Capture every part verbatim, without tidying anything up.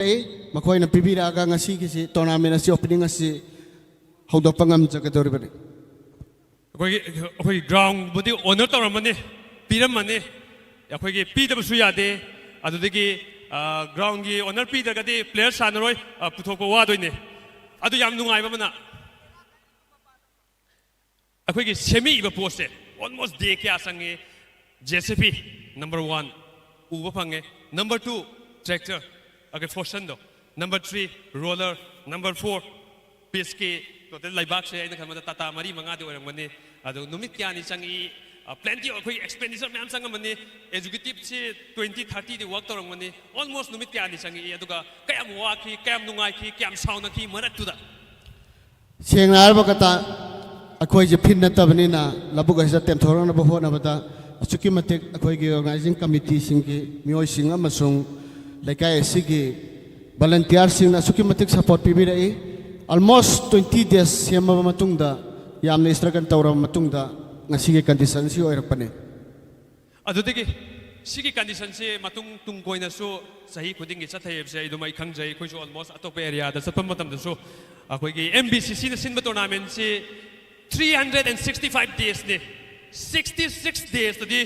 ꯂꯩ꯫ ꯃꯈꯣꯏꯅ ꯄꯤꯕꯤꯔꯛꯑꯒ ꯉꯁꯤꯒꯤꯁꯤ tournament ꯑꯁꯤ, opening ꯑꯁꯤ ꯍꯧꯗꯣꯛꯄ ꯉꯝꯖꯒꯗꯧꯔꯤꯕꯅꯤ꯫ ꯑꯩꯈꯣꯏꯒꯤ ꯑꯩꯈꯣꯏꯒꯤ groundꯕꯨꯗꯤ honour ꯇꯧꯔꯝꯃꯅꯤ, ꯄꯤꯔꯝꯃꯅꯤ꯫ ꯑꯩꯈꯣꯏꯒꯤ ꯄꯤꯗꯕꯁꯨ ꯌꯥꯗꯦ꯫ ꯑꯗꯨꯗꯒꯤ groundꯒꯤ honour ꯄꯤꯗ꯭ꯔꯒꯗꯤ player ꯁꯥꯟꯅꯔꯣꯏ, ꯄꯨꯊꯣꯛꯄ ꯋꯥꯗꯣꯏꯅꯦ꯫ ꯑꯗꯨ ꯌꯥꯝ ꯅꯨꯡꯉꯥꯏꯕ ꯑꯃꯅ ꯑꯩꯈꯣꯏꯒꯤ ꯁꯦꯝꯃꯛꯏꯕ ꯄꯣꯠꯁꯦ almost day ꯀꯌꯥ ꯆꯪꯉꯤ? JCB number one ꯎꯕ ꯐꯪꯉꯦ, number two tractor, ꯑꯩꯈꯣꯏ forctionꯗꯣ, number three roller, number four pitchꯀꯤ total ꯂꯩꯕꯥꯛꯁꯦ ꯑꯩꯅ ꯈꯟꯕꯗ ꯇꯥꯇꯥ ꯃꯔꯤ ꯃꯉꯥꯗꯤ ꯑꯣꯏꯔꯝꯒꯅꯤ꯫ ꯑꯗꯨ ꯅꯨꯃꯤꯠ ꯀꯌꯥꯅꯤ ꯆꯪꯉꯤ? Plenty ꯑꯩꯈꯣꯏ expenditure ꯃꯌꯥꯝ ꯆꯪꯉꯝꯃꯅꯤ꯫ Executiveꯁꯤ twenty thirtyꯗꯤ work ꯇꯧꯔꯝꯒꯅꯤ꯫ Almost ꯅꯨꯃꯤꯠ ꯀꯌꯥꯅꯤ ꯆꯪꯉꯛꯏ, ꯑꯗꯨꯒ ꯀꯌꯥꯝ ꯋꯥꯈꯤ, ꯀꯌꯥꯝ ꯅꯨꯡꯉꯥꯏꯈꯤ, ꯀꯌꯥꯝ ꯁꯥꯎꯅꯈꯤ ꯃꯔꯛꯇꯨꯗ? ꯁꯦꯡꯅ ꯍꯥꯏꯔꯕ ꯀꯇꯥ, ꯑꯩꯈꯣꯏꯁꯦ field ꯅꯠꯇꯕꯅꯤꯅ ꯂꯧꯕꯨꯛ ꯑꯁꯤꯗ ꯇꯦꯝꯊꯣꯔꯛꯅꯕ ꯍꯣꯠꯅꯕꯗ ꯑꯁꯨꯛꯀꯤ ꯃꯇꯤꯛ ꯑꯩꯈꯣꯏꯒꯤ organizing committeeꯁꯤꯡꯒꯤ ꯃꯤꯑꯣꯏꯁꯤꯡ ꯑꯃꯁꯨꯡ ꯂꯩꯀꯥꯏ ꯑꯁꯤꯒꯤ volunteerꯁꯤꯡꯅ ꯑꯁꯨꯛꯀꯤ ꯃꯇꯤꯛ support ꯄꯤꯕꯤꯔꯛꯏ꯫ Almost twenty days ꯁꯦꯝꯃꯕ ꯃꯇꯨꯡꯗ, ꯌꯥꯝꯅ struggle ꯇꯧꯔꯕ ꯃꯇꯨꯡꯗ ꯉꯁꯤꯒꯤ conditionꯁꯤ ꯑꯣꯏꯔꯛꯄꯅꯤ꯫ ꯑꯗꯨꯗꯒꯤ ꯁꯤꯒꯤ conditionꯁꯤ ꯃꯇꯨꯡ ꯇꯨꯡ ꯀꯣꯏꯅꯁꯨ ꯆꯍꯤ ꯈꯨꯗꯤꯡꯒꯤ ꯆꯠꯊꯩ ꯍꯥꯏꯕꯁꯦ ꯑꯩ ꯑꯗꯨꯝ ꯑꯩ ꯈꯪꯖꯩ꯫ ꯑꯩꯈꯣꯏꯁꯨ almost ꯑꯇꯣꯞꯄ areaꯗ ꯆꯠꯄ ꯃꯇꯝꯗꯁꯨ ꯑꯩꯈꯣꯏꯒꯤ MBCCꯅ ꯁꯤꯟꯕ tournamentꯁꯤ three hundred and sixty five daysꯅꯤ꯫ Sixty six daysꯇꯗꯤ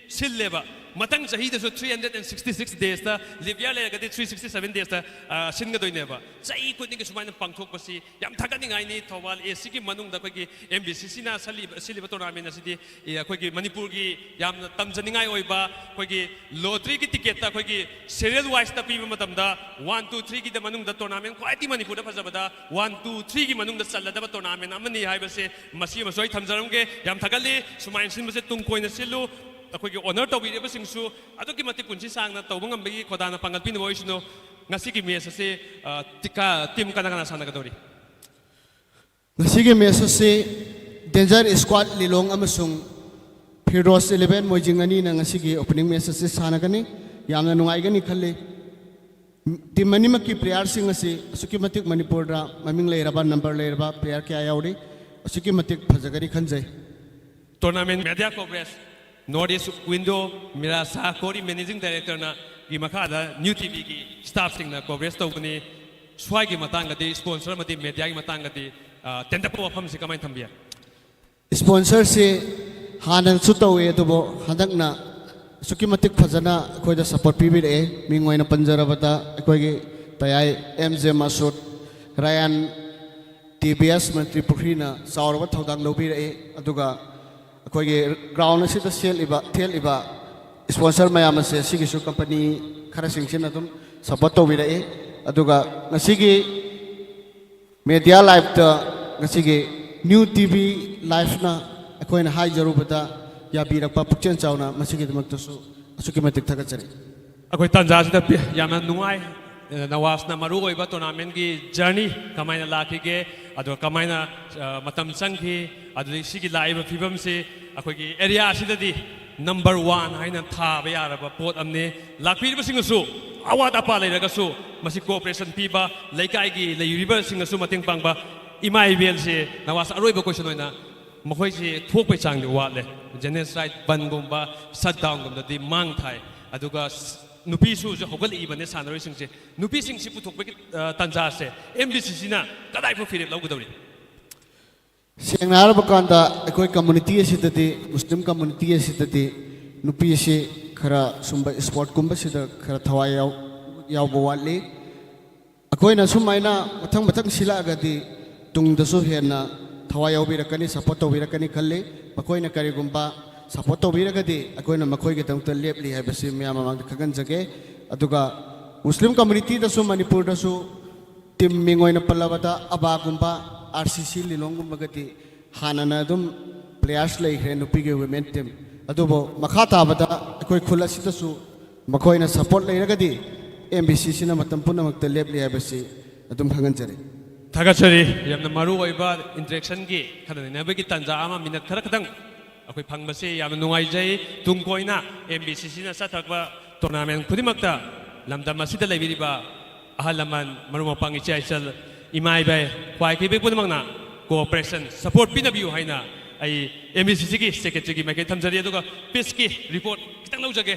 ꯁꯤꯜꯂꯦꯕ꯫ ꯃꯊꯪ ꯆꯍꯤꯗꯁꯨ three hundred and sixty six daysꯇ leap year ꯂꯩꯔꯒꯗꯤ three sixty seven daysꯇ ꯁꯤꯟꯒꯗꯣꯏꯅꯦꯕ꯫ ꯆꯍꯤ ꯈꯨꯗꯤꯡꯒꯤ ꯁꯨꯃꯥꯏꯅ ꯄꯥꯡꯊꯣꯛꯄꯁꯤ ꯌꯥꯝ ꯊꯥꯒꯠꯅꯤꯡꯉꯥꯏꯅꯤ꯫ ꯊꯧꯕꯥꯜ ACꯒꯤ ꯃꯅꯨꯡꯗ ꯑꯩꯈꯣꯏꯒꯤ MBCCꯅ ꯁꯤꯜꯂꯤꯕ tournament ꯑꯁꯤꯗꯤ ꯑꯩꯈꯣꯏꯒꯤ ꯃꯅꯤꯄꯨꯔꯒꯤ ꯌꯥꯝꯅ ꯇꯝꯖꯅꯤꯡꯉꯥꯏ ꯑꯣꯏꯕ ꯑꯩꯈꯣꯏꯒꯤ lotteryꯒꯤ ticketꯇ ꯑꯩꯈꯣꯏꯒꯤ serial wiseꯇ ꯄꯤꯕ ꯃꯇꯝꯗ one two threeꯒꯤꯗ ꯃꯅꯨꯡꯗ tournament ꯈ꯭ꯋꯥꯏꯗꯒꯤ ꯃꯅꯤꯄꯨꯔꯗ ꯐꯖꯕꯗ one two threeꯒꯤ ꯃꯅꯨꯡꯗ ꯆꯜꯂꯗꯕ tournament ꯑꯃꯅꯤ ꯍꯥꯏꯕꯁꯦ ꯃꯁꯤ ꯑꯃꯁꯨ ꯑꯩ ꯊꯝꯖꯔꯝꯒꯦ꯫ ꯌꯥꯝ ꯊꯥꯒꯠꯂꯤ꯫ ꯁꯨꯃꯥꯏꯅ ꯁꯤꯟꯕꯁꯦ ꯇꯨꯡ ꯀꯣꯏꯅ ꯁꯤꯜꯂꯨ꯫ ꯑꯩꯈꯣꯏꯒꯤ honour ꯇꯧꯕꯤꯔꯤꯕꯁꯤꯡꯁꯨ ꯑꯗꯨꯛꯀꯤ ꯃꯇꯤꯛ ꯄꯨꯟꯁꯤ ꯁꯥꯡꯅ ꯇꯧꯕ ꯉꯝꯕꯒꯤ ꯈꯣꯗꯥꯅ ꯄꯥꯡꯒꯜ ꯄꯤꯅꯕ ꯑꯣꯏꯁꯅꯨ꯫ ꯉꯁꯤꯒꯤ match ꯑꯁꯤ team ꯀꯅꯥ ꯀꯅꯥ ꯁꯥꯟꯅꯒꯗꯧꯔꯤ? ꯉꯁꯤꯒꯤ match ꯑꯁꯤ Danger Squad ꯂꯤꯂꯣꯡ ꯑꯃꯁꯨꯡ Firoz eleven ꯃꯣꯏꯖꯤꯡ ꯑꯅꯤꯅ ꯉꯁꯤꯒꯤ opening match ꯑꯁꯤ ꯁꯥꯟꯅꯒꯅꯤ꯫ ꯌꯥꯝꯅ ꯅꯨꯡꯉꯥꯏꯒꯅꯤ ꯈꯜꯂꯤ꯫ Team ꯑꯅꯤꯃꯛꯀꯤ playerꯁꯤꯡ ꯑꯁꯤ ꯑꯁꯨꯛꯀꯤ ꯃꯇꯤꯛ ꯃꯅꯤꯄꯨꯔꯗ ꯃꯃꯤꯡ ꯂꯩꯔꯕ, number ꯂꯩꯔꯕ player ꯀꯌꯥ ꯌꯥꯎꯔꯤ꯫ ꯑꯁꯨꯛꯀꯤ ꯃꯇꯤꯛ ꯐꯖꯒꯅꯤ ꯈꯟꯖꯩ꯫ Tournament media coverage, North East Window, ꯃꯤꯔꯥ ꯁꯥꯍ ꯀꯣꯔꯤ managing directorꯅ ꯒꯤ ꯃꯈꯥꯗ ꯅ꯭ꯌꯨ ꯇꯤꯚꯤꯒꯤ ꯁ꯭ꯇꯥꯐꯁꯤꯡꯅ ꯀꯣꯚꯔꯦꯖ ꯇꯧꯒꯅꯤ꯫ ꯁ꯭ꯋꯥꯏꯒꯤ ꯃꯇꯥꯡꯗꯗꯤ, ꯁ꯭ꯄꯣꯟꯁꯔ ꯑꯃꯗꯤ ꯃꯦꯗꯤꯌꯥꯒꯤ ꯃꯇꯥꯡꯗꯗꯤ, ꯑ, ꯇꯦꯟꯇꯛꯄ ꯋꯥꯐꯝꯁꯤ ꯀꯃꯥꯏꯅ ꯊꯝꯕꯤ ꯌꯥꯏ? ꯁ꯭ꯄꯣꯟꯁꯔꯁꯤ ꯍꯥꯟꯅꯁꯨ ꯇꯧꯏ, ꯑꯗꯨꯕꯨ ꯍꯟꯗꯛꯅ ꯑꯁꯨꯛꯀꯤ ꯃꯇꯤꯛ ꯐꯖꯅ ꯑꯩꯈꯣꯏꯗ ꯁꯞꯄꯣꯔꯠ ꯄꯤꯕꯤꯔꯛꯑꯦ꯫ ꯃꯤꯡ ꯑꯣꯏꯅ ꯄꯟꯖꯔꯕꯗ ꯑꯩꯈꯣꯏꯒꯤ ꯇꯌꯥꯏ ꯑꯦꯝ ꯖꯦ ꯃꯁꯨꯗ, ꯔꯥꯌꯥꯟ, ꯇꯤ ꯕꯤ ꯑꯦꯁ ꯃꯟꯇ꯭ꯔꯤ ꯄꯨꯈ꯭ꯔꯤꯅ ꯆꯥꯎꯔꯕ ꯊꯧꯗꯥꯡ ꯂꯧꯕꯤꯔꯛꯏ꯫ ꯑꯗꯨꯒ ꯑꯩꯈꯣꯏꯒꯤ ꯒ꯭ꯔꯥꯎꯟ ꯑꯁꯤꯗ ꯁꯦꯠꯂꯤꯕ, ꯊꯦꯠꯂꯤꯕ ꯁ꯭ꯄꯣꯟꯁꯔ ꯃꯌꯥꯝ ꯑꯁꯦ ꯁꯤꯒꯤꯁꯨ ꯀꯝꯄꯅꯤ ꯈꯔꯁꯤꯡꯁꯤꯅ ꯑꯗꯨꯝ ꯁꯞꯄꯣꯔꯠ ꯇꯧꯕꯤꯔꯛꯏ꯫ ꯑꯗꯨꯒ ꯉꯁꯤꯒꯤ ꯃꯦꯗꯤꯌꯥ ꯂꯥꯏꯐꯇ ꯉꯁꯤꯒꯤ ꯅ꯭ꯌꯨ ꯇꯤ ꯚꯤ ꯂꯥꯏꯐꯅ ꯑꯩꯈꯣꯏꯅ ꯍꯥꯏꯖꯔꯨꯕꯗ ꯌꯥꯕꯤꯔꯛꯄ ꯄꯨꯛꯆꯦꯜ ꯆꯥꯎꯅ ꯃꯁꯤꯒꯤꯗꯃꯛꯇꯁꯨ ꯑꯁꯨꯛꯀꯤ ꯃꯇꯤꯛ ꯊꯥꯒꯠꯆꯔꯤ꯫ ꯑꯩꯈꯣꯏ ꯇꯥꯟꯖꯥꯁꯤꯗ ꯄꯤ-, ꯌꯥꯝꯅ ꯅꯨꯡꯉꯥꯏ꯫ ꯑ, ꯅꯋꯥꯖꯅ ꯃꯔꯨ ꯑꯣꯏꯕ ꯇꯣꯔꯅꯥꯃꯦꯟꯒꯤ ꯖꯔꯅꯤ ꯀꯃꯥꯏꯅ ꯂꯥꯛꯈꯤꯒꯦ, ꯑꯗꯨꯒ ꯀꯃꯥꯏꯅ, ꯑ, ꯃꯇꯝ ꯆꯪꯈꯤ, ꯑꯗꯨꯗꯒꯤ ꯁꯤꯒꯤ ꯂꯥꯛꯏꯕ ꯐꯤꯕꯝꯁꯤ ꯑꯩꯈꯣꯏꯒꯤ ꯑꯦꯔꯤꯌꯥ ꯑꯁꯤꯗꯗꯤ ꯅꯝꯕꯔ ꯋꯥꯟ ꯍꯥꯏꯅ ꯊꯥꯕ ꯌꯥꯔꯕ ꯄꯣꯠ ꯑꯃꯅꯤ꯫ ꯂꯥꯛꯄꯤꯔꯤꯕꯁꯤꯡꯅꯁꯨ ꯑꯋꯥꯠ ꯑꯄꯥ ꯂꯩꯔꯒꯁꯨ ꯃꯁꯤ ꯀꯣꯑꯣꯄꯔꯦꯁꯟ ꯄꯤꯕ, ꯂꯩꯀꯥꯏꯒꯤ ꯂꯩꯔꯤꯕꯁꯤꯡꯅꯁꯨ ꯃꯇꯦꯡ ꯄꯥꯡꯕ꯫ ꯏꯃꯥ ꯏꯕꯦꯜꯁꯦ ꯅꯋꯥꯖ ꯑꯔꯣꯏꯕ ꯀꯣꯏꯁꯟ ꯑꯣꯏꯅ ꯃꯈꯣꯏꯁꯤ ꯊꯣꯛꯄꯒꯤ ꯆꯥꯡꯗꯤ ꯋꯥꯠꯂꯦ꯫ ꯖꯦꯅꯦꯁꯥꯏꯠ ꯕꯟꯒꯨꯝꯕ, ꯁꯠꯗꯥꯎꯟꯒꯨꯝꯕꯗꯗꯤ ꯃꯥꯡ ꯊꯥꯏ꯫ ꯑꯗꯨꯒ ꯁ-, ꯅꯨꯄꯤꯁꯨ ꯍꯧꯖꯤꯛ ꯍꯧꯒꯠꯂꯛꯏꯕꯅꯦ ꯁꯥꯟꯅꯔꯣꯏꯁꯤꯡꯁꯦ꯫ ꯅꯨꯄꯤꯁꯤꯡꯁꯤ ꯄꯨꯊꯣꯛꯄꯒꯤ, ꯑ, ꯇꯥꯟꯖꯥꯁꯦ ꯑꯦꯝ ꯕꯤ ꯁꯤ ꯁꯤꯅ ꯀꯗꯥꯏꯐꯥꯎ ꯐꯤꯔꯦꯞ ꯂꯧꯒꯗꯧꯔꯤ? ꯁꯦꯡꯅ ꯍꯥꯏꯔꯕ ꯀꯥꯟꯗ ꯑꯩꯈꯣꯏ ꯀꯝꯃꯨꯅꯤꯇꯤ ꯑꯁꯤꯗꯗꯤ, ꯃꯨꯁꯂꯤꯝ ꯀꯝꯃꯨꯅꯤꯇꯤ ꯑꯁꯤꯗꯗꯤ ꯅꯨꯄꯤꯁꯤ ꯈꯔ ꯁꯨꯝꯕ ꯏꯁꯄꯣꯔꯠꯀꯨꯝꯕꯁꯤꯗ ꯈꯔ ꯊꯋꯥꯏ ꯌꯥꯎ-, ꯌꯥꯎꯕ ꯋꯥꯠꯂꯤ꯫ ꯑꯩꯈꯣꯏꯅ ꯁꯨꯃꯥꯏꯅ ꯃꯊꯪ ꯃꯊꯪ ꯁꯤꯜꯂꯛꯑꯒꯗꯤ ꯇꯨꯡꯗꯁꯨ ꯍꯦꯟꯅ ꯊꯋꯥꯏ ꯌꯥꯎꯕꯤꯔꯛꯀꯅꯤ, ꯁꯞꯄꯣꯔꯠ ꯇꯧꯕꯤꯔꯛꯀꯅꯤ ꯈꯜꯂꯤ꯫ ꯃꯈꯣꯏꯅ ꯀꯔꯤꯒꯨꯝꯕ ꯁꯞꯄꯣꯔꯠ ꯇꯧꯕꯤꯔꯒꯗꯤ ꯑꯩꯈꯣꯏꯅ ꯃꯈꯣꯏꯒꯤꯗꯃꯛꯇ ꯂꯦꯞꯂꯤ ꯍꯥꯏꯕꯁꯤ ꯃꯌꯥꯝ ꯃꯃꯥꯡꯗ ꯈꯪꯍꯟꯖꯒꯦ꯫ ꯑꯗꯨꯒ ꯃꯨꯁꯂꯤꯝ ꯀꯝꯃꯨꯅꯤꯇꯤꯗꯁꯨ ꯃꯅꯤꯄꯨꯔꯗꯁꯨ ꯇꯤꯝ ꯃꯤꯡ ꯑꯣꯏꯅ ꯄꯜꯂꯕꯗ ꯑꯕꯥꯒꯨꯝꯕ, ꯑꯥꯔ ꯁꯤ ꯁꯤ ꯂꯤꯂꯣꯡꯒꯨꯝꯕꯒꯗꯤ ꯍꯥꯟꯅꯅ ꯑꯗꯨꯝ ꯄ꯭ꯂꯦꯌꯔꯁ ꯂꯩꯈ꯭ꯔꯦ ꯅꯨꯄꯤꯒꯤ ꯋꯤꯃꯦꯟ ꯇꯤꯝ꯫ ꯑꯗꯨꯕꯨ ꯃꯈꯥ ꯇꯥꯕꯗ ꯑꯩꯈꯣꯏ ꯈꯨꯜ ꯑꯁꯤꯗꯁꯨ ꯃꯈꯣꯏꯅ ꯁꯞꯄꯣꯔꯠ ꯂꯩꯔꯒꯗꯤ ꯑꯦꯝ ꯕꯤ ꯁꯤ ꯁꯤꯅ ꯃꯇꯝ ꯄꯨꯝꯅꯃꯛꯇ ꯂꯦꯞꯂꯤ ꯍꯥꯏꯕꯁꯤ ꯑꯗꯨꯝ ꯈꯪꯍꯟꯖꯔꯤ꯫ ꯊꯥꯒꯠꯆꯔꯤ꯫ ꯌꯥꯝꯅ ꯃꯔꯨ ꯑꯣꯏꯕ ꯏꯟꯇꯔꯦꯛꯁꯟꯒꯤ ꯈꯟꯅ ꯅꯩꯅꯕꯒꯤ ꯇꯥꯟꯖꯥ ꯑꯃ ꯃꯤꯅꯠ ꯈꯔ ꯈꯛꯇꯪ ꯑꯩꯈꯣꯏ ꯐꯪꯕꯁꯤ ꯌꯥꯝꯅ ꯅꯨꯡꯉꯥꯏꯖꯩ꯫ ꯇꯨꯡ ꯀꯣꯏꯅ ꯑꯦꯝ ꯕꯤ ꯁꯤ ꯁꯤꯅ ꯆꯠꯊꯔꯛꯄ ꯇꯣꯔꯅꯥꯃꯦꯟ ꯈꯨꯗꯤꯡꯃꯛꯇ ꯂꯝꯗꯝ ꯑꯁꯤꯗ ꯂꯩꯕꯤꯔꯤꯕ ꯑꯍꯜ ꯂꯃꯟ, ꯃꯔꯨꯞ ꯃꯄꯥꯡ, ꯏꯆꯥ ꯏꯆꯜ, ꯏꯃꯥ ꯏꯕꯦꯜ, ꯈ꯭ꯋꯥꯏ ꯀꯩꯕꯦꯛ ꯄꯨꯝꯅꯃꯛꯅ ꯀꯣꯑꯣꯄꯔꯦꯁꯟ, ꯁꯄꯣꯔꯠ ꯄꯤꯅꯕꯤꯌꯨ ꯍꯥꯏꯅ ꯑꯩ ꯑꯦꯝ ꯕꯤ ꯁꯤ ꯁꯤꯒꯤ ꯁꯦꯀ꯭ꯔꯦꯇꯔꯤꯒꯤ ꯃꯥꯏꯀꯩ ꯊꯝꯖꯔꯤ꯫ ꯑꯗꯨꯒ ꯄꯤꯁꯀꯤ ꯔꯤꯄꯣꯔꯠ ꯈꯤꯇꯪ ꯂꯧꯖꯒꯦ꯫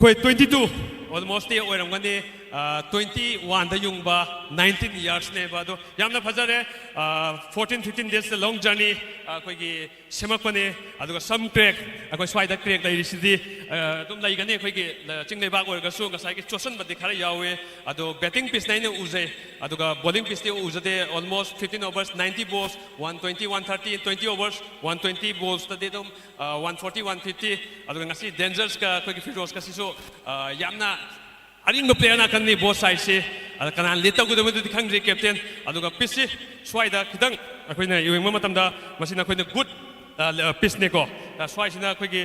ꯑꯩꯈꯣꯏ twenty two almost ꯑꯣꯏꯔꯝꯒꯅꯤ꯫ Twenty one ꯗ ꯌꯨꯡꯕ nineteen years ꯅꯦꯕ꯫ ꯑꯗꯣ ꯌꯥꯝꯅ ꯐꯖꯔꯦ꯫ Fourteen fifteen days long journey꯫ ꯑꯩꯈꯣꯏꯒꯤ ꯁꯦꯝꯃꯛꯄꯅꯦ꯫ ꯑꯗꯨꯒ some crack, ꯑꯩꯈꯣꯏ ꯁ꯭ꯋꯥꯏꯗ crack ꯂꯩꯔꯤꯁꯤꯗꯤ ꯑꯗꯨꯝ ꯂꯩꯒꯅꯤ꯫ ꯑꯩꯈꯣꯏꯒꯤ ꯆꯤꯡ ꯂꯩꯕꯥꯛ ꯑꯣꯏꯔꯒꯁꯨ ꯉꯁꯥꯏꯒꯤ ꯆꯣꯠꯁꯟꯕꯗꯤ ꯈꯔ ꯌꯥꯎꯋꯦ꯫ ꯑꯗꯣ betting piece ꯅ ꯑꯩꯅ ꯎꯖꯩ꯫ ꯑꯗꯨꯒ bowling piece ꯇꯤ ꯎꯖꯗꯦ꯫ Almost fifteen overs, ninety balls, one twenty, one thirty, twenty overs, one twenty balls ꯇꯗꯤ ꯑꯗꯨꯝ one forty, one fifty꯫ ꯑꯗꯨꯒ ꯉꯁꯤ Dangerous ꯀ ꯑꯩꯈꯣꯏꯒꯤ Firoz ꯀ ꯁꯤꯁꯨ ꯌꯥꯝꯅ ꯑꯔꯤꯡꯕ player ꯉꯥꯛꯇꯅꯤ both side ꯁꯤ꯫ ꯑꯗ ꯀꯅꯥꯅ lead ꯇꯧꯒꯗꯕꯗꯨꯗꯤ ꯈꯪꯗ꯭ꯔꯤ captain꯫ ꯑꯗꯨꯒ piece ꯁꯤ ꯁ꯭ꯋꯥꯏꯗ ꯈꯤꯇꯪ ꯑꯩꯈꯣꯏꯅ ꯌꯦꯡꯕ ꯃꯇꯝꯗ ꯃꯁꯤꯅ ꯑꯩꯈꯣꯏꯅ good piece ꯅꯦꯀꯣ꯫ ꯁ꯭ꯋꯥꯏꯁꯤꯅ ꯑꯩꯈꯣꯏꯒꯤ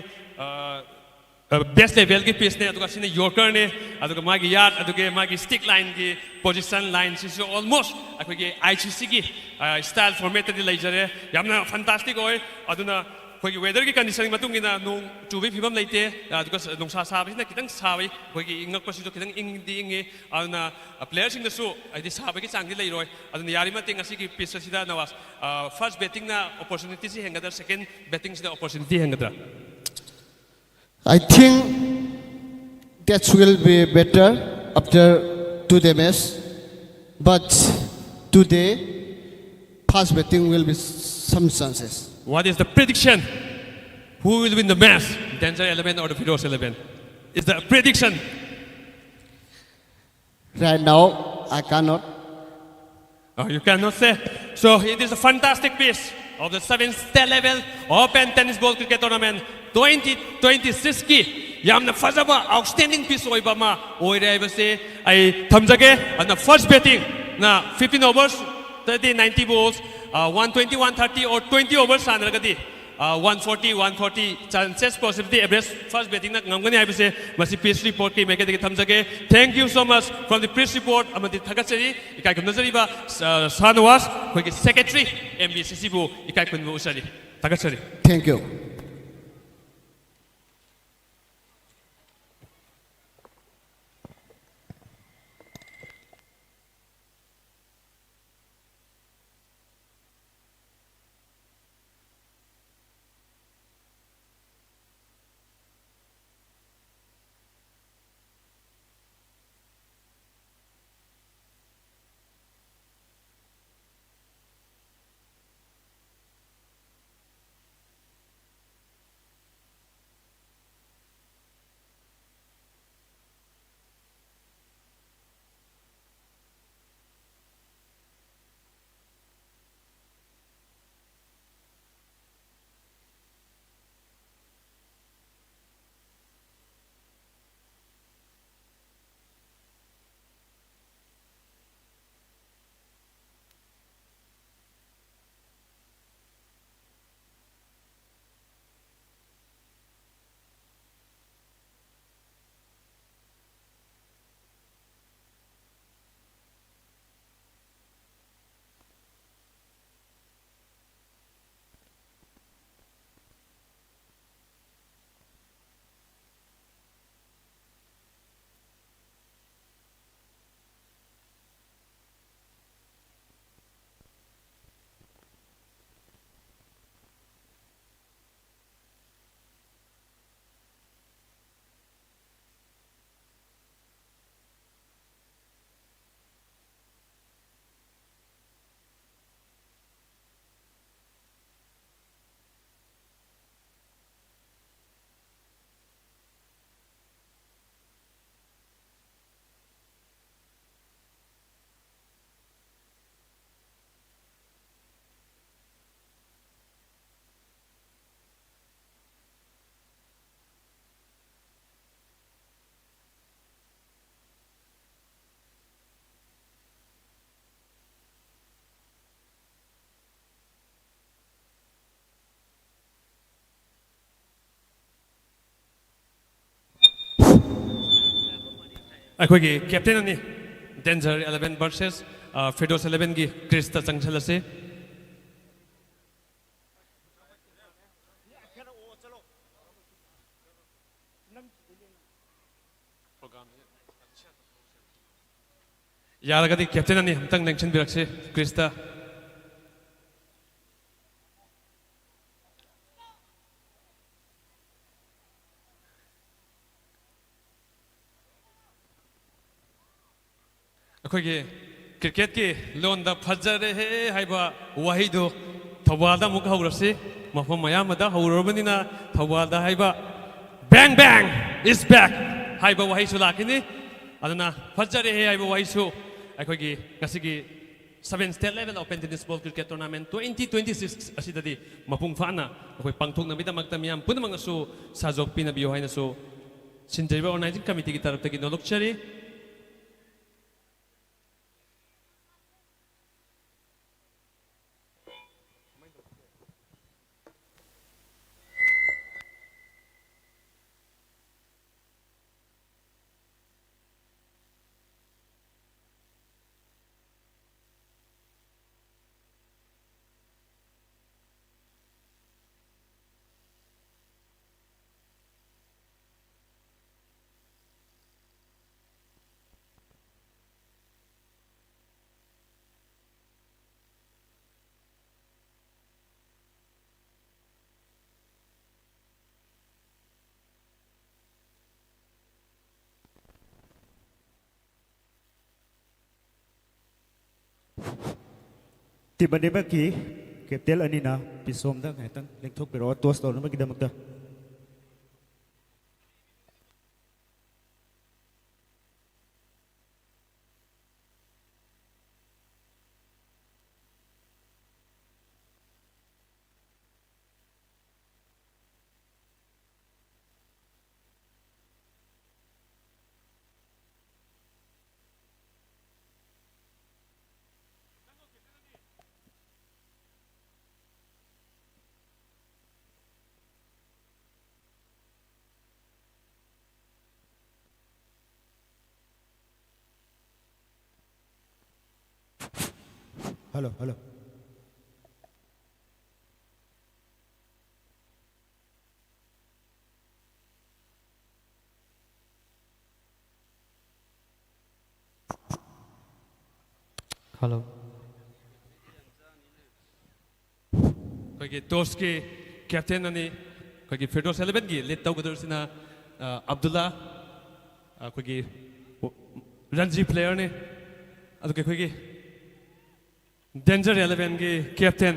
best level ꯒꯤ piece ꯅꯦ꯫ ꯑꯗꯨꯒ ꯁꯤꯅ Yorker ꯅꯦ꯫ ꯑꯗꯨꯒ ꯃꯥꯒꯤ yard, ꯑꯗꯨꯒ ꯃꯥꯒꯤ stick line ꯒꯤ position line ꯁꯤꯁꯨ almost ꯑꯩꯈꯣꯏꯒꯤ ICC ꯒꯤ style format ꯇꯗꯤ ꯂꯩꯖꯔꯦ꯫ ꯌꯥꯝꯅ fantastic ꯑꯣꯏ꯫ ꯑꯗꯨꯅ ꯑꯩꯈꯣꯏꯒꯤ weather ꯒꯤ condition ꯒꯤ ꯃꯇꯨꯡ ꯏꯟꯅ ꯅꯣꯡ ꯆꯨꯕꯒꯤ ꯐꯤꯕꯝ ꯂꯩꯇꯦ꯫ ꯑꯗꯨꯒ ꯅꯨꯡꯁꯥ ꯁꯥꯕꯁꯤꯅ ꯈꯤꯇꯪ ꯁꯥꯕ, ꯑꯩꯈꯣꯏꯒꯤ ꯏꯪꯉꯛꯄꯁꯤꯁꯨ ꯈꯤꯇꯪ ꯏꯪꯗꯤ ꯏꯪꯉꯤ꯫ ꯑꯗꯨꯅ player ꯁꯤꯡꯗꯁꯨ ꯍꯥꯏꯗꯤ ꯁꯥꯕꯒꯤ ꯆꯥꯡꯗꯤ ꯂꯩꯔꯣꯏ꯫ ꯑꯗꯨꯅ ꯌꯥꯔꯤꯃꯇꯤꯛ ꯉꯁꯤꯒꯤ piece ꯑꯁꯤꯗ ꯅꯋꯥꯖ, first betting ꯅ opportunity ꯁꯤ ꯍꯦꯟꯒꯗ꯭ꯔꯥ, second betting ꯁꯤꯗ opportunity ꯍꯦꯟꯒꯗ꯭ꯔꯥ? I think that will be better after today match, but today first betting will be some chances. What is the prediction? Who will win the match? Danger eleven or the Firoz eleven? Is the prediction? Right now, I cannot. Oh, you cannot say. So it is a fantastic piece of the seven state level open tennis ball cricket tournament twenty twenty-six ꯀꯤ ꯌꯥꯝꯅ ꯐꯖꯕ outstanding piece ꯑꯣꯏꯕ ꯑꯃ ꯑꯣꯏꯔꯦ ꯍꯥꯏꯕꯁꯦ ꯑꯩ ꯊꯝꯖꯒꯦ꯫ ꯑꯗꯨꯅ first betting ꯅ fifteen overs ꯇꯗꯤ ninety balls, one twenty, one thirty or twenty overs ꯁꯥꯟꯅꯔꯒꯗꯤ one forty, one forty chances possibility average first betting ꯅ ꯉꯝꯒꯅꯤ ꯍꯥꯏꯕꯁꯦ ꯃꯁꯤ piece report ꯀꯤ ꯃꯥꯏꯀꯩꯗꯒꯤ ꯊꯝꯖꯒꯦ꯫ Thank you so much from the piece report ꯑꯃꯗꯤ ꯊꯥꯒꯠꯆꯔꯤ ꯏꯀꯥꯏ ꯈꯨꯝꯅꯖꯔꯤꯕ ꯁꯥꯅꯋꯥꯖ ꯑꯩꯈꯣꯏꯒꯤ secretary MBCC ꯕꯨ ꯏꯀꯥꯏ ꯈꯨꯝꯅꯕ ꯎꯠꯆꯔꯤ꯫ ꯊꯥꯒꯠꯆꯔꯤ꯫ Thank you. ꯑꯩꯈꯣꯏꯒꯤ ꯀꯦꯞꯇꯦꯟ ꯑꯅꯤ, Danger eleven versus, ꯑ, Fedoz elevenꯒꯤ creaseꯇ ꯆꯪꯁꯜꯂꯁꯤ꯫ ꯌꯥꯔꯒꯗꯤ ꯀꯦꯞꯇꯦꯟ ꯑꯅꯤ ꯑꯃꯨꯛꯇꯪ ꯂꯦꯡꯁꯤꯟꯕꯤꯔꯛꯁꯤ creaseꯇ꯫ ꯑꯩꯈꯣꯏꯒꯤ cricketꯀꯤ ꯂꯣꯟꯗ "ꯐꯖꯔꯦꯍꯦ" ꯍꯥꯏꯕ ꯋꯥꯍꯩꯗꯨ ꯊꯧꯕꯥꯜꯗ ꯑꯃꯨꯛ ꯍꯧꯔꯁꯤ꯫ ꯃꯐꯝ ꯑꯌꯥꯝꯕꯗ ꯍꯧꯔꯨꯔꯕꯅꯤꯅ, ꯊꯧꯕꯥꯜꯗ ꯍꯥꯏꯕ "Bang bang is back" ꯍꯥꯏꯕ ꯋꯥꯍꯩꯁꯨ ꯂꯥꯛꯈꯤꯅꯤ꯫ ꯑꯗꯨꯅ "ꯐꯖꯔꯦꯍꯦ" ꯍꯥꯏꯕ ꯋꯥꯍꯩꯁꯨ ꯑꯩꯈꯣꯏꯒꯤ ꯉꯁꯤꯒꯤ Seven State Level Open Tennis Ball Cricket Tournament twenty twenty-six ꯑꯁꯤꯗꯗꯤ ꯃꯄꯨꯡ ꯐꯥꯅ ꯑꯩꯈꯣꯏ ꯄꯥꯡꯊꯣꯛꯅꯕꯒꯤꯗꯃꯛꯇ ꯃꯤꯌꯥꯝ ꯄꯨꯝꯅꯃꯛꯅꯁꯨ ꯁꯍꯖꯣꯒ ꯄꯤꯅꯕꯤꯌꯨ ꯍꯥꯏꯅꯁꯨ ꯁꯤꯟꯖꯔꯤꯕ organizing committeeꯒꯤ ꯇꯔꯞꯇꯒꯤ ꯅꯣꯂꯨꯛꯆꯔꯤ꯫ Team ꯑꯅꯤꯃꯛꯀꯤ captain ꯑꯅꯤꯅ pitch ꯁꯣꯝꯗ ꯉꯥꯏꯍꯥꯛꯇꯪ ꯂꯦꯡꯊꯣꯛꯄꯤꯔꯛꯑꯣ, toss ꯇꯧꯅꯕꯒꯤꯗꯃꯛꯇ꯫ Hello, hello. ꯍꯜꯂꯣ꯫ ꯑꯩꯈꯣꯏꯒꯤ ꯇꯣꯁꯀꯤ ꯀꯦꯞꯇꯦꯟ ꯑꯅꯤ, ꯑꯩꯈꯣꯏꯒꯤ ꯐꯤꯔꯗꯣꯁ ꯑꯦꯂꯦꯚꯦꯟꯒꯤ ꯂꯤꯗ ꯇꯧꯒꯗꯧꯔꯤꯁꯤꯅ, ꯑ, ꯑꯕꯗꯨꯜꯂꯥ, ꯑꯩꯈꯣꯏꯒꯤ ꯔꯟꯖꯤ ꯄ꯭ꯂꯦꯌꯔꯅꯤ, ꯑꯗꯨꯒ ꯑꯩꯈꯣꯏꯒꯤ ꯗꯦꯟꯖꯔ ꯑꯦꯂꯦꯚꯦꯟꯒꯤ captain.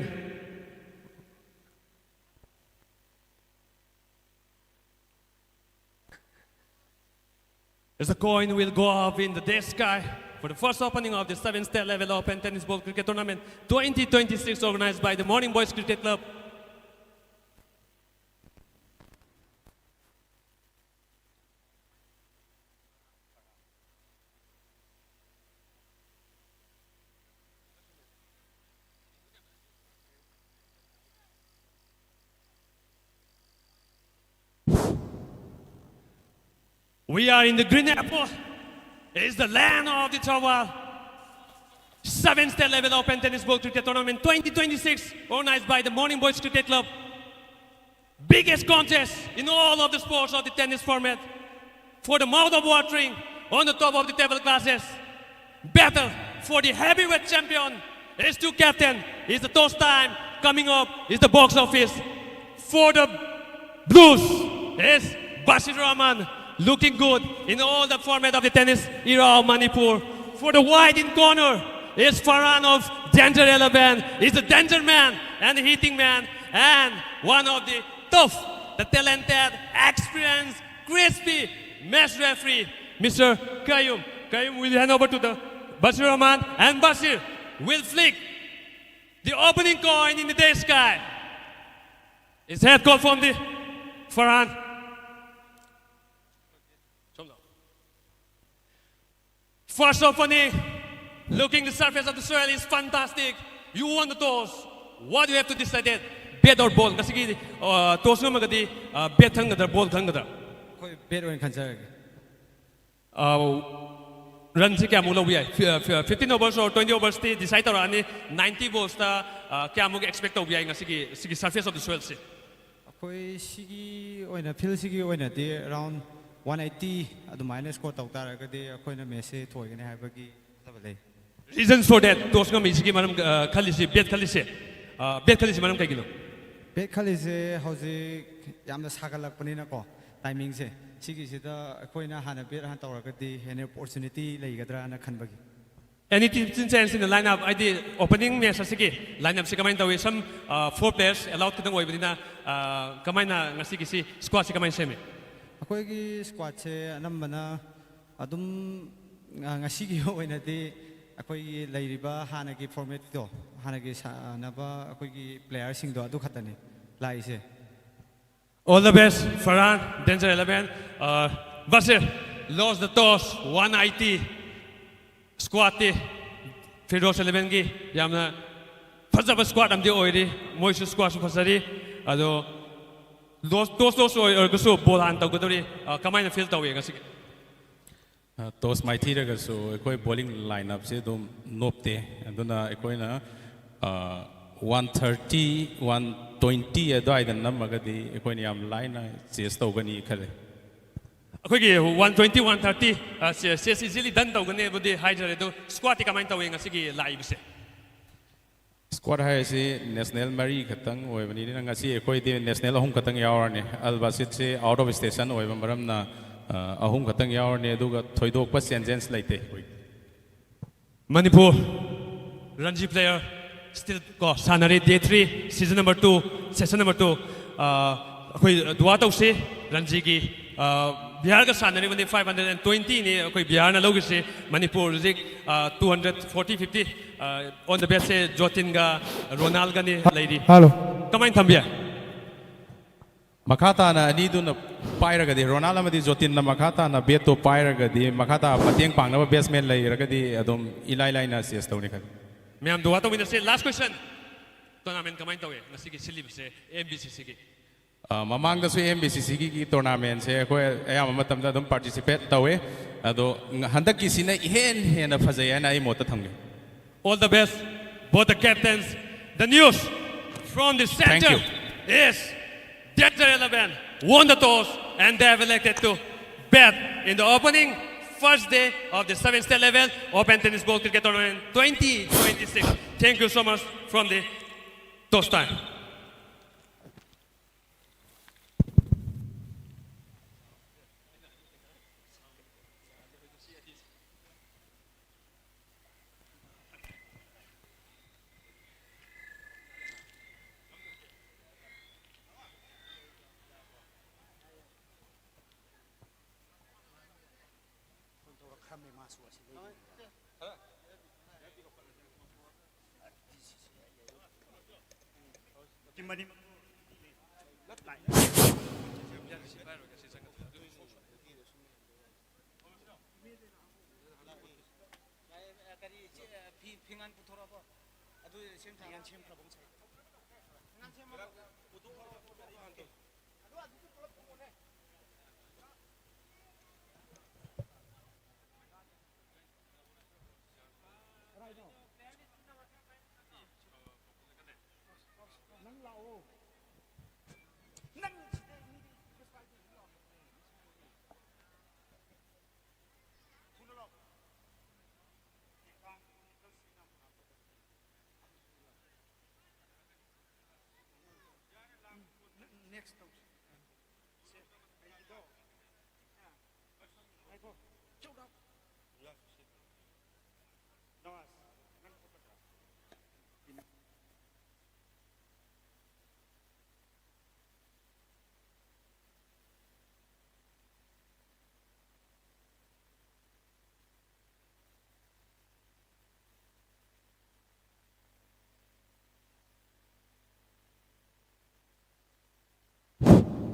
As the coin will go up in the day sky for the first opening of the seventh State Level Open Tennis Ball Cricket Tournament twenty twenty-six, organized by the Morning Boys Cricket Club. We are in the Green Apple. It's the land of the Tawal. Seventh State Level Open Tennis Ball Cricket Tournament twenty twenty-six, organized by the Morning Boys Cricket Club. Biggest contest in all of the sports of the tennis format. For the mouth of watering on the top of the table classes. Battle for the heavyweight champion is two captain. Is the toast time coming up. Is the box office. For the Blues is Bashir Rahman, looking good in all the format of the tennis era of Manipur. For the white in corner is Farhan of Danger Eleven. Is the danger man and the hitting man and one of the tough, the talented, experienced, crispy match referee, Mister Kayum. Kayum will hand over to the Bashir Rahman, and Bashir will flick the opening coin in the day sky. It's head call from the Farhan. First opening, looking the surface of the soil is fantastic. You won the toss. What do you have to decide? Bet or ball? Kasi uh, toss nga magadi, uh, bet khan gadra, ball khan gadra. ꯑꯩꯈꯣꯏ bet ꯑꯣꯏꯅ ꯈꯟꯖꯔꯒꯦ꯫ Uh, Runꯁꯤ ꯀꯌꯥꯃꯨꯛ ꯂꯧꯕ ꯌꯥꯏ? Fifteen overs or twenty oversꯇꯤ decide ꯇꯧꯔꯛꯑꯅꯤ. Ninety ballsꯇ ꯀꯌꯥꯃꯨꯛ expect ꯇꯧꯕ ꯌꯥꯏ ꯉꯁꯤꯒꯤ ꯁꯤꯒꯤ surface of the soilꯁꯤ? ꯑꯩꯈꯣꯏ ꯁꯤꯒꯤ ꯑꯣꯏꯅ, field ꯁꯤꯒꯤ ꯑꯣꯏꯅꯗꯤ around one eighty ꯑꯗꯨꯃꯥꯏꯅ score ꯇꯧ ꯇꯥꯔꯒꯗꯤ ꯑꯩꯈꯣꯏꯅ matchꯁꯦ ꯊꯣꯏꯒꯅꯤ ꯍꯥꯏꯕꯒꯤ ꯊꯥꯖꯕ ꯂꯩ꯫ Reasons for that, toss ꯉꯝꯃꯤꯁꯤꯒꯤ ꯃꯔꯝ ꯈꯜꯂꯤꯁꯤ, bet ꯈꯜꯂꯤꯁꯦ, bet ꯈꯜꯂꯤꯁꯤ ꯃꯔꯝ ꯀꯩꯒꯤꯅꯣ? Bet ꯈꯜꯂꯤꯁꯦ ꯍꯧꯖꯤꯛ ꯌꯥꯝꯅ ꯁꯥꯒꯠꯂꯛꯄꯅꯤꯅꯀꯣ, timingꯁꯦ, ꯁꯤꯒꯤꯁꯤꯗ ꯑꯩꯈꯣꯏꯅ ꯍꯥꯟꯅ bet ꯍꯥꯟꯅ ꯇꯧꯔꯒꯗꯤ ꯍꯦꯟꯅ opportunity ꯂꯩꯒꯗ꯭ꯔꯥꯅ ꯈꯟꯕꯒꯤ꯫ Any team change in the lineup, ꯍꯥꯏꯗꯤ opening match ꯑꯁꯤꯒꯤ lineupꯁꯤ ꯀꯃꯥꯏꯅ ꯇꯧꯏ? Some four players allowed ꯈꯤꯇꯪ ꯑꯣꯏꯕꯅꯤꯅ, ꯀꯃꯥꯏꯅ ꯉꯁꯤꯒꯤꯁꯤ squadꯁꯤ ꯀꯃꯥꯏꯅ ꯁꯦꯝꯃꯤ? ꯑꯩꯈꯣꯏꯒꯤ squadꯁꯦ ꯑꯅꯝꯕꯅ ꯑꯗꯨꯝ ꯉꯁꯤꯒꯤ ꯑꯣꯏꯅꯗꯤ ꯑꯩꯈꯣꯏꯒꯤ ꯂꯩꯔꯤꯕ ꯍꯥꯟꯅꯒꯤ formatꯇꯣ, ꯍꯥꯟꯅꯒꯤ ꯁꯥꯟꯅꯕ ꯑꯩꯈꯣꯏꯒꯤ playerꯁꯤꯡꯗꯣ ꯑꯗꯨ ꯈꯛꯇꯅꯤ ꯂꯥꯛꯏꯁꯦ꯫ All the best, Farhan, Danger eleven. Basir, lost the toss, one eighty. Squadꯇꯤ Firdaus elevenꯒꯤ ꯌꯥꯝꯅ ꯐꯖꯕ squad ꯑꯃꯗꯤ ꯑꯣꯏꯔꯤ, ꯃꯣꯏꯁꯨ squadꯁꯨ ꯐꯖꯔꯤ꯫ ꯑꯗꯣ toss, toss loss ꯑꯣꯏꯔꯒꯁꯨ ball ꯍꯥꯟꯅ ꯇꯧꯒꯗꯧꯔꯤ꯫ ꯀꯃꯥꯏꯅ feel ꯇꯧꯏ ꯉꯁꯤꯒꯤ? Toss ꯃꯥꯏꯊꯤꯔꯒꯁꯨ ꯑꯩꯈꯣꯏ bowling lineupꯁꯦ ꯑꯗꯨꯝ ꯅꯣꯞꯇꯦ꯫ ꯑꯗꯨꯅ ꯑꯩꯈꯣꯏꯅ one thirty, one twenty ꯑꯗꯨꯋꯥꯏꯗ ꯅꯝꯃꯒꯗꯤ ꯑꯩꯈꯣꯏꯅ ꯌꯥꯝ ꯂꯥꯏꯅ chase ꯇꯧꯒꯅꯤ ꯈꯜꯂꯦ꯫ ꯑꯩꯈꯣꯏꯒꯤ one twenty, one thirty chase easily done ꯇꯧꯒꯅꯤꯕꯨꯗꯤ ꯍꯥꯏꯖꯔꯦ, ꯑꯗꯣ squadꯇꯤ ꯀꯃꯥꯏꯅ ꯇꯧꯏ ꯉꯁꯤꯒꯤ ꯂꯥꯛꯏꯕꯁꯦ? Squad ꯍꯥꯏꯔꯤꯁꯤ national ꯃꯔꯤ ꯈꯛꯇꯪ ꯑꯣꯏꯕꯅꯤꯅ ꯉꯁꯤ ꯑꯩꯈꯣꯏꯗꯤ national ꯑꯍꯨꯝ ꯈꯛꯇꯪ ꯌꯥꯎꯔꯅꯤ꯫ Al Basidꯁꯦ out of station ꯑꯣꯏꯕ ꯃꯔꯝꯅ ꯑꯍꯨꯝ ꯈꯛꯇꯪ ꯌꯥꯎꯔꯅꯤ, ꯑꯗꯨꯒ ꯊꯣꯏꯗꯣꯛꯄ changes ꯂꯩꯇꯦ ꯑꯩꯈꯣꯏ꯫ ꯃꯅꯤꯄꯨꯔ Ranji player still ꯀꯣ ꯁꯥꯟꯅꯔꯤ, day three, season number two, session number two꯫ ꯑꯩꯈꯣꯏ ꯗꯨꯋꯥ ꯇꯧꯁꯤ ꯔꯟꯖꯤꯒꯤ꯫ ꯕꯤꯍꯥꯔꯒ ꯁꯥꯟꯅꯔꯤꯕꯅꯤ, five hundred and twentyꯅꯤ ꯑꯩꯈꯣꯏ ꯕꯤꯍꯥꯔꯅ ꯂꯧꯈꯤꯁꯤ꯫ ꯃꯅꯤꯄꯨꯔ ꯍꯧꯖꯤꯛ two hundred forty, fifty꯫ On the batꯁꯦ ꯖꯣꯇꯤꯟꯒ ꯔꯣꯅꯥꯜꯒꯅꯤ ꯂꯩꯔꯤ꯫ Hello. ꯀꯃꯥꯏꯅ ꯊꯝꯕꯤ ꯌꯥꯏ? ꯃꯈꯥ ꯇꯥꯅ ꯑꯅꯤꯗꯨꯅ ꯄꯥꯏꯔꯒꯗꯤ, ꯔꯣꯅꯥꯜ ꯑꯃꯗꯤ ꯖꯣꯇꯤꯟꯅ ꯃꯈꯥ ꯇꯥꯅ batꯇꯣ ꯄꯥꯏꯔꯒꯗꯤ, ꯃꯈꯥ ꯇꯥꯕ ꯃꯇꯦꯡ ꯄꯥꯡꯅꯕ batsman ꯂꯩꯔꯒꯗꯤ ꯑꯗꯨꯝ ꯏꯂꯥꯏ ꯂꯥꯏꯅ chase ꯇꯧꯅꯤ ꯈꯜꯂꯤ꯫ ꯃꯌꯥꯝ ꯗꯨꯋꯥ ꯇꯧꯃꯤꯟꯅꯁꯤ꯫ Last question, tournament ꯀꯃꯥꯏꯅ ꯇꯧꯏ ꯉꯁꯤꯒꯤ ꯁꯤꯜꯂꯤꯕꯁꯦ MBCCꯒꯤ? ꯃꯃꯥꯡꯗꯁꯨ MBCCꯒꯤ tournamentꯁꯦ ꯑꯩꯈꯣꯏ ꯑꯌꯥꯝꯕ ꯃꯇꯝꯗ ꯑꯗꯨꯝ participate ꯇꯧꯋꯦ꯫ ꯑꯗꯣ ꯍꯟꯗꯛꯀꯤꯁꯤꯅ ꯏꯍꯦꯟ ꯍꯦꯟꯅ ꯐꯖꯩ ꯍꯥꯏꯅ ꯑꯩ ꯃꯣꯠꯇ ꯊꯝꯒꯦ꯫ All the best, both the captains. The news from the center is Desert Eleven won the toss and they have elected to bat in the opening first day of the seven state level Open Tennis Ball Cricket Tournament twenty twenty-six. Thank you so much from the toss time. ꯀꯔꯤ ꯐꯤ ꯐꯤꯉꯥꯟ ꯄꯨꯊꯣꯔꯛꯑꯕꯣ? ꯑꯗꯨ ꯁꯦꯝ ꯁꯥꯕ ꯁꯦꯝꯈ꯭ꯔꯕꯣ ꯉꯁꯥꯏ? ꯐꯤꯉꯥꯟ ꯁꯦꯝꯃꯕꯣ?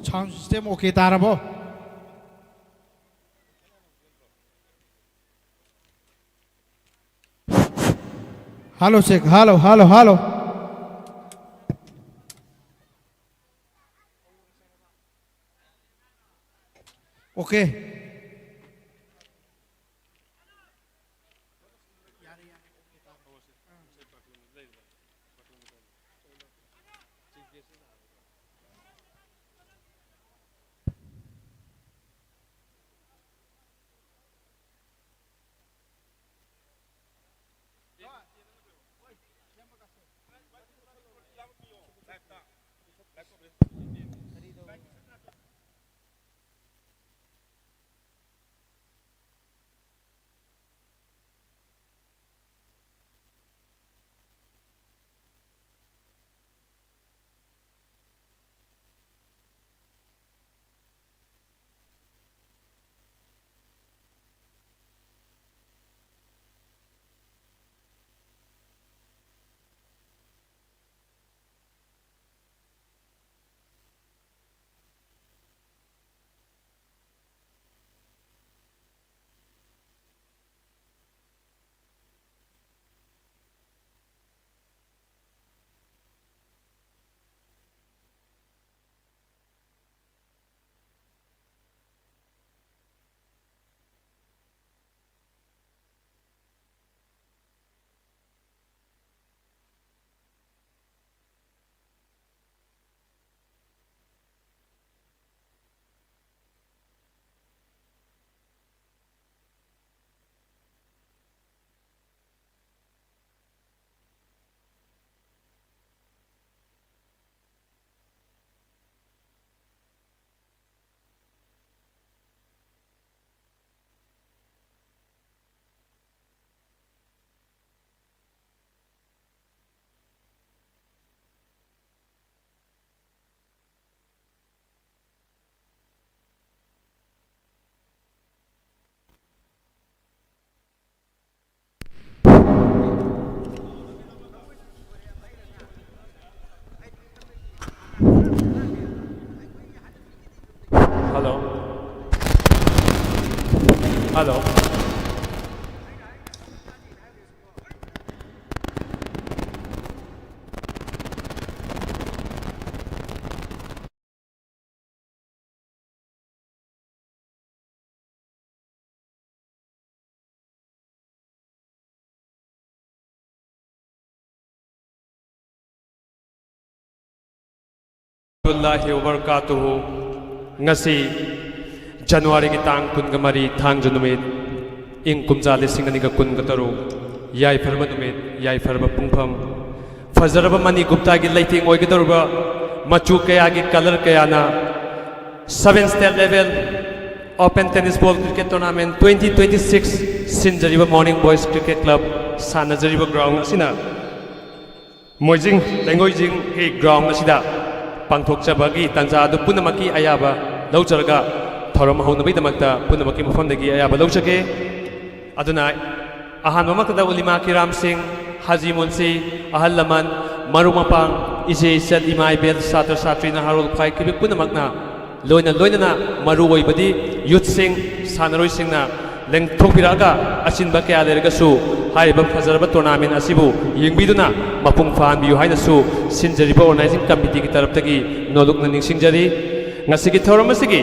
Sound system okay ꯇꯥꯔꯕꯣ? Hello, check. Hello, hello, hello. Okay. Hello. Hello. ꯋꯕꯔꯀꯥꯇꯨꯍꯨ꯫ ꯉꯁꯤ ꯖꯅꯋꯥꯔꯤꯒꯤ ꯇꯥꯡ ꯀꯨꯟꯒ ꯃꯔꯤ, ꯊꯥꯡꯖ ꯅꯨꯃꯤꯠ, ꯏꯪ ꯀꯨꯝꯖꯥ ꯂꯤꯁꯤꯡ ꯑꯅꯤꯒ ꯀꯨꯟꯒ ꯇꯔꯨꯛ, ꯌꯥꯏꯐꯔꯕ ꯅꯨꯃꯤꯠ, ꯌꯥꯏꯐꯔꯕ ꯄꯨꯡꯐꯝ꯫ ꯐꯖꯔꯕ ꯃꯅꯤ ꯒꯨꯞꯇꯥꯒꯤ ꯂꯩꯇꯦꯡ ꯑꯣꯏꯒꯗꯧꯔꯤꯕ ꯃꯆꯨ ꯀꯌꯥꯒꯤ colour ꯀꯌꯥꯅ seven state level Open Tennis Ball Cricket Tournament twenty twenty-six ꯁꯤꯟꯖꯔꯤꯕ Morning Boys Cricket Club ꯁꯥꯟꯅꯖꯔꯤꯕ ground ꯑꯁꯤꯅ ꯃꯣꯏꯖꯤꯡ ꯂꯩꯉꯣꯏꯖꯤꯡꯒꯤ ground ꯑꯁꯤꯗ ꯄꯥꯡꯊꯣꯛꯆꯕꯒꯤ ꯇꯥꯟꯖꯥ ꯑꯗꯨ ꯄꯨꯝꯅꯃꯛꯀꯤ ꯑꯌꯥꯕ ꯂꯧꯖꯔꯒ ꯊꯧꯔꯝ ꯍꯧꯅꯕꯒꯤꯗꯃꯛꯇ ꯄꯨꯝꯅꯃꯛꯀꯤ ꯃꯐꯝꯗꯒꯤ ꯑꯌꯥꯕ ꯂꯧꯖꯒꯦ꯫ ꯑꯗꯨꯅ ꯑꯍꯥꯟꯕꯃꯛꯇꯗ ꯎꯂꯤꯃꯥ ꯀꯤꯔꯥꯝ ꯁꯤꯡ, ꯍꯥꯖꯤ ꯃꯨꯟꯁꯤ, ꯑꯍꯜ ꯂꯃꯟ, ꯃꯔꯨꯞ ꯃꯄꯥꯡ, ꯏꯆꯦ ꯏꯆꯜ, ꯏꯃꯥ ꯏꯕꯦꯜ, ꯁꯥꯇ꯭ꯔ ꯁꯥꯇ꯭ꯔꯤ, ꯅꯍꯥꯔꯣꯜ ꯈ꯭ꯋꯥꯏ ꯀꯤꯕꯤ ꯄꯨꯝꯅꯃꯛꯅ, ꯂꯣꯏꯅ ꯂꯣꯏꯅꯅ ꯃꯔꯨ ꯑꯣꯏꯕꯗꯤ youthꯁꯤꯡ, ꯁꯥꯟꯅꯔꯣꯏꯁꯤꯡꯅ ꯂꯦꯡꯊꯣꯛꯄꯤꯔꯛꯑꯒ ꯑꯆꯤꯟꯕ ꯀꯌꯥ ꯂꯩꯔꯒꯁꯨ ꯍꯥꯏꯔꯤꯕ ꯐꯖꯔꯕ tournament ꯑꯁꯤꯕꯨ ꯌꯦꯡꯕꯤꯗꯨꯅ ꯃꯄꯨꯡ ꯐꯥꯍꯟꯕꯤꯌꯨ ꯍꯥꯏꯅꯁꯨ ꯁꯤꯟꯖꯔꯤꯕ organizing committeeꯒꯤ ꯇꯔꯞꯇꯒꯤ ꯅꯣꯂꯨꯛꯅ ꯅꯤꯡꯁꯤꯡꯖꯔꯤ꯫ ꯉꯁꯤꯒꯤ ꯊꯧꯔꯝ ꯑꯁꯤꯒꯤ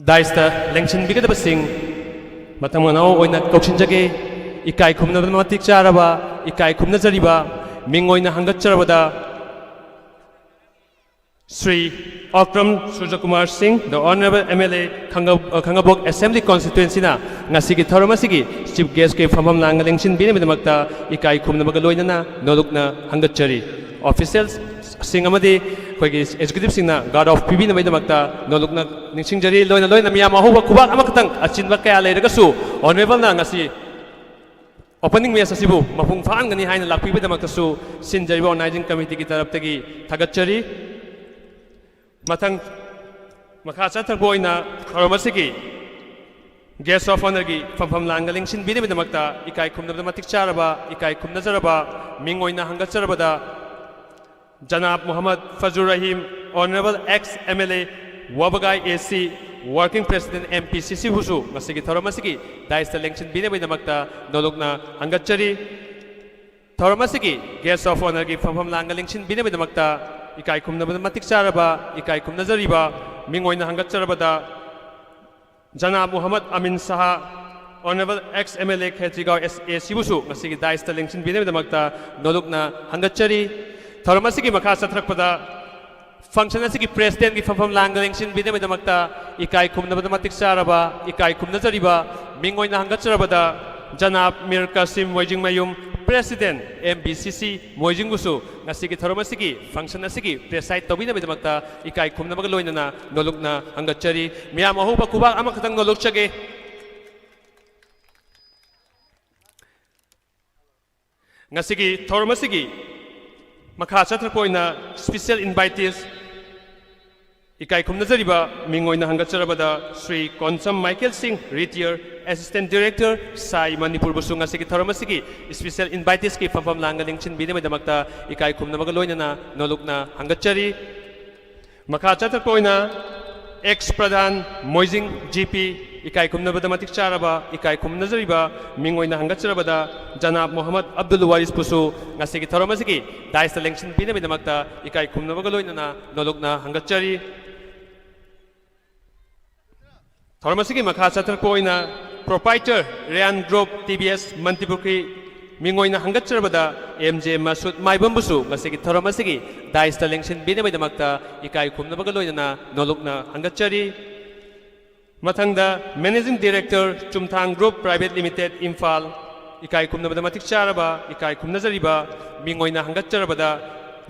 dais ꯇ ꯂꯦꯡꯁꯤꯟꯕꯤꯒꯗꯕꯁꯤꯡ ꯃꯊꯪ ꯃꯅꯥꯎ ꯑꯣꯏꯅ ꯀꯧꯁꯤꯟꯖꯒꯦ꯫ ꯏꯀꯥꯏ ꯈꯨꯝꯅꯕ ꯃꯇꯤꯛ ꯆꯥꯔꯕ, ꯏꯀꯥꯏ ꯈꯨꯝꯅꯖꯔꯤꯕ ꯃꯤꯡ ꯑꯣꯏꯅ ꯍꯪꯒꯠꯆꯔꯕꯗ ꯁ꯭ꯔꯤ ꯑꯣꯀ꯭ꯔꯝ ꯁꯨꯔꯖꯀꯨꯃꯥꯔ ꯁꯤꯡ, the Honourable M L A, ꯈꯥꯡꯉ-, ꯑ, ꯈꯥꯡꯉꯕꯣꯛ Assembly Constituency ꯅ ꯉꯁꯤꯒꯤ ꯊꯧꯔꯝ ꯑꯁꯤꯒꯤ Chief Guest ꯀꯤ ꯐꯝꯐꯝ ꯂꯥꯡꯒ ꯂꯦꯡꯁꯤꯟꯕꯤꯅꯕꯒꯤꯗꯃꯛꯇ ꯏꯀꯥꯏ ꯈꯨꯝꯅꯕꯒ ꯂꯣꯏꯅꯅ ꯅꯣꯂꯨꯛꯅ ꯍꯪꯒꯠꯆꯔꯤ꯫ Officials ꯁꯤꯡ ꯑꯃꯗꯤ ꯑꯩꯈꯣꯏꯒꯤ Executive ꯁꯤꯡꯅ guard of ꯄꯤꯕꯤꯅꯕꯒꯤꯗꯃꯛꯇ ꯅꯣꯂꯨꯛꯅ ꯅꯤꯡꯁꯤꯡꯖꯔꯤ꯫ ꯂꯣꯏꯅ ꯂꯣꯏꯅ ꯃꯤꯌꯥꯝ ꯑꯍꯧꯕ ꯈꯨꯕꯥꯛ ꯑꯃꯈꯛꯇꯪ, ꯑꯆꯤꯟꯕ ꯀꯌꯥ ꯂꯩꯔꯒꯁꯨ Honourable ꯅ ꯉꯁꯤ opening match ꯑꯁꯤꯕꯨ ꯃꯄꯨꯡ ꯐꯥꯍꯟꯒꯅꯤ ꯍꯥꯏꯅ ꯂꯥꯛꯄꯤꯕꯒꯤꯗꯃꯛꯇꯁꯨ ꯁꯤꯟꯖꯔꯤꯕ organizing committeeꯒꯤ ꯇꯔꯞꯇꯒꯤ ꯊꯥꯒꯠꯆꯔꯤ꯫ ꯃꯊꯪ ꯃꯈꯥ ꯆꯠꯊꯔꯛꯄ ꯑꯣꯏꯅ ꯊꯧꯔꯝ ꯑꯁꯤꯒꯤ Guest of Honourꯒꯤ ꯐꯝꯐꯝ ꯂꯥꯡꯒ ꯂꯦꯡꯁꯤꯟꯕꯤꯅꯕꯒꯤꯗꯃꯛꯇ ꯏꯀꯥꯏ ꯈꯨꯝꯅꯕꯗ ꯃꯇꯤꯛ ꯆꯥꯔꯕ, ꯏꯀꯥꯏ ꯈꯨꯝꯅꯖꯔꯕ ꯃꯤꯡ ꯑꯣꯏꯅ ꯍꯪꯒꯠꯆꯔꯕꯗ ꯖꯅꯥꯕ ꯃꯨꯍꯝꯃꯗ ꯐꯖꯨꯔ Rahim, Honourable ex M L A, ꯋꯥꯕꯒꯥꯏ A C, Working President M P C C ꯕꯨꯁꯨ ꯉꯁꯤꯒꯤ ꯊꯧꯔꯝ ꯑꯁꯤꯒꯤ dais ꯇ ꯂꯦꯡꯁꯤꯟꯕꯤꯅꯕꯒꯤꯗꯃꯛꯇ ꯅꯣꯂꯨꯛꯅ ꯍꯪꯒꯠꯆꯔꯤ꯫ ꯊꯧꯔꯝ ꯑꯁꯤꯒꯤ Guest of Honourꯒꯤ ꯐꯝꯐꯝ ꯂꯥꯡꯒ ꯂꯦꯡꯁꯤꯟꯕꯤꯅꯕꯒꯤꯗꯃꯛꯇ ꯏꯀꯥꯏ ꯈꯨꯝꯅꯕꯗ ꯃꯇꯤꯛ ꯆꯥꯔꯕ, ꯏꯀꯥꯏ ꯈꯨꯝꯅꯖꯔꯤꯕ ꯃꯤꯡ ꯑꯣꯏꯅ ꯍꯪꯒꯠꯆꯔꯕꯗ ꯖꯅꯥꯕ ꯃꯨꯍꯝꯃꯗ ꯑꯃꯤꯟ Shah, Honourable ex M L A Khetrigao A C ꯕꯨꯁꯨ ꯉꯁꯤꯒꯤ dais ꯇ ꯂꯦꯡꯁꯤꯟꯕꯤꯅꯕꯒꯤꯗꯃꯛꯇ ꯅꯣꯂꯨꯛꯅ ꯍꯪꯒꯠꯆꯔꯤ꯫ ꯊꯧꯔꯝ ꯑꯁꯤꯒꯤ ꯃꯈꯥ ꯆꯠꯊꯔꯛꯄꯗ Function ꯑꯁꯤꯒꯤ presidentꯀꯤ ꯐꯝꯐꯝ ꯂꯥꯡꯗ ꯂꯦꯡꯁꯤꯟꯕꯤꯅꯕꯒꯤꯗꯃꯛꯇ ꯏꯀꯥꯏ ꯈꯨꯝꯅꯕꯗ ꯃꯇꯤꯛ ꯆꯥꯔꯕ, ꯏꯀꯥꯏ ꯈꯨꯝꯅꯖꯔꯤꯕ ꯃꯤꯡ ꯑꯣꯏꯅ ꯍꯪꯒꯠꯆꯔꯕꯗ ꯖꯅꯥꯕ ꯃꯤꯔ ꯀꯥꯁꯤꯝ ꯃꯣꯏꯖꯤꯡꯃꯌꯨꯝ, president M B C C ꯃꯣꯏꯖꯤꯡꯕꯨꯁꯨ ꯉꯁꯤꯒꯤ ꯊꯧꯔꯝ ꯑꯁꯤꯒꯤ function ꯑꯁꯤꯒꯤ preside ꯇꯧꯕꯤꯅꯕꯒꯤꯗꯃꯛꯇ ꯏꯀꯥꯏ ꯈꯨꯝꯅꯕꯒ ꯂꯣꯏꯅꯅ ꯅꯣꯂꯨꯛꯅ ꯍꯪꯒꯠꯆꯔꯤ꯫ ꯃꯤꯌꯥꯝ ꯑꯍꯧꯕ ꯈꯨꯕꯥꯛ ꯑꯃꯈꯛꯇꯪ ꯅꯣꯂꯨꯛꯆꯒꯦ꯫ ꯉꯁꯤꯒꯤ ꯊꯧꯔꯝ ꯑꯁꯤꯒꯤ ꯃꯈꯥ ꯆꯠꯊꯔꯛꯄ ꯑꯣꯏꯅ special invitees ꯏꯀꯥꯏ ꯈꯨꯝꯅꯖꯔꯤꯕ ꯃꯤꯡ ꯑꯣꯏꯅ ꯍꯪꯒꯠꯆꯔꯕꯗ ꯁ꯭ꯔꯤ ꯀꯣꯟꯁꯝ ꯃꯥꯏꯀꯦꯜ ꯁꯤꯡ, retired assistant director, ꯁꯥꯏ ꯃꯅꯤꯄꯨꯔꯕꯨꯁꯨ ꯉꯁꯤꯒꯤ ꯊꯧꯔꯝ ꯑꯁꯤꯒꯤ special inviteesꯀꯤ ꯐꯝꯐꯝ ꯂꯥꯡꯗ ꯂꯦꯡꯁꯤꯟꯕꯤꯅꯕꯒꯤꯗꯃꯛꯇ ꯏꯀꯥꯏ ꯈꯨꯝꯅꯕꯒ ꯂꯣꯏꯅꯅ ꯅꯣꯂꯨꯛꯅ ꯍꯪꯒꯠꯆꯔꯤ꯫ ꯃꯈꯥ ꯆꯠꯊꯔꯛꯄ ꯑꯣꯏꯅ ex ꯄ꯭ꯔꯙꯥꯟ ꯃꯣꯏꯖꯤꯡ G P ꯏꯀꯥꯏ ꯈꯨꯝꯅꯕꯗ ꯃꯇꯤꯛ ꯆꯥꯔꯕ, ꯏꯀꯥꯏ ꯈꯨꯝꯅꯖꯔꯤꯕ ꯃꯤꯡ ꯑꯣꯏꯅ ꯍꯪꯒꯠꯆꯔꯕꯗ ꯖꯅꯥꯕ ꯃꯣꯍꯝꯃꯗ ꯑꯕꯗꯨꯜ ꯋꯥꯔꯤꯁꯄꯨꯁꯨ ꯉꯁꯤꯒꯤ ꯊꯧꯔꯝ ꯑꯁꯤꯒꯤ daisꯇ ꯂꯦꯡꯁꯤꯟꯕꯤꯅꯕꯒꯤꯗꯃꯛꯇ ꯏꯀꯥꯏ ꯈꯨꯝꯅꯕꯒ ꯂꯣꯏꯅꯅ ꯅꯣꯂꯨꯛꯅ ꯍꯪꯒꯠꯆꯔꯤ꯫ ꯊꯧꯔꯝ ꯑꯁꯤꯒꯤ ꯃꯈꯥ ꯆꯠꯊꯔꯛꯄ ꯑꯣꯏꯅ proprietor ꯔꯌꯥꯟ Group T V S Mantripukhri ꯃꯤꯡ ꯑꯣꯏꯅ ꯍꯪꯒꯠꯆꯔꯕꯗ M J ꯃꯁꯨꯗ ꯃꯥꯏꯕꯝꯕꯨꯁꯨ ꯉꯁꯤꯒꯤ ꯊꯧꯔꯝ ꯑꯁꯤꯒꯤ daisꯇ ꯂꯦꯡꯁꯤꯟꯕꯤꯅꯕꯒꯤꯗꯃꯛꯇ ꯏꯀꯥꯏ ꯈꯨꯝꯅꯕꯒ ꯂꯣꯏꯅꯅ ꯅꯣꯂꯨꯛꯅ ꯍꯪꯒꯠꯆꯔꯤ꯫ ꯃꯊꯪꯗ managing director ꯆꯨꯝꯊꯥꯡ Group Private Limited Imphal ꯏꯀꯥꯏ ꯈꯨꯝꯅꯕꯗ ꯃꯇꯤꯛ ꯆꯥꯔꯕ, ꯏꯀꯥꯏ ꯈꯨꯝꯅꯖꯔꯤꯕ ꯃꯤꯡ ꯑꯣꯏꯅ ꯍꯪꯒꯠꯆꯔꯕꯗ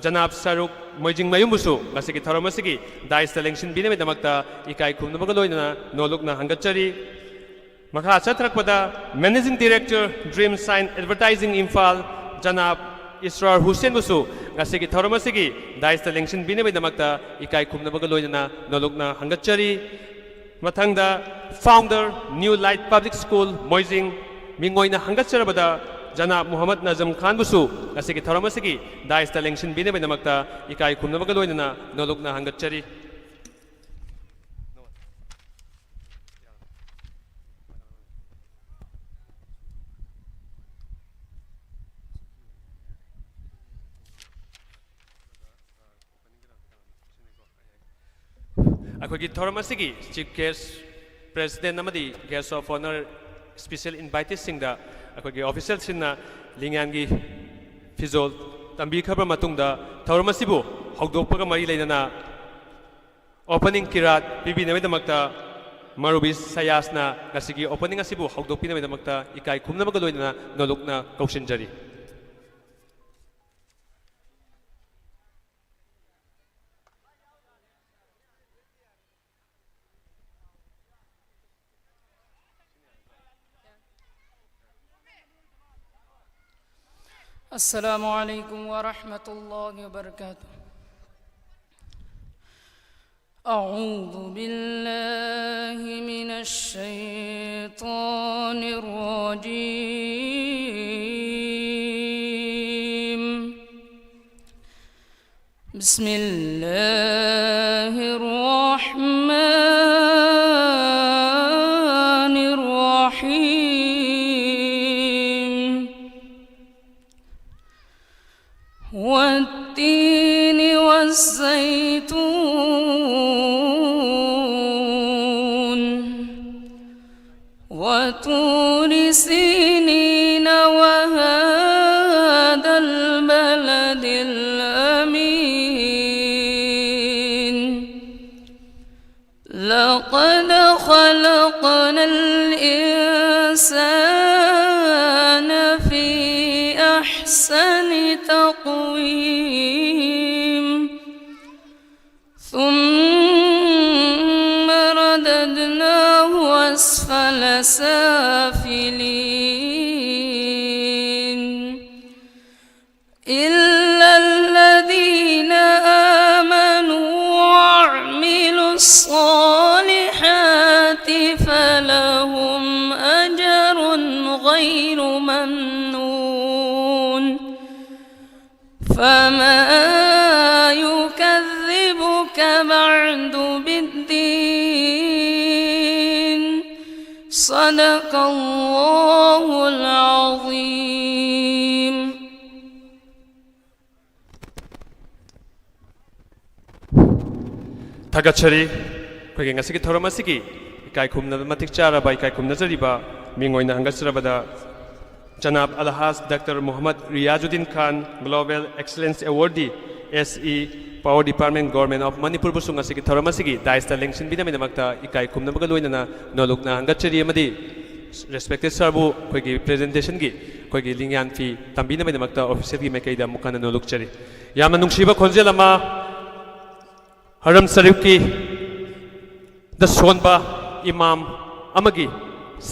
ꯖꯅꯥꯕ ꯁꯔꯨꯛ ꯃꯣꯏꯖꯤꯡꯃꯌꯨꯝꯕꯨꯁꯨ ꯉꯁꯤꯒꯤ ꯊꯧꯔꯝ ꯑꯁꯤꯒꯤ daisꯇ ꯂꯦꯡꯁꯤꯟꯕꯤꯅꯕꯒꯤꯗꯃꯛꯇ ꯏꯀꯥꯏ ꯈꯨꯝꯅꯕꯒ ꯂꯣꯏꯅꯅ ꯅꯣꯂꯨꯛꯅ ꯍꯪꯒꯠꯆꯔꯤ꯫ ꯃꯈꯥ ꯆꯠꯊꯔꯛꯄꯗ managing director Dream Sign Advertising Imphal ꯖꯅꯥꯕ ꯏꯁꯔꯥꯔ ꯍꯨꯁꯦꯟꯕꯨꯁꯨ ꯉꯁꯤꯒꯤ ꯊꯧꯔꯝ ꯑꯁꯤꯒꯤ daisꯇ ꯂꯦꯡꯁꯤꯟꯕꯤꯅꯕꯒꯤꯗꯃꯛꯇ ꯏꯀꯥꯏ ꯈꯨꯝꯅꯕꯒ ꯂꯣꯏꯅꯅ ꯅꯣꯂꯨꯛꯅ ꯍꯪꯒꯠꯆꯔꯤ꯫ ꯃꯊꯪꯗ founder New Light Public School ꯃꯣꯏꯖꯤꯡ ꯃꯤꯡ ꯑꯣꯏꯅ ꯍꯪꯒꯠꯆꯔꯕꯗ ꯖꯅꯥꯕ ꯃꯨꯍꯝꯃꯗ ꯅꯖꯝ ꯈꯥꯟꯕꯨꯁꯨ ꯉꯁꯤꯒꯤ ꯊꯧꯔꯝ ꯑꯁꯤꯒꯤ daisꯇ ꯂꯦꯡꯁꯤꯟꯕꯤꯅꯕꯒꯤꯗꯃꯛꯇ ꯏꯀꯥꯏ ꯈꯨꯝꯅꯕꯒ ꯂꯣꯏꯅꯅ ꯅꯣꯂꯨꯛꯅ ꯍꯪꯒꯠꯆꯔꯤ꯫ ꯑꯩꯈꯣꯏꯒꯤ ꯊꯧꯔꯝ ꯑꯁꯤꯒꯤ chief guest, president ꯑꯃꯗꯤ guest of honour, special inviteesꯁꯤꯡꯗ ꯑꯩꯈꯣꯏꯒꯤ officialꯁꯤꯡꯅ ꯂꯤꯡꯌꯥꯟꯒꯤ ꯐꯤꯖꯣꯜ ꯇꯝꯕꯤꯈ꯭ꯔꯕ ꯃꯇꯨꯡꯗ ꯊꯧꯔꯝ ꯑꯁꯤꯕꯨ ꯍꯧꯗꯣꯛꯄꯒ ꯃꯔꯤ ꯂꯩꯅꯅ opening ꯀꯤꯔꯥꯠ ꯄꯤꯕꯤꯅꯕꯒꯤꯗꯃꯛꯇ ꯃꯧꯔꯨꯕꯤ ꯁꯌꯥꯁꯅ ꯉꯁꯤꯒꯤ opening ꯑꯁꯤꯕꯨ ꯍꯧꯗꯣꯛꯄꯤꯅꯕꯒꯤꯗꯃꯛꯇ ꯏꯀꯥꯏ ꯈꯨꯝꯅꯕꯒ ꯂꯣꯏꯅꯅ ꯅꯣꯂꯨꯛꯅ ꯀꯧꯁꯤꯟꯖꯔꯤ꯫ السلام عليكم ورحمة الله وبركاته. أعوذ بالله من الشيطان الرجيم. بسم الله الرحمن الرحيم. والتين والزيتون وطور سينين وهذا البلد الأمين. لقد خلقنا الإنسان في أحسن تقويم. ثم رددناه أسفل سافلين. إلا الذين آمنوا وعملوا الصالحات فلهم أجر غير ممنون. فما يكذبك بعد بالدين. صدق الله العظيم. ꯊꯥꯒꯠꯆꯔꯤ꯫ ꯑꯩꯈꯣꯏꯒꯤ ꯉꯁꯤꯒꯤ ꯊꯧꯔꯝ ꯑꯁꯤꯒꯤ ꯏꯀꯥꯏ ꯈꯨꯝꯅꯕ ꯃꯇꯤꯛ ꯆꯥꯔꯕ ꯏꯀꯥꯏ ꯈꯨꯝꯅꯖꯔꯤꯕ ꯃꯤꯡ ꯑꯣꯏꯅ ꯍꯪꯒꯠꯆꯔꯕꯗ ꯖꯅꯥꯕ ꯑꯜꯍꯥꯖ doctor Muhammad Riyazuddin Khan, Global Excellence Awardee, S E, Power Department, Government of Manipurꯕꯨꯁꯨ ꯉꯁꯤꯒꯤ ꯊꯧꯔꯝ ꯑꯁꯤꯒꯤ dais ꯇ ꯂꯦꯡꯁꯤꯟꯕꯤꯅꯕꯒꯤꯗꯃꯛꯇ ꯏꯀꯥꯏ ꯈꯨꯝꯅꯕꯒ ꯂꯣꯏꯅꯅ ꯅꯣꯂꯨꯛꯅ ꯍꯪꯒꯠꯆꯔꯤ ꯑꯃꯗꯤ respected sir ꯕꯨ ꯑꯩꯈꯣꯏꯒꯤ presentation ꯒꯤ ꯑꯩꯈꯣꯏꯒꯤ ꯂꯤꯡꯌꯥꯟ ꯐꯤ ꯇꯝꯕꯤꯅꯕꯒꯤꯗꯃꯛꯇ official ꯒꯤ ꯃꯥꯏꯀꯩꯗ ꯑꯃꯨꯛ ꯍꯟꯅ ꯅꯣꯂꯨꯛꯆꯔꯤ꯫ ꯌꯥꯝꯅ ꯅꯨꯡꯁꯤꯕ ꯈꯣꯟꯖꯦꯜ ꯑꯃ, ꯍꯔꯝ ꯁꯔꯤꯐꯀꯤ ꯗ ꯁꯣꯟꯕ ꯏꯃꯥꯝ ꯑꯃꯒꯤ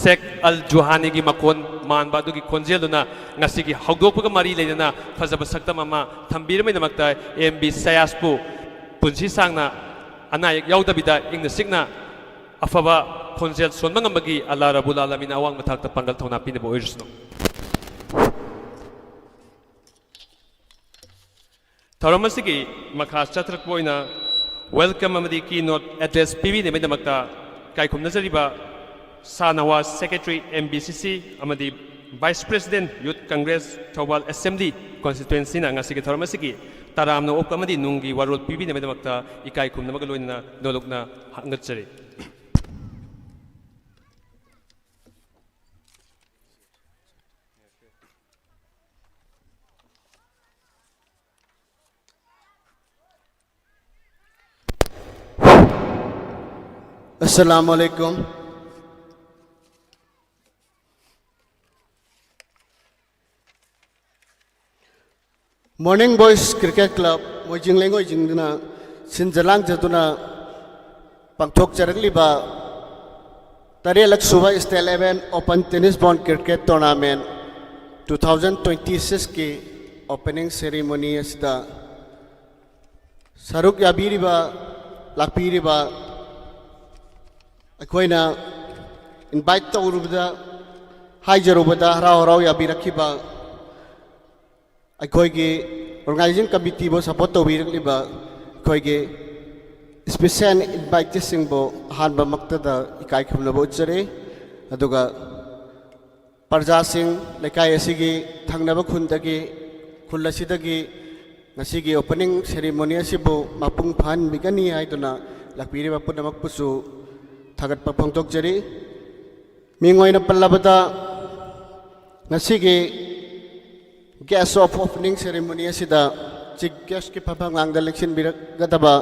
ꯁꯦꯈ ꯑꯜ ꯖꯨꯍꯥꯅꯤꯒꯤ ꯃꯈꯣꯟ ꯃꯥꯟꯕ ꯑꯗꯨꯒꯤ ꯈꯣꯟꯖꯦꯜꯗꯨꯅ ꯉꯁꯤꯒꯤ ꯍꯧꯗꯣꯛꯄꯒ ꯃꯔꯤ ꯂꯩꯅꯅ ꯐꯖꯕ ꯁꯛꯇꯝ ꯑꯃ ꯊꯝꯕꯤꯔꯝꯕꯒꯤꯗꯃꯛꯇ ꯑꯦꯝ ꯕꯤ ꯁꯌꯥꯁꯄꯨ ꯄꯨꯟꯁꯤ ꯁꯥꯡꯅ ꯑꯅꯥ ꯑꯌꯦꯛ ꯌꯥꯎꯗꯕꯤꯗ ꯏꯪꯅ ꯆꯤꯛꯅ ꯑꯐꯕ ꯈꯣꯟꯖꯦꯜ ꯁꯣꯟꯕ ꯉꯝꯕꯒꯤ ꯑꯜꯂꯥ ꯔꯕꯨꯜ ꯑꯥꯂꯃꯤꯟꯅ ꯑꯋꯥꯡꯕ ꯊꯥꯛꯇ ꯄꯥꯡꯒꯜ ꯊꯧꯅꯥ ꯄꯤꯅꯕ ꯑꯣꯏꯔꯁꯅꯨ꯫ ꯊꯧꯔꯝ ꯑꯁꯤꯒꯤ ꯃꯈꯥ ꯆꯠꯊꯔꯛꯄ ꯑꯣꯏꯅ welcome ꯑꯃꯗꯤ keynote address ꯄꯤꯕꯤꯅꯕꯒꯤꯗꯃꯛꯇ ꯏꯀꯥꯏ ꯈꯨꯝꯅꯖꯔꯤꯕ ꯁꯥꯍꯅꯋꯥꯖ, Secretary, M B C C ꯑꯃꯗꯤ Vice President, Youth Congress, Thoubal Assembly Constituency ꯅ ꯉꯁꯤꯒꯤ ꯊꯧꯔꯝ ꯑꯁꯤꯒꯤ ꯇꯔꯥꯝꯅ ꯑꯣꯛꯄ ꯑꯃꯗꯤ ꯅꯨꯡꯒꯤ ꯋꯥꯔꯣꯜ ꯄꯤꯕꯤꯅꯕꯒꯤꯗꯃꯛꯇ ꯏꯀꯥꯏ ꯈꯨꯝꯅꯕꯒ ꯂꯣꯏꯅꯅ ꯅꯣꯂꯨꯛꯅ ꯍꯪꯒꯠꯆꯔꯤ꯫ Assalamu alaikum. Morning Boys Cricket Club ꯃꯣꯏꯖꯤꯡ ꯂꯩꯉꯣꯏꯖꯤꯡꯗꯨꯅ ꯁꯤꯟꯖ ꯂꯥꯡꯖꯗꯨꯅ ꯄꯥꯡꯊꯣꯛꯆꯔꯛꯂꯤꯕ ꯇꯔꯦꯠꯂꯛ ꯁꯨꯕ State Level Open Tennis Ball Cricket Tournament two thousand twenty six ꯀꯤ opening ceremony ꯑꯁꯤꯗ ꯁꯔꯨꯛ ꯌꯥꯕꯤꯔꯤꯕ, ꯂꯥꯛꯄꯤꯔꯤꯕ, ꯑꯩꯈꯣꯏꯅ invite ꯇꯧꯔꯨꯕꯗ, ꯍꯥꯏꯖꯔꯨꯕꯗ ꯍꯔꯥꯎ ꯍꯔꯥꯎ ꯌꯥꯕꯤꯔꯛꯈꯤꯕ, ꯑꯩꯈꯣꯏꯒꯤ organizing committee ꯕꯨ support ꯇꯧꯕꯤꯔꯛꯂꯤꯕ ꯑꯩꯈꯣꯏꯒꯤ special invitees ꯁꯤꯡꯕꯨ ꯑꯍꯥꯟꯕꯃꯛꯇꯗ ꯏꯀꯥꯏ ꯈꯨꯝꯅꯕ ꯎꯠꯆꯔꯤ꯫ ꯑꯗꯨꯒ ꯄ꯭ꯔꯖꯥꯁꯤꯡ, ꯂꯩꯀꯥꯏ ꯑꯁꯤꯒꯤ ꯊꯪꯅꯕ ꯈꯨꯟꯗꯒꯤ, ꯈꯨꯜ ꯑꯁꯤꯗꯒꯤ ꯉꯁꯤꯒꯤ opening ceremony ꯑꯁꯤꯕꯨ ꯃꯄꯨꯡ ꯐꯥꯍꯟꯕꯤꯒꯅꯤ ꯍꯥꯏꯗꯨꯅ ꯂꯥꯛꯄꯤꯔꯤꯕ ꯄꯨꯝꯅꯃꯛꯄꯨꯁꯨ ꯊꯥꯒꯠꯄ ꯐꯣꯡꯗꯣꯛꯆꯔꯤ꯫ ꯃꯤꯡ ꯑꯣꯏꯅ ꯄꯜꯂꯕꯗ, ꯉꯁꯤꯒꯤ guest of opening ceremony ꯑꯁꯤꯗ ꯆꯤꯐ ꯒꯦꯁꯀꯤ ꯐꯝꯐꯝ ꯉꯥꯡꯗ ꯂꯦꯡꯁꯤꯟꯕꯤꯔꯛꯀꯗꯕ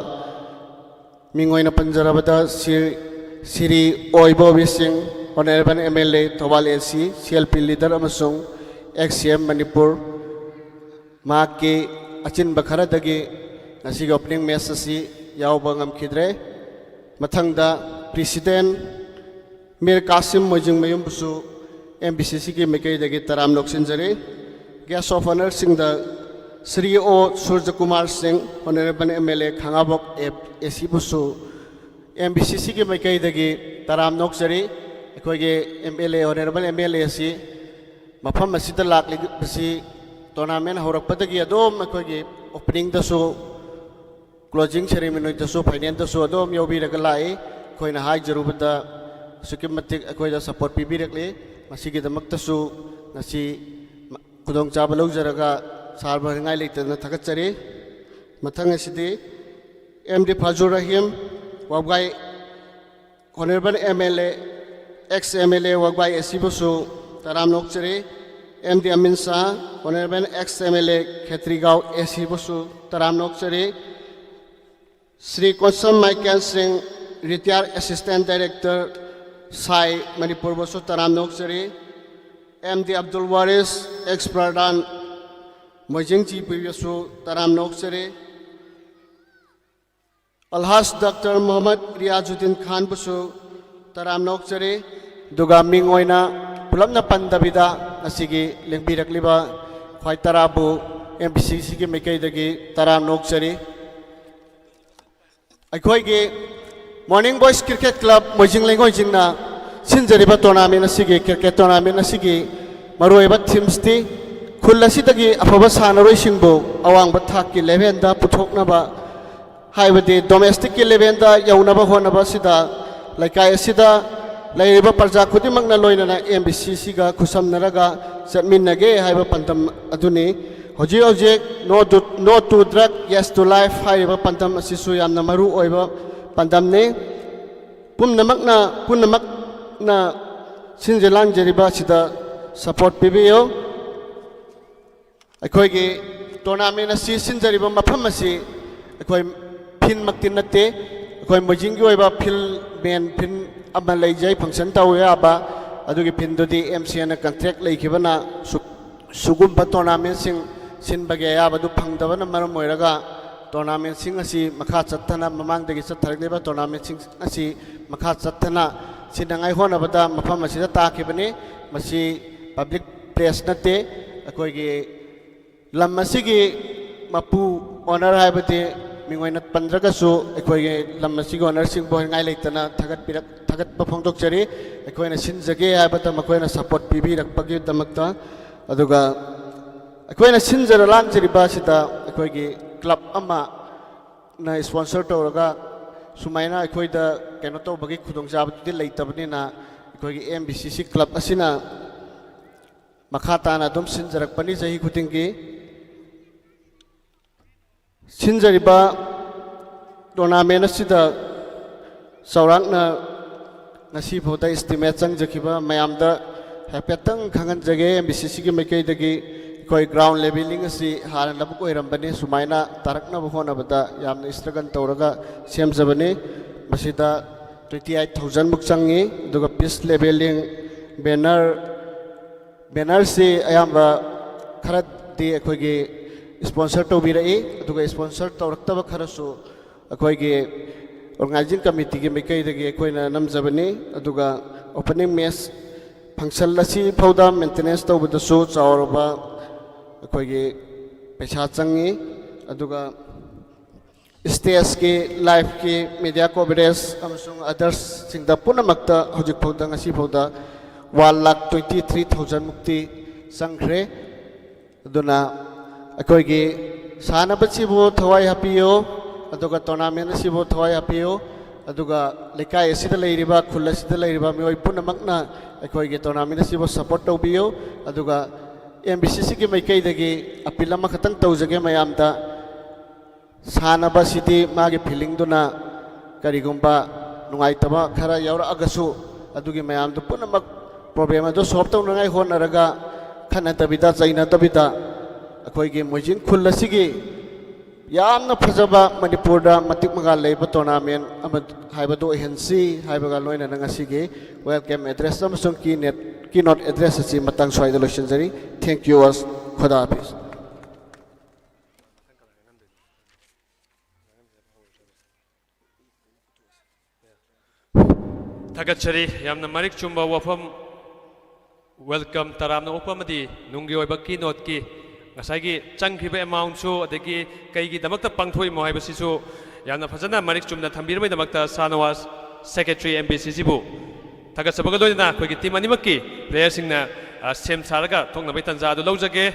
ꯃꯤꯡ ꯑꯣꯏꯅ ꯄꯟꯖꯔꯕꯗ Shri, Shri Ibobi Singh, honourable M L A Thoubal A C, C L P leader ꯑꯃꯁꯨꯡ ꯑꯦꯛꯁ ꯁꯤ ꯑꯦꯝ ꯃꯅꯤꯄꯨꯔ, ꯃꯍꯥꯛꯀꯤ ꯑꯆꯤꯟꯕ ꯈꯔꯗꯒꯤ ꯉꯁꯤꯒꯤ ꯑꯣꯄꯅꯤꯡ ꯃꯦꯆ ꯑꯁꯤ ꯌꯥꯎꯕ ꯉꯝꯈꯤꯗ꯭ꯔꯦ꯫ ꯃꯊꯪꯗ ꯄ꯭ꯔꯤꯁꯤꯗꯦꯟ ꯃꯤꯔ ꯀꯥꯁꯤꯝ ꯃꯣꯏꯖꯤꯡꯃꯌꯨꯝꯕꯨꯁꯨ ꯑꯦꯝ ꯕꯤ ꯁꯤ ꯁꯤꯒꯤ ꯃꯥꯏꯀꯩꯗꯒꯤ ꯇꯔꯥꯝꯅ ꯑꯣꯛꯁꯤꯟꯖꯔꯤ꯫ ꯒꯦꯁ ꯑꯣꯐ ꯑꯣꯅꯔꯁꯤꯡꯗ Shri O Surjakumar Singh, honourable M L A Khangabok A ꯁꯤꯕꯨꯁꯨ ꯑꯦꯝ ꯕꯤ ꯁꯤ ꯁꯤꯒꯤ ꯃꯥꯏꯀꯩꯗꯒꯤ ꯇꯔꯥꯝꯅ ꯑꯣꯛꯆꯔꯤ꯫ ꯑꯩꯈꯣꯏꯒꯤ M L A, honourable M L A ꯑꯁꯤ ꯃꯐꯝ ꯑꯁꯤꯗ ꯂꯥꯛꯂꯤꯕꯁꯤ ꯇꯣꯔꯅꯥꯃꯦꯟ ꯍꯧꯔꯛꯄꯗꯒꯤ ꯑꯗꯨꯝ ꯑꯩꯈꯣꯏꯒꯤ ꯑꯣꯄꯅꯤꯡꯗꯁꯨ, ꯀ꯭ꯂꯣꯖꯤꯡ ꯁꯦꯔꯦꯃꯣꯅꯤꯗꯁꯨ, ꯐꯥꯏꯅꯦꯜꯗꯁꯨ ꯑꯗꯨꯝ ꯌꯥꯎꯕꯤꯔꯒ ꯂꯥꯛꯏ꯫ ꯑꯩꯈꯣꯏꯅ ꯍꯥꯏꯖꯔꯨꯕꯗ ꯑꯁꯨꯛꯀꯤ ꯃꯇꯤꯛ ꯑꯩꯈꯣꯏꯗ ꯁꯄꯣꯔꯠ ꯄꯤꯕꯤꯔꯛꯂꯤ꯫ ꯃꯁꯤꯒꯤꯗꯃꯛꯇꯁꯨ ꯉꯁꯤ ꯈꯨꯗꯣꯡꯆꯥꯕ ꯂꯧꯖꯔꯒ ꯁꯥꯔꯕꯨ ꯍꯥꯏꯅꯤꯡꯉꯥꯏ ꯂꯩꯇꯗꯅ ꯊꯥꯒꯠꯆꯔꯤ꯫ ꯃꯊꯪ ꯑꯁꯤꯗꯤ M D Fazur Rahim, Wabgai, honourable M L A, ex M L A Wabgai A ꯁꯤꯕꯨꯁꯨ ꯇꯔꯥꯝꯅ ꯑꯣꯛꯆꯔꯤ꯫ M D Amin Shah, honourable ex M L A Khetrigao A ꯁꯤꯕꯨꯁꯨ ꯇꯔꯥꯝꯅ ꯑꯣꯛꯆꯔꯤ꯫ Shri Konsam Michael Singh, retired assistant director, SAI, ꯃꯅꯤꯄꯨꯔꯕꯨꯁꯨ ꯇꯔꯥꯝꯅ ꯑꯣꯛꯆꯔꯤ꯫ M D Abdul Waris, ex pradhan, Moijing G ꯄꯤꯕꯨꯁꯨ ꯇꯔꯥꯝꯅ ꯑꯣꯛꯆꯔꯤ꯫ ꯑꯜꯍꯥꯖ ꯗꯥꯛꯇꯔ ꯃꯨꯍꯝꯃꯗ ꯔꯤꯌꯥꯖꯨꯗꯤꯟ ꯈꯥꯟꯕꯨꯁꯨ ꯇꯔꯥꯝꯅ ꯑꯣꯛꯆꯔꯤ꯫ ꯑꯗꯨꯒ ꯃꯤꯡ ꯑꯣꯏꯅ ꯄꯨꯂꯞꯅ ꯄꯟꯗꯕꯤꯗ ꯉꯁꯤꯒꯤ ꯂꯦꯡꯕꯤꯔꯛꯂꯤꯕ ꯈ꯭ꯋꯥꯏ ꯇꯔꯥꯕꯨ ꯑꯦꯝ ꯕꯤ ꯁꯤ ꯁꯤꯒꯤ ꯃꯥꯏꯀꯩꯗꯒꯤ ꯇꯔꯥꯝꯅ ꯑꯣꯛꯆꯔꯤ꯫ ꯑꯩꯈꯣꯏꯒꯤ morning voice cricket club Moijing ꯂꯩꯉꯣꯏꯖꯤꯡꯅ ꯁꯤꯟꯖꯔꯤꯕ ꯇꯣꯔꯅꯥꯃꯦꯟ ꯑꯁꯤꯒꯤ, ꯀ꯭ꯔꯤꯀꯦꯠ ꯇꯣꯔꯅꯥꯃꯦꯟ ꯑꯁꯤꯒꯤ ꯃꯔꯨꯑꯣꯏꯕ ꯊꯤꯝꯁꯇꯤ ꯈꯨꯜ ꯑꯁꯤꯗꯒꯤ ꯑꯐꯕ ꯁꯥꯟꯅꯔꯣꯏꯁꯤꯡꯕꯨ ꯑꯋꯥꯡꯕ ꯊꯥꯛꯀꯤ ꯂꯦꯚꯦꯜꯗ ꯄꯨꯊꯣꯛꯅꯕ, ꯍꯥꯏꯕꯗꯤ ꯗꯣꯃꯦꯁꯇꯤꯛꯀꯤ ꯂꯦꯚꯦꯜꯗ ꯌꯧꯅꯕ ꯍꯣꯠꯅꯕ ꯑꯁꯤꯗ ꯂꯩꯀꯥꯏ ꯑꯁꯤꯗ ꯂꯩꯔꯤꯕ ꯄ꯭ꯔꯖꯥ ꯈꯨꯗꯤꯡꯃꯛꯅ ꯂꯣꯏꯅꯅ ꯑꯦꯝ ꯕꯤ ꯁꯤ ꯁꯤꯒ ꯈꯨꯠꯁꯝꯅꯔꯒ ꯆꯠꯃꯤꯟꯅꯒꯦ ꯍꯥꯏꯕ ꯄꯥꯟꯗꯝ ꯑꯗꯨꯅꯤ꯫ ꯍꯧꯖꯤꯛ ꯍꯧꯖꯤꯛ No to, No to Drug, Yes to Life ꯍꯥꯏꯔꯤꯕ ꯄꯥꯟꯗꯝ ꯑꯁꯤꯁꯨ ꯌꯥꯝꯅ ꯃꯔꯨ ꯑꯣꯏꯕ ꯄꯥꯟꯗꯝꯅꯤ꯫ ꯄꯨꯝꯅꯃꯛꯅ, ꯄꯨꯝꯅꯃꯛꯅ ꯁꯤꯟꯖ ꯂꯥꯡꯖꯔꯤꯕ ꯑꯁꯤꯗ ꯁꯄꯣꯔꯠ ꯄꯤꯕꯤꯌꯨ꯫ ꯑꯩꯈꯣꯏꯒꯤ ꯇꯣꯔꯅꯥꯃꯦꯟ ꯑꯁꯤ ꯁꯤꯟꯖꯔꯤꯕ ꯃꯐꯝ ꯑꯁꯤ ꯑꯩꯈꯣꯏ ꯐꯤꯜꯃꯛꯇꯤ ꯅꯠꯇꯦ, ꯑꯩꯈꯣꯏ ꯃꯣꯏꯖꯤꯡꯒꯤ ꯑꯣꯏꯕ ꯐꯤꯜ, ꯃꯦꯟ ꯐꯤꯜ ꯑꯃ ꯂꯩꯖꯩ, ꯐꯪꯁꯟ ꯇꯧꯕ ꯌꯥꯕ꯫ ꯑꯗꯨꯒꯤ ꯐꯤꯜꯗꯨꯗꯤ ꯑꯦꯝ ꯁꯤ ꯑꯦꯅ ꯀꯟꯇ꯭ꯔꯦꯛ ꯂꯩꯈꯤꯕꯅ ꯁꯨ-, ꯁꯨꯒꯨꯝꯕ ꯇꯣꯔꯅꯥꯃꯦꯟꯁꯤꯡ ꯁꯤꯟꯕꯒꯤ ꯑꯌꯥꯕꯗꯨ ꯐꯪꯗꯕꯅ ꯃꯔꯝ ꯑꯣꯏꯔꯒ ꯇꯣꯔꯅꯥꯃꯦꯟꯁꯤꯡ ꯑꯁꯤ ꯃꯈꯥ ꯆꯠꯊꯅ, ꯃꯃꯥꯡꯗꯒꯤ ꯆꯠꯊꯔꯛꯂꯤꯕ ꯇꯣꯔꯅꯥꯃꯦꯟꯁꯤꯡ ꯑꯁꯤ ꯃꯈꯥ ꯆꯠꯊꯅ ꯁꯤꯟꯅꯉꯥꯏ ꯍꯣꯠꯅꯕꯗ ꯃꯐꯝ ꯑꯁꯤꯗ ꯇꯥꯈꯤꯕꯅꯤ꯫ ꯃꯁꯤ ꯄꯕ꯭ꯂꯤꯛ ꯄ꯭ꯂꯦꯁ ꯅꯠꯇꯦ, ꯑꯩꯈꯣꯏꯒꯤ ꯂꯝ ꯑꯁꯤꯒꯤ ꯃꯄꯨ, ꯑꯣꯅꯔ ꯍꯥꯏꯕꯗꯤ ꯃꯤꯡ ꯑꯣꯏꯅ ꯄꯟꯗ꯭ꯔꯒꯁꯨ, ꯑꯩꯈꯣꯏꯒꯤ ꯂꯝ ꯑꯁꯤꯒꯤ ꯑꯣꯅꯔꯁꯤꯡꯕꯨ ꯍꯥꯏꯅꯤꯡꯉꯥꯏ ꯂꯩꯇꯅ ꯊꯥꯒꯠꯄꯤꯔꯛ-, ꯊꯥꯒꯠꯄ ꯐꯣꯡꯗꯣꯛꯆꯔꯤ꯫ ꯑꯩꯈꯣꯏꯅ ꯁꯤꯟꯖꯒꯦ ꯍꯥꯏꯕꯗ ꯃꯈꯣꯏꯅ ꯁꯄꯣꯔꯠ ꯄꯤꯕꯤꯔꯛꯄꯒꯤꯗꯃꯛꯇ꯫ ꯑꯗꯨꯒ ꯑꯩꯈꯣꯏꯅ ꯁꯤꯟꯖꯔ ꯂꯥꯡꯖꯔꯤꯕ ꯑꯁꯤꯗ ꯑꯩꯈꯣꯏꯒꯤ ꯀ꯭ꯂꯕ ꯑꯃꯅ ꯏꯁꯄꯣꯟꯁꯔ ꯇꯧꯔꯒ ꯁꯨꯃꯥꯏꯅ ꯑꯩꯈꯣꯏꯗ ꯀꯩꯅꯣ ꯇꯧꯕꯒꯤ ꯈꯨꯗꯣꯡꯆꯥꯕꯗꯨꯗꯤ ꯂꯩꯇꯕꯅꯤꯅ, ꯑꯩꯈꯣꯏꯒꯤ ꯑꯦꯝ ꯕꯤ ꯁꯤ ꯁꯤ ꯀ꯭ꯂꯕ ꯑꯁꯤꯅ ꯃꯈꯥ ꯇꯥꯅ ꯑꯗꯨꯝ ꯁꯤꯟꯖꯔꯛꯄꯅꯤ ꯆꯍꯤ ꯈꯨꯗꯤꯡꯒꯤ꯫ ꯁꯤꯟꯖꯔꯤꯕ ꯇꯣꯔꯅꯥꯃꯦꯟ ꯑꯁꯤꯗ ꯆꯥꯎꯔꯥꯛꯅ ꯉꯁꯤ ꯐꯥꯎꯗ ꯏꯁꯇꯤꯃꯦꯠ ꯆꯪꯖꯈꯤꯕ ꯃꯌꯥꯝꯗ ꯍꯥꯏꯐꯦꯠꯇꯪ ꯈꯪꯍꯟꯖꯒꯦ꯫ ꯑꯦꯝ ꯕꯤ ꯁꯤ ꯁꯤꯒꯤ ꯃꯥꯏꯀꯩꯗꯒꯤ ꯑꯩꯈꯣꯏ ꯒ꯭ꯔꯥꯎꯟ ꯂꯦꯚꯦꯂꯤꯡ ꯑꯁꯤ ꯍꯥꯟꯅ ꯂꯧꯕꯨꯛ ꯑꯣꯏꯔꯝꯕꯅꯤ, ꯁꯨꯃꯥꯏꯅ ꯇꯥꯔꯛꯅꯕ ꯍꯣꯠꯅꯕꯗ ꯌꯥꯝꯅ ꯏꯁꯇ꯭ꯔꯒꯜ ꯇꯧꯔꯒ ꯁꯦꯝꯖꯕꯅꯤ꯫ ꯃꯁꯤꯗ ꯇ꯭ꯋꯦꯟꯇꯤ ꯑꯩꯠ ꯊꯥꯎꯖꯟꯃꯨꯛ ꯆꯪꯉꯤ꯫ ꯑꯗꯨꯒ ꯄꯤꯁ ꯂꯦꯚꯦꯂꯤꯡ, ꯕꯦꯅꯔ, ꯕꯦꯅꯔꯁꯤ ꯑꯌꯥꯝꯕ ꯈꯔꯗꯤ ꯑꯩꯈꯣꯏꯒꯤ ꯏꯁꯄꯣꯟꯁꯔ ꯇꯧꯕꯤꯔꯛꯏ, ꯑꯗꯨꯒ ꯏꯁꯄꯣꯟꯁꯔ ꯇꯧꯔꯛꯇꯕ ꯈꯔꯁꯨ ꯑꯩꯈꯣꯏꯒꯤ ꯑꯣꯔꯒꯅꯥꯏꯖꯤꯡ ꯀꯃꯤꯇꯤꯒꯤ ꯃꯥꯏꯀꯩꯗꯒꯤ ꯑꯩꯈꯣꯏꯅ ꯅꯝꯖꯕꯅꯤ꯫ ꯑꯗꯨꯒ ꯑꯣꯄꯅꯤꯡ ꯃꯦꯠꯆ ꯐꯪꯁꯟ ꯑꯁꯤ ꯐꯥꯎꯗ ꯃꯦꯟꯇꯦꯅꯦꯟꯁ ꯇꯧꯕꯗꯁꯨ ꯆꯥꯎꯔꯕ ꯑꯩꯈꯣꯏꯒꯤ ꯄꯩꯁꯥ ꯆꯪꯉꯤ꯫ ꯑꯗꯨꯒ ꯁ꯭ꯇꯦꯖꯀꯤ, ꯂꯥꯏꯐꯀꯤ, ꯃꯦꯗꯤꯌꯥ ꯀꯣꯚꯔꯦꯖ ꯑꯃꯁꯨꯡ ꯑꯗꯔꯁꯁꯤꯡꯗ ꯄꯨꯝꯅꯃꯛꯇ ꯍꯧꯖꯤꯛ ꯐꯥꯎꯗ, ꯉꯁꯤ ꯐꯥꯎꯗ ꯋꯥꯟ ꯂꯥꯈ ꯇ꯭ꯋꯦꯟꯇꯤ ꯊ꯭ꯔꯤ ꯊꯥꯎꯖꯟꯃꯨꯛꯇꯤ ꯆꯪꯈ꯭ꯔꯦ꯫ ꯑꯗꯨꯅ ꯑꯩꯈꯣꯏꯒꯤ ꯁꯥꯟꯅꯕꯁꯤꯕꯨ ꯊꯋꯥꯏ ꯍꯥꯞꯄꯤꯌꯨ, ꯑꯗꯨꯒ ꯇꯣꯔꯅꯥꯃꯦꯟ ꯑꯁꯤꯕꯨ ꯊꯋꯥꯏ ꯍꯥꯞꯄꯤꯌꯨ, ꯑꯗꯨꯒ ꯂꯩꯀꯥꯏ ꯑꯁꯤꯗ ꯂꯩꯔꯤꯕ, ꯈꯨꯜ ꯑꯁꯤꯗ ꯂꯩꯔꯤꯕ ꯃꯤꯑꯣꯏ ꯄꯨꯝꯅꯃꯛꯅ ꯑꯩꯈꯣꯏꯒꯤ ꯇꯣꯔꯅꯥꯃꯦꯟ ꯑꯁꯤꯕꯨ ꯁꯄꯣꯔꯠ ꯇꯧꯕꯤꯌꯨ꯫ ꯑꯗꯨꯒ ꯑꯦꯝ ꯕꯤ ꯁꯤ ꯁꯤꯒꯤ ꯃꯥꯏꯀꯩꯗꯒꯤ ꯑꯄꯤꯜ ꯑꯃꯈꯛꯇꯪ ꯇꯧꯖꯒꯦ ꯃꯌꯥꯝꯗ, ꯁꯥꯟꯅꯕꯁꯤꯗꯤ ꯃꯥꯒꯤ ꯐꯤꯂꯤꯡꯗꯨꯅ ꯀꯔꯤꯒꯨꯝꯕ ꯅꯨꯡꯉꯥꯏꯇꯕ ꯈꯔ ꯌꯥꯎꯔꯛꯑꯒꯁꯨ, ꯑꯗꯨꯒꯤ ꯃꯌꯥꯝꯗꯨ ꯄꯨꯝꯅꯃꯛ ꯄ꯭ꯔꯣꯕ꯭ꯂꯦꯝ ꯑꯗꯨ ꯁꯣꯜꯕ ꯇꯧꯅꯉꯥꯏ ꯍꯣꯠꯅꯔꯒ, ꯈꯠꯅꯗꯕꯤꯗ, ꯆꯩꯅꯗꯕꯤꯗ, ꯑꯩꯈꯣꯏꯒꯤ ꯃꯣꯏꯖꯤꯡ ꯈꯨꯜ ꯑꯁꯤꯒꯤ ꯌꯥꯝꯅ ꯐꯖꯕ, ꯃꯅꯤꯄꯨꯔꯗ ꯃꯇꯤꯛ ꯃꯉꯥ ꯂꯩꯕ tournament ꯑꯃ ꯍꯥꯏꯕꯗꯨ ꯑꯣꯏꯍꯟꯁꯤ ꯍꯥꯏꯕꯒ ꯂꯣꯏꯅꯅ ꯉꯁꯤꯒꯤ welcome address ꯑꯃꯁꯨꯡ keynote, keynote address ꯑꯁꯤ ꯃꯇꯥꯡ ꯁ꯭ꯋꯥꯏꯗ ꯂꯣꯏꯁꯤꯟꯖꯔꯤ꯫ Thank you all. ꯈꯨꯗꯥ ꯍꯥꯐꯤꯖ꯫ ꯊꯥꯒꯠꯆꯔꯤ꯫ ꯌꯥꯝꯅ ꯃꯔꯤꯛ ꯆꯨꯝꯕ ꯋꯥꯐꯝ, welcome ꯇꯔꯥꯝꯅ ꯑꯣꯛꯄ ꯑꯃꯗꯤ ꯅꯨꯡꯒꯤ ꯑꯣꯏꯕ keynoteꯀꯤ ꯉꯁꯥꯏꯒꯤ ꯆꯪꯈ꯭ꯔꯤꯕ amountꯁꯨ ꯑꯗꯒꯤ ꯀꯩꯒꯤꯗꯃꯛꯇ ꯄꯥꯡꯊꯣꯛꯏꯃꯣ ꯍꯥꯏꯕꯁꯤꯁꯨ ꯌꯥꯝꯅ ꯐꯖꯅ ꯃꯔꯤꯛ ꯆꯨꯝꯅ ꯊꯝꯕꯤꯔꯕꯒꯤꯗꯃꯛꯇ ꯁꯥꯍꯅꯋꯥꯖ secretary MBCCꯕꯨ ꯊꯥꯒꯠꯆꯕꯒ ꯂꯣꯏꯅꯅ ꯑꯩꯈꯣꯏꯒꯤ team ꯑꯅꯤꯃꯛꯀꯤ playerꯁꯤꯡꯅ, ꯑ, ꯁꯦꯝ ꯁꯥꯔꯒ ꯊꯣꯛꯅꯕꯒꯤ ꯇꯥꯟꯖꯥ ꯑꯗꯨ ꯂꯧꯖꯒꯦ꯫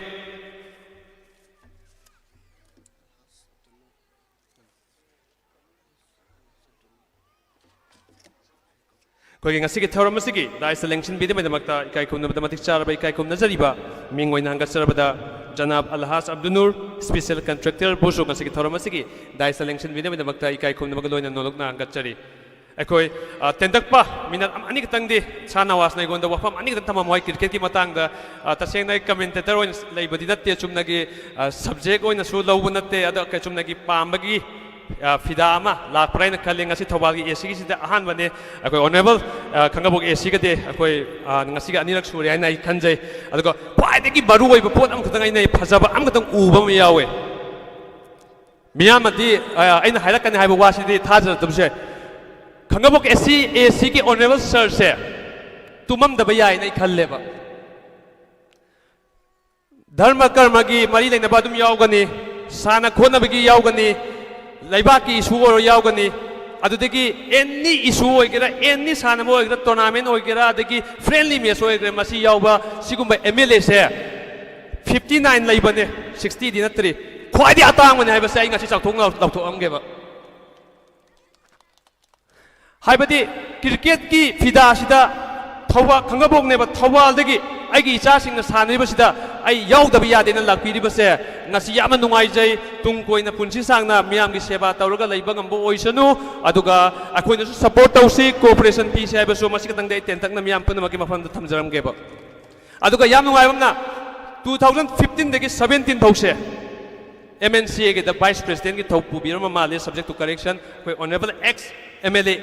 ꯑꯩꯈꯣꯏꯒꯤ ꯉꯁꯤꯒꯤ ꯊꯧꯔꯝ ꯑꯁꯤꯒꯤ daisꯇ ꯂꯦꯡꯁꯤꯟꯕꯤꯅꯕꯒꯤꯗꯃꯛꯇ ꯏꯀꯥꯏ ꯈꯨꯝꯅꯕꯗ ꯃꯇꯤꯛ ꯆꯥꯔꯕ ꯏꯀꯥꯏ ꯈꯨꯝꯅꯖꯔꯤꯕ ꯃꯤꯡ ꯑꯣꯏꯅ ꯍꯪꯒꯠꯆꯔꯕꯗ ꯖꯅꯥꯕ ꯑꯜꯍꯥꯖ ꯑꯕꯗꯨꯅꯨꯔ, special contractorꯕꯨꯁꯨ ꯉꯁꯤꯒꯤ ꯊꯧꯔꯝ ꯑꯁꯤꯒꯤ daisꯇ ꯂꯦꯡꯁꯤꯟꯕꯤꯅꯕꯒꯤꯗꯃꯛꯇ ꯏꯀꯥꯏ ꯈꯨꯝꯅꯕꯒ ꯂꯣꯏꯅꯅ ꯅꯣꯂꯨꯛꯅ ꯍꯪꯒꯠꯆꯔꯤ꯫ ꯑꯩꯈꯣꯏ, ꯑ, ꯇꯦꯟꯇꯛꯄ minute ꯑꯃ ꯑꯅꯤꯈꯛꯇꯪꯗꯤ ꯁꯥꯍꯅꯋꯥꯖꯅ ꯑꯩꯉꯣꯟꯗ ꯋꯥꯐꯝ ꯑꯅꯤꯈꯛꯇꯪ ꯊꯝꯃꯝꯃꯣ ꯍꯥꯏ cricketꯀꯤ ꯃꯇꯥꯡꯗ꯫ ꯑ, ꯇꯁꯦꯡꯅ ꯑꯩ commentator ꯑꯣꯏꯅ ꯂꯩꯕꯗꯤ ꯅꯠꯇꯦ, ꯆꯨꯝꯅꯒꯤ, ꯑ, subject ꯑꯣꯏꯅꯁꯨ ꯂꯧꯕ ꯅꯠꯇꯦ, ꯑꯗꯣ ꯀꯩ-, ꯆꯨꯝꯅꯒꯤ ꯄꯥꯝꯕꯒꯤ, ꯑ, ꯐꯤꯗꯥ ꯑꯃ ꯂꯥꯛꯄ꯭ꯔꯥ ꯍꯥꯏꯅ ꯈꯜꯂꯤ꯫ ꯉꯁꯤ ꯊꯧꯕꯥꯜꯒꯤ ACꯒꯤꯁꯤꯗ ꯑꯍꯥꯟꯕꯅꯦ꯫ ꯑꯩꯈꯣꯏ honourable, ꯑ, ꯈꯥꯡꯉꯕꯣꯛ ACꯒꯗꯤ ꯑꯩꯈꯣꯏ, ꯑ, ꯉꯁꯤꯒ ꯑꯅꯤꯔꯛ ꯁꯨꯔꯦ ꯍꯥꯏꯅ ꯑꯩ ꯈꯟꯖꯩ꯫ ꯑꯗꯨꯒ ꯈ꯭ꯋꯥꯏꯗꯒꯤ ꯃꯔꯨꯑꯣꯏꯕ ꯄꯣꯠ ꯑꯃꯈꯛꯇꯪ ꯑꯩꯅ ꯐꯖꯕ ꯑꯃꯈꯛꯇꯪ ꯎꯕ ꯑꯃ ꯌꯥꯎꯋꯦ꯫ ꯃꯤꯌꯥꯝꯅꯗꯤ, ꯑ, ꯑꯩꯅ ꯍꯥꯏꯔꯛꯀꯅꯤ ꯍꯥꯏꯕ ꯋꯥꯁꯤꯗꯤ ꯊꯥꯖꯔꯛꯇꯕꯁꯨ ꯌꯥꯏ꯫ ꯈꯥꯡꯉꯕꯣꯛ AC, ACꯒꯤ honourable sirꯁꯦ ꯇꯨꯝꯃꯝꯗꯕ ꯌꯥꯏꯅ ꯑꯩ ꯈꯜꯂꯦꯕ꯫ ꯙꯔꯃ ꯀꯔꯃꯒꯤ ꯃꯔꯤ ꯂꯩꯅꯕ ꯑꯗꯨꯝ ꯌꯥꯎꯒꯅꯤ, ꯁꯥꯟꯅ ꯈꯣꯠꯅꯕꯒꯤ ꯌꯥꯎꯒꯅꯤ, ꯂꯩꯕꯥꯛꯀꯤ issue ꯑꯣꯏꯔꯣ ꯌꯥꯎꯒꯅꯤ, ꯑꯗꯨꯗꯒꯤ any issue ꯑꯣꯏꯒꯦꯔꯥ, any ꯁꯥꯟꯅꯕ ꯑꯣꯏꯒꯦꯔꯥ, tournament ꯑꯣꯏꯒꯦꯔꯥ, ꯑꯗꯒꯤ friendly match ꯑꯣꯏꯒꯦꯔꯥ, ꯃꯁꯤ ꯌꯥꯎꯕ ꯁꯤꯒꯨꯝꯕ MLAꯁꯦ fifty nine ꯂꯩꯕꯅꯦ, sixtyꯗꯤ ꯅꯠꯇ꯭ꯔꯤ꯫ ꯈ꯭ꯋꯥꯏꯗꯒꯤ ꯑꯇꯥꯡꯕꯅꯦ ꯍꯥꯏꯕꯁꯦ ꯑꯩ ꯉꯁꯤ ꯆꯥꯎꯊꯣꯛꯅ ꯂꯥꯎꯊꯣꯛꯑꯝꯒꯦꯕ꯫ ꯍꯥꯏꯕꯗꯤ cricketꯀꯤ ꯐꯤꯗꯥꯁꯤꯗ ꯊꯧꯕꯥꯜ, ꯈꯥꯡꯉꯕꯣꯛꯅꯦꯕ, ꯊꯧꯕꯥꯜꯗꯒꯤ ꯑꯩꯒꯤ ꯏꯆꯥꯁꯤꯡꯅ ꯁꯥꯟꯅꯔꯤꯕꯁꯤꯗ ꯑꯩ ꯌꯥꯎꯗꯕ ꯌꯥꯗꯦꯅ ꯂꯥꯛꯄꯤꯔꯤꯕꯁꯦ ꯉꯁꯤ ꯌꯥꯝꯅ ꯅꯨꯡꯉꯥꯏꯖꯩ꯫ ꯇꯨꯡ ꯀꯣꯏꯅ ꯄꯨꯟꯁꯤ ꯁꯥꯡꯅ ꯃꯤꯌꯥꯝꯒꯤ ꯁꯦꯕꯥ ꯇꯧꯔꯒ ꯂꯩꯕ ꯉꯝꯕ ꯑꯣꯏꯁꯅꯨ꯫ ꯑꯗꯨꯒ ꯑꯩꯈꯣꯏꯅꯁꯨ support ꯇꯧꯁꯤ, cooperation ꯄꯤꯁꯤ ꯍꯥꯏꯕꯁꯨ ꯃꯁꯤ ꯈꯛꯇꯪꯗꯤ ꯑꯩ ꯇꯦꯟꯇꯛꯅ ꯃꯤꯌꯥꯝ ꯄꯨꯝꯅꯃꯛꯀꯤ ꯃꯐꯝꯗ ꯊꯝꯖꯔꯝꯒꯦꯕ꯫ ꯑꯗꯨꯒ ꯌꯥꯝ ꯅꯨꯡꯉꯥꯏꯕ ꯑꯃꯅ, ꯇꯨ ꯊꯥꯎꯖꯟ ꯐꯤꯐꯇꯤꯟꯗꯒꯤ ꯁꯕꯦꯟꯇꯤꯟ ꯐꯥꯎꯁꯦ ꯑꯦꯝ ꯑꯦꯟ ꯁꯤ ꯑꯦꯒꯤꯗ ꯚꯥꯏꯁ ꯄ꯭ꯔꯦꯁꯤꯗꯦꯟꯒꯤ ꯊꯧ ꯄꯨꯕꯤꯔꯝꯕ ꯃꯥꯜꯂꯤ, subject to correction, ꯑꯩꯈꯣꯏ honourable ex M L A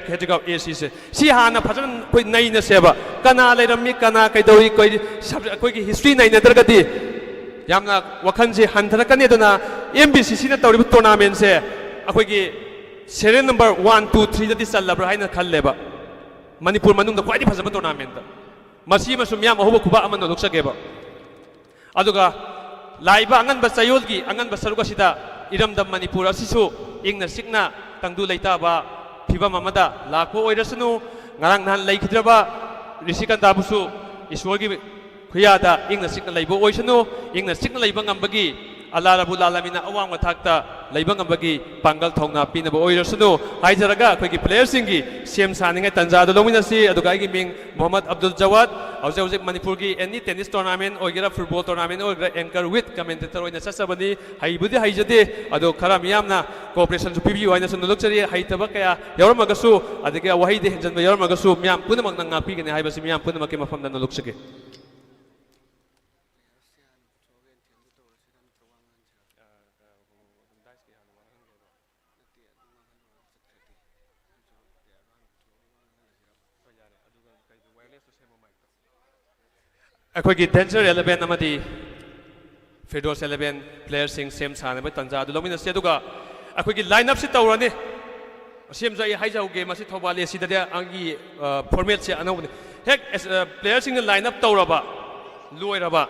Khetrigao A ꯁꯤꯁꯦ꯫ ꯁꯤ ꯍꯥꯟꯅ ꯐꯖꯅ ꯑꯩꯈꯣꯏ ꯅꯩꯅꯁꯦꯕ, ꯀꯅꯥ ꯂꯩꯔꯝꯃꯤ, ꯀꯅꯥ ꯀꯩꯗꯧꯔꯤ, ꯑꯩꯈꯣꯏ subject, ꯑꯩꯈꯣꯏꯒꯤ ꯍꯤꯁꯇ꯭ꯔꯤ ꯅꯩꯅꯗ꯭ꯔꯒꯗꯤ ꯌꯥꯝꯅ ꯋꯥꯈꯜꯁꯦ ꯍꯟꯊꯔꯛꯀꯅꯤ꯫ ꯑꯗꯨꯅ ꯑꯦꯝ ꯕꯤ ꯁꯤ ꯁꯤꯅ ꯇꯧꯔꯤꯕ ꯇꯣꯔꯅꯥꯃꯦꯟꯁꯦ ꯑꯩꯈꯣꯏꯒꯤ serial number one, two, threeꯗꯗꯤ ꯆꯜꯂꯕ꯭ꯔꯥ ꯍꯥꯏꯅ ꯈꯜꯂꯦꯕ꯫ ꯃꯅꯤꯄꯨꯔ ꯃꯅꯨꯡꯗ ꯈ꯭ꯋꯥꯏꯗꯒꯤ ꯐꯖꯕ ꯇꯣꯔꯅꯥꯃꯦꯟꯗ ꯃꯁꯤ ꯑꯃꯁꯨ ꯃꯤꯌꯥꯝ ꯑꯍꯧꯕ ꯈꯨꯕꯥꯛ ꯑꯃ ꯅꯣꯟꯊꯣꯛꯆꯒꯦꯕ꯫ ꯑꯗꯨꯒ ꯂꯥꯛꯏꯕ ꯑꯉꯟꯕ ꯆꯌꯣꯜꯒꯤ ꯑꯉꯟꯕ ꯁꯔꯨꯛ ꯑꯁꯤꯗ ꯏꯔꯝꯗꯝ ꯃꯅꯤꯄꯨꯔ ꯑꯁꯤꯁꯨ ꯏꯪꯅ ꯆꯤꯛꯅ ꯇꯪꯗꯨ ꯂꯩꯇꯥꯕ ꯐꯤꯕꯝ ꯑꯃꯗ ꯂꯥꯛꯄ ꯑꯣꯏꯔꯁꯅꯨ꯫ ꯉꯔꯥꯡ ꯅꯍꯥꯟ ꯂꯩꯈꯤꯗ꯭ꯔꯕ ꯔꯤꯁꯤꯀꯟꯗꯥꯕꯨꯁꯨ ꯏꯁꯣꯔꯒꯤ ꯈꯨꯌꯥꯗ ꯏꯪꯅ ꯆꯤꯛꯅ ꯂꯩꯕ ꯑꯣꯏꯁꯅꯨ꯫ ꯏꯪꯅ ꯆꯤꯛꯅ ꯂꯩꯕ ꯉꯝꯕꯒꯤ ꯑꯜꯂꯥ ꯔꯕꯨꯜ ꯑꯥꯂꯃꯤꯟꯅ ꯑꯋꯥꯡꯕ ꯊꯥꯛꯇ ꯂꯩꯕ ꯉꯝꯕꯒꯤ ꯄꯥꯡꯒꯜ ꯊꯧꯅꯥ ꯄꯤꯅꯕ ꯑꯣꯏꯔꯁꯅꯨ ꯍꯥꯏꯖꯔꯒ, ꯑꯩꯈꯣꯏꯒꯤ playerꯁꯤꯡꯒꯤ ꯁꯦꯝ ꯁꯥꯅꯤꯡꯉꯥꯏ ꯇꯥꯟꯖꯥ ꯑꯗꯨ ꯂꯧꯃꯤꯟꯅꯁꯤ꯫ ꯑꯗꯨꯒ ꯑꯩꯒꯤ ꯃꯤꯡ ꯃꯣꯍꯝꯃꯗ ꯑꯕꯗꯨꯜ ꯖꯋꯥꯗ꯫ ꯍꯧꯖꯤꯛ ꯍꯧꯖꯤꯛ ꯃꯅꯤꯄꯨꯔꯒꯤ any tennis tournament ꯑꯣꯏꯒꯦꯔꯥ, football tournament ꯑꯣꯏꯒꯦꯔꯥ, anchor with commentator ꯑꯣꯏꯅ ꯆꯠꯆꯕꯅꯤ꯫ ꯍꯩꯕꯨꯗꯤ ꯍꯩꯖꯗꯦ, ꯑꯗꯣ ꯈꯔ ꯃꯤꯌꯥꯝꯅ cooperationꯁꯨ ꯄꯤꯕꯤꯌꯨ ꯍꯥꯏꯅꯁꯨ ꯅꯣꯂꯨꯛꯆꯔꯤ꯫ ꯍꯩꯇꯕ ꯀꯌꯥ ꯌꯥꯎꯔꯝꯃꯒꯁꯨ, ꯑꯗꯒꯤ ꯋꯥꯍꯩꯗ ꯍꯦꯟꯖꯟꯕ ꯌꯥꯎꯔꯝꯃꯒꯁꯨ, ꯃꯤꯌꯥꯝ ꯄꯨꯝꯅꯃꯛꯅ ꯉꯥꯛꯄꯤꯒꯅꯤ ꯍꯥꯏꯕꯁꯤ ꯃꯤꯌꯥꯝ ꯄꯨꯝꯅꯃꯛꯀꯤ ꯃꯐꯝꯗ ꯅꯣꯂꯨꯛꯆꯒꯦ꯫ ꯑꯩꯈꯣꯏꯒꯤ Danger eleven ꯑꯃꯗꯤ Firdaus eleven playerꯁꯤꯡ ꯁꯦꯝ ꯁꯥꯅꯕ ꯇꯥꯟꯖꯥ ꯑꯗꯨ ꯂꯧꯃꯤꯟꯅꯁꯤ꯫ ꯑꯗꯨꯒ ꯑꯩꯈꯣꯏꯒꯤ line-up ꯁꯤ ꯇꯧꯔꯅꯤ꯫ ꯁꯦꯝꯁꯨ ꯑꯩ ꯍꯥꯏꯖꯍꯧꯒꯦ, ꯃꯁꯤ ꯊꯧꯕꯥꯜ ꯑꯦ ꯁꯤꯗꯗꯤ ꯑꯩꯒꯤ, ꯑ, format ꯁꯦ ꯑꯅꯧꯕꯅꯤ꯫ ꯍꯦꯛ ꯑꯦꯁ-, ꯑ, playerꯁꯤꯡꯅ line-up ꯇꯧꯔꯕ, ꯂꯣꯏꯔꯕ,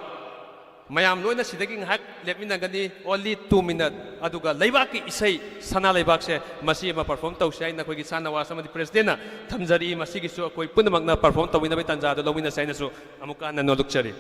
ꯃꯌꯥꯝ ꯂꯣꯏꯅ ꯁꯤꯗꯒꯤ ꯉꯥꯏꯍꯥꯛ ꯂꯦꯞꯃꯤꯟꯅꯒꯅꯤ, only two minute꯫ ꯑꯗꯨꯒ ꯂꯩꯕꯥꯛꯀꯤ ꯏꯁꯩ ꯁꯅꯥ ꯂꯩꯕꯥꯛꯁꯦ, ꯃꯁꯤ ꯑꯃ perform ꯇꯧꯁꯤ ꯍꯥꯏꯅ ꯑꯩꯈꯣꯏꯒꯤ ꯁꯥꯟꯅꯋꯥꯁ ꯑꯃꯗꯤ presidentꯅ ꯊꯝꯖꯔꯤ꯫ ꯃꯁꯤꯒꯤꯁꯨ ꯑꯩꯈꯣꯏ ꯄꯨꯝꯅꯃꯛꯅ perform ꯇꯧꯃꯤꯟꯅꯕꯒꯤ ꯇꯥꯟꯖꯥ ꯑꯗꯨ ꯂꯧꯃꯤꯟꯅꯁꯤ ꯍꯥꯏꯅꯁꯨ ꯑꯃꯨꯛꯀ ꯍꯟꯅ ꯅꯣꯂꯨꯛꯆꯔꯤ꯫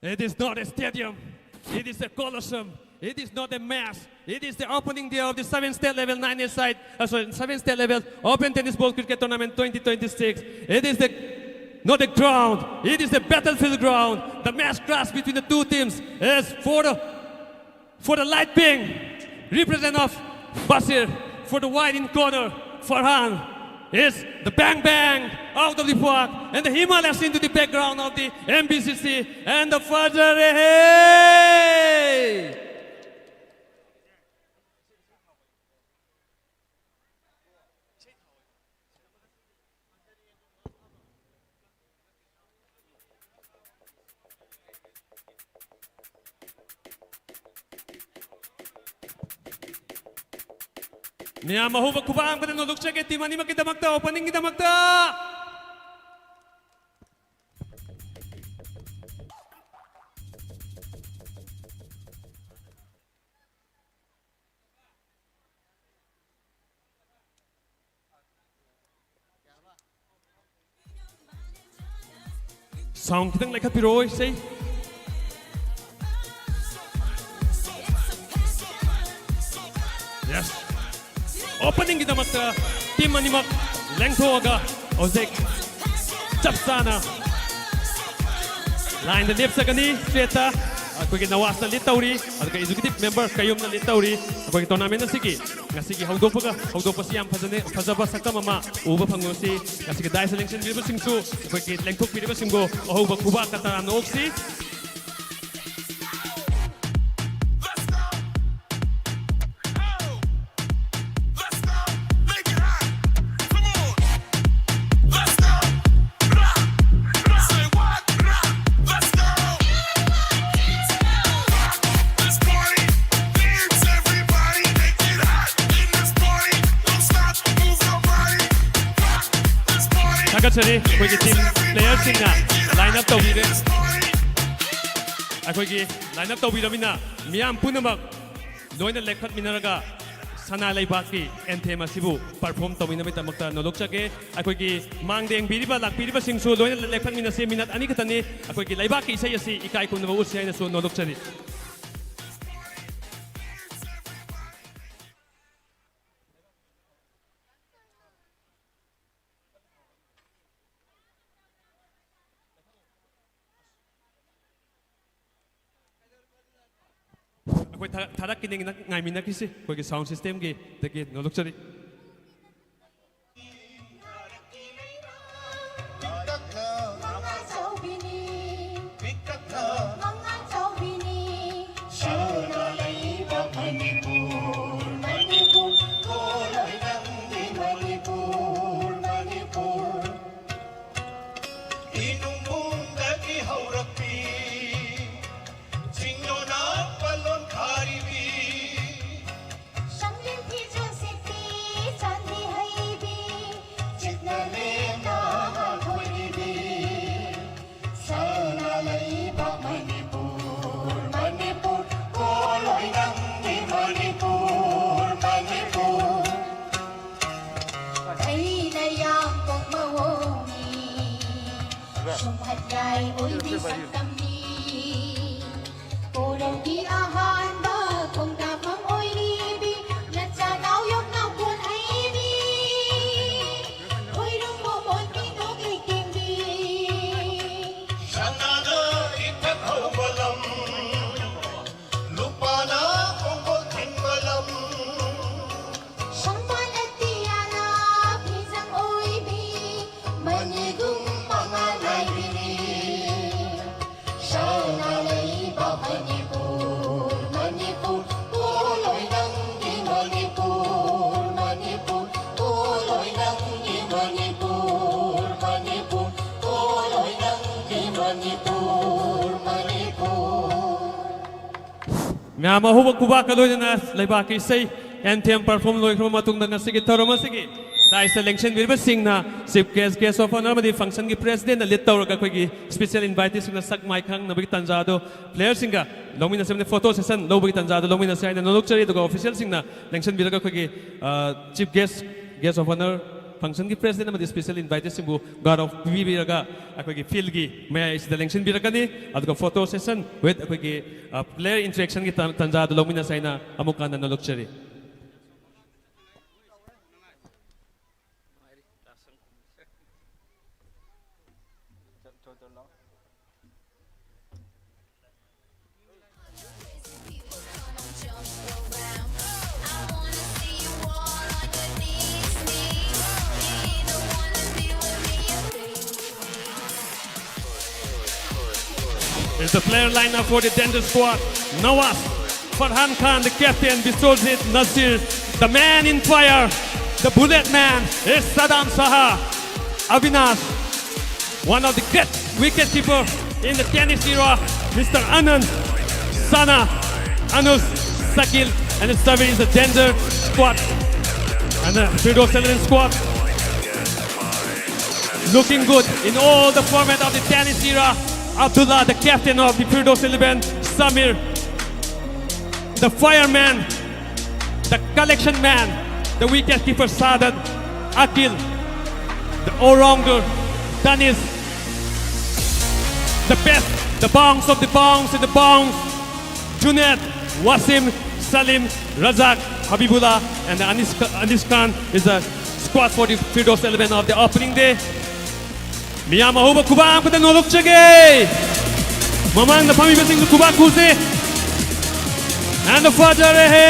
It is not a stadium. It is a coliseum. It is not a match. It is the opening day of the seventh state level nine-a-side, uh, sorry, seventh state level open tennis ball cricket tournament twenty twenty-six. It is the, not a ground. It is the battlefield ground. The match clash between the two teams is for the, for the light pink, represent of Basir. For the white in corner, Farhan, is the bang bang out of the park, and the Himalayas into the background of the M B C C and the Fajr. Hey! ꯃꯌꯥꯝ ꯑꯍꯧꯕ ꯈꯨꯕꯥꯛ ꯑꯃ ꯀꯟꯅ ꯅꯣꯛꯆꯒꯦ team ꯑꯅꯤꯃꯛꯀꯤꯗꯃꯛꯇ, openingꯒꯤꯗꯃꯛꯇ꯫ Sound ꯈꯤꯇꯪ ꯂꯩꯈꯠꯄꯤꯔꯛꯑꯣ, ꯏꯁꯩ꯫ Yes. Openingꯒꯤꯗꯃꯛꯇ team ꯑꯅꯤꯃꯛ ꯂꯦꯡꯊꯣꯛꯑꯒ ꯍꯧꯖꯤꯛ ꯆꯞ ꯆꯥꯅ lineꯗ ꯂꯦꯞꯆꯒꯅꯤ꯫ Straightꯇ ꯑꯩꯈꯣꯏꯒꯤ ꯅꯋꯥꯖꯅ lead ꯇꯧꯔꯤ, ꯑꯗꯨꯒ executive member ꯀꯌꯨꯝꯅ lead ꯇꯧꯔꯤ꯫ ꯑꯩꯈꯣꯏꯒꯤ tournament ꯑꯁꯤꯒꯤ ꯉꯁꯤꯒꯤ ꯍꯧꯗꯣꯛꯄꯒ ꯍꯧꯗꯣꯛꯄꯁꯤ ꯌꯥꯝ ꯐꯖꯅ, ꯐꯖꯕ ꯁꯛꯇꯝ ꯑꯃ ꯎꯕ ꯐꯪꯉꯨꯁꯤ꯫ ꯉꯁꯤꯒꯤ diceꯇ ꯂꯦꯡꯁꯤꯟꯕꯤꯔꯤꯕꯁꯤꯡꯁꯨ, ꯑꯩꯈꯣꯏꯒꯤ ꯂꯦꯡꯊꯣꯛꯄꯤꯔꯤꯕꯁꯤꯡꯕꯨ ꯑꯍꯧꯕ ꯈꯨꯕꯥꯛ ꯀꯇꯥꯅ ꯑꯣꯛꯁꯤ꯫ ꯊꯥꯒꯠꯆꯔꯤ, ꯑꯩꯈꯣꯏꯒꯤ team playerꯁꯤꯡꯅ line up ꯇꯧꯕꯤꯔꯦ꯫ ꯑꯩꯈꯣꯏꯒꯤ line up ꯇꯧꯕꯤꯔꯃꯤꯅ ꯃꯤꯌꯥꯝ ꯄꯨꯝꯅꯃꯛ ꯂꯣꯏꯅ ꯂꯦꯞꯈꯠꯃꯤꯟꯅꯔꯒ ꯁꯅꯥ ꯂꯩꯕꯥꯛꯀꯤ anthem ꯑꯁꯤꯕꯨ perform ꯇꯧꯃꯤꯟꯅꯕꯒꯤꯗꯃꯛꯇ ꯅꯣꯂꯣꯛꯆꯒꯦ꯫ ꯑꯩꯈꯣꯏꯒꯤ ꯃꯥꯡꯗ ꯌꯦꯡꯕꯤꯔꯤꯕ, ꯂꯥꯛꯄꯤꯔꯤꯕꯁꯤꯡꯁꯨ ꯂꯣꯏꯅ ꯂꯦꯞꯈꯠꯃꯤꯟꯅꯁꯤ꯫ ꯃꯤꯅꯠ ꯑꯅꯤ ꯈꯛꯇꯅꯤ꯫ ꯑꯩꯈꯣꯏꯒꯤ ꯂꯩꯕꯥꯛꯀꯤ ꯏꯁꯩ ꯑꯁꯤ ꯏꯀꯥꯏ ꯈꯨꯝꯅꯕ ꯎꯠꯁꯤ ꯍꯥꯏꯅꯁꯨ ꯅꯣꯂꯣꯛꯆꯔꯤ꯫ ꯑꯩꯈꯣꯏ ꯊꯥ-, ꯊꯥꯔꯛꯈꯤꯅꯤ, ꯉꯥꯏꯃꯤꯟꯅꯈꯤꯁꯤ꯫ ꯑꯩꯈꯣꯏꯒꯤ sound systemꯒꯤ ꯗꯒꯤ ꯅꯣꯂꯣꯛꯆꯔꯤ꯫ ꯏꯅꯨꯡꯕꯨꯡꯗꯒꯤ ꯍꯧꯔꯛꯄꯤ, ꯆꯤꯡꯂꯣꯅ ꯄꯜꯂꯣꯟ ꯈꯥꯔꯤꯕꯤ꯫ ꯁꯪꯂꯦꯟ ꯐꯤꯖꯣꯜ ꯁꯦꯠꯄꯤ, ꯆꯥꯟꯗꯤ ꯍꯩꯕꯤ, ꯆꯤꯛꯅ ꯂꯦꯝꯅ ꯉꯥꯟꯊꯣꯏꯔꯤꯕꯤ꯫ ꯁꯅꯥ ꯂꯩꯕꯥꯛ ꯃꯅꯤꯄꯨꯔ, ꯃꯅꯤꯄꯨꯔ, ꯀꯣꯂꯣꯏ ꯅꯪꯒꯤ ꯃꯅꯤꯄꯨꯔ, ꯃꯅꯤꯄꯨꯔ꯫ ꯑꯩꯅ ꯌꯥꯝ ꯄꯣꯛ ꯃꯑꯣꯡꯅꯤ, ꯁꯨꯝꯍꯠ ꯌꯥꯏ ꯑꯣꯏꯕꯤ ꯁꯛꯇꯝꯅꯤ꯫ ꯀꯣꯔꯧꯒꯤ ꯑꯍꯥꯟꯕ ꯈꯣꯡꯗꯥꯐꯝ ꯑꯣꯏꯔꯤꯕꯤ, ꯅꯆꯥ ꯅꯥꯎ ꯌꯣꯛꯅꯥꯎ ꯀꯣꯟ ꯍꯩꯕꯤ, ꯈꯣꯏꯔꯨꯝ ꯃꯣꯃꯣꯟ ꯄꯤꯅꯣꯛ ꯂꯩꯇꯦꯡꯕꯤ꯫ ꯁꯅꯥꯅ ꯏꯊꯛ ꯍꯧꯕ ꯂꯝ, ꯂꯨꯄꯥꯅ ꯈꯣꯡꯒꯣꯜ ꯊꯤꯟꯕ ꯂꯝ꯫ ꯁꯪꯕꯥꯟ ꯑꯇꯤꯌꯥꯅ ꯐꯤꯖꯪ ꯑꯣꯏꯕꯤ, ꯃꯅꯤꯒꯨꯝ ꯃꯉꯥꯜ ꯅꯥꯏꯕꯤꯔꯤ꯫ ꯁꯅꯥ ꯂꯩꯕꯥꯛ ꯃꯅꯤꯄꯨꯔ, ꯃꯅꯤꯄꯨꯔ, ꯄꯣꯂꯣꯏ ꯅꯪꯒꯤ ꯃꯅꯤꯄꯨꯔ, ꯃꯅꯤꯄꯨꯔ, ꯄꯣꯂꯣꯏ ꯅꯪꯒꯤ ꯃꯅꯤꯄꯨꯔ, ꯃꯅꯤꯄꯨꯔ, ꯄꯣꯂꯣꯏ ꯅꯪꯒꯤ ꯃꯅꯤꯄꯨꯔ, ꯃꯅꯤꯄꯨꯔ꯫ ꯃꯌꯥꯝ ꯑꯍꯧꯕ ꯈꯨꯕꯥꯛꯀ ꯂꯣꯏꯅꯅ ꯂꯩꯕꯥꯛꯀꯤ ꯏꯁꯩ anthem perform ꯂꯣꯏꯈ꯭ꯔꯕ ꯃꯇꯨꯡꯗ ꯉꯁꯤꯒꯤ ꯊꯧꯔꯝ ꯑꯁꯤꯒꯤ Dais ꯇ ꯂꯦꯡꯁꯤꯟꯕꯤꯔꯤꯕꯁꯤꯡꯅ Chief Guest, Guest of Honour ꯑꯃꯗꯤ function ꯒꯤ President ꯅ lead ꯇꯧꯔꯒ ꯑꯩꯈꯣꯏꯒꯤ special invitee ꯁꯤꯡꯅ ꯁꯛ ꯃꯥꯏ ꯈꯪꯅꯕꯒꯤ ꯇꯥꯟꯖꯥ ꯑꯗꯨ player ꯁꯤꯡꯒ ꯂꯧꯃꯤꯟꯅꯁꯤ ꯑꯃꯗꯤ photo session ꯂꯧꯕꯒꯤ ꯇꯥꯟꯖꯥ ꯑꯗꯨ ꯂꯧꯃꯤꯟꯅꯁꯤ ꯍꯥꯏꯅ ꯅꯣꯂꯨꯛꯆꯔꯤ꯫ ꯑꯗꯨꯒ official ꯁꯤꯡꯅ ꯂꯦꯡꯁꯤꯟꯕꯤꯔꯒ ꯑꯩꯈꯣꯏꯒꯤ, ꯑ, Chief Guest, Guest of Honour, function ꯒꯤ President ꯑꯃꯗꯤ special invitee ꯁꯤꯡꯕꯨ guard of ꯄꯤꯕꯤꯔꯒ ꯑꯩꯈꯣꯏꯒꯤ field ꯒꯤ ꯃꯌꯥꯏ ꯑꯁꯤꯗ ꯂꯦꯡꯁꯤꯟꯕꯤꯔꯛꯀꯅꯤ꯫ ꯑꯗꯨꯒ photo session with ꯑꯩꯈꯣꯏꯒꯤ, ꯑ, player interaction ꯒꯤ ꯇꯥꯟ-, ꯇꯥꯟꯖꯥ ꯑꯗꯨ ꯂꯧꯃꯤꯟꯅꯁꯤ ꯍꯥꯏꯅ ꯑꯃꯨꯛ ꯍꯟꯅ ꯅꯣꯂꯨꯛꯆꯔꯤ꯫ Is the player lineup for the Danger Squad. Nawaz, Farhan Khan, the captain, Biswajit Nasir, the man in fire, the bullet man, is Saddam Saha, Avinash, one of the great wicket keeper in the tennis era, Mister Anand, Sana, Anus, Sakil, and the Sabir is the Danger Squad. And the Firdaus eleven squad looking good in all the format of the tennis era. Abdullah, the captain of the Firdaus eleven, Samir, the fireman, the collection man, the wicket keeper Sadat, Akil, the all-rounder Danis, the best, the bounce of the bounce and the bounce, Junaid, Wasim, Salim, Razak, Habibullah, and Anis, Anis Khan is the squad for the Firdaus eleven of the opening day. ꯃꯤꯌꯥꯝ ꯑꯍꯧꯕ ꯈꯨꯕꯥꯛ ꯑꯃꯈꯛꯇ ꯅꯣꯛꯂꯛꯆꯒꯦ꯫ ꯃꯃꯥꯡꯗ ꯐꯝꯃꯤꯕꯁꯤꯡꯁꯨ ꯈꯨꯕꯥꯛ ꯈꯨꯁꯦ꯫ And ꯐꯖꯔꯦꯍꯦ꯫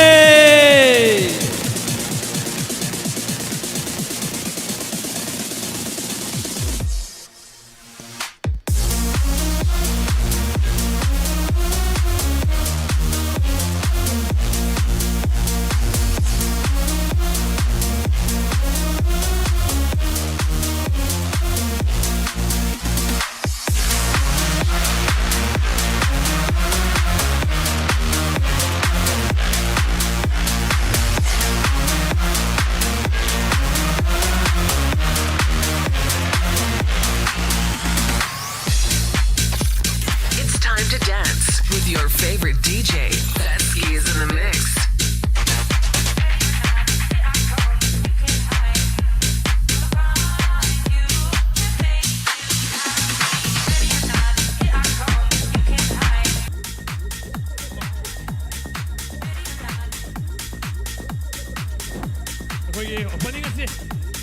ꯑꯩꯈꯣꯏꯒꯤ opening ꯑꯁꯤ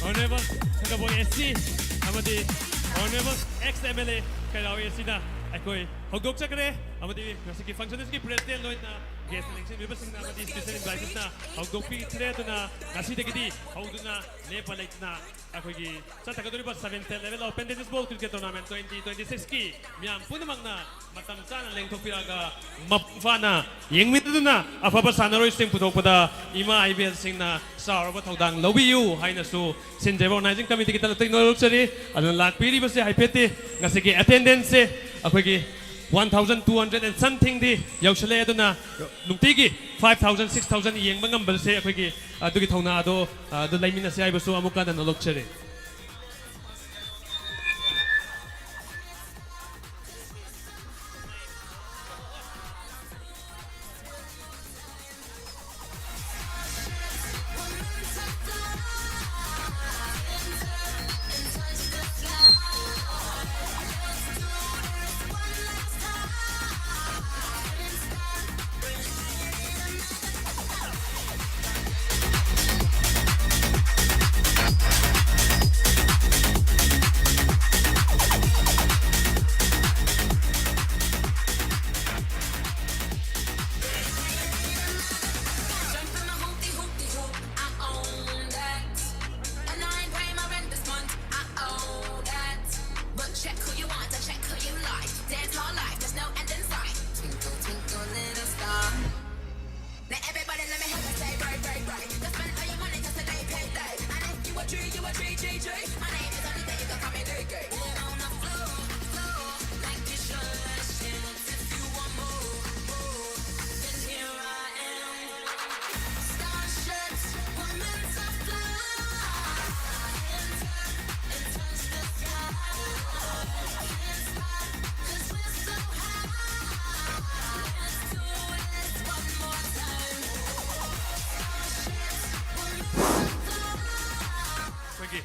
Honorable ꯁꯪꯒꯕꯣꯏ S C ꯑꯃꯗꯤ Honorable ex M L A ꯀꯩꯔꯥꯎ S Cꯅ ꯑꯩꯈꯣꯏ ꯍꯧꯗꯣꯛꯆꯈ꯭ꯔꯦ꯫ ꯑꯃꯗꯤ ꯉꯁꯤꯒꯤ function ꯑꯁꯤꯒꯤ president ꯂꯣꯏꯅ guest ꯂꯦꯡꯁꯤꯟꯕꯤꯕꯁꯤꯡꯅ ꯑꯃꯗꯤ special inviteesꯅ ꯍꯧꯗꯣꯛꯄꯤꯈ꯭ꯔꯦ꯫ ꯑꯗꯨꯅ ꯉꯁꯤꯗꯒꯤꯗꯤ ꯍꯧꯗꯨꯅ ꯂꯦꯞꯄ ꯂꯩꯇꯅ ꯑꯩꯈꯣꯏꯒꯤ ꯆꯠꯊꯒꯗꯧꯔꯤꯕ seven state level open tennis ball cricket tournament twenty twenty sixꯀꯤ ꯃꯤꯌꯥꯝ ꯄꯨꯝꯅꯃꯛꯅ ꯃꯇꯝ ꯆꯥꯅ ꯂꯦꯡꯊꯣꯛꯄꯤꯔꯛꯑꯒ ꯃꯄꯨꯡ ꯐꯥꯅ ꯌꯦꯡꯃꯤꯟꯅꯗꯨꯅ ꯑꯐꯕ ꯁꯥꯟꯅꯔꯣꯏꯁꯤꯡ ꯄꯨꯊꯣꯛꯄꯗ ꯏꯃꯥ ꯏꯕꯦꯜꯁꯤꯡꯅ ꯆꯥꯎꯔꯕ ꯊꯧꯗꯥꯡ ꯂꯧꯕꯤꯌꯨ ꯍꯥꯏꯅꯁꯨ ꯁꯤꯟꯖꯕ organizing committeeꯒꯤ ꯇꯂꯛꯇꯒꯤ ꯅꯣꯂꯨꯛꯆꯔꯤ꯫ ꯑꯗꯨꯅ ꯂꯥꯛꯄꯤꯔꯤꯕꯁꯦ ꯍꯥꯏꯐꯦꯠꯇꯤ ꯉꯁꯤꯒꯤ attendanceꯁꯦ ꯑꯩꯈꯣꯏꯒꯤ one thousand two hundred and somethingꯗꯤ ꯌꯧꯁꯤꯜꯂꯛꯑꯦ꯫ ꯑꯗꯨꯅ ꯅꯨꯡꯇꯤꯒꯤ five thousand, six thousand ꯌꯦꯡꯕ ꯉꯝꯕꯁꯦ ꯑꯩꯈꯣꯏꯒꯤ ꯑꯗꯨꯒꯤ ꯊꯧꯅꯥ ꯑꯗꯣ ꯑꯗꯨ ꯂꯩꯃꯤꯟꯅꯁꯦ ꯍꯥꯏꯕꯁꯨ ꯑꯃꯨꯛꯀ ꯍꯟꯅ ꯅꯣꯂꯨꯛꯆꯔꯤ꯫ ꯑꯩꯈꯣꯏꯒꯤ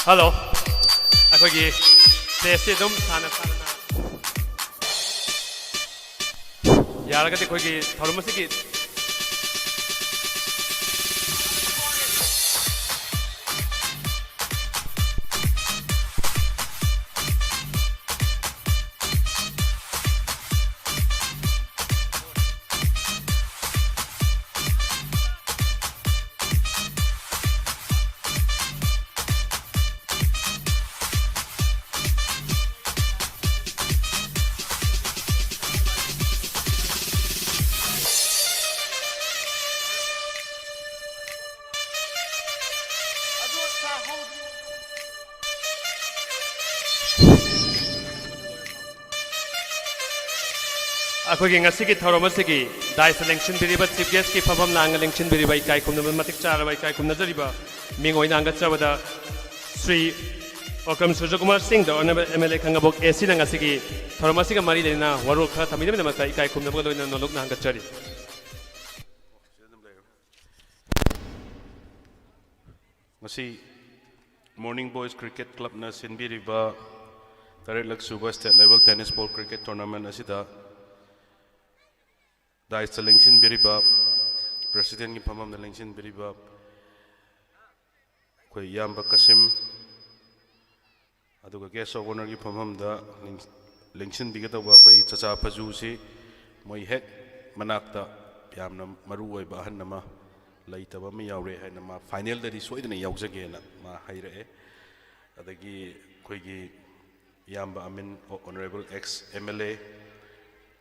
ꯍꯜꯂꯣ꯫ ꯑꯩꯈꯣꯏꯒꯤ ꯁ꯭ꯇꯦꯖꯁꯤ ꯑꯗꯨꯝ ꯁꯥꯟꯅ ꯁꯥꯟꯅꯅ ꯌꯥꯔꯒꯗꯤ ꯑꯩꯈꯣꯏꯒꯤ ꯊꯧꯔꯝ ꯑꯁꯤꯒꯤ ꯑꯩꯈꯣꯏꯒꯤ ꯉꯁꯤꯒꯤ ꯊꯧꯔꯝ ꯑꯁꯤꯒꯤ ꯗꯥꯏꯁꯇ ꯂꯦꯡꯁꯤꯟꯕꯤꯔꯤꯕ ꯆꯤꯐ ꯒꯦꯁꯀꯤ ꯐꯝꯐꯝ ꯂꯥꯡꯅ ꯂꯦꯡꯁꯤꯟꯕꯤꯔꯤꯕ ꯏꯀꯥꯏ ꯈꯨꯝꯅꯕ ꯃꯇꯤꯛ ꯆꯥꯔꯕ ꯏꯀꯥꯏ ꯈꯨꯝꯅꯖꯔꯤꯕ ꯃꯤꯡ ꯑꯣꯏꯅ ꯍꯪꯒꯠꯆꯕꯗ ꯁ꯭ꯔꯤ ꯑꯣꯀ꯭ꯔꯝ ꯁꯨꯔꯖꯀꯨꯃꯥꯔ ꯁꯤꯡ, the Honorable M L A Khangabok A Cꯅ ꯉꯁꯤꯒꯤ ꯊꯧꯔꯝ ꯑꯁꯤꯒ ꯃꯔꯤ ꯂꯩꯅꯅ ꯋꯥꯔꯣꯜ ꯈꯔ ꯊꯝꯕꯤꯅꯕꯒꯤꯗꯃꯛꯇ ꯏꯀꯥꯏ ꯈꯨꯝꯅꯕꯒ ꯂꯣꯏꯅꯅ ꯅꯣꯂꯨꯛꯅ ꯍꯪꯒꯠꯆꯔꯤ꯫ ꯉꯁꯤ Morning Boys Cricket Clubꯅ ꯁꯤꯟꯕꯤꯔꯤꯕ ꯇꯔꯦꯠꯂꯛ ꯁꯨꯕ State Level Tennis Ball Cricket Tournament ꯑꯁꯤꯗ ꯗꯥꯏꯁꯇ ꯂꯦꯡꯁꯤꯟꯕꯤꯔꯤꯕ, ꯄ꯭ꯔꯦꯁꯤꯗꯦꯟꯒꯤ ꯐꯝꯐꯝꯗ ꯂꯦꯡꯁꯤꯟꯕꯤꯔꯤꯕ ꯑꯩꯈꯣꯏ ꯏꯌꯥꯝꯕ ꯀꯁꯤꯝ, ꯑꯗꯨꯒ guest of honourꯒꯤ ꯐꯝꯐꯝꯗ ꯂꯦꯡ-, ꯂꯦꯡꯁꯤꯟꯕꯤꯒꯗꯧꯕ ꯑꯩꯈꯣꯏ ꯆꯆꯥ ꯐꯖꯨꯁꯤ ꯃꯣꯏ ꯍꯦꯛ ꯃꯅꯥꯛꯇ ꯌꯥꯝꯅ ꯃꯔꯨ ꯑꯣꯏꯕ ꯑꯍꯟ ꯑꯃ ꯂꯩꯇꯕ ꯑꯃ ꯌꯥꯎꯔꯦ ꯍꯥꯏꯅ ꯃꯥ ꯐꯥꯏꯅꯦꯜꯗꯗꯤ ꯁꯣꯏꯗꯅ ꯌꯥꯎꯖꯒꯦꯅ ꯃꯥ ꯍꯥꯏꯔꯛꯑꯦ꯫ ꯑꯗꯒꯤ ꯑꯩꯈꯣꯏꯒꯤ ꯏꯌꯥꯝꯕ ꯑꯃꯤꯟ, Honourable ex M L A,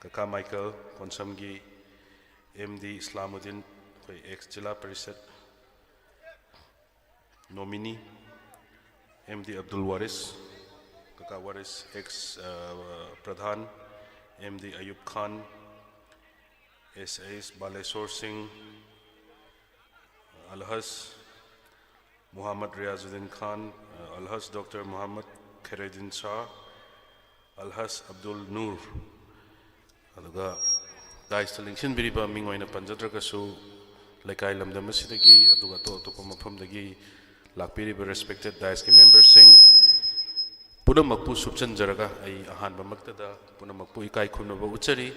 ꯀꯀꯥ ꯃꯥꯏꯀꯦꯜ ꯀꯣꯟꯁꯝꯒꯤ, M D ꯏꯁꯂꯥꯃꯨꯗꯤꯟ, ꯑꯩꯈꯣꯏ ex ꯖꯤꯂꯥ parishad nominee, M D Abdul ꯋꯥꯔꯤꯁ, ꯀꯀꯥ ꯋꯥꯔꯤꯁ, ex, ꯑ, ꯄ꯭ꯔꯙꯥꯟ, M D ꯑꯌꯨꯕ ꯈꯥꯟ, S H ꯕꯥꯂꯦꯁꯣꯔ ꯁꯤꯡ, ꯑꯜꯍꯖ ꯃꯨꯍꯝꯃꯗ ꯔꯤꯌꯥꯖꯨꯗꯤꯟ ꯈꯥꯟ, ꯑꯜꯍꯖ ꯗꯣꯛꯇꯔ ꯃꯨꯍꯝꯃꯗ ꯈꯦꯔꯦꯗꯤꯟ ꯁꯥꯍ, ꯑꯜꯍꯖ ꯑꯕꯗꯨꯜ ꯅꯨꯔ, ꯑꯗꯨꯒ ꯗꯥꯏꯁꯇ ꯂꯦꯡꯁꯤꯟꯕꯤꯔꯤꯕ ꯃꯤꯡ ꯑꯣꯏꯅ ꯄꯟꯖꯗ꯭ꯔꯒꯁꯨ, ꯂꯩꯀꯥꯏ ꯂꯝꯗꯝ ꯑꯁꯤꯗꯒꯤ ꯑꯗꯨꯒ ꯑꯇꯣꯞ ꯑꯇꯣꯞꯄ ꯃꯐꯝꯗꯒꯤ ꯂꯥꯛꯄꯤꯔꯤꯕ respected dais ꯀꯤ member ꯁꯤꯡ ꯄꯨꯝꯅꯃꯛꯄꯨ ꯁꯨꯞꯆꯟꯖꯔꯒ ꯑꯩ ꯑꯍꯥꯟꯕꯃꯛꯇꯗ ꯄꯨꯝꯅꯃꯛꯄꯨ ꯏꯀꯥꯏ ꯈꯨꯝꯅꯕ ꯎꯠꯆꯔꯤ꯫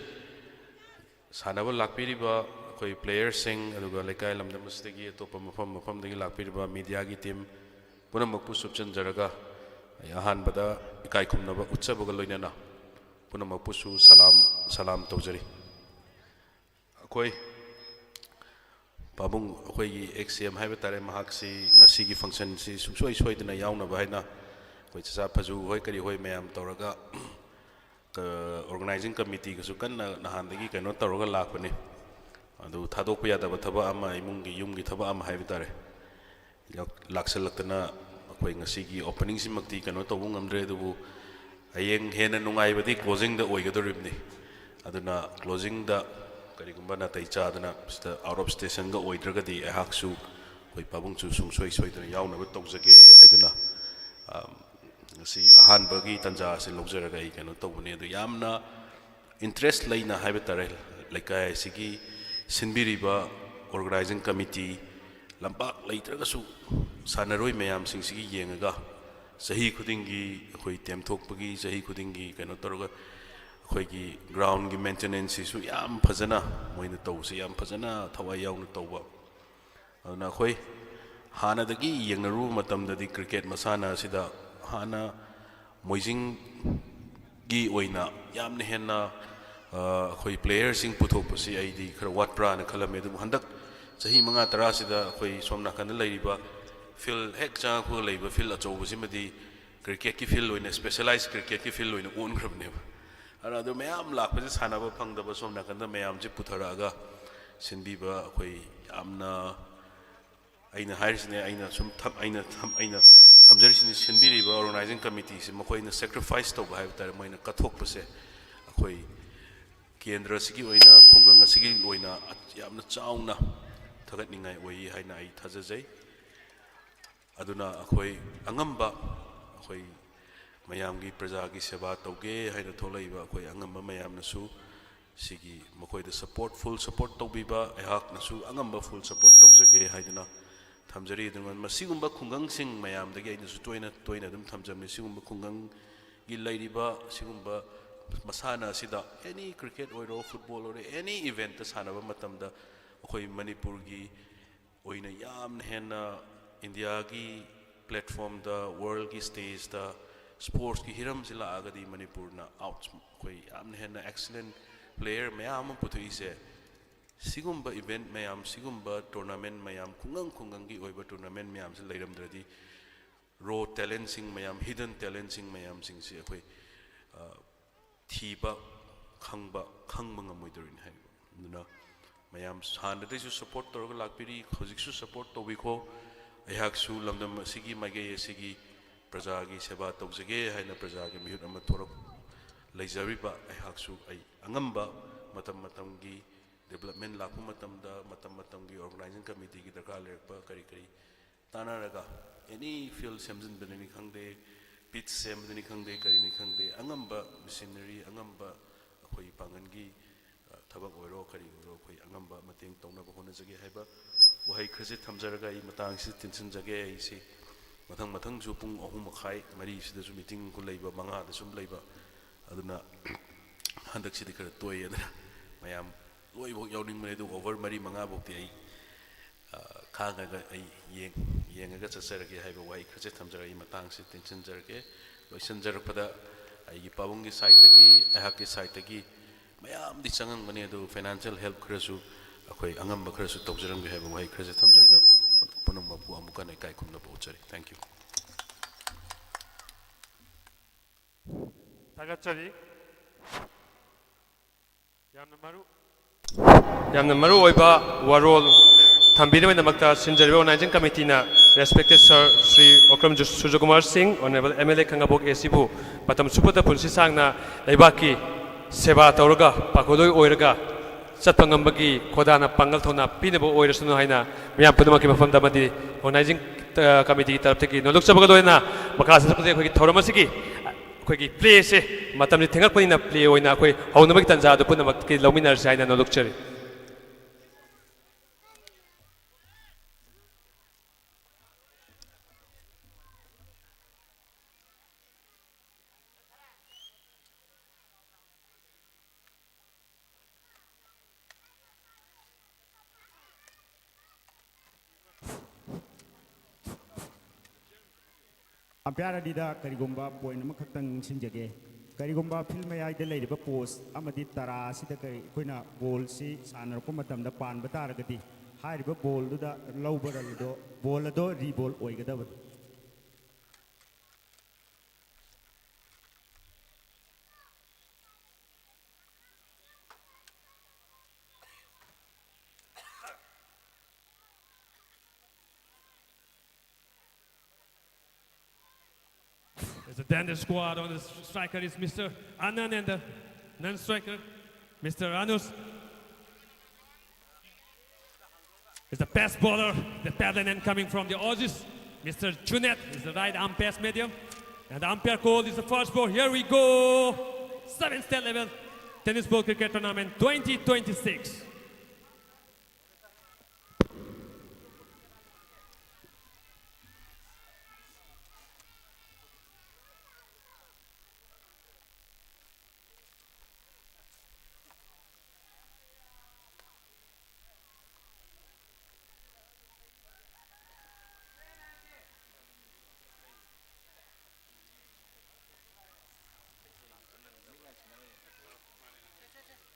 ꯁꯥꯟꯅꯕ ꯂꯥꯛꯄꯤꯔꯤꯕ ꯑꯩꯈꯣꯏ player ꯁꯤꯡ, ꯑꯗꯨꯒ ꯂꯩꯀꯥꯏ ꯂꯝꯗꯝ ꯑꯁꯤꯗꯒꯤ ꯑꯇꯣꯞꯄ ꯃꯐꯝ ꯃꯐꯝꯗꯒꯤ ꯂꯥꯛꯄꯤꯔꯤꯕ media ꯒꯤ team ꯄꯨꯝꯅꯃꯛꯄꯨ ꯁꯨꯞꯆꯟꯖꯔꯒ ꯑꯩ ꯑꯍꯥꯟꯕꯗ ꯏꯀꯥꯏ ꯈꯨꯝꯅꯕ ꯎꯠꯆꯕꯒ ꯂꯣꯏꯅꯅ ꯄꯨꯝꯅꯃꯛꯄꯨꯁꯨ ꯁꯂꯥꯝ, ꯁꯂꯥꯝ ꯇꯧꯖꯔꯤ꯫ ꯑꯩꯈꯣꯏ ꯄꯥꯕꯨꯡ, ꯑꯩꯈꯣꯏꯒꯤ ex C M ꯍꯥꯏꯕ ꯇꯥꯔꯦ, ꯃꯍꯥꯛꯁꯤ ꯉꯁꯤꯒꯤ function ꯁꯤ ꯁꯨꯡꯁꯣꯏ ꯁꯣꯏꯗꯅ ꯌꯥꯎꯅꯕ ꯍꯥꯏꯅ ꯑꯩꯈꯣꯏ ꯆꯥꯆꯥ ꯐꯖꯨ ꯍꯣꯏ ꯀꯔꯤ ꯍꯣꯏ ꯃꯌꯥꯝ ꯇꯧꯔꯒ, ꯀ-, organizing committee ꯒꯁꯨ ꯀꯟꯅ ꯅꯍꯥꯟꯗꯒꯤ ꯀꯩꯅꯣ ꯇꯧꯔꯒ ꯂꯥꯛꯄꯅꯤ꯫ ꯑꯗꯨ ꯊꯥꯗꯣꯛꯄ ꯌꯥꯗꯕ ꯊꯕꯛ ꯑꯃ, ꯏꯃꯨꯡꯒꯤ, ꯌꯨꯝꯒꯤ ꯊꯕꯛ ꯑꯃ ꯍꯥꯏꯕ ꯇꯥꯔꯦ, ꯂꯥꯛ-, ꯂꯥꯛꯁꯜꯂꯛꯇꯅ ꯑꯩꯈꯣꯏ ꯉꯁꯤꯒꯤ opening ꯁꯤꯃꯛꯇꯤ ꯀꯩꯅꯣ ꯇꯧꯕ ꯉꯝꯗ꯭ꯔꯦ꯫ ꯑꯗꯨꯕꯨ ꯍꯌꯦꯡ ꯍꯦꯟꯅ ꯅꯨꯡꯉꯥꯏꯕꯗꯤ closing ꯗ ꯑꯣꯏꯒꯗꯧꯔꯤꯕꯅꯤ꯫ ꯑꯗꯨꯅ closing ꯗ ꯀꯔꯤꯒꯨꯝꯕ ꯅꯥꯇꯩ ꯆꯥꯗꯅ ꯁꯤꯗ out of station ꯒ ꯑꯣꯏꯗ꯭ꯔꯒꯗꯤ ꯑꯩꯍꯥꯛꯁꯨ ꯑꯩꯈꯣꯏ ꯄꯥꯕꯨꯡꯁꯨ ꯁꯨꯡꯁꯣꯏ ꯁꯣꯏꯗꯅ ꯌꯥꯎꯅꯕ ꯇꯧꯖꯒꯦ ꯍꯥꯏꯗꯨꯅ, ꯑ, ꯉꯁꯤ ꯑꯍꯥꯟꯕꯒꯤ ꯇꯥꯟꯖꯥ ꯑꯁꯤ ꯂꯧꯖꯔꯒ ꯑꯩ ꯀꯩꯅꯣ ꯇꯧꯕꯅꯤ꯫ ꯑꯗꯨ ꯌꯥꯝꯅ interest ꯂꯩꯅ ꯍꯥꯏꯕ ꯇꯥꯔꯦ, ꯂꯩꯀꯥꯏ ꯑꯁꯤꯒꯤ ꯁꯤꯟꯕꯤꯔꯤꯕ organizing committee, ꯂꯝꯄꯥꯛ ꯂꯩꯇ꯭ꯔꯒꯁꯨ ꯁꯥꯟꯅꯔꯣꯏ ꯃꯌꯥꯝꯁꯤꯡꯁꯤꯒꯤ ꯌꯦꯡꯉꯒ ꯆꯍꯤ ꯈꯨꯗꯤꯡꯒꯤ ꯑꯩꯈꯣꯏ ꯇꯦꯝꯊꯣꯛꯄꯒꯤ, ꯆꯍꯤ ꯈꯨꯗꯤꯡꯒꯤ ꯀꯩꯅꯣ ꯇꯧꯔꯒ ꯑꯩꯈꯣꯏꯒꯤ ground ꯒꯤ maintenance ꯁꯤꯁꯨ ꯌꯥꯝ ꯐꯖꯅ ꯃꯣꯏꯅ ꯇꯧꯕꯁꯤ ꯌꯥꯝ ꯐꯖꯅ ꯊꯋꯥꯏ ꯌꯥꯎꯅ ꯇꯧꯕ꯫ ꯑꯗꯨꯅ ꯑꯩꯈꯣꯏ ꯍꯥꯟꯅꯗꯒꯤ ꯌꯦꯡꯅꯔꯨꯕ ꯃꯇꯝꯗꯗꯤ cricket ꯃꯁꯥꯟꯅ ꯑꯁꯤꯗ ꯍꯥꯟꯅ ꯃꯣꯏꯖꯤꯡꯒꯤ ꯑꯣꯏꯅ ꯌꯥꯝꯅ ꯍꯦꯟꯅ, ꯑ, ꯑꯩꯈꯣꯏ player ꯁꯤꯡ ꯄꯨꯊꯣꯛꯄꯁꯤ ꯑꯩꯗꯤ ꯈꯔ ꯋꯥꯠꯄ꯭ꯔꯥꯅ ꯈꯜꯂꯝꯃꯤ꯫ ꯑꯗꯨꯕꯨ ꯍꯟꯗꯛ ꯆꯍꯤ ꯃꯉꯥ ꯇꯔꯥꯁꯤꯗ ꯑꯩꯈꯣꯏ ꯁꯣꯝ ꯅꯥꯀꯟꯗ ꯂꯩꯔꯤꯕ field ꯍꯦꯛ ꯆꯪꯉꯛꯄꯒ ꯂꯩꯕ field ꯑꯆꯧꯕꯁꯤꯃꯗꯤ cricket ꯀꯤ field ꯑꯣꯏꯅ, specialized cricket ꯀꯤ field ꯑꯣꯏꯅ ꯑꯣꯟꯈ꯭ꯔꯕꯅꯦꯕ꯫ ꯑꯗꯨꯅ ꯑꯗꯨ ꯃꯌꯥꯝ ꯂꯥꯛꯄꯁꯦ ꯁꯥꯟꯅꯕ ꯐꯪꯗꯕ ꯁꯣꯝ ꯅꯥꯀꯟꯗ ꯃꯌꯥꯝꯁꯦ ꯄꯨꯊꯔꯛꯑꯒ ꯁꯤꯟꯕꯤꯕ ꯑꯩꯈꯣꯏ ꯌꯥꯝꯅ, ꯑꯩꯅ ꯍꯥꯏꯔꯤꯁꯤꯅꯦ, ꯑꯩꯅ ꯁꯨꯝ ꯊꯝ-, ꯑꯩꯅ ꯊꯝ-, ꯑꯩꯅ ꯊꯝꯖꯔꯤꯁꯤꯅꯤ, ꯁꯤꯟꯕꯤꯔꯤꯕ organizing committee ꯁꯤ ꯃꯈꯣꯏꯅ sacrifice ꯇꯧꯕ ꯍꯥꯏꯕ ꯇꯥꯔꯦ, ꯃꯣꯏꯅ ꯀꯠꯊꯣꯛꯄꯁꯦ ꯑꯩꯈꯣꯏ ꯀꯦꯟꯗ꯭ꯔ ꯑꯁꯤꯒꯤ ꯑꯣꯏꯅ, ꯈꯨꯡꯒꯪ ꯑꯁꯤꯒꯤ ꯑꯣꯏꯅ ꯌꯥꯝꯅ ꯆꯥꯎꯅ ꯊꯥꯒꯠꯅꯤꯡꯉꯥꯏ ꯑꯣꯏ ꯍꯥꯏꯅ ꯑꯩ ꯊꯥꯖꯖꯩ꯫ ꯑꯗꯨꯅ ꯑꯩꯈꯣꯏ ꯑꯉꯝꯕ, ꯑꯩꯈꯣꯏ ꯃꯌꯥꯝꯒꯤ ꯄ꯭ꯔꯖꯥꯒꯤ ꯁꯦꯕꯥ ꯇꯧꯒꯦ ꯍꯥꯏꯅ ꯊꯣꯛꯂꯛꯏꯕ ꯑꯩꯈꯣꯏ ꯑꯉꯝꯕ ꯃꯌꯥꯝꯅꯁꯨ ꯁꯤꯒꯤ ꯃꯈꯣꯏꯗ support, full support ꯇꯧꯕꯤꯕ, ꯑꯩꯍꯥꯛꯅꯁꯨ ꯑꯉꯝꯕ full support ꯇꯧꯖꯒꯦ ꯍꯥꯏꯗꯨꯅ ꯊꯝꯖꯔꯤ꯫ ꯑꯗꯨꯒ ꯃꯁꯤꯒꯨꯝꯕ ꯈꯨꯡꯒꯪꯁꯤꯡ ꯃꯌꯥꯝꯗꯒꯤ ꯑꯩꯅꯁꯨ ꯇꯣꯏꯅ ꯇꯣꯏꯅ ꯑꯗꯨꯝ ꯊꯝꯖꯕꯅꯤ꯫ ꯁꯤꯒꯨꯝꯕ ꯈꯨꯡꯒꯪꯒꯤ ꯂꯩꯔꯤꯕ ꯁꯤꯒꯨꯝꯕ ꯃꯁꯥꯟꯅ ꯑꯁꯤꯗ, ꯑꯦꯅꯤ ꯀ꯭ꯔꯤꯀꯦꯠ ꯑꯣꯏꯔꯣ, ꯐꯨꯠꯕꯣꯜ ꯑꯣꯏꯔꯣ, ꯑꯦꯅꯤ ꯏꯚꯦꯟꯠꯇ ꯁꯥꯟꯅꯕ ꯃꯇꯝꯗ ꯑꯩꯈꯣꯏ ꯃꯅꯤꯄꯨꯔꯒꯤ ꯑꯣꯏꯅ ꯌꯥꯝꯅ ꯍꯦꯟꯅ ꯏꯟꯗꯤꯌꯥꯒꯤ ꯄ꯭ꯂꯦꯠꯐꯣꯝꯗ, ꯋꯥꯔꯜꯒꯤ ꯁ꯭ꯇꯦꯖꯇ ꯁ꯭ꯄꯣꯔꯠꯁꯀꯤ ꯍꯤꯔꯝꯁꯤ ꯂꯥꯛꯑꯒꯗꯤ ꯃꯅꯤꯄꯨꯔꯅ ꯑꯥꯎꯠ ꯑꯩꯈꯣꯏ ꯌꯥꯝꯅ ꯍꯦꯟꯅ ꯑꯦꯛꯁꯂꯦꯟ ꯄ꯭ꯂꯦꯌꯔ ꯃꯌꯥꯝ ꯑꯃ ꯄꯨꯊꯣꯛꯏꯁꯦ꯫ ꯁꯤꯒꯨꯝꯕ ꯏꯚꯦꯟꯠ ꯃꯌꯥꯝ, ꯁꯤꯒꯨꯝꯕ ꯇꯣꯔꯅꯥꯃꯦꯟꯠ ꯃꯌꯥꯝ, ꯈꯨꯡꯒꯪ ꯈꯨꯡꯒꯪꯒꯤ ꯑꯣꯏꯕ ꯇꯣꯔꯅꯥꯃꯦꯟꯠ ꯃꯌꯥꯝꯁꯤ ꯂꯩꯔꯝꯗ꯭ꯔꯗꯤ ꯔꯣ ꯇꯦꯂꯦꯟꯠꯁꯤꯡ ꯃꯌꯥꯝ, ꯍꯤꯗꯟ ꯇꯦꯂꯦꯟꯠꯁꯤꯡ ꯃꯌꯥꯝꯁꯤꯡꯁꯤ ꯑꯩꯈꯣꯏ, ꯑ, ꯊꯤꯕ, ꯈꯪꯕ, ꯈꯪꯕ ꯉꯝꯃꯣꯏꯗꯧꯔꯤꯅꯤ ꯍꯥꯏꯕ꯫ ꯑꯗꯨꯅ ꯃꯌꯥꯝ ꯍꯥꯟꯅꯗꯩꯁꯨ ꯁꯄꯣꯔꯠ ꯇꯧꯔꯒ ꯂꯥꯛꯄꯤꯔꯤ, ꯍꯧꯖꯤꯛꯁꯨ ꯁꯄꯣꯔꯠ ꯇꯧꯕꯤꯈꯣ꯫ ꯑꯩꯍꯥꯛꯁꯨ ꯂꯝꯗꯝ ꯑꯁꯤꯒꯤ ꯃꯥꯏꯀꯩ ꯑꯁꯤꯒꯤ ꯄ꯭ꯔꯖꯥꯒꯤ ꯁꯦꯕꯥ ꯇꯧꯖꯒꯦ ꯍꯥꯏꯅ ꯄ꯭ꯔꯖꯥꯒꯤ ꯃꯤꯍꯨꯠ ꯑꯃ ꯊꯣꯔꯛ ꯂꯩꯖꯔꯤꯕ ꯑꯩꯍꯥꯛꯁꯨ ꯑꯩ ꯑꯉꯝꯕ ꯃꯇꯝ ꯃꯇꯝꯒꯤ ꯗꯤꯕ꯭ꯂꯞꯃꯦꯟꯠ ꯂꯥꯛꯄ ꯃꯇꯝꯗ, ꯃꯇꯝ ꯃꯇꯝꯒꯤ ꯑꯣꯔꯒꯅꯥꯏꯖꯤꯡ ꯀꯃꯤꯇꯤꯒꯤ ꯗꯔꯀꯥꯔ ꯂꯩꯔꯛꯄ ꯀꯔꯤ ꯀꯔꯤ ꯇꯥꯟꯅꯔꯒ, ꯑꯦꯅꯤ ꯐꯤꯜꯗ ꯁꯦꯝꯖꯤꯟꯕꯗꯅꯤ ꯈꯪꯗꯦ, ꯄꯤꯠꯆ ꯁꯦꯝꯕꯗꯅꯤ ꯈꯪꯗꯦ, ꯀꯔꯤꯅꯤ ꯈꯪꯗꯦ, ꯑꯉꯝꯕ ꯃꯦꯁꯤꯅꯔꯤ, ꯑꯉꯝꯕ ꯑꯩꯈꯣꯏ ꯄꯥꯡꯒꯜꯒꯤ, ꯑ, ꯊꯕꯛ ꯑꯣꯏꯔꯣ ꯀꯔꯤ ꯑꯣꯏꯔꯣ ꯑꯩꯈꯣꯏ ꯑꯉꯝꯕ ꯃꯇꯦꯡ ꯇꯧꯅꯕ ꯍꯣꯠꯅꯖꯒꯦ ꯍꯥꯏꯕ ꯋꯥꯍꯩ ꯈꯔꯁꯦ ꯊꯝꯖꯔꯒ ꯑꯩ ꯃꯇꯥꯡꯁꯤꯗ ꯇꯦꯟꯁꯤꯟꯖꯒꯦ꯫ ꯑꯩꯁꯤ ꯃꯊꯪ ꯃꯊꯪꯁꯨ ꯄꯨꯡ ꯑꯍꯨꯝ ꯃꯈꯥꯏ ꯃꯔꯤꯁꯤꯗꯁꯨ ꯃꯤꯇꯤꯡ ꯂꯩꯕ, ꯃꯉꯥꯗ ꯁꯨꯝ ꯂꯩꯕ, ꯑꯗꯨꯅ ꯍꯟꯗꯛꯁꯤꯗꯤ ꯈꯔ ꯇꯣꯏ꯫ ꯑꯗꯨꯅ ꯃꯌꯥꯝ ꯂꯣꯏꯐꯥꯎ ꯌꯥꯎꯅꯤꯡꯕꯅꯦ, ꯑꯗꯨ ꯑꯣꯚꯔ ꯃꯔꯤ ꯃꯉꯥꯐꯧꯗꯤ ꯑꯩ, ꯑ, ꯈꯥꯡꯉꯒ ꯑꯩ ꯌꯦꯡ-, ꯌꯦꯡꯉꯒ ꯆꯠꯆꯔꯒꯦ ꯍꯥꯏꯕ ꯋꯥꯍꯩ ꯈꯔꯁꯦ ꯊꯝꯖꯔꯒ ꯑꯩ ꯃꯇꯥꯡꯁꯤ ꯇꯦꯟꯁꯤꯟꯖꯔꯒꯦ꯫ ꯂꯣꯏꯁꯤꯟꯖꯔꯛꯄꯗ ꯑꯩꯒꯤ ꯄꯥꯕꯨꯡꯒꯤ ꯁꯥꯏꯠꯇꯒꯤ, ꯑꯩꯍꯥꯛꯀꯤ ꯁꯥꯏꯠꯇꯒꯤ ꯃꯌꯥꯝꯗꯤ ꯆꯪꯉꯝꯒꯅꯤ, ꯑꯗꯨ ꯐꯥꯏꯅꯥꯟꯁꯤꯌꯦꯜ ꯍꯦꯜꯞ ꯈꯔꯁꯨ ꯑꯩꯈꯣꯏ ꯑꯉꯝꯕ ꯈꯔꯁꯨ ꯇꯧꯖꯔꯝꯒꯦ ꯍꯥꯏꯕ ꯋꯥꯍꯩ ꯈꯔꯁꯦ ꯊꯝꯖꯔꯒ ꯄꯨꯝꯅꯃꯛꯄꯨ ꯑꯃꯨꯛꯀ ꯍꯟꯅ ꯏꯀꯥꯏ ꯈꯨꯝꯅꯕ ꯎꯠꯆꯔꯤ꯫ Thank you꯫ ꯊꯥꯒꯠꯆꯔꯤ꯫ ꯌꯥꯝꯅ ꯃꯔꯨ ꯌꯥꯝꯅ ꯃꯔꯨ ꯑꯣꯏꯕ ꯋꯥꯔꯣꯜ ꯊꯝꯕꯤꯅꯕꯒꯤꯗꯃꯛꯇ ꯁꯤꯟꯖꯔꯤꯕ ꯑꯣꯔꯒꯅꯥꯏꯖꯤꯡ ꯀꯃꯤꯇꯤꯅ ꯔꯦꯁꯄꯦꯛꯇꯦꯗ ꯁꯔ ꯁ꯭ꯔꯤ ꯑꯣꯀ꯭ꯔꯝ ꯖꯨ-, Surjakumar Singh, honourable M L A Khangabok A ꯁꯤꯕꯨ ꯃꯇꯝ ꯁꯨꯞꯄꯗ ꯄꯨꯟꯁꯤ ꯁꯥꯡꯅ ꯂꯩꯕꯥꯛꯀꯤ ꯁꯦꯕꯥ ꯇꯧꯔꯒ ꯄꯥꯡꯒꯜꯂꯣꯏ ꯑꯣꯏꯔꯒ ꯆꯠꯄ ꯉꯝꯕꯒꯤ ꯈꯣꯗꯥꯅ ꯄꯥꯡꯒꯜ ꯊꯧꯅꯥ ꯄꯤꯅꯕ ꯑꯣꯏꯔꯁꯅꯨ ꯍꯥꯏꯅ ꯃꯤꯌꯥꯝ ꯄꯨꯝꯅꯃꯛꯀꯤ ꯃꯐꯝꯗ ꯑꯃꯗꯤ ꯑꯣꯔꯒꯅꯥꯏꯖꯤꯡ, ꯑ, ꯀꯃꯤꯇꯤꯒꯤ ꯇꯔꯞꯇꯒꯤ ꯅꯣꯜꯂꯨꯛꯆꯕꯒ ꯂꯣꯏꯅꯅ ꯃꯈꯥ ꯆꯠꯊꯔꯛꯄꯗ ꯑꯩꯈꯣꯏꯒꯤ ꯊꯧꯔꯝ ꯑꯁꯤꯒꯤ ꯑꯩꯈꯣꯏꯒꯤ ꯄ꯭ꯂꯦꯁꯦ ꯃꯇꯝꯁꯦ ꯊꯦꯡꯉꯛꯄꯅꯤꯅ ꯄ꯭ꯂꯦ ꯑꯣꯏꯅ ꯑꯩꯈꯣꯏ ꯍꯧꯅꯕꯒꯤ ꯇꯥꯟꯖꯥ ꯑꯗꯨ ꯄꯨꯝꯅꯃꯛꯀꯤ ꯂꯧꯃꯤꯟꯅꯔꯁꯤ ꯍꯥꯏꯅ ꯅꯣꯜꯂꯨꯛꯆꯔꯤ꯫ ꯑꯝꯄꯤꯌꯥꯔ ꯑꯅꯤꯗ ꯀꯔꯤꯒꯨꯝꯕ ꯄꯣꯏꯟ ꯑꯃꯈꯛꯇꯪ ꯅꯤꯡꯁꯤꯡꯖꯒꯦ꯫ ꯀꯔꯤꯒꯨꯝꯕ ꯐꯤꯜ ꯃꯌꯥꯏꯗ ꯂꯩꯔꯤꯕ ꯄꯣꯁ ꯑꯃꯗꯤ ꯇꯔꯥ ꯑꯁꯤꯗ ꯀꯔꯤ, ꯑꯩꯈꯣꯏꯅ ꯕꯣꯜꯁꯤ ꯁꯥꯟꯅꯔꯛꯄ ꯃꯇꯝꯗ ꯄꯥꯟꯕ ꯇꯥꯔꯒꯗꯤ, ꯍꯥꯏꯔꯤꯕ ꯕꯣꯜꯗꯨꯗ ꯂꯧꯕ ꯔꯟ ꯑꯗꯣ, ꯕꯣꯜ ꯑꯗꯣ ꯔꯤꯕꯣꯜ ꯑꯣꯏꯒꯗꯕꯅꯤ꯫ It's a dangerous squad. On the striker is Mister Anand and the non-striker, Mister Anus. Is the best bowler, the talent and coming from the Aussies, Mister Junet is the right arm pass medium. And the umpire call is the first ball. Here we go. Seven state level tennis ball cricket tournament twenty twenty-six.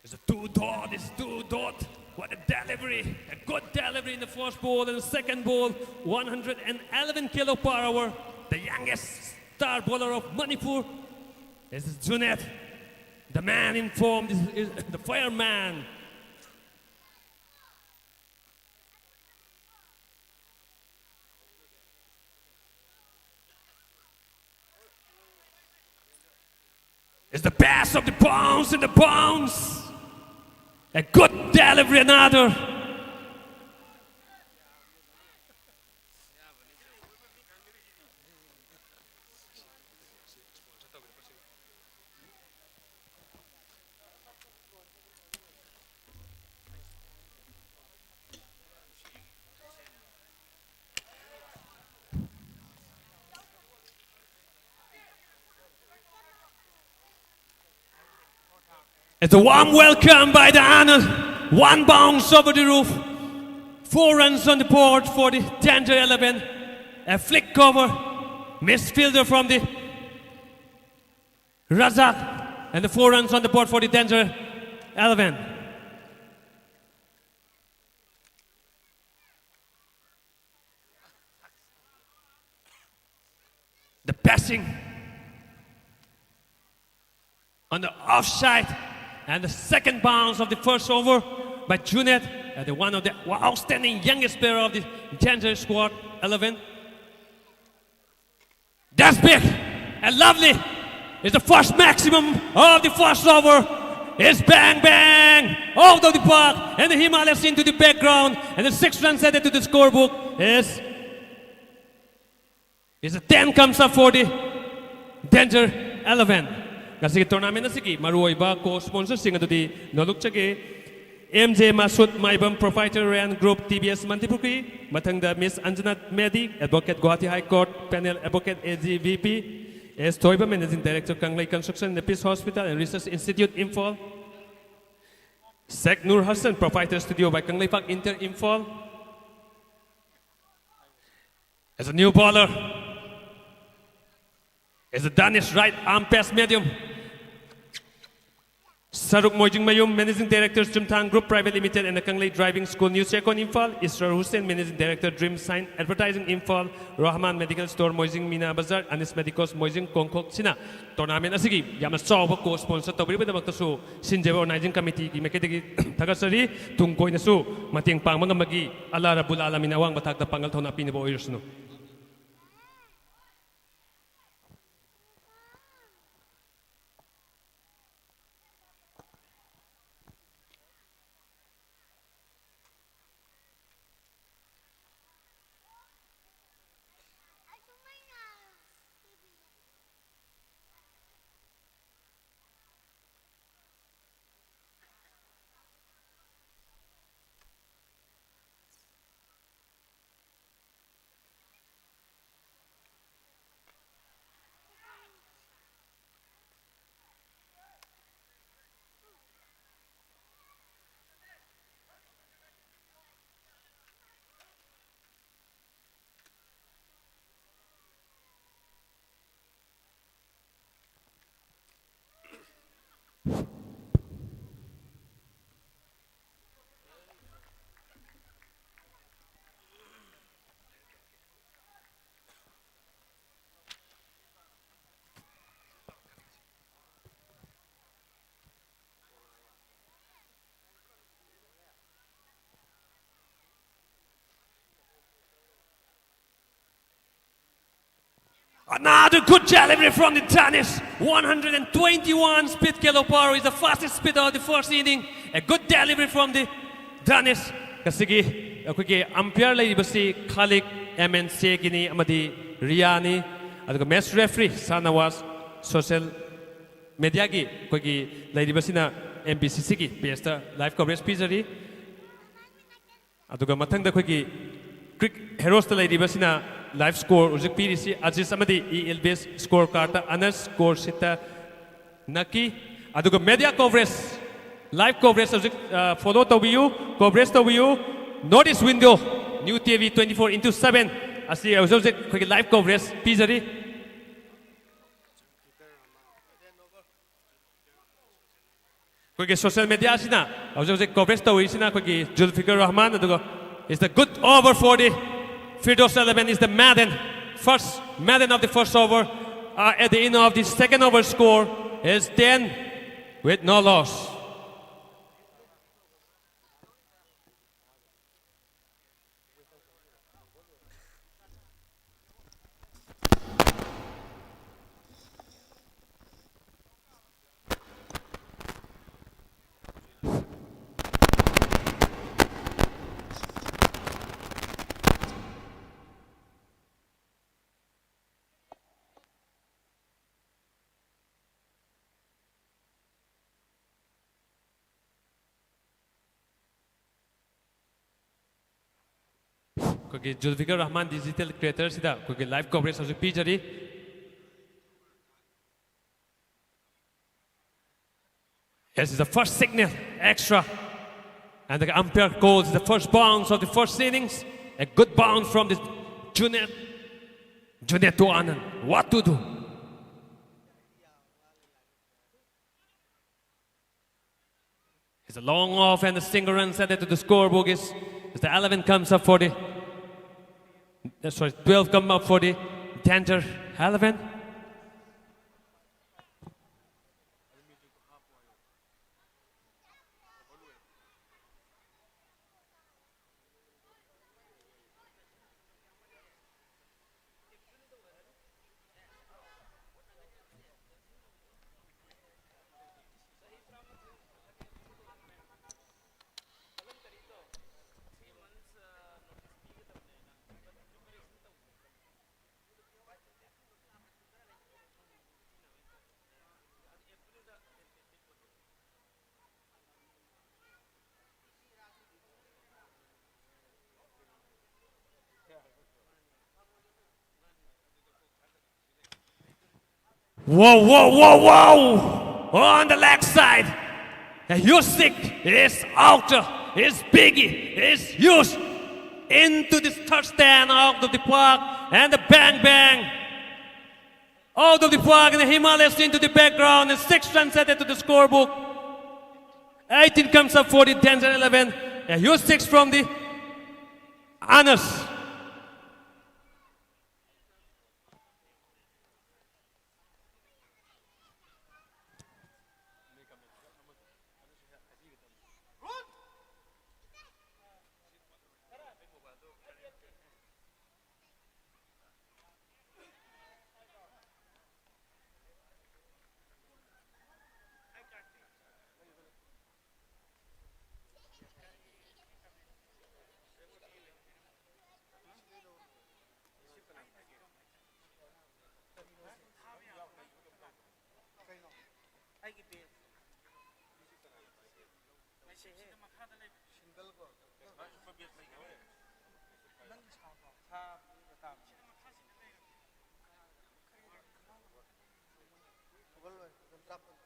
It's a two dot, it's two dot. What a delivery, a good delivery in the first ball and the second ball. One hundred eleven kilo per hour, the youngest star bowler of Manipur. This is Junet, the man in form, this is the fireman. It's the best of the bounce and the bounce. A good delivery, another. It's a warm welcome by the Anand. One bounce over the roof. Four runs on the board for the Tender eleven. A flick over. Misfielder from the Razak, and the four runs on the board for the Danger eleven. The passing on the offside and the second bounce of the first over by Junet, uh, the one of the outstanding youngest player of the Danger squad eleven. That's big and lovely. It's the first maximum of the first over. It's bang bang out of the park, and the Himalayas into the background, and the six runs added to the scorebook is is a ten comes up for the Danger eleven. ꯉꯁꯤꯒꯤ tournament ꯑꯁꯤꯒꯤ ꯃꯔꯨꯑꯣꯏꯕ co-sponsorꯁꯤꯡ ꯑꯗꯨꯗꯤ ꯅꯣꯂꯨꯛꯆꯒꯦ: M J Masud Maibam, Proprietor, Rayan Group, T B S Mantripukhri, ꯃꯊꯪꯗ Miss Anjana Medi, Advocate, Guwahati High Court Panel, Advocate, A G V P, S Thoiba, Managing Director, Kanglei Construction and Peace Hospital and Research Institute, Imphal, Sheikh Nur Hassan, Proprietor, Studio by Kangleipak Inter, Imphal. As a new bowler, as a Danish right arm pass medium, Saruk Moijing Mayum, Managing Director, Chumthang Group Private Limited and the Kanglei Driving School, New Sekon, Imphal, Israr Hussain, Managing Director, Dream Sign Advertising, Imphal, Rahman Medical Store, Moijing, Mina Bazar, Anis Medicos, Moijing, Kongkhok ꯁꯤꯅ tournament ꯑꯁꯤꯒꯤ ꯌꯥꯝꯅ ꯆꯥꯎꯕ co-sponsor ꯇꯧꯕꯤꯔꯤꯕꯒꯤꯗꯃꯛꯇꯁꯨ ꯁꯤꯟꯖꯕ organizing committeeꯒꯤ ꯃꯥꯏꯀꯩꯗꯒꯤ ꯊꯥꯒꯠꯆꯔꯤ꯫ ꯇꯨꯡ ꯀꯣꯏꯅꯁꯨ ꯃꯇꯦꯡ ꯄꯥꯡꯕ ꯉꯝꯕꯒꯤ ꯑꯜꯂꯥ ꯔꯕꯨꯜ ꯑꯥꯂꯃꯤꯟ ꯑꯋꯥꯡꯕ ꯊꯥꯛꯇ ꯄꯥꯡꯒꯜ ꯊꯧꯅꯥ ꯄꯤꯅꯕ ꯑꯣꯏꯔꯁꯅꯨ꯫ Another good delivery from the Danish. one hundred twenty-one speed kilo per hour is the fastest speed of the first inning. A good delivery from the Danish. ꯉꯁꯤꯒꯤ ꯑꯩꯈꯣꯏꯒꯤ umpire ꯂꯩꯔꯤꯕꯁꯤ ꯈꯥꯂꯤꯛ ꯑꯦꯝ ꯑꯦꯟ ꯁꯦꯒꯤꯅꯤ ꯑꯃꯗꯤ ꯔꯤꯌꯥꯅꯤ꯫ ꯑꯗꯨꯒ match referee ꯁꯥꯅꯋꯥꯖ꯫ Social mediaꯒꯤ ꯑꯩꯈꯣꯏꯒꯤ ꯂꯩꯔꯤꯕꯁꯤꯅ M B C ꯁꯤꯒꯤ pageꯇ live coverage ꯄꯤꯖꯔꯤ꯫ ꯑꯗꯨꯒ ꯃꯊꯪꯗ ꯑꯩꯈꯣꯏꯒꯤ Greek Heroesꯇ ꯂꯩꯔꯤꯕꯁꯤꯅ live score ꯍꯧꯖꯤꯛ ꯄꯤꯔꯤꯁꯤ ꯑꯖꯤꯁ ꯑꯃꯗꯤ ꯏ ꯑꯦꯜ ꯕꯤ ꯑꯦꯁ score cardꯇ ꯑꯅꯁ, score sheetꯇ ꯅꯛꯀꯤ꯫ ꯑꯗꯨꯒ media coverage, live coverage ꯍꯧꯖꯤꯛ, ꯑ, follow ꯇꯧꯕꯤꯌꯨ, coverage ꯇꯧꯕꯤꯌꯨ꯫ North East Window, New T V twenty-four into seven ꯑꯁꯤ ꯍꯧꯖꯤꯛ ꯍꯧꯖꯤꯛ ꯑꯩꯈꯣꯏꯒꯤ live coverage ꯄꯤꯖꯔꯤ꯫ ꯑꯩꯈꯣꯏꯒꯤ social mediaꯁꯤꯅ ꯍꯧꯖꯤꯛ ꯍꯧꯖꯤꯛ coverage ꯇꯧꯔꯤꯁꯤꯅ ꯑꯩꯈꯣꯏꯒꯤ ꯖꯨꯜꯐꯤꯀꯔ ꯔꯍꯃꯥꯟ, ꯑꯗꯨꯒ is the good over for the Firdos eleven is the maiden, first maiden of the first over. Uh, at the end of the second over, score is ten with no loss. ꯑꯩꯈꯣꯏꯒꯤ ꯖꯨꯜꯐꯤꯀꯔ Rahman digital creatorꯁꯤꯗ ꯑꯩꯈꯣꯏꯒꯤ live coverage ꯍꯧꯖꯤꯛ ꯄꯤꯖꯔꯤ꯫ This is the first signal, extra. And the umpire calls the first bounce of the first innings. A good bounce from the Junet, Junet to Anand. What to do? It's a long off and a single run set it to the scorebook. Is, is the eleven comes up for the, uh, sorry, twelve come up for the Danger eleven. Whoa, whoa, whoa, whoa! On the leg side, a Usyk is out, is Biggie, is huge into this third stand out of the park, and the bang bang out of the park, and the Himalayas into the background, and six runs added to the scorebook. Eighteen comes up for the Danger eleven, a huge six from the Anas. ꯑꯩꯒꯤ bag. ꯂꯩꯁꯦꯍꯦ꯫ Single ꯀꯣ? ꯅꯪꯒꯤ ꯁꯥꯕ꯭ꯔꯣ? ꯁꯥꯕꯅꯤꯅ ꯇꯥꯕꯅꯤ꯫ Single ꯑꯣꯏ, ꯑꯗꯨꯝ ꯇꯔꯥ ꯀꯨꯟ꯫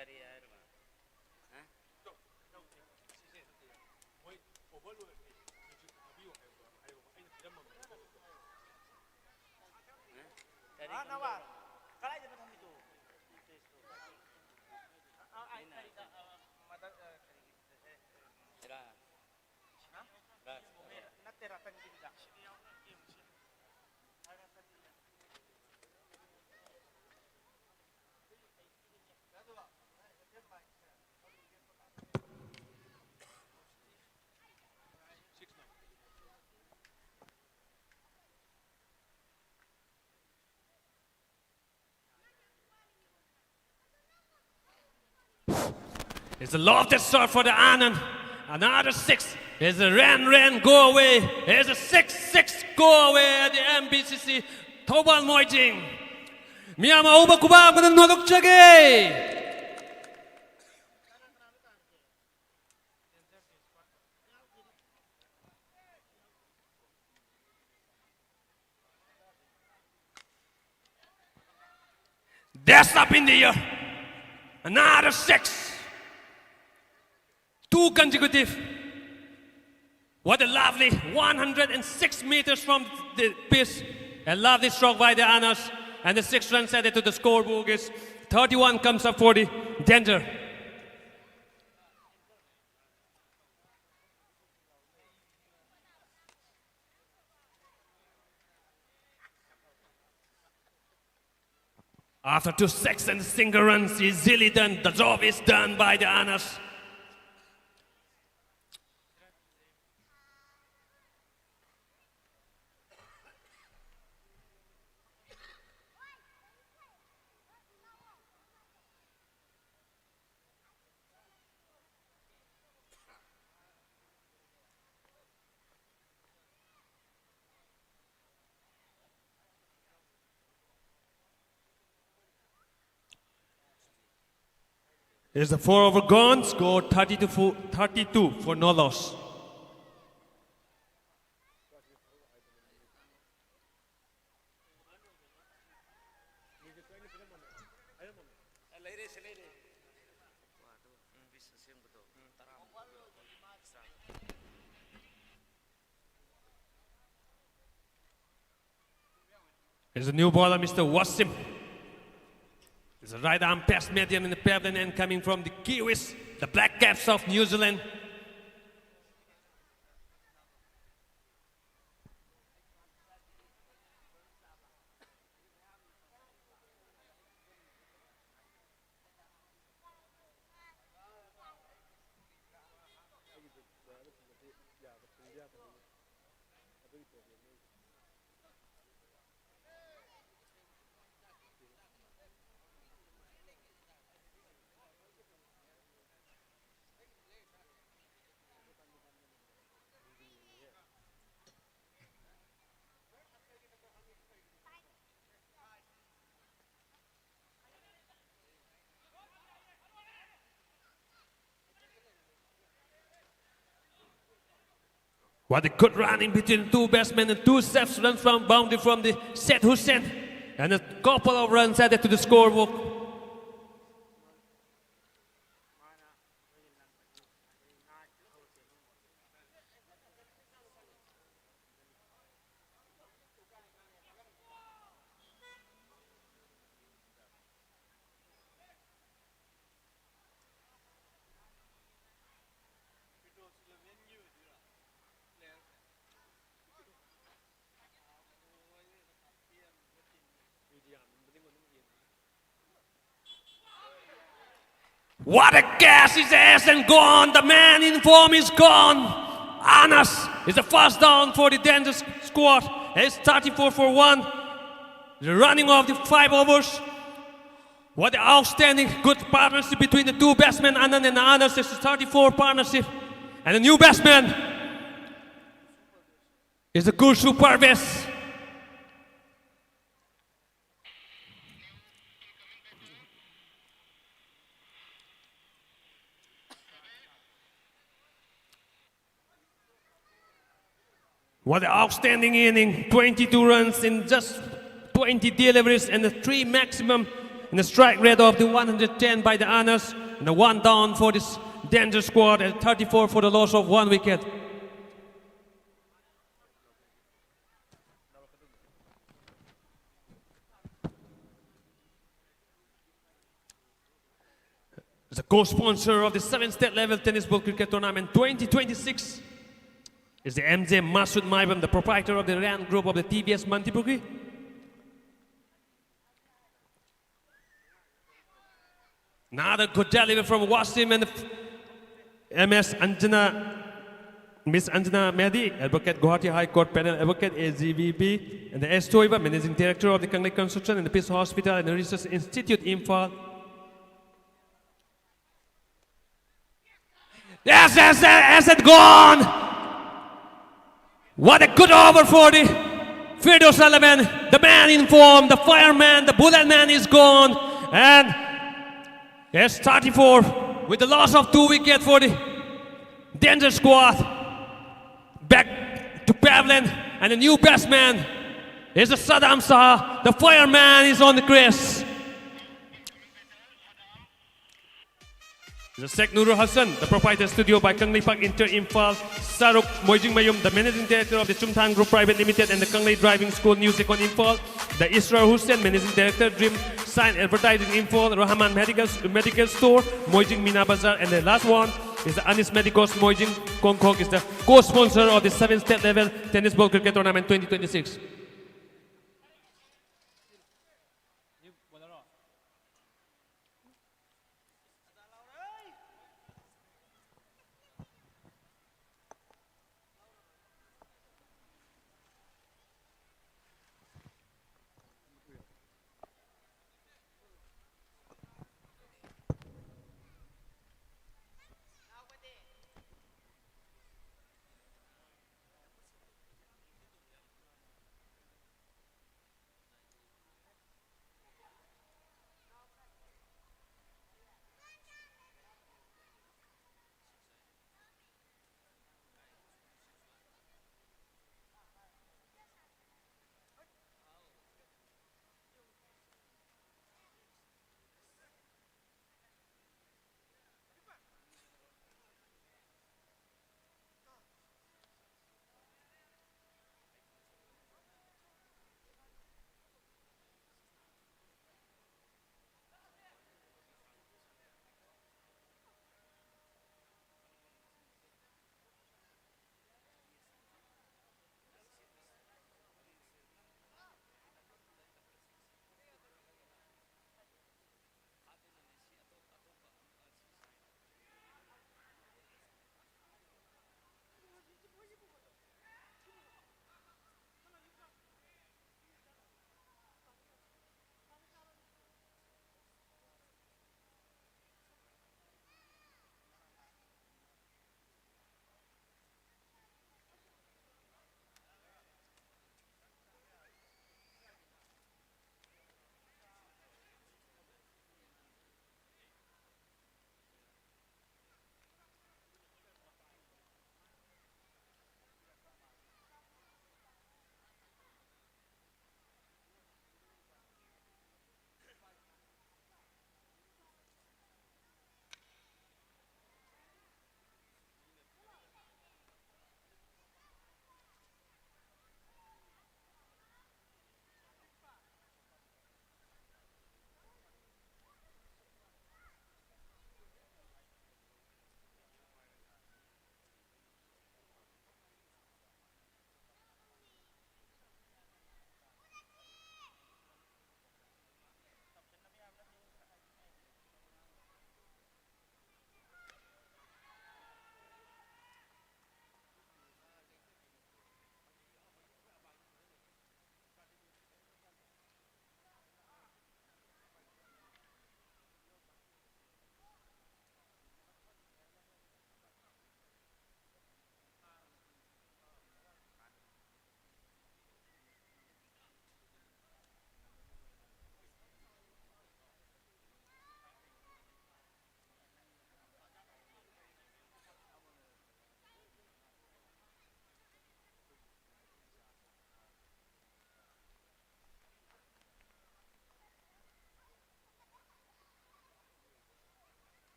ꯀꯔꯤ ꯍꯥꯏꯔꯤꯕ? ꯍꯥ? ꯍꯥ? ꯀꯔꯤ ꯍꯥ, ꯅꯋꯥ? ꯀꯗꯥꯏꯗꯅꯣ ꯊꯝꯃꯤꯗꯣ? ꯑꯥ, ꯑꯥ, ꯀꯔꯤꯗ, ꯑꯥ, ꯃꯗꯛ, ꯑꯥ, ꯀꯔꯤꯒꯤ, ꯑꯦ, ꯑꯦ, ꯁꯤꯔꯥ? ꯍꯥ? ꯔꯥꯁ꯫ ꯅꯠꯇꯦ, ꯔꯇꯟꯒꯤꯗꯨꯗ꯫ It's a lofted serve for the Anand. Another six. It's a ran, ran, go away. It's a six, six, go away at the M B C C. Thoubal Moijing. ꯃꯤꯌꯥꯝ ꯑꯍꯧꯕ ꯈꯨꯕꯥꯛ ꯑꯃꯗ ꯅꯣꯂꯨꯛꯆꯒꯦ꯫ That's up in the air. Another six. Two consecutive. What a lovely one hundred six meters from the pitch. A lovely stroke by the Anas. And the six runs added to the scorebook is thirty-one comes up for the Danger. After two six and single runs, easily done. The job is done by the Anas. It's a four over gone, score thirty-two for, thirty-two for no loss. It's a new ball, Mister Wasim. It's a right arm pass medium in the pavilion and coming from the Kiwis, the Black Caps of New Zealand. What a good running between the two batsmen and two steps run from boundary from the Said Hussain. And a couple of runs added to the scorebook. What a catch! His ass and gone. The man in form is gone. Anas is the first down for the Danger Squad. It's thirty-four for one. The running of the five overs. What an outstanding good partnership between the two batsmen, Anand and Anas. This is thirty-four partnership. And the new batsman is the Gulshu Parvez. What an outstanding inning. Twenty-two runs in just twenty deliveries and a three maximum in the strike rate of the one hundred ten by the Anas and a one down for this Danger Squad at thirty-four for the loss of one wicket. The co-sponsor of the seventh state level tennis ball cricket tournament twenty twenty-six is the M J Masud Maibam, the proprietor of the Rand Group of the T V S Mantripukhri. Another good delivery from Wasim and the M S Anjana, Miss Anjana Mehdi, Advocate Guwahati High Court Panel Advocate A G V B, and the S Thoiba, Managing Director of the Kangli Construction and the Peace Hospital and the Research Institute Imphal. Yes, yes, yes, yes, it gone. What a good over for the Firdaus eleven. The man in form, the fireman, the bullet man is gone. And it's thirty-four with the loss of two wicket for the Danger Squad. Back to Pavilion, and the new best man is the Saddam Shah. The fireman is on the crease. The Sheikh Nurul Hassan, the proprietor studio by Kangleipak Inter Imphal, Saruk Moijingmayum, the managing director of the Chumthang Group Private Limited and the Kanglei Driving School, New Second Imphal, the Israr Hussain, managing director, Dream Sign Advertising Imphal, Rahman Medical, Medical Store, Moijing Mina Bazar, and the last one is the Anis Medicos Moijing Kongkok is the co-sponsor of the seventh state level tennis ball cricket tournament twenty twenty-six.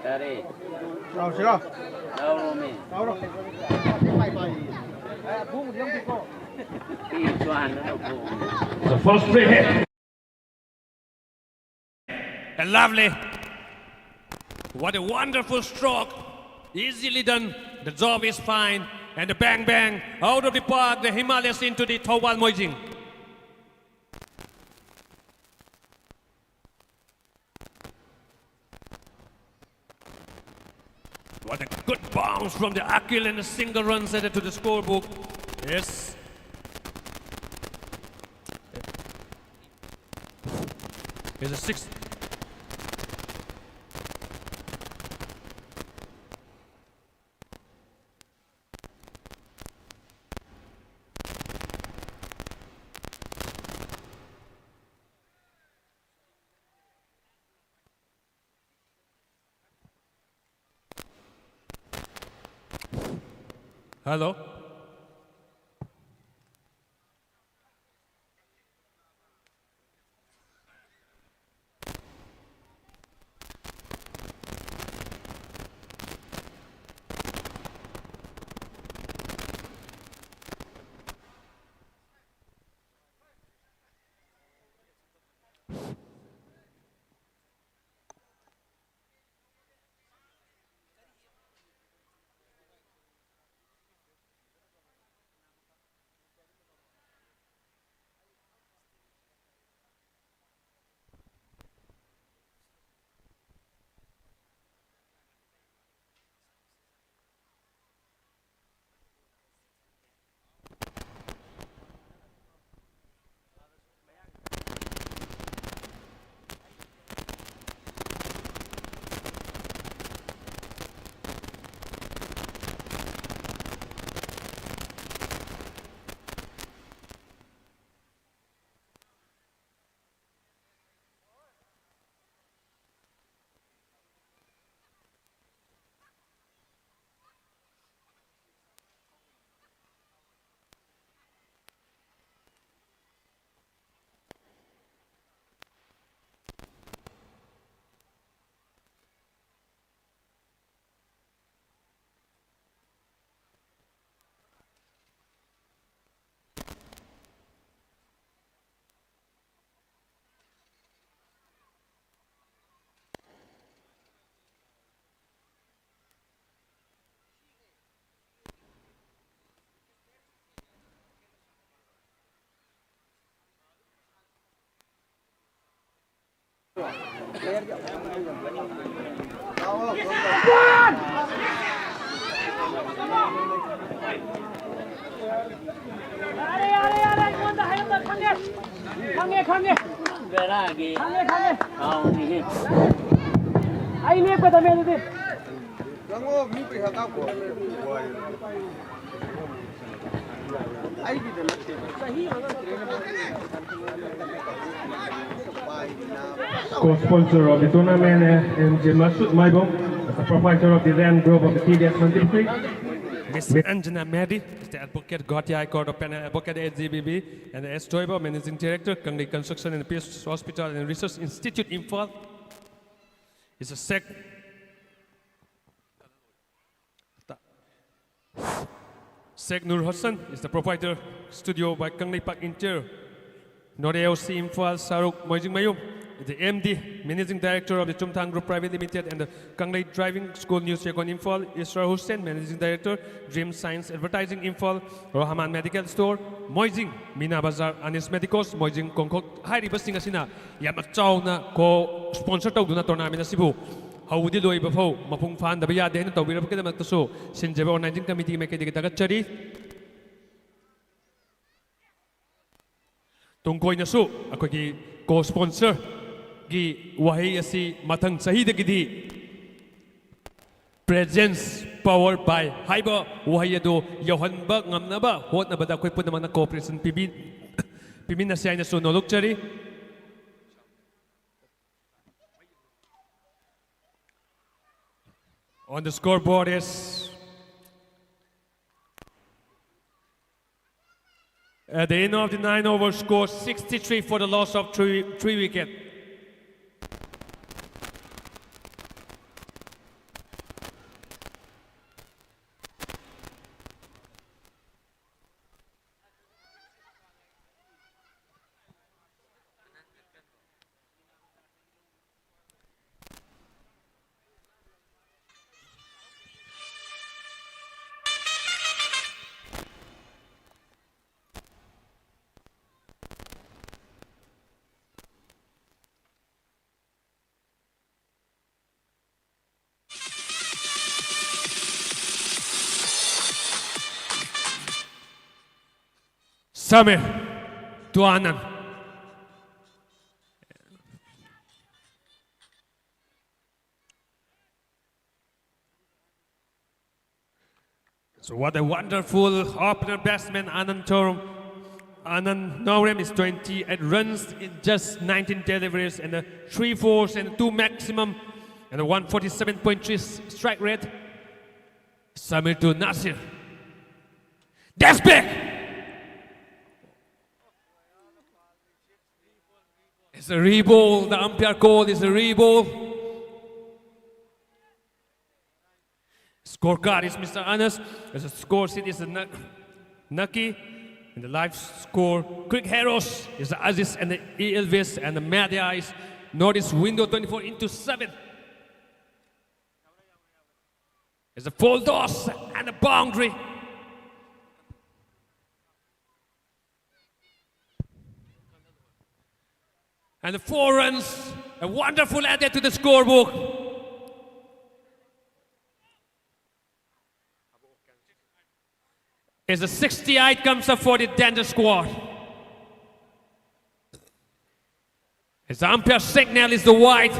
ꯌꯥꯔꯦ꯫ ꯂꯥꯎꯁꯤꯔꯣ? ꯂꯥꯎꯔꯣꯃꯤ꯫ ꯂꯥꯎꯔꯣ꯫ ꯄꯤꯁꯨ ꯍꯥꯟꯅ ꯂꯧꯊꯣꯛꯑꯣ꯫ The first free hit. And lovely. What a wonderful stroke. Easily done. The job is fine. And the bang bang. Out of the park, the Himalayas into the Thoubal Moijing. What a good bounce from the Akil and a single run added to the scorebook. Yes. Here's a six. Hello? ꯌꯥꯔꯦ, ꯌꯥꯔꯦ, ꯌꯥꯔꯦ, ꯑꯩꯉꯣꯟꯗ ꯍꯥꯏꯔꯝꯕ ꯈꯪꯉꯦ꯫ ꯈꯪꯉꯦ, ꯈꯪꯉꯦ꯫ ꯕꯦꯔꯥꯒꯤ ꯈꯪꯉꯦ, ꯈꯪꯉꯦ꯫ ꯀꯥꯎꯅꯤꯍꯦ꯫ ꯑꯩ ꯂꯦꯞꯀꯗꯕꯅꯦ ꯑꯗꯨꯗꯤ꯫ ꯆꯪꯉꯣ, ꯃꯤ ꯄꯩꯁꯥ ꯀꯥꯞꯈꯣ꯫ ꯑꯩꯒꯤꯗ ꯅꯠꯇꯦ꯫ ꯆꯍꯤ ꯑꯃ ꯅꯠꯇ꯭ꯔꯦꯅꯦ꯫ Co-sponsor of the tournament, eh, M J Masud Maibong, as the proprietor of the land group of the T D S twenty-three. Miss Anjana Mehdi is the advocate, Guwahati High Court of Panel advocate at G B B, and S Toiba, managing director, Kangli Construction and Peace Hospital and Research Institute, Imphal. Is a sec Sheikh Nur Hassan is the proprietor, studio by Kangleipak Interior. Node L C Imphal, Saruk Moijingmayum, the M D, Managing Director of the Chumthang Group Private Limited and the Kanglei Driving School, New Saigon, Imphal, Israr Hussain, Managing Director, Dream Science Advertising, Imphal, Rohaman Medical Store, Moijing, Mina Bazar, Anis Medicos, Moijing, Kongkhok, ꯍꯥꯏꯔꯤꯕꯁꯤꯡ ꯑꯁꯤꯅ ꯌꯥꯝꯅ ꯆꯥꯎꯅ co-sponsor ꯇꯧꯗꯨꯅ tournament ꯑꯁꯤꯕꯨ ꯍꯧꯕꯗꯤ ꯂꯣꯏꯕ ꯐꯥꯎ ꯃꯄꯨꯡ ꯐꯥꯍꯟꯗꯕ ꯌꯥꯗꯦ ꯍꯥꯏꯅ ꯇꯧꯕꯤꯔꯕꯒꯤꯗꯃꯛꯇꯁꯨ ꯁꯤꯟꯖꯕ organizing committee ꯃꯥꯏꯀꯩꯗꯒꯤ ꯊꯥꯒꯠꯆꯔꯤ꯫ ꯇꯨꯡ ꯀꯣꯏꯅꯁꯨ ꯑꯩꯈꯣꯏꯒꯤ co-sponsorꯒꯤ ꯋꯥꯍꯩ ꯑꯁꯤ ꯃꯊꯪ ꯆꯍꯤꯗꯒꯤꯗꯤ "Presence power by" ꯍꯥꯏꯕ ꯋꯥꯍꯩ ꯑꯗꯨ ꯌꯧꯍꯟꯕ ꯉꯝꯅꯕ ꯍꯣꯠꯅꯕꯗ ꯑꯩꯈꯣꯏ ꯄꯨꯝꯅꯃꯛꯅ cooperation ꯄꯤꯕꯤ-, ꯄꯤꯃꯤꯟꯅꯁꯤ ꯍꯥꯏꯅꯁꯨ ꯅꯣꯂꯨꯛꯆꯔꯤ꯫ On the scoreboard is, at the end of the nine over, score sixty-three for the loss of three, three wicket. Tamir to Anand. So what a wonderful opener batsman, Anand Torum. Anand Norum is twenty-eight runs in just nineteen deliveries and a three fours and two maximum and a one forty-seven point three strike rate. Samir to Nasir. That's big! It's a reball. The umpire called is a reball. Scorecard is Mister Anas. As a score sheet is a Nucky. And the live score, Quick Heroes is Aziz and the Elvis and the Media is Northeast window twenty-four into seven. It's a full toss and a boundary. And the four runs, a wonderful add to the scorebook. Is a sixty-eight comes up for the Danger squad. As the umpire signal is the wide.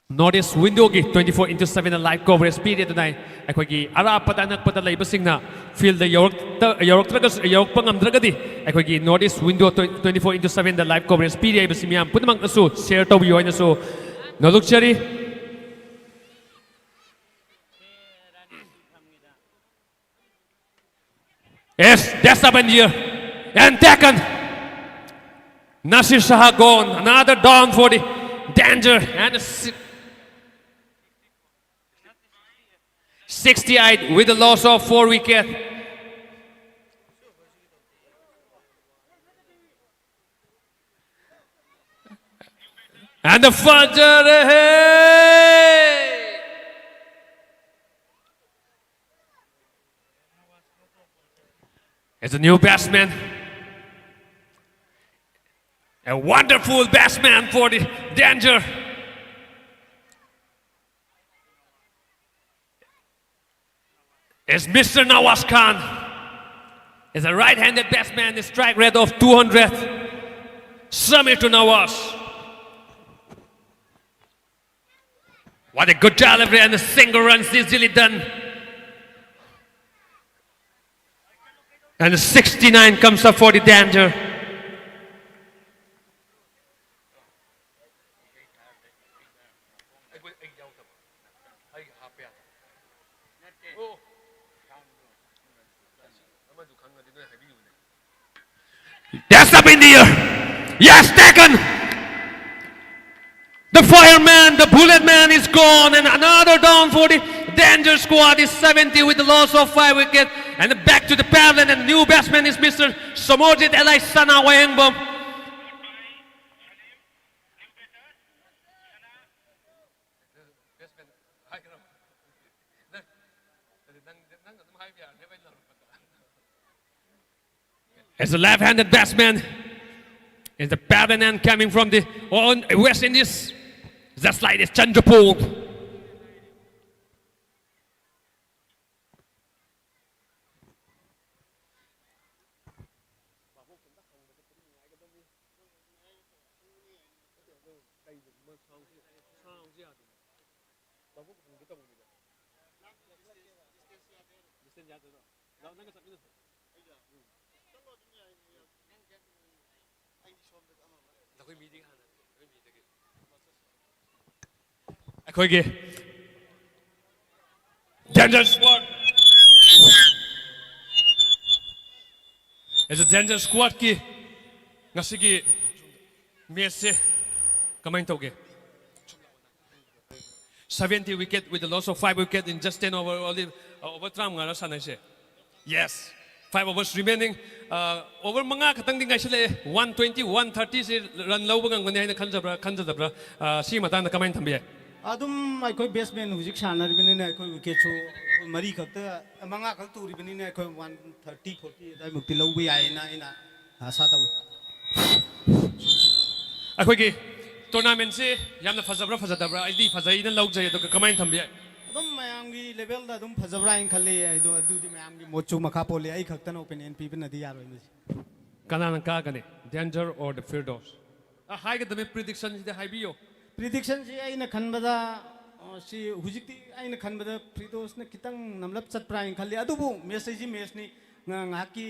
Northeast window ꯒꯤ twenty-four into seven live coverage ꯄꯤꯔꯦ ꯑꯗꯨꯅ ꯑꯩꯈꯣꯏꯒꯤ ꯑꯔꯥꯞꯄꯗ ꯑꯅꯛꯄꯗ ꯂꯩꯕꯁꯤꯡꯅ field ꯗ ꯌꯧꯔꯛꯇ ꯌꯧꯔꯛꯇ꯭ꯔꯒꯁꯨ ꯌꯧꯔꯛꯄ ꯉꯝꯗ꯭ꯔꯒꯗꯤ ꯑꯩꯈꯣꯏꯒꯤ Northeast window twenty-four into seven live coverage ꯄꯤꯔꯦ ꯍꯥꯏꯕꯁꯤ ꯃꯤꯌꯥꯝ ꯄꯨꯝꯅꯃꯛꯅꯁꯨ share ꯇꯧꯕꯤꯌꯨ ꯍꯥꯏꯅꯁꯨ ꯅꯣꯜꯂꯨꯛꯆꯔꯤ꯫ Yes, that's up in the air. And taken. Nasir Shah gone. Another down for the Danger. And a si- sixty-eight with the loss of four wicket. And the Fajr, hey! It's a new batsman. A wonderful batsman for the Danger. It's Mister Nawaz Khan. Is a right-handed batsman, a strike rate of two hundred. Samir to Nawaz. What a good delivery and a single run, easily done. And a sixty-nine comes up for the Danger. That's up in the air. Yes, taken. The fireman, the bullet man is gone, and another down for the Danger squad is seventy with the loss of five wicket. And back to the pavilion, and new batsman is Mister Samorjit L I Sana Wayengbam. As a left-handed batsman, is the pattern and coming from the on West Indies. Just like this, Chandrapur. ꯑꯩꯈꯣꯏꯒꯤ Danger Squad, as a Danger Squadꯀꯤ ꯉꯁꯤꯒꯤ matchꯁꯦ ꯀꯃꯥꯏꯅ ꯇꯧꯒꯦ? Seventy wicket with the loss of five wicket in just ten over, only, uh, over ꯇꯔꯥꯃꯉꯥꯔ ꯁꯥꯟꯅꯩꯁꯦ? Yes. Five overs remaining. Uh, over ꯃꯉꯥ ꯈꯛꯇꯪꯗꯤ ꯉꯥꯏꯁꯤꯜꯂꯛꯑꯦ. One twenty, one thirtyꯁꯤ run ꯂꯧꯕ ꯉꯝꯒꯅꯤ ꯍꯥꯏꯅ ꯈꯟꯖꯕ꯭ꯔꯥ, ꯈꯟꯖꯗꯕ꯭ꯔꯥ? Uh, ꯁꯤꯒꯤ ꯃꯇꯥꯡꯗ ꯀꯃꯥꯏꯅ ꯊꯝꯕꯤ ꯌꯥꯏ? ꯑꯗꯨꯝ ꯑꯩꯈꯣꯏ batsman ꯍꯧꯖꯤꯛ ꯁꯥꯟꯅꯔꯤꯕꯅꯤꯅ ꯑꯩꯈꯣꯏ wicketꯁꯨ ꯃꯔꯤ ꯈꯛꯇ, ꯃꯉꯥ ꯈꯛ ꯇꯧꯔꯤꯕꯅꯤꯅ ꯑꯩꯈꯣꯏ one thirty, forty ꯑꯗꯨꯋꯥꯏꯃꯨꯛꯇꯤ ꯂꯧꯕ ꯌꯥꯏꯌꯦꯅ ꯑꯩꯅ ꯑꯥꯁꯥ ꯇꯧꯏ꯫ ꯑꯩꯈꯣꯏꯒꯤ tournamentꯁꯤ ꯌꯥꯝꯅ ꯐꯖꯕ꯭ꯔꯥ ꯐꯖꯗꯕ꯭ꯔꯥ? ꯑꯩꯗꯤ ꯐꯖꯩꯅ ꯂꯧꯖꯩ, ꯑꯗꯨꯒ ꯀꯃꯥꯏꯅ ꯊꯝꯕ ꯌꯥꯏ? ꯑꯗꯨꯝ ꯃꯌꯥꯝ ꯃꯌꯥꯝꯒꯤ ꯂꯦꯚꯦꯜꯗ ꯑꯗꯨꯝ ꯐꯖꯕ꯭ꯔꯥ ꯍꯥꯏꯅ ꯈꯜꯂꯤ꯫ ꯑꯗꯣ ꯑꯗꯨꯗꯤ ꯃꯌꯥꯝꯒꯤ ꯃꯣꯠꯁꯨ ꯃꯈꯥ ꯄꯣꯜꯂꯤ꯫ ꯑꯩ ꯈꯛꯇꯅ ꯑꯣꯄꯤꯅꯤꯌꯟ ꯄꯤꯕꯅꯗꯤ ꯌꯥꯔꯣꯏ ꯃꯁꯤ꯫ ꯀꯅꯥꯅ ꯀꯥꯒꯅꯤ, Danger or the Firdaus? ꯑ, ꯍꯥꯏꯒꯗꯕꯅꯤ, ꯄ꯭ꯔꯤꯗꯤꯛꯁꯟꯁꯤꯗꯤ ꯍꯥꯏꯕꯤꯌꯣ꯫ ꯄ꯭ꯔꯤꯗꯤꯛꯁꯟꯁꯤ ꯑꯩꯅ ꯈꯟꯕꯗ, ꯑ, ꯁꯤ ꯍꯧꯖꯤꯛꯇꯤ ꯑꯩꯅ ꯈꯟꯕꯗ ꯐꯤꯔꯗꯣꯁꯅ ꯈꯤꯇꯪ ꯅꯝꯂꯞ ꯆꯠꯄ꯭ꯔꯥ ꯍꯥꯏꯅ ꯈꯜꯂꯤ꯫ ꯑꯗꯨꯕꯨ ꯃꯦꯠꯁ ꯍꯥꯏꯁꯤ ꯃꯦꯠꯁꯅꯤ꯫ ꯉ- ꯉꯥꯏꯍꯥꯛꯀꯤ,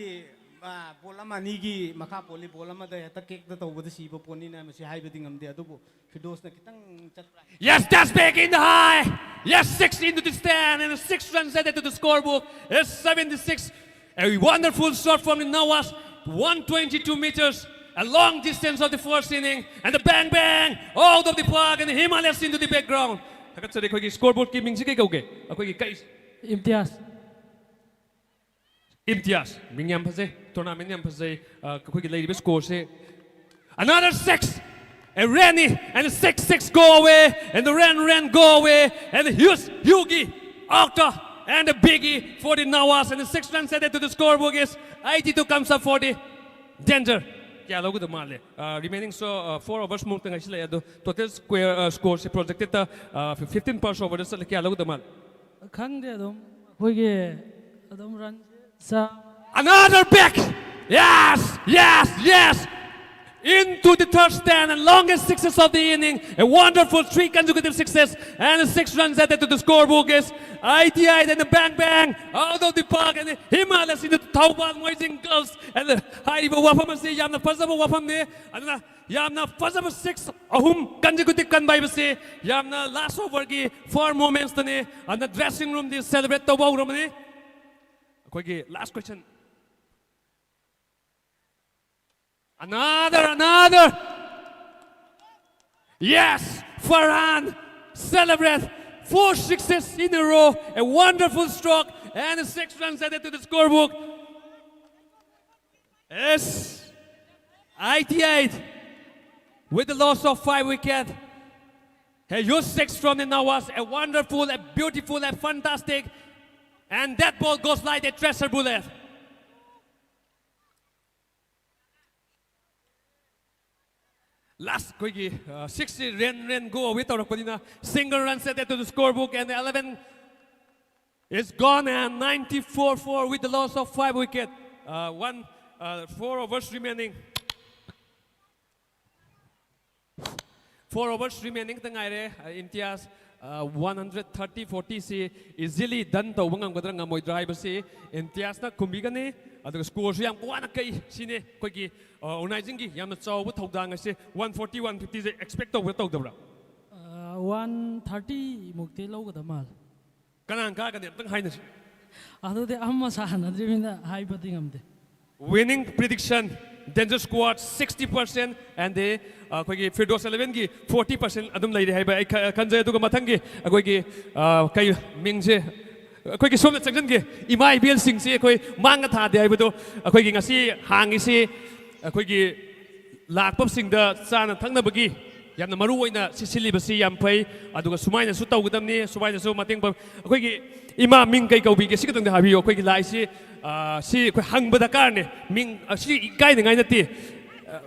ꯑ, ꯕꯣꯜ ꯑꯃ ꯑꯅꯤꯒꯤ ꯃꯈꯥ ꯄꯣꯜꯂꯤ꯫ ꯕꯣꯜ ꯑꯃꯗ ꯍꯦꯛꯇ ꯀꯦꯛꯇ ꯇꯧꯕꯗ ꯁꯤꯕ ꯄꯣꯠꯅꯤꯅ ꯃꯁꯤ ꯍꯥꯏꯕꯗꯤ ꯉꯝꯗꯦ꯫ ꯑꯗꯨꯕꯨ ꯐꯤꯔꯗꯣꯁꯅ ꯈꯤꯇꯪ ꯆꯠꯄ꯭ꯔꯥ ꯍꯥꯏꯅ Yes, that's back in the high. Yes, six into the stand and six runs added to the scorebook. It's seventy-six. A wonderful shot from the Nawas, one twenty-two meters. A long distance of the first inning, and the bang bang out of the park, and the Himalayas into the background. ꯊꯥꯒꯠꯆꯔꯤ꯫ ꯑꯩꯈꯣꯏꯒꯤ score ꯕꯣꯔꯗꯀꯤ ꯃꯤꯡꯁꯤ ꯀꯩ ꯀꯧꯒꯦ? ꯑꯩꯈꯣꯏꯒꯤ ꯀꯩ? ꯏꯝꯇꯤꯌꯥꯖ꯫ ꯏꯝꯇꯤꯌꯥꯖ, ꯃꯤꯡ ꯌꯥꯝ ꯐꯖꯩ, tournament ꯌꯥꯝ ꯐꯖꯩ꯫ ꯑ, ꯑꯩꯈꯣꯏꯒꯤ ꯂꯩꯔꯤꯕ ꯁ꯭ꯀꯣꯔꯁꯦ another six, a Renny, and a six six go away, and the Ren Ren go away, and the Hughes, Hughie, Octa, and the Biggie for the Nawas, and the six runs added to the scorebook is eighty-two comes up for the Danger. ꯀꯌꯥ ꯂꯧꯒꯗꯕ ꯃꯥꯜꯂꯦ? ꯑ, remaining so, ꯑ, four overs ꯃꯨꯛꯇ ꯉꯥꯏꯁꯤꯜꯂꯛꯑꯦ꯫ ꯑꯗꯣ total square, ꯑ, scoreꯁꯦ projectedꯇ, ꯑ, fifteen per overꯗ ꯆꯠꯂꯦ꯫ ꯀꯌꯥ ꯂꯧꯒꯗꯕ ꯃꯥꯜꯂꯦ? ꯈꯪꯗꯦ, ꯑꯗꯨꯝ ꯑꯩꯈꯣꯏꯒꯤ ꯑꯗꯨꯝ ꯔꯟ ꯆꯥ Another back! Yes! Yes! Yes! Into the third stand and longest sixes of the inning. A wonderful three consecutive sixes and six runs added to the scorebook is eighty-eight and a bang bang out of the park and Himalayas into the Thoubal Moijing Girls. And ꯍꯥꯏꯔꯤꯕ ꯋꯥꯐꯝ ꯑꯁꯤ ꯌꯥꯝꯅ ꯐꯖꯕ ꯋꯥꯐꯝꯅꯤ꯫ ꯑꯗꯨꯅ ꯌꯥꯝꯅ ꯐꯖꯕ six ꯑꯍꯨꯝ consecutive ꯀꯟꯕ ꯍꯥꯏꯕꯁꯤ ꯌꯥꯝꯅ last overꯒꯤ fun momentsꯇꯅꯤ꯫ ꯑꯗꯨꯅ dressing roomꯗꯤ celebrate ꯇꯧꯕ ꯍꯧꯔꯕꯅꯤ꯫ ꯑꯩꯈꯣꯏꯒꯤ last question. Another, another. Yes, Farhan, celebrate four sixes in a row. A wonderful stroke and six runs added to the scorebook. Yes, eighty-eight with the loss of five wicket. A huge six from the Nawas. A wonderful, a beautiful, a fantastic. And that ball goes like a treasure bullet. Last ꯑꯩꯈꯣꯏꯒꯤ, uh, sixꯁꯤ Ren Ren go away ꯇꯧꯔꯛꯄꯅꯤꯅ single runs added to the scorebook and eleven It's gone and ninety-four four with the loss of five wicket. Uh, one, uh, four overs remaining. Four overs remaining ꯈꯛꯇ ꯉꯥꯏꯔꯦ꯫ Uh, ꯏꯝꯇꯤꯌꯥꯖ, uh, one hundred thirty forty ꯁꯤ easily done ꯇꯧꯕ ꯉꯝꯒꯗ꯭ꯔꯥ ꯉꯝꯃꯣꯏꯗ꯭ꯔꯥ ꯍꯥꯏꯕꯁꯤ ꯏꯝꯇꯤꯌꯥꯖꯅ ꯈꯨꯝꯕꯤꯒꯅꯤ꯫ ꯑꯗꯨꯒ score ꯁꯨ ꯌꯥꯝ ꯋꯥꯅ ꯀꯛꯏ꯫ ꯁꯤꯅꯤ ꯑꯩꯈꯣꯏꯒꯤ, uh, organizing ꯒꯤ ꯌꯥꯝꯅ ꯆꯥꯎꯕ ꯊꯧꯗꯥꯡ ꯑꯁꯦ꯫ One forty, one fifty ꯁꯦ expect ꯇꯧꯕ꯭ꯔꯥ ꯇꯧꯗꯕ꯭ꯔꯥ? Uh, one thirty ꯃꯨꯛꯇꯤ ꯂꯧꯒꯗꯕ ꯃꯥꯜꯂꯦ꯫ ꯀꯅꯥꯅ ꯀꯥꯒꯅꯤ ꯑꯝꯇꯪ ꯍꯥꯏꯅꯁꯤ꯫ ꯑꯗꯨꯗꯤ ꯑꯃ ꯁꯥꯟꯅꯗ꯭ꯔꯤꯕꯅꯤꯅ ꯍꯥꯏꯕꯗꯤ ꯉꯝꯗꯦ꯫ Winning prediction, Danger Squad sixty percent and the, ꯑꯩꯈꯣꯏꯒꯤ Firdaus eleven ꯒꯤ forty percent ꯑꯗꯨꯝ ꯂꯩꯔꯤ ꯍꯥꯏꯕ ꯑꯩ ꯈ-, ꯈꯟꯖꯩ꯫ ꯑꯗꯨꯒ ꯃꯊꯪꯒꯤ ꯑꯩꯈꯣꯏꯒꯤ, ꯑ, ꯀꯩ ꯃꯤꯡꯁꯦ, ꯑꯩꯈꯣꯏꯒꯤ ꯁꯣꯝꯗ ꯆꯪꯁꯤꯟꯒꯦ꯫ ꯏꯃꯥ ꯏꯕꯦꯜꯁꯤꯡꯁꯤ ꯑꯩꯈꯣꯏ ꯃꯥꯡꯅ ꯊꯥꯗꯦ ꯍꯥꯏꯕꯗꯣ ꯑꯩꯈꯣꯏꯒꯤ ꯉꯁꯤ ꯍꯥꯡꯉꯤꯁꯤ ꯑꯩꯈꯣꯏꯒꯤ ꯂꯥꯛꯄꯁꯤꯡꯗ ꯆꯥꯅ ꯊꯛꯅꯕꯒꯤ ꯌꯥꯝꯅ ꯃꯔꯨ ꯑꯣꯏꯅ ꯁꯤ ꯁꯤꯜꯂꯤꯕꯁꯤ ꯌꯥꯝ ꯐꯩ꯫ ꯑꯗꯨꯒ ꯁꯨꯃꯥꯏꯅꯁꯨ ꯇꯧꯒꯗꯕꯅꯤ, ꯁꯨꯃꯥꯏꯅꯁꯨ ꯃꯇꯦꯡ ꯄꯥꯡ-, ꯑꯩꯈꯣꯏꯒꯤ ꯏꯃꯥ ꯃꯤꯡ ꯀꯩ ꯀꯧꯕꯤꯒꯦ? ꯁꯤ ꯈꯛꯇꯪꯗꯤ ꯍꯥꯏꯕꯤꯌꯨ꯫ ꯑꯩꯈꯣꯏꯒꯤ ꯂꯥꯏꯁꯤ, ꯑ, ꯁꯤ ꯑꯩꯈꯣꯏ ꯍꯪꯕ ꯗꯔꯀꯥꯔꯅꯦ꯫ ꯃꯤꯡ ꯑꯁꯤ ꯏꯀꯥꯏꯅꯤꯡꯉꯥꯏ ꯅꯠꯇꯦ꯫ ꯑ,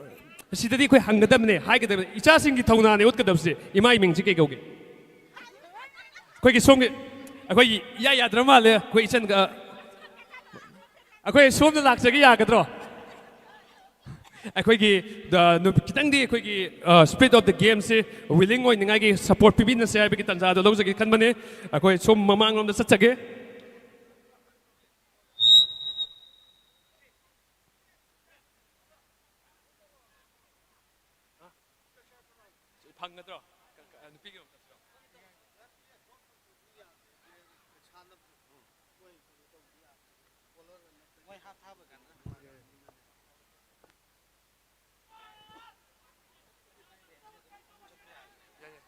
ꯁꯤꯗꯗꯤ ꯑꯩꯈꯣꯏ ꯍꯪꯒꯗꯕꯅꯦ, ꯍꯥꯏꯒꯗꯕꯅꯦ꯫ ꯏꯆꯥꯁꯤꯡꯒꯤ ꯊꯧꯅꯥꯅꯦ ꯎꯠꯀꯗꯕꯁꯦ꯫ ꯏꯃꯥꯒꯤ ꯃꯤꯡꯁꯤ ꯀꯩ ꯀꯧꯒꯦ? ꯑꯩꯈꯣꯏꯒꯤ ꯁꯣꯝꯒꯤ, ꯑꯩꯈꯣꯏꯒꯤ ꯏꯌꯥ ꯌꯥꯗ꯭ꯔ ꯃꯥꯜꯂꯦ꯫ ꯑꯩꯈꯣꯏ ꯏꯆꯟꯒ, ꯑꯩꯈꯣꯏ ꯁꯣꯝꯗ ꯂꯥꯛꯆꯒꯦ, ꯌꯥꯒꯗ꯭ꯔꯣ? ꯑꯩꯈꯣꯏꯒꯤ, ꯑ, ꯅꯨ-, ꯈꯤꯇꯪꯗꯤ ꯑꯩꯈꯣꯏꯒꯤ, ꯑ, spirit of the game ꯁꯤ willing ꯑꯣꯏꯅꯤꯡꯉꯥꯏꯒꯤ support ꯄꯤꯕꯤꯅꯁꯦ ꯍꯥꯏꯕꯒꯤ ꯇꯥꯟꯖꯥꯗꯣ ꯂꯧꯖꯒꯦ ꯈꯟꯕꯅꯦ꯫ ꯑꯩꯈꯣꯏ ꯁꯣꯝ ꯃꯃꯥꯡꯂꯣꯝꯗ ꯆꯠꯆꯒꯦ꯫ ꯁꯤ ꯐꯪꯒꯗ꯭ꯔꯣ? ꯀ-, ꯀ-, ꯅꯨꯄꯤꯒꯤꯔꯣꯝ ꯆꯠꯁꯤꯔꯣ? ꯃꯣꯏ ꯍꯥꯞ ꯊꯥꯕ ꯀꯥꯟꯗ꯫ ꯌꯥꯏ, ꯌꯥꯏ꯫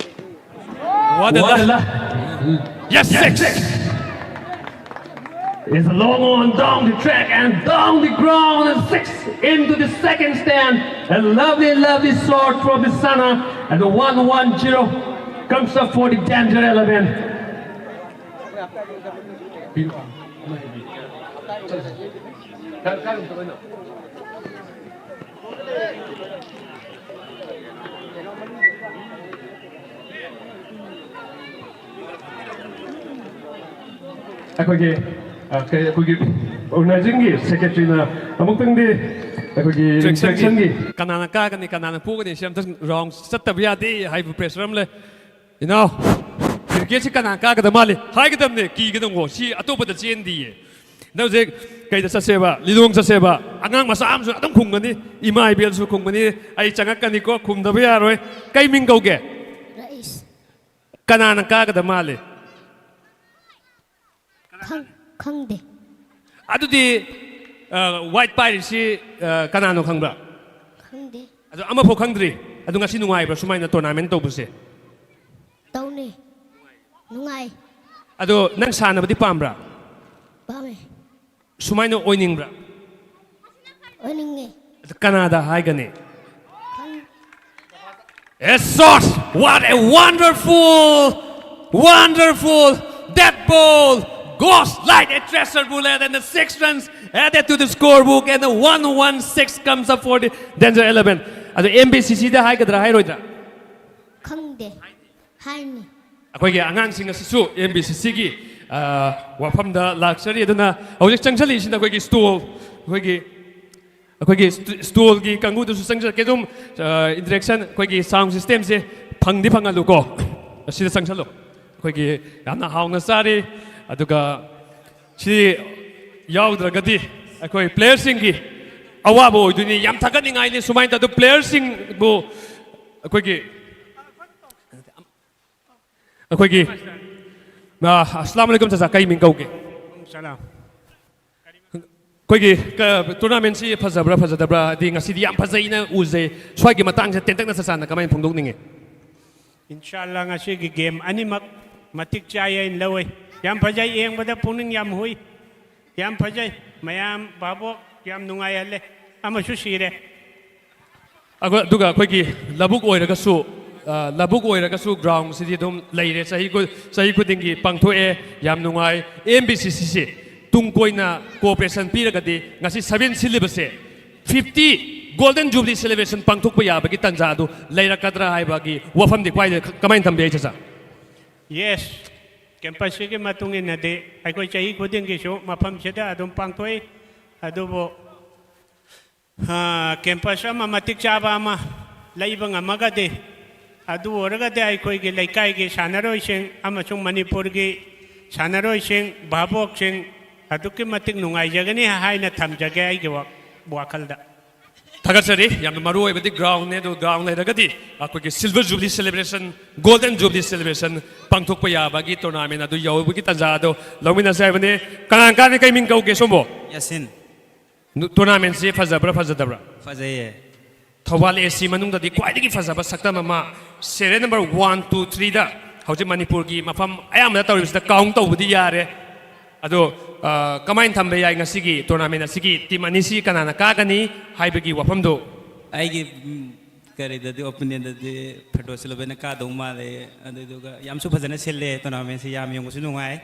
What a la- Yes, six. It's a long on down the track and down the ground and six into the second stand. A lovely, lovely shot from the Sana and the one one zero comes up for the Danger eleven. ꯑꯩꯈꯣꯏꯒꯤ ꯑ, ꯀꯩ ꯑꯩꯈꯣꯏꯒꯤ ꯑꯣꯔꯒꯅꯥꯏꯖꯤꯡꯒꯤ ꯁꯦꯀ꯭ꯔꯦꯇꯔꯤꯅ ꯑꯃꯨꯛꯇꯪꯗꯤ ꯑꯩꯈꯣꯏꯒꯤ ꯏꯟꯁꯇ꯭ꯔꯛꯁꯟꯒꯤ ꯏꯟꯁꯇ꯭ꯔꯛꯁꯟꯒꯤ ꯀꯅꯥꯅ ꯀꯥꯒꯅꯤ, ꯀꯅꯥꯅ ꯄꯣꯒꯅꯤ, ꯁꯤ ꯑꯝꯇꯪ ꯔꯥꯎꯟ ꯆꯠꯇꯕ ꯌꯥꯗꯦ ꯍꯥꯏꯕ ꯄ꯭ꯔꯦꯁꯔ ꯑꯃ ꯂꯩ꯫ ꯏꯅꯥꯎ, ꯀ꯭ꯔꯤꯀꯦꯠꯁꯤ ꯀꯅꯥ ꯀꯥꯒꯗ ꯃꯥꯜꯂꯤ ꯍꯥꯏꯒꯗꯕꯅꯦ, ꯀꯤꯒꯗꯕꯀꯣ꯫ ꯁꯤ ꯑꯇꯣꯞꯄꯗ ꯆꯦꯟꯗꯤꯌꯦ꯫ ꯅꯪ ꯍꯧꯖꯤꯛ ꯀꯩꯗ ꯆꯠꯁꯦꯕ? ꯂꯤꯂꯣꯡ ꯆꯠꯁꯦꯕ? ꯑꯉꯥꯡ ꯃꯆꯥ ꯑꯃꯁꯨ ꯑꯗꯨꯝ ꯈꯨꯝꯒꯅꯤ, ꯏꯃꯥ ꯏꯕꯦꯜꯁꯨ ꯈꯨꯝꯒꯅꯤ꯫ ꯑꯩ ꯆꯪꯉꯛꯀꯅꯤꯀꯣ, ꯈꯨꯝꯗꯕ ꯌꯥꯔꯣꯏ꯫ ꯀꯩ ꯃꯤꯡ ꯀꯧꯒꯦ? ꯔꯏꯁ꯫ ꯀꯅꯥꯅ ꯀꯥꯒꯗ ꯃꯥꯜꯂꯤ? ꯈꯪ- ꯈꯪꯗꯦ꯫ ꯑꯗꯨꯗꯤ, ꯑ, ꯋꯥꯏꯠ ꯄꯥꯏꯔꯤꯁꯤ, ꯑ, ꯀꯅꯥꯅꯣ ꯈꯪꯕ꯭ꯔꯥ? ꯈꯪꯗꯦ꯫ ꯑꯗꯣ ꯑꯃꯐꯥꯎ ꯈꯪꯗ꯭ꯔꯤ꯫ ꯑꯗꯣ ꯉꯁꯤ ꯅꯨꯡꯉꯥꯏꯕ꯭ꯔꯥ ꯁꯨꯃꯥꯏꯅ ꯇꯣꯔꯅꯥꯃꯦꯟ ꯇꯧꯕꯁꯦ? ꯇꯧꯅꯤ꯫ ꯅꯨꯡꯉꯥꯏ꯫ ꯑꯗꯣ ꯅꯪ ꯁꯥꯟꯅꯕꯗꯤ ꯄꯥꯝꯕ꯭ꯔꯥ? ꯄꯥꯝꯃꯦ꯫ ꯁꯨꯃꯥꯏꯅ ꯑꯣꯏꯅꯤꯡꯕ꯭ꯔꯥ? ꯑꯣꯏꯅꯤꯡꯉꯦ꯫ ꯑꯗꯣ ꯀꯅꯥꯗ ꯍꯥꯏꯒꯅꯤ? ꯈꯪ- A shot! What a wonderful, wonderful dead ball! Goes like a treasure bullet, and the six runs added to the scorebook, and the one one six comes up for the Danger eleven. ꯑꯗꯣ M B C C ꯗ ꯍꯥꯏꯒꯗ꯭ꯔꯥ, ꯍꯥꯏꯔꯣꯏꯗ꯭ꯔꯥ? ꯈꯪꯗꯦ꯫ ꯍꯥꯏꯅꯤ꯫ ꯑꯩꯈꯣꯏꯒꯤ ꯑꯉꯥꯡꯁꯤꯡ ꯑꯁꯤꯁꯨ M B C C ꯒꯤ, ꯑ, ꯋꯥꯐꯝꯗ ꯂꯥꯛꯆꯔꯤ꯫ ꯑꯗꯨꯅ ꯍꯧꯖꯤꯛ ꯆꯪꯁꯤꯜꯂꯤꯁꯤꯅ ꯑꯩꯈꯣꯏꯒꯤ ꯁ꯭ꯇꯣꯜ, ꯑꯩꯈꯣꯏꯒꯤ ꯑꯩꯈꯣꯏꯒꯤ ꯁ꯭ꯇ- ꯁ꯭ꯇꯣꯜꯒꯤ ꯀꯥꯡꯕꯨꯗꯨꯁꯨ ꯆꯪꯖꯔꯛꯀꯦ꯫ ꯑꯗꯨꯝ, ꯑ, ꯏꯟꯇꯔꯦꯛꯁꯟ, ꯑꯩꯈꯣꯏꯒꯤ ꯁꯥꯎꯟ ꯁꯤꯁꯇꯦꯝꯁꯦ ꯐꯪꯗꯤ ꯐꯪꯍꯜꯂꯨꯀꯣ꯫ ꯑꯁꯤꯗ ꯆꯪꯁꯜꯂꯨ꯫ ꯑꯩꯈꯣꯏꯒꯤ ꯌꯥꯝꯅ ꯍꯥꯎꯅ ꯆꯥꯔꯤ꯫ ꯑꯗꯨꯒ ꯁꯤ ꯌꯥꯎꯗ꯭ꯔꯒꯗꯤ ꯑꯩꯈꯣꯏ ꯄ꯭ꯂꯦꯌꯔꯁꯤꯡꯒꯤ ꯑꯋꯥꯕ ꯑꯣꯏꯗꯣꯏꯅꯤ꯫ ꯌꯥꯝ ꯊꯥꯒꯠꯅꯤꯡꯉꯥꯏꯅꯤ꯫ ꯁꯨꯃꯥꯏꯅ ꯇꯧꯗ ꯄ꯭ꯂꯦꯌꯔꯁꯤꯡꯕꯨ ꯑꯩꯈꯣꯏꯒꯤ, ꯑꯩꯈꯣꯏꯒꯤ, ꯑ, ꯑꯁꯂꯥꯝ ꯑꯂꯩꯀꯨꯝ ꯆꯥꯆꯥ, ꯀꯩ ꯃꯤꯡ ꯀꯧꯒꯦ? ꯁꯂꯥꯝ꯫ ꯑꯩꯈꯣꯏꯒꯤ ꯀ- ꯇꯣꯔꯅꯥꯃꯦꯟꯁꯤ ꯐꯖꯕ꯭ꯔꯥ ꯐꯖꯗꯕ꯭ꯔꯥ? ꯍꯥꯏꯗꯤ ꯉꯁꯤꯗꯤ ꯌꯥꯝ ꯐꯖꯩꯅ ꯎꯖꯩ꯫ ꯁ꯭ꯋꯥꯏꯒꯤ ꯃꯇꯥꯡꯁꯦ ꯇꯦꯟꯇꯛꯅ ꯆꯆꯥꯅ ꯀꯃꯥꯏꯅ ꯐꯣꯡꯗꯣꯛꯅꯤꯡꯉꯤ? ꯏꯟꯁꯥꯜꯂꯥ ꯉꯁꯤꯒꯤ ꯒꯦꯝ ꯑꯅꯤꯃꯛ ꯃꯇꯤꯛ ꯆꯥꯏ ꯍꯥꯏꯅ ꯂꯧꯏ꯫ ꯌꯥꯝ ꯐꯖꯩ, ꯌꯦꯡꯕꯗ ꯄꯨꯛꯅꯤꯡ ꯌꯥꯝ ꯍꯨꯏ꯫ ꯌꯥꯝ ꯐꯖꯩ꯫ ꯃꯌꯥꯝ ꯚꯥꯕꯣꯛ ꯌꯥꯝ ꯅꯨꯡꯉꯥꯏꯍꯜꯂꯦ꯫ ꯑꯃꯁꯨ ꯁꯤꯔꯦ꯫ ꯑꯒ- ꯑꯗꯨꯒ ꯑꯩꯈꯣꯏꯒꯤ ꯂꯧꯕꯨꯛ ꯑꯣꯏꯔꯒꯁꯨ, ꯑ, ꯂꯧꯕꯨꯛ ꯑꯣꯏꯔꯒꯁꯨ ꯒ꯭ꯔꯥꯎꯟꯁꯤꯗꯤ ꯑꯗꯨꯝ ꯂꯩꯔꯦ꯫ ꯆꯍꯤ ꯈꯨ- ꯆꯍꯤ ꯈꯨꯗꯤꯡꯒꯤ ꯄꯥꯡꯊꯣꯛꯑꯦ꯫ ꯌꯥꯝ ꯅꯨꯡꯉꯥꯏ꯫ ꯑꯦꯝ ꯕꯤ ꯁꯤ ꯁꯤꯁꯦ ꯇꯨꯡ ꯀꯣꯏꯅ ꯀꯣꯑꯣꯄꯔꯦꯁꯟ ꯄꯤꯔꯒꯗꯤ ꯉꯁꯤ seven ꯁꯤꯜꯂꯤꯕꯁꯦ fifty golden jubilee celebration ꯄꯥꯡꯊꯣꯛꯄ ꯌꯥꯕꯒꯤ ꯇꯥꯟꯖꯥ ꯑꯗꯨ ꯂꯩꯔꯛꯀꯗ꯭ꯔꯥ ꯍꯥꯏꯕꯒꯤ ꯋꯥꯐꯝꯗꯤ ꯀꯃꯥꯏꯅ ꯀꯃꯥꯏꯅ ꯊꯝꯕꯤ, ꯑꯩ ꯆꯆꯥ? ꯌꯦꯁ, ꯀꯦꯝꯄꯁꯁꯤꯒꯤ ꯃꯇꯨꯡ ꯏꯟꯅꯗꯤ ꯑꯩꯈꯣꯏ ꯆꯍꯤ ꯈꯨꯗꯤꯡꯒꯤꯁꯨ ꯃꯐꯝꯁꯤꯗ ꯑꯗꯨꯝ ꯄꯥꯡꯊꯣꯛꯏ꯫ ꯑꯗꯨꯕꯨ ꯀꯦꯝꯄꯁ ꯑꯃ ꯃꯇꯤꯛ ꯆꯥꯕ ꯑꯃ ꯂꯩꯕ ꯉꯝꯃꯒꯗꯤ, ꯑꯗꯨ ꯑꯣꯏꯔꯒꯗꯤ ꯑꯩꯈꯣꯏꯒꯤ ꯂꯩꯀꯥꯏꯒꯤ ꯁꯥꯟꯅꯔꯣꯏꯁꯤꯡ ꯑꯃꯁꯨꯡ ꯃꯅꯤꯄꯨꯔꯒꯤ ꯁꯥꯟꯅꯔꯣꯏꯁꯤꯡ, ꯚꯥꯕꯣꯛꯁꯤꯡ ꯑꯗꯨꯛꯀꯤ ꯃꯇꯤꯛ ꯅꯨꯡꯉꯥꯏꯖꯒꯅꯤ ꯍꯥꯏꯅ ꯊꯝꯖꯒꯦ ꯑꯩꯒꯤ ꯋꯥ- ꯋꯥꯈꯜꯗ꯫ ꯊꯥꯒꯠꯆꯔꯤ꯫ ꯌꯥꯝꯅ ꯃꯔꯨ ꯑꯣꯏꯕꯗꯤ ꯒ꯭ꯔꯥꯎꯟꯅꯦ꯫ ꯑꯗꯨ ꯒ꯭ꯔꯥꯎꯟ ꯂꯩꯔꯒꯗꯤ ꯑꯩꯈꯣꯏꯒꯤ silver jubilee celebration, golden jubilee celebration ꯄꯥꯡꯊꯣꯛꯄ ꯌꯥꯕꯒꯤ ꯇꯣꯔꯅꯥꯃꯦꯟ ꯑꯗꯨ ꯌꯧꯕꯒꯤ ꯇꯥꯟꯖꯥ ꯑꯗꯣ ꯂꯧꯃꯤꯟꯅꯁꯦ ꯍꯥꯏꯕꯅꯤ꯫ ꯀꯅꯥ ꯀꯥꯅꯤ? ꯀꯩ ꯃꯤꯡ ꯀꯧꯒꯦ ꯁꯣꯝꯕꯣ? ꯌꯥꯁꯤꯟ꯫ ꯅꯨ- ꯇꯣꯔꯅꯥꯃꯦꯟꯁꯤ ꯐꯖꯕ꯭ꯔꯥ ꯐꯖꯗꯕ꯭ꯔꯥ? ꯐꯖꯩꯌꯦ꯫ ꯊꯧꯕꯥꯜ ꯑꯦ ꯁꯤ ꯃꯅꯨꯡꯗꯗꯤ ꯈ꯭ꯋꯥꯏꯗꯒꯤ ꯐꯖꯕ ꯁꯛꯇꯝ ꯑꯃ, ꯁꯦꯔꯤꯌꯦꯜ ꯅꯝꯕꯔ ꯋꯥꯟ, ꯇꯨ, ꯊ꯭ꯔꯤꯗ ꯍꯧꯖꯤꯛ ꯃꯅꯤꯄꯨꯔꯒꯤ ꯃꯐꯝ ꯑꯌꯥꯝꯕꯗ ꯇꯧꯔꯤꯕꯁꯤꯗ ꯀꯥꯎꯟ ꯇꯧꯕꯗꯤ ꯌꯥꯔꯦ꯫ ꯑꯗꯣ, ꯑ, ꯀꯃꯥꯏꯅ ꯊꯝꯕ ꯌꯥꯏ ꯉꯁꯤꯒꯤ ꯇꯣꯔꯅꯥꯃꯦꯟ ꯑꯁꯤꯒꯤ ꯇꯤꯝ ꯑꯅꯤꯁꯤ ꯀꯅꯥꯅ ꯀꯥꯒꯅꯤ ꯍꯥꯏꯕꯒꯤ ꯋꯥꯐꯝꯗꯣ? ꯑꯩꯒꯤ ꯎꯝ, ꯀꯔꯤꯗꯗꯤ ꯑꯣꯄꯤꯅꯤꯌꯟꯗꯗꯤ ꯐꯦꯔꯗꯣꯁꯤ ꯂꯣꯕꯦꯅ ꯀꯥꯗꯧ ꯃꯥꯜꯂꯦ꯫ ꯑꯗꯨꯗꯨꯒ ꯌꯥꯝꯁꯨ ꯐꯖꯅ ꯁꯤꯜꯂꯦ ꯇꯣꯔꯅꯥꯃꯦꯟꯁꯤ, ꯌꯥꯝ ꯌꯦꯡꯕꯁꯨ ꯅꯨꯡꯉꯥꯏ꯫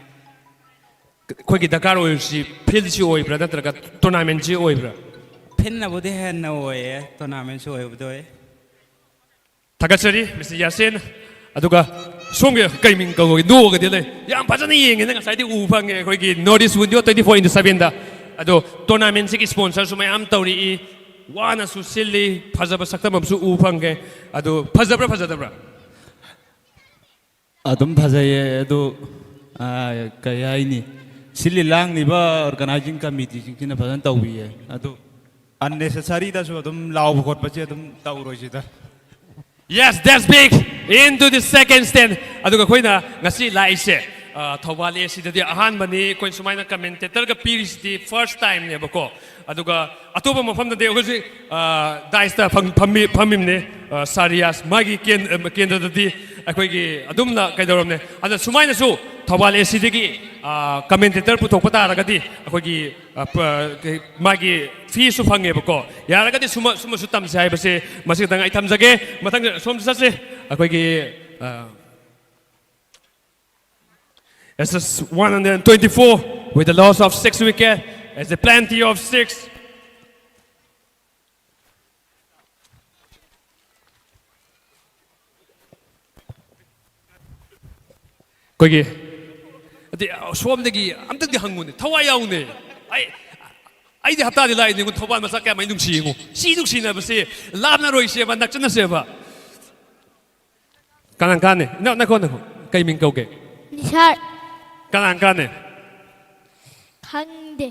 ꯑꯩꯈꯣꯏꯒꯤ ꯗꯔꯀꯥꯔ ꯑꯣꯏꯔꯤꯁꯤ ꯐꯤꯜꯁꯤ ꯑꯣꯏꯕ꯭ꯔꯥ ꯅꯠꯇ꯭ꯔꯒ ꯇꯣꯔꯅꯥꯃꯦꯟꯁꯤ ꯑꯣꯏꯕ꯭ꯔꯥ? ꯐꯤꯜꯅꯕꯨꯗꯤ ꯍꯦꯟꯅ ꯑꯣꯏꯌꯦ, ꯇꯣꯔꯅꯥꯃꯦꯟꯁꯨ ꯑꯣꯏꯕꯗꯣ ꯑꯣꯏ꯫ ꯊꯥꯒꯠꯆꯔꯤ ꯃꯤꯁꯇꯔ ꯌꯥꯁꯤꯟ꯫ ꯑꯗꯨꯒ ꯁꯣꯝꯒꯤ ꯀꯩ ꯃꯤꯡ ꯀꯧꯕꯒꯦ? ꯅꯣꯛꯑꯒꯗꯤ ꯂꯩ꯫ ꯌꯥꯝ ꯐꯖꯅ ꯌꯦꯡꯉꯦꯅ ꯉꯁꯥꯏꯗꯤ ꯎꯕ ꯐꯪꯉꯦ ꯑꯩꯈꯣꯏꯒꯤ North East Window twenty four into sevenꯗ꯫ ꯑꯗꯣ ꯇꯣꯔꯅꯥꯃꯦꯟꯁꯤꯒꯤ ꯁ꯭ꯄꯣꯟꯁꯔꯁꯨ ꯃꯌꯥꯝ ꯇꯧꯔꯛꯏ, ꯋꯥꯅꯁꯨ ꯁꯤꯜꯂꯤ, ꯐꯖꯕ ꯁꯛꯇꯝ ꯑꯃꯁꯨ ꯎꯕ ꯐꯪꯉꯦ꯫ ꯑꯗꯣ ꯐꯖꯕ꯭ꯔꯥ ꯐꯖꯗꯕ꯭ꯔꯥ? ꯑꯗꯨꯝ ꯐꯖꯩꯌꯦ꯫ ꯑꯗꯨ ꯑꯥ, ꯀꯩ ꯍꯥꯏꯅꯤ, ꯁꯤꯜꯂꯤ ꯂꯥꯡꯂꯤꯕ ꯑꯣꯔꯒꯅꯥꯏꯖꯤꯡ ꯀꯃꯤꯇꯤꯁꯤꯡꯁꯤꯅ ꯐꯖꯅ ꯇꯧꯕꯤꯌꯦ꯫ ꯑꯗꯨ ꯑꯟꯅꯦꯁꯦꯁꯔꯤꯗꯁꯨ ꯑꯗꯨꯝ ꯂꯥꯎꯕ ꯈꯣꯠꯄꯁꯦ ꯑꯗꯨꯝ ꯇꯧꯔꯣꯏꯁꯤꯗ꯫ Yes, that's big. Into the second stand. ꯑꯗꯨꯒ ꯑꯩꯈꯣꯏꯅ ꯉꯁꯤ ꯂꯥꯛꯏꯁꯦ ꯑ, ꯊꯧꯕꯥꯜ ꯑꯦ ꯁꯤꯗꯗꯤ ꯑꯍꯥꯟꯕꯅꯤ꯫ ꯑꯩꯈꯣꯏ ꯁꯨꯃꯥꯏꯅ ꯀꯃꯦꯟꯇꯦꯇꯔꯒ ꯄꯤꯔꯤꯁꯤꯗꯤ ꯐꯥꯔꯁ ꯇꯥꯏꯝꯅꯦꯕꯀꯣ꯫ ꯑꯗꯨꯒ ꯑꯇꯣꯞꯄ ꯃꯐꯝꯗꯗꯤ ꯑꯩꯈꯣꯏ ꯍꯧꯖꯤꯛ, ꯑ, ꯗꯥꯏꯁꯇ ꯐꯝ-, ꯐꯝꯃꯤ-, ꯐꯝꯃꯤꯕꯅꯦ, ꯑ, ꯁꯥꯔꯤꯌꯥꯁ꯫ ꯃꯥꯒꯤ ꯀꯦꯟ-, ꯑ, ꯀꯦꯟꯗ꯭ꯔꯗꯗꯤ ꯑꯩꯈꯣꯏꯒꯤ ꯑꯗꯨꯝꯅ ꯀꯩꯗꯧꯔꯕꯅꯦ꯫ ꯑꯗ ꯁꯨꯃꯥꯏꯅꯁꯨ ꯊꯧꯕꯥꯜ ꯑꯦ ꯁꯤꯗꯒꯤ, ꯑ, ꯀꯃꯦꯟꯇꯦꯇꯔ ꯄꯨꯊꯣꯛꯄ ꯇꯥꯔꯒꯗꯤ ꯑꯩꯈꯣꯏꯒꯤ, ꯑ, ꯄ-, ꯀꯩ-, ꯃꯥꯒꯤ ꯐꯤꯁꯨ ꯐꯪꯉꯦꯕꯀꯣ꯫ ꯌꯥꯔꯒꯗꯤ ꯁꯨꯝꯕ-, ꯁꯨꯝꯕꯁꯨ ꯇꯝꯁꯦ ꯍꯥꯏꯕꯁꯦ ꯃꯁꯤ ꯈꯛꯇꯪ ꯑꯩ ꯊꯝꯖꯒꯦ꯫ ꯃꯊꯪ ꯁꯣꯝꯗ ꯆꯠꯁꯦ꯫ ꯑꯩꯈꯣꯏꯒꯤ, ꯑ, S S one hundred twenty-four with the loss of six wicket, as the plenty of six. ꯑꯩꯈꯣꯏꯒꯤ, ꯑꯗꯤ, ꯁꯣꯝꯗꯒꯤ ꯑꯝꯇꯪꯗꯤ ꯍꯪꯉꯨꯅꯦ, ꯊꯋꯥꯏ ꯌꯥꯎꯅꯦ꯫ ꯑꯩ, ꯑꯩꯗꯤ ꯍꯞꯇꯥꯗꯤ ꯂꯥꯛꯏꯅꯦ, ꯊꯧꯕꯥꯜ ꯃꯆꯥ ꯀꯌꯥꯃꯥꯏ ꯅꯨꯡꯁꯤꯌꯦꯉꯣ꯫ ꯁꯤ ꯅꯨꯡꯁꯤꯅꯕꯁꯦ ꯂꯥꯞꯅꯔꯣꯏꯁꯦꯕ, ꯅꯛꯆꯅꯁꯦꯕ꯫ ꯀꯅꯥ ꯀꯥꯟꯅꯤ? ꯅ-, ꯅꯈꯣ, ꯅꯈꯣ꯫ ꯀꯩ ꯃꯤꯡ ꯀꯧꯒꯦ? ꯅꯤꯁꯥꯔ꯫ ꯀꯅꯥ ꯀꯥꯟꯅꯤ? ꯈꯪꯗꯦ꯫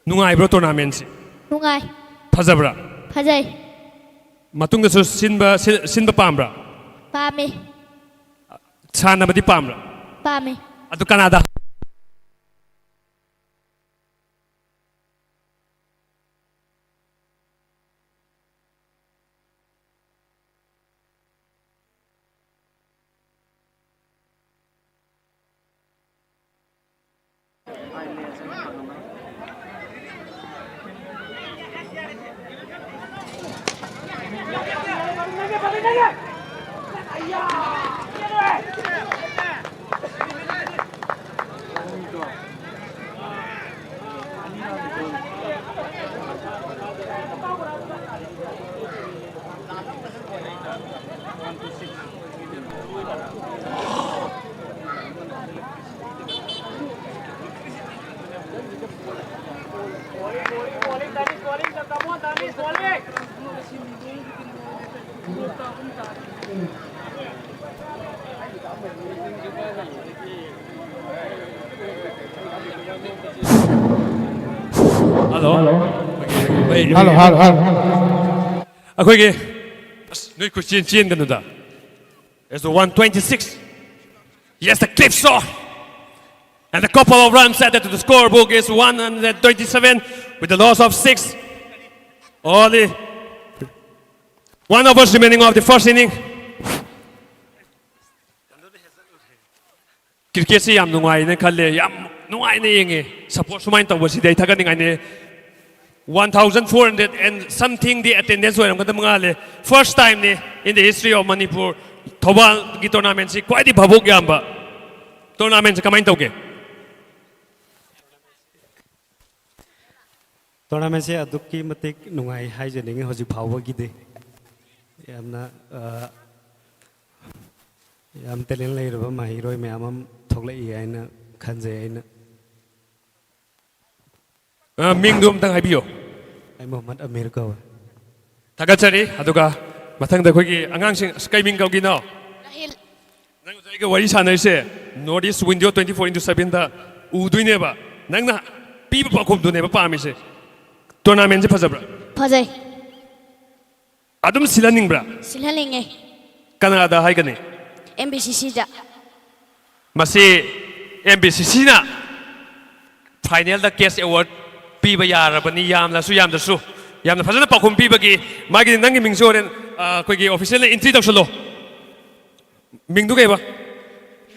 ꯅꯨꯡꯉꯥꯏꯕ꯭ꯔꯣ ꯇꯣꯔꯅꯥꯃꯦꯟꯁꯤ? ꯅꯨꯡꯉꯥꯏ꯫ ꯐꯖꯕ꯭ꯔꯥ? ꯐꯖꯩ꯫ ꯃꯇꯨꯡꯗꯁꯨ ꯁꯤꯟꯕ, ꯁꯤ-, ꯁꯤꯟꯕ ꯄꯥꯝꯕ꯭ꯔꯥ? ꯄꯥꯝꯃꯤ꯫ ꯁꯥꯟꯅꯕꯗꯤ ꯄꯥꯝꯕ꯭ꯔꯥ? ꯄꯥꯝꯃꯤ꯫ ꯑꯗꯨ ꯀꯅꯥꯗ? ꯍꯜꯂꯣ꯫ Hello, hello, hello. ꯑꯩꯈꯣꯏꯒꯤ, ꯑꯁ, ꯅꯣꯏ ꯀꯣꯏꯆꯦꯟ ꯆꯦꯟꯒꯅꯨꯗ꯫ It's the one twenty-six. Yes, the clip shot. And the couple of runs added to the scorebook is one hundred twenty-seven with the loss of six. Only one overs remaining of the first inning. ꯀ꯭ꯔꯤꯀꯦꯠꯁꯤ ꯌꯥꯝ ꯅꯨꯡꯉꯥꯏꯅ ꯈꯜꯂꯦ, ꯌꯥꯝ ꯅꯨꯡꯉꯥꯏꯅ ꯌꯦꯡꯉꯦ꯫ Support ꯁꯨꯃꯥꯏꯅ ꯇꯧꯕꯁꯤꯗꯤ ꯑꯩ ꯊꯥꯒꯠꯅꯤꯡꯉꯥꯏꯅꯤ꯫ One thousand four hundred and somethingꯗꯤ ꯑꯦꯇꯦꯟꯗꯦꯟꯁ ꯑꯣꯏꯔꯝꯒꯗꯕ ꯃꯥꯜꯂꯦ꯫ First timeꯅꯤ in the history of Manipur, ꯊꯧꯕꯥꯜꯒꯤ ꯇꯣꯔꯅꯥꯃꯦꯟꯁꯤ ꯈ꯭ꯋꯥꯏꯗꯒꯤ ꯚꯥꯕꯣꯛ ꯌꯥꯝꯕ꯫ ꯇꯣꯔꯅꯥꯃꯦꯟꯁꯤ ꯀꯃꯥꯏꯅ ꯇꯧꯒꯦ? ꯇꯣꯔꯅꯥꯃꯦꯟꯁꯦ ꯑꯗꯨꯛꯀꯤ ꯃꯇꯤꯛ ꯅꯨꯡꯉꯥꯏ ꯍꯥꯏꯖꯅꯤꯡꯉꯤ ꯍꯧꯖꯤꯛ ꯐꯥꯎꯕꯒꯤꯗꯤ꯫ ꯌꯥꯝꯅ ꯌꯥꯝ ꯇꯦꯂꯦꯟ ꯂꯩꯔꯕ ꯃꯍꯩꯔꯣꯏ ꯃꯌꯥꯝ ꯑꯃ ꯊꯣꯛꯂꯛꯏ ꯍꯥꯏꯅ ꯈꯟꯖꯩ ꯑꯩꯅ꯫ ꯃꯤꯡꯗꯨ ꯑꯝꯇꯪ ꯍꯥꯏꯕꯤꯌꯣ꯫ ꯑꯩ ꯃꯣꯍꯃꯗ ꯑꯃꯤꯔ ꯀꯧꯋꯦ꯫ ꯊꯥꯒꯠꯆꯔꯤ꯫ ꯑꯗꯨꯒ ꯃꯊꯪꯗ ꯑꯩꯈꯣꯏꯒꯤ ꯑꯉꯥꯡꯁꯤꯡ, ꯑꯁ, ꯀꯩ ꯃꯤꯡ ꯀꯧꯒꯤꯅꯣ? ꯔꯥꯍꯤꯜ꯫ ꯅꯪ ꯉꯁꯥꯏꯒ ꯋꯥꯔꯤ ꯁꯥꯟꯅꯔꯤꯁꯦ North East Window twenty four into sevenꯗ ꯎꯗꯣꯏꯅꯦꯕ꯫ ꯅꯪꯅ ꯄꯤꯕ ꯄꯥꯎꯈꯨꯝꯗꯨꯅꯦꯕ ꯄꯥꯝꯃꯤꯁꯦ꯫ ꯇꯣꯔꯅꯥꯃꯦꯟꯁꯦ ꯐꯖꯕ꯭ꯔꯥ? ꯐꯖꯩ꯫ ꯑꯗꯨꯝ ꯁꯤꯜꯍꯟꯅꯤꯡꯕ꯭ꯔꯥ? ꯁꯤꯜꯍꯟꯅꯤꯡꯉꯦ꯫ ꯀꯅꯥꯗ ꯍꯥꯏꯒꯅꯤ? ꯑꯦꯝ ꯕꯤ ꯁꯤ ꯁꯤꯗ꯫ ꯃꯁꯤ ꯑꯦꯝ ꯕꯤ ꯁꯤ ꯁꯤꯅ ꯐꯥꯏꯅꯦꯜꯗ ꯀꯦꯁ ꯑꯦꯋꯥꯔꯗ ꯄꯤꯕ ꯌꯥꯔꯕꯅꯤ, ꯌꯥꯝꯂꯁꯨ ꯌꯥꯝꯗ꯭ꯔꯁꯨ꯫ ꯌꯥꯝꯅ ꯐꯖꯅ ꯄꯥꯎꯈꯨꯝ ꯄꯤꯕꯒꯤ꯫ ꯃꯥꯒꯤ, ꯅꯪꯒꯤ ꯃꯤꯡꯁꯨ ꯍꯣꯔꯦꯟ, ꯑ, ꯑꯩꯈꯣꯏꯒꯤ ꯑꯣꯐꯤꯁꯤꯌꯦꯜꯅ ꯑꯦꯟꯇ꯭ꯔꯤ ꯇꯧꯁꯜꯂꯣ꯫ ꯃꯤꯡꯗꯨ ꯀꯩꯕ?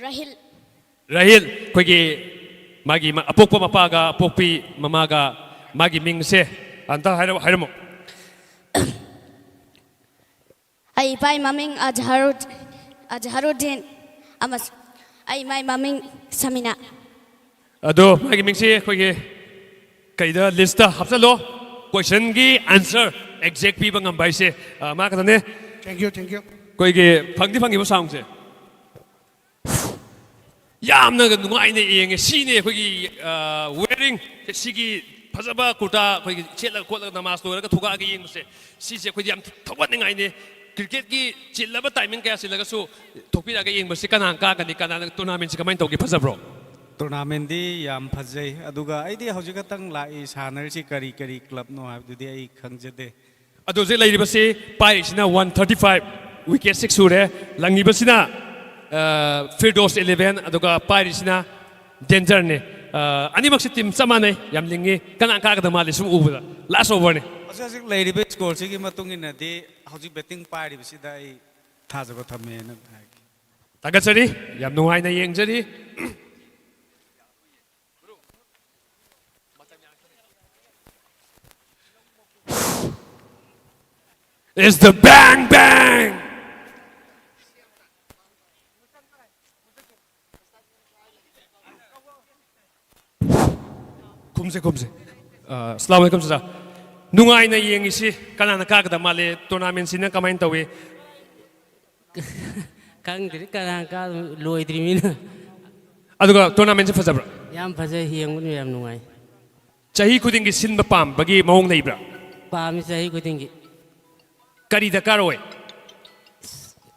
ꯔꯥꯍꯤꯜ꯫ ꯔꯥꯍꯤꯜ꯫ ꯑꯩꯈꯣꯏꯒꯤ ꯃꯥꯒꯤ ꯃ-, ꯑꯄꯣꯛꯄ ꯃꯄꯥꯒ ꯑꯄꯣꯛꯄꯤ ꯃꯃꯥꯒ ꯃꯥꯒꯤ ꯃꯤꯡꯁꯦ ꯑꯝꯇ ꯍꯥꯏꯔꯝ-, ꯍꯥꯏꯔꯝꯃꯣ꯫ ꯑꯩ ꯏꯄꯥꯒꯤ ꯃꯃꯤꯡ ꯑꯖꯍꯔꯨꯗ-, ꯑꯖꯍꯔꯨꯗꯤꯟ ꯑꯃꯁꯨꯡ ꯑꯩ ꯏꯃꯥꯒꯤ ꯃꯃꯤꯡ ꯁꯃꯤꯅꯥ꯫ ꯑꯗꯣ ꯃꯥꯒꯤ ꯃꯤꯡꯁꯦ ꯑꯩꯈꯣꯏꯒꯤ ꯀꯩꯗ, ꯂꯤꯁꯇ ꯍꯥꯞꯆꯜꯂꯣ꯫ ꯀꯣꯏꯁꯟꯒꯤ ꯑꯟꯁꯔ ꯑꯦꯛꯖꯦꯛ ꯄꯤꯕ ꯉꯝꯕ ꯍꯥꯏꯁꯦ, ꯑ, ꯃꯥ ꯈꯛꯇꯅꯦ꯫ Thank you, thank you. ꯑꯩꯈꯣꯏꯒꯤ ꯐꯪꯗꯤ ꯐꯪꯉꯤꯕ ꯁꯥꯎꯟꯁꯦ꯫ ꯌꯥꯝꯅ ꯅꯨꯡꯉꯥꯏꯅ ꯌꯦꯡꯉꯦ꯫ ꯁꯤꯅꯦ ꯑꯩꯈꯣꯏꯒꯤ, ꯑ, wearing, ꯁꯤꯒꯤ ꯐꯖꯕ ꯀꯨꯔꯇꯥ ꯑꯩꯈꯣꯏꯒꯤ ꯁꯦꯠꯂꯒ ꯈꯣꯠꯂꯒ ꯅꯃꯥꯖ ꯂꯣꯏꯔꯒ ꯊꯣꯛꯂꯛꯑꯒ ꯌꯦꯡꯕꯁꯦ꯫ ꯁꯤꯁꯦ ꯑꯩꯈꯣꯏꯗꯤ ꯌꯥꯝ ꯊꯧꯒꯠꯅꯤꯡꯉꯥꯏꯅꯦ꯫ ꯀ꯭ꯔꯤꯀꯦꯠꯀꯤ ꯆꯤꯜꯂꯕ ꯇꯥꯏꯃꯤꯡ ꯀꯌꯥ ꯆꯤꯜꯂꯒꯁꯨ ꯊꯣꯛꯄꯤꯔꯛꯑꯒ ꯌꯦꯡꯕꯁꯤ ꯀꯅꯥ ꯀꯥꯒꯅꯤ? ꯀꯅꯥꯅ, ꯇꯣꯔꯅꯥꯃꯦꯟꯁꯤ ꯀꯃꯥꯏꯅ ꯇꯧꯒꯦ? ꯐꯖꯕ꯭ꯔꯣ? ꯇꯣꯔꯅꯥꯃꯦꯟꯗꯤ ꯌꯥꯝ ꯐꯖꯩ, ꯑꯗꯨꯒ ꯑꯩꯗꯤ ꯍꯧꯖꯤꯛ ꯈꯛꯇꯪ ꯂꯥꯛꯏ꯫ ꯁꯥꯟꯅꯔꯤꯁꯤ ꯀꯔꯤ ꯀꯔꯤ ꯀ꯭ꯂꯕꯅꯣ ꯍꯥꯏꯕꯗꯨꯗꯤ ꯑꯩ ꯈꯪꯖꯗꯦ꯫ ꯑꯗꯣ ꯍꯧꯖꯤꯛ ꯂꯩꯔꯤꯕꯁꯤ, ꯄꯥꯏꯔꯤꯁꯤꯅ one thirty five, wicket six ꯁꯨꯔꯦ꯫ ꯂꯪꯉꯤꯕꯁꯤꯅ ꯐꯤꯔꯗꯣꯁ ꯏꯂꯦꯚꯦꯟ, ꯑꯗꯨꯒ ꯄꯥꯏꯔꯤꯁꯤꯅ ꯗꯦꯟꯖꯔꯅꯤ꯫ ꯑꯅꯤꯃꯛꯁꯤ ꯇꯤꯝ ꯆꯞ ꯃꯥꯟꯅꯩ, ꯌꯥꯝ ꯂꯤꯡꯉꯤ꯫ ꯀꯅꯥ ꯀꯥꯒꯗ ꯃꯥꯜꯂꯤ ꯁꯨꯝ ꯎꯕꯗ? ꯂꯥꯁ ꯑꯣꯚꯔꯅꯤ꯫ ꯍꯧꯖꯤꯛ ꯍꯧꯖꯤꯛ ꯂꯩꯔꯤꯕ ꯁ꯭ꯀꯣꯔꯁꯤꯒꯤ ꯃꯇꯨꯡ ꯏꯟꯅꯗꯤ ꯍꯧꯖꯤꯛ ꯕꯦꯇꯤꯡ ꯄꯥꯏꯔꯤꯕꯁꯤꯗ ꯑꯩ ꯊꯥꯖꯕ ꯊꯝꯃꯦꯅ ꯍꯥꯏꯒꯦ꯫ ꯊꯥꯒꯠꯆꯔꯤ, ꯌꯥꯝ ꯅꯨꯡꯉꯥꯏꯅ ꯌꯦꯡꯖꯔꯤ꯫ It's the bang bang! ꯈꯨꯝꯁꯦ, ꯈꯨꯝꯁꯦ꯫ ꯑ, ꯑꯁꯂꯥꯃꯨ ꯑꯂꯥꯏꯀꯨꯝ, ꯁꯤꯁꯇꯔ꯫ ꯅꯨꯡꯉꯥꯏꯅ ꯌꯦꯡꯉꯤꯁꯤ ꯀꯅꯥꯅ ꯀꯥꯒꯗ ꯃꯥꯜꯂꯤ? ꯇꯣꯔꯅꯥꯃꯦꯟꯁꯤꯅ ꯀꯃꯥꯏꯅ ꯇꯧꯏ? ꯈꯪꯗ꯭ꯔꯤ ꯀꯅꯥ ꯀꯥ ꯂꯣꯏꯗ꯭ꯔꯤꯃꯤꯅ꯫ ꯑꯗꯨꯒ ꯇꯣꯔꯅꯥꯃꯦꯟꯁꯤ ꯐꯖꯕ꯭ꯔꯥ? ꯌꯥꯝ ꯐꯖꯩ, ꯌꯦꯡꯕꯗ ꯌꯥꯝ ꯅꯨꯡꯉꯥꯏ꯫ ꯆꯍꯤ ꯈꯨꯗꯤꯡꯒꯤ ꯁꯤꯟꯕ ꯄꯥꯝꯕꯒꯤ ꯃꯑꯣꯡ ꯂꯩꯕ꯭ꯔꯥ? ꯄꯥꯝꯃꯤ ꯆꯍꯤ ꯈꯨꯗꯤꯡꯒꯤ꯫ ꯀꯔꯤ ꯗꯔꯀꯥꯔ ꯑꯣꯏ?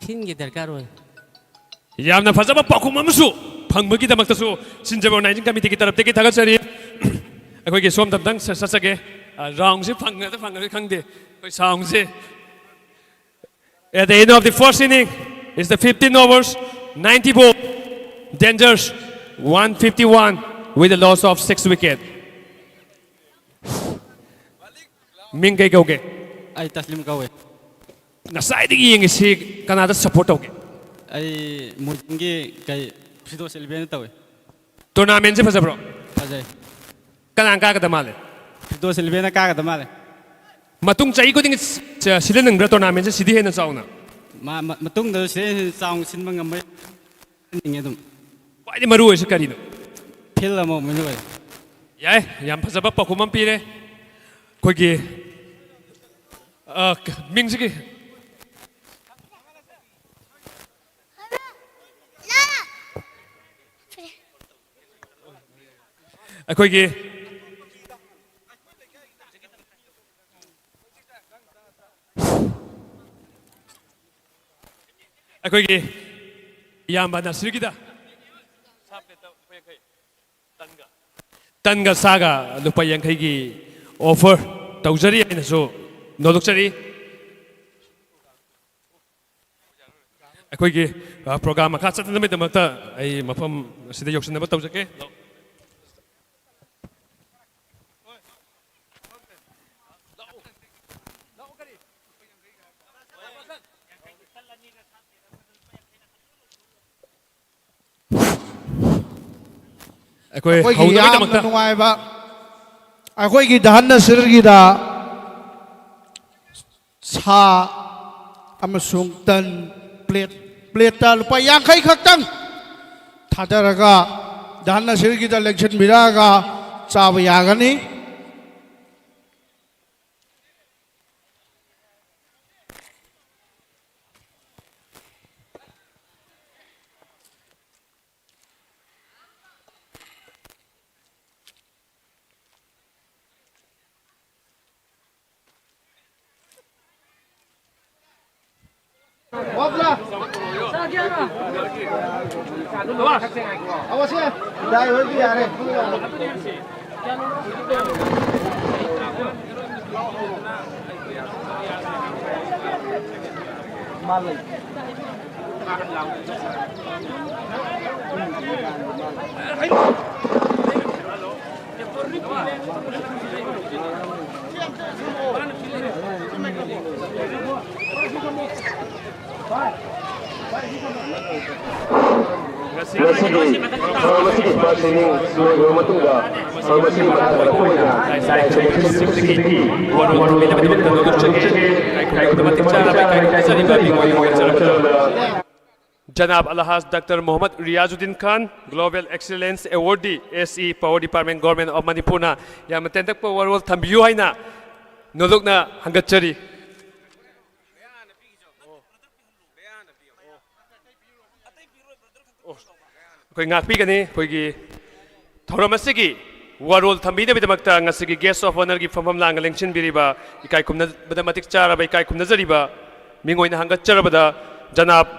ꯐꯤꯟꯒꯤ ꯗꯔꯀꯥꯔ ꯑꯣꯏ꯫ ꯌꯥꯝꯅ ꯐꯖꯕ ꯄꯥꯎꯈꯨꯝ ꯑꯃꯁꯨ ꯐꯪꯕꯒꯤꯗꯃꯛꯇꯁꯨ ꯁꯤꯟꯖꯕ ꯑꯣꯔꯒꯅꯥꯏꯖꯤꯡ ꯀꯃꯤꯇꯤꯒꯤ ꯇꯔꯞꯇꯒꯤ ꯊꯥꯒꯠꯆꯔꯤ꯫ ꯑꯩꯈꯣꯏꯒꯤ ꯁꯣꯝꯗ ꯑꯝꯇꯪ ꯆꯠ- ꯆꯠꯆꯒꯦ꯫ ꯑ, ꯔꯥꯎꯟꯁꯦ ꯐꯪꯒꯗ꯭ꯔꯥ ꯐꯪꯒꯗ꯭ꯔꯥ ꯈꯪꯗꯦ꯫ ꯑꯩꯈꯣꯏ ꯁꯥꯎꯟꯁꯦ꯫ At the end of the first inning, it's the fifteen overs, ninety ball, Dangers one fifty-one with a loss of six wicket. ꯃꯤꯡ ꯀꯩ ꯀꯧꯒꯦ? ꯑꯩ ꯇꯁꯂꯤꯝ ꯀꯧꯋꯦ꯫ ꯉꯁꯥꯏꯗꯒꯤ ꯌꯦꯡꯉꯤꯁꯤ ꯀꯅꯥꯗ ꯁꯞꯄꯣꯔꯠ ꯇꯧꯒꯦ? ꯑꯩ ꯃꯣꯏꯖꯤꯡꯒꯤ ꯀꯩ ꯐꯤꯗꯣꯁ ꯏꯂꯦꯚꯦꯟꯗ ꯇꯧꯋꯦ꯫ ꯇꯣꯔꯅꯥꯃꯦꯟꯁꯦ ꯐꯖꯕ꯭ꯔꯣ? ꯐꯖꯩ꯫ ꯀꯅꯥ ꯀꯥꯒꯗ ꯃꯥꯜꯂꯦ? ꯐꯤꯗꯣꯁ ꯏꯂꯦꯚꯦꯟꯅ ꯀꯥꯒꯗ ꯃꯥꯜꯂꯦ꯫ ꯃꯇꯨꯡ ꯆꯍꯤ ꯈꯨꯗꯤꯡꯒꯤ ꯁ- ꯁꯤꯗ ꯅꯪꯕ꯭ꯔꯥ ꯇꯣꯔꯅꯥꯃꯦꯟꯁꯦ ꯁꯤꯗꯤ ꯍꯦꯟꯅ ꯆꯥꯎꯅ? ꯃꯥ- ꯃ- ꯃꯇꯨꯡꯗ ꯁꯤꯗꯩ ꯍꯦꯟꯅ ꯆꯥꯎꯅ ꯁꯤꯟꯕ ꯉꯝꯕ ꯅꯤꯡꯉꯦ ꯑꯗꯨꯝ꯫ ꯈ꯭ꯋꯥꯏꯗꯒꯤ ꯃꯔꯨ ꯑꯣꯏꯔꯤꯁꯤ ꯀꯔꯤꯅꯣ? ꯐꯤꯜ ꯑꯃ ꯑꯣꯏꯅ ꯑꯣꯏ꯫ ꯌꯥꯏ, ꯌꯥꯝ ꯐꯖꯕ ꯄꯥꯎꯈꯨꯝ ꯑꯃ ꯄꯤꯔꯦ꯫ ꯑꯩꯈꯣꯏꯒꯤ ꯑ, ꯀ- ꯃꯤꯡꯁꯤꯒꯤ ꯑꯩꯈꯣꯏꯒꯤ ꯑꯩꯈꯣꯏꯒꯤ ꯏꯌꯥꯝꯕ ꯅꯁꯤꯔꯒꯤꯗ ꯇꯟꯒ ꯁꯥꯒ ꯂꯨꯄꯥ ꯌꯥꯡꯈꯩꯒꯤ ꯑꯣꯐꯔ ꯇꯧꯖꯔꯤ ꯍꯥꯏꯅꯁꯨ ꯅꯣꯂꯨꯛꯆꯔꯤ꯫ ꯑꯩꯈꯣꯏꯒꯤ, ꯑ, ꯄ꯭ꯔꯣꯒ꯭ꯔꯥꯝ ꯃꯈꯥ ꯆꯠꯊꯅꯕꯒꯤꯗꯃꯛꯇ ꯑꯩ ꯃꯐꯝ ꯑꯁꯤꯗ ꯌꯧꯁꯤꯟꯅꯕ ꯇꯧꯖꯒꯦ꯫ ꯑꯩꯈꯣꯏ ꯑꯩꯈꯣꯏꯒꯤ ꯌꯥꯝꯅ ꯍꯧꯅꯕꯒꯤꯗꯃꯛꯇ ꯅꯨꯡꯉꯥꯏꯕ, ꯑꯩꯈꯣꯏꯒꯤ ꯗꯍꯟ ꯅꯁꯤꯔꯒꯤꯗ ꯁꯥ ꯑꯃꯁꯨꯡ ꯇꯟ ꯄ꯭ꯂꯦꯠ, ꯄ꯭ꯂꯦꯠꯇ ꯂꯨꯄꯥ ꯌꯥꯡꯈꯩ ꯈꯛꯇꯪ ꯊꯥꯗꯔꯒ ꯗꯍꯟ ꯅꯁꯤꯔꯒꯤꯗ ꯂꯦꯡꯁꯤꯟꯕꯤꯔꯛꯑꯒ ꯆꯥꯕ ꯌꯥꯒꯅꯤ꯫ ꯉꯁꯤꯒꯤ ꯊꯧꯔꯝ ꯑꯁꯤꯒꯤ ꯁ꯭ꯃꯥꯔꯠ ꯁꯤꯂꯤꯡ ꯂꯣꯏꯈ꯭ꯔꯕ ꯃꯇꯨꯡꯗ ꯊꯧꯔꯝ ꯑꯁꯤꯒꯤ ꯃꯈꯥ ꯇꯥꯔꯛꯄ ꯑꯣꯏꯅ ꯂꯥꯏ ꯁꯦꯂꯦꯛꯁꯟ ꯁꯤꯞꯇꯒꯤ ꯋꯥꯔꯣꯜ ꯊꯝꯕꯤꯅꯕꯒꯤꯗꯃꯛꯇ ꯅꯣꯂꯨꯛꯆꯒꯦ꯫ ꯏꯀꯥꯏ ꯈꯨꯝꯅꯕꯗ ꯃꯇꯤꯛ ꯆꯥꯔꯕ ꯏꯀꯥꯏ ꯈꯨꯝꯅꯖꯔꯤꯕ ꯃꯤꯑꯣꯏ ꯃꯣꯏ ꯆꯠꯂꯛꯄꯗ ꯖꯅꯥꯕ ꯑꯜꯍꯥꯖ doctor Mohammad Riyazuddin Khan, Global Excellence Awardee, S E, Power Department, Government of ꯃꯅꯤꯄꯨꯔꯅ ꯌꯥꯝꯅ ꯇꯦꯟꯇꯛꯄ ꯋꯥꯔꯣꯜ ꯊꯝꯕꯤꯌꯨ ꯍꯥꯏꯅ ꯅꯣꯂꯨꯛꯅ ꯍꯪꯒꯠꯆꯔꯤ꯫ ꯑꯩꯈꯣꯏ ꯉꯥꯛꯄꯤꯒꯅꯤ꯫ ꯑꯩꯈꯣꯏꯒꯤ ꯊꯧꯔꯝ ꯑꯁꯤꯒꯤ ꯋꯥꯔꯣꯜ ꯊꯝꯕꯤꯅꯕꯒꯤꯗꯃꯛꯇ ꯉꯁꯤꯒꯤ Guest of Honourꯒꯤ ꯐꯝꯐꯝ ꯂꯥꯡꯒ ꯂꯦꯡꯁꯤꯟꯕꯤꯔꯤꯕ, ꯏꯀꯥꯏ ꯈꯨꯝꯅꯕꯗ ꯃꯇꯤꯛ ꯆꯥꯔꯕ ꯏꯀꯥꯏ ꯈꯨꯝꯅꯖꯔꯤꯕ ꯃꯤꯡ ꯑꯣꯏꯅ ꯍꯪꯒꯠꯆꯔꯕꯗ ꯖꯅꯥꯕ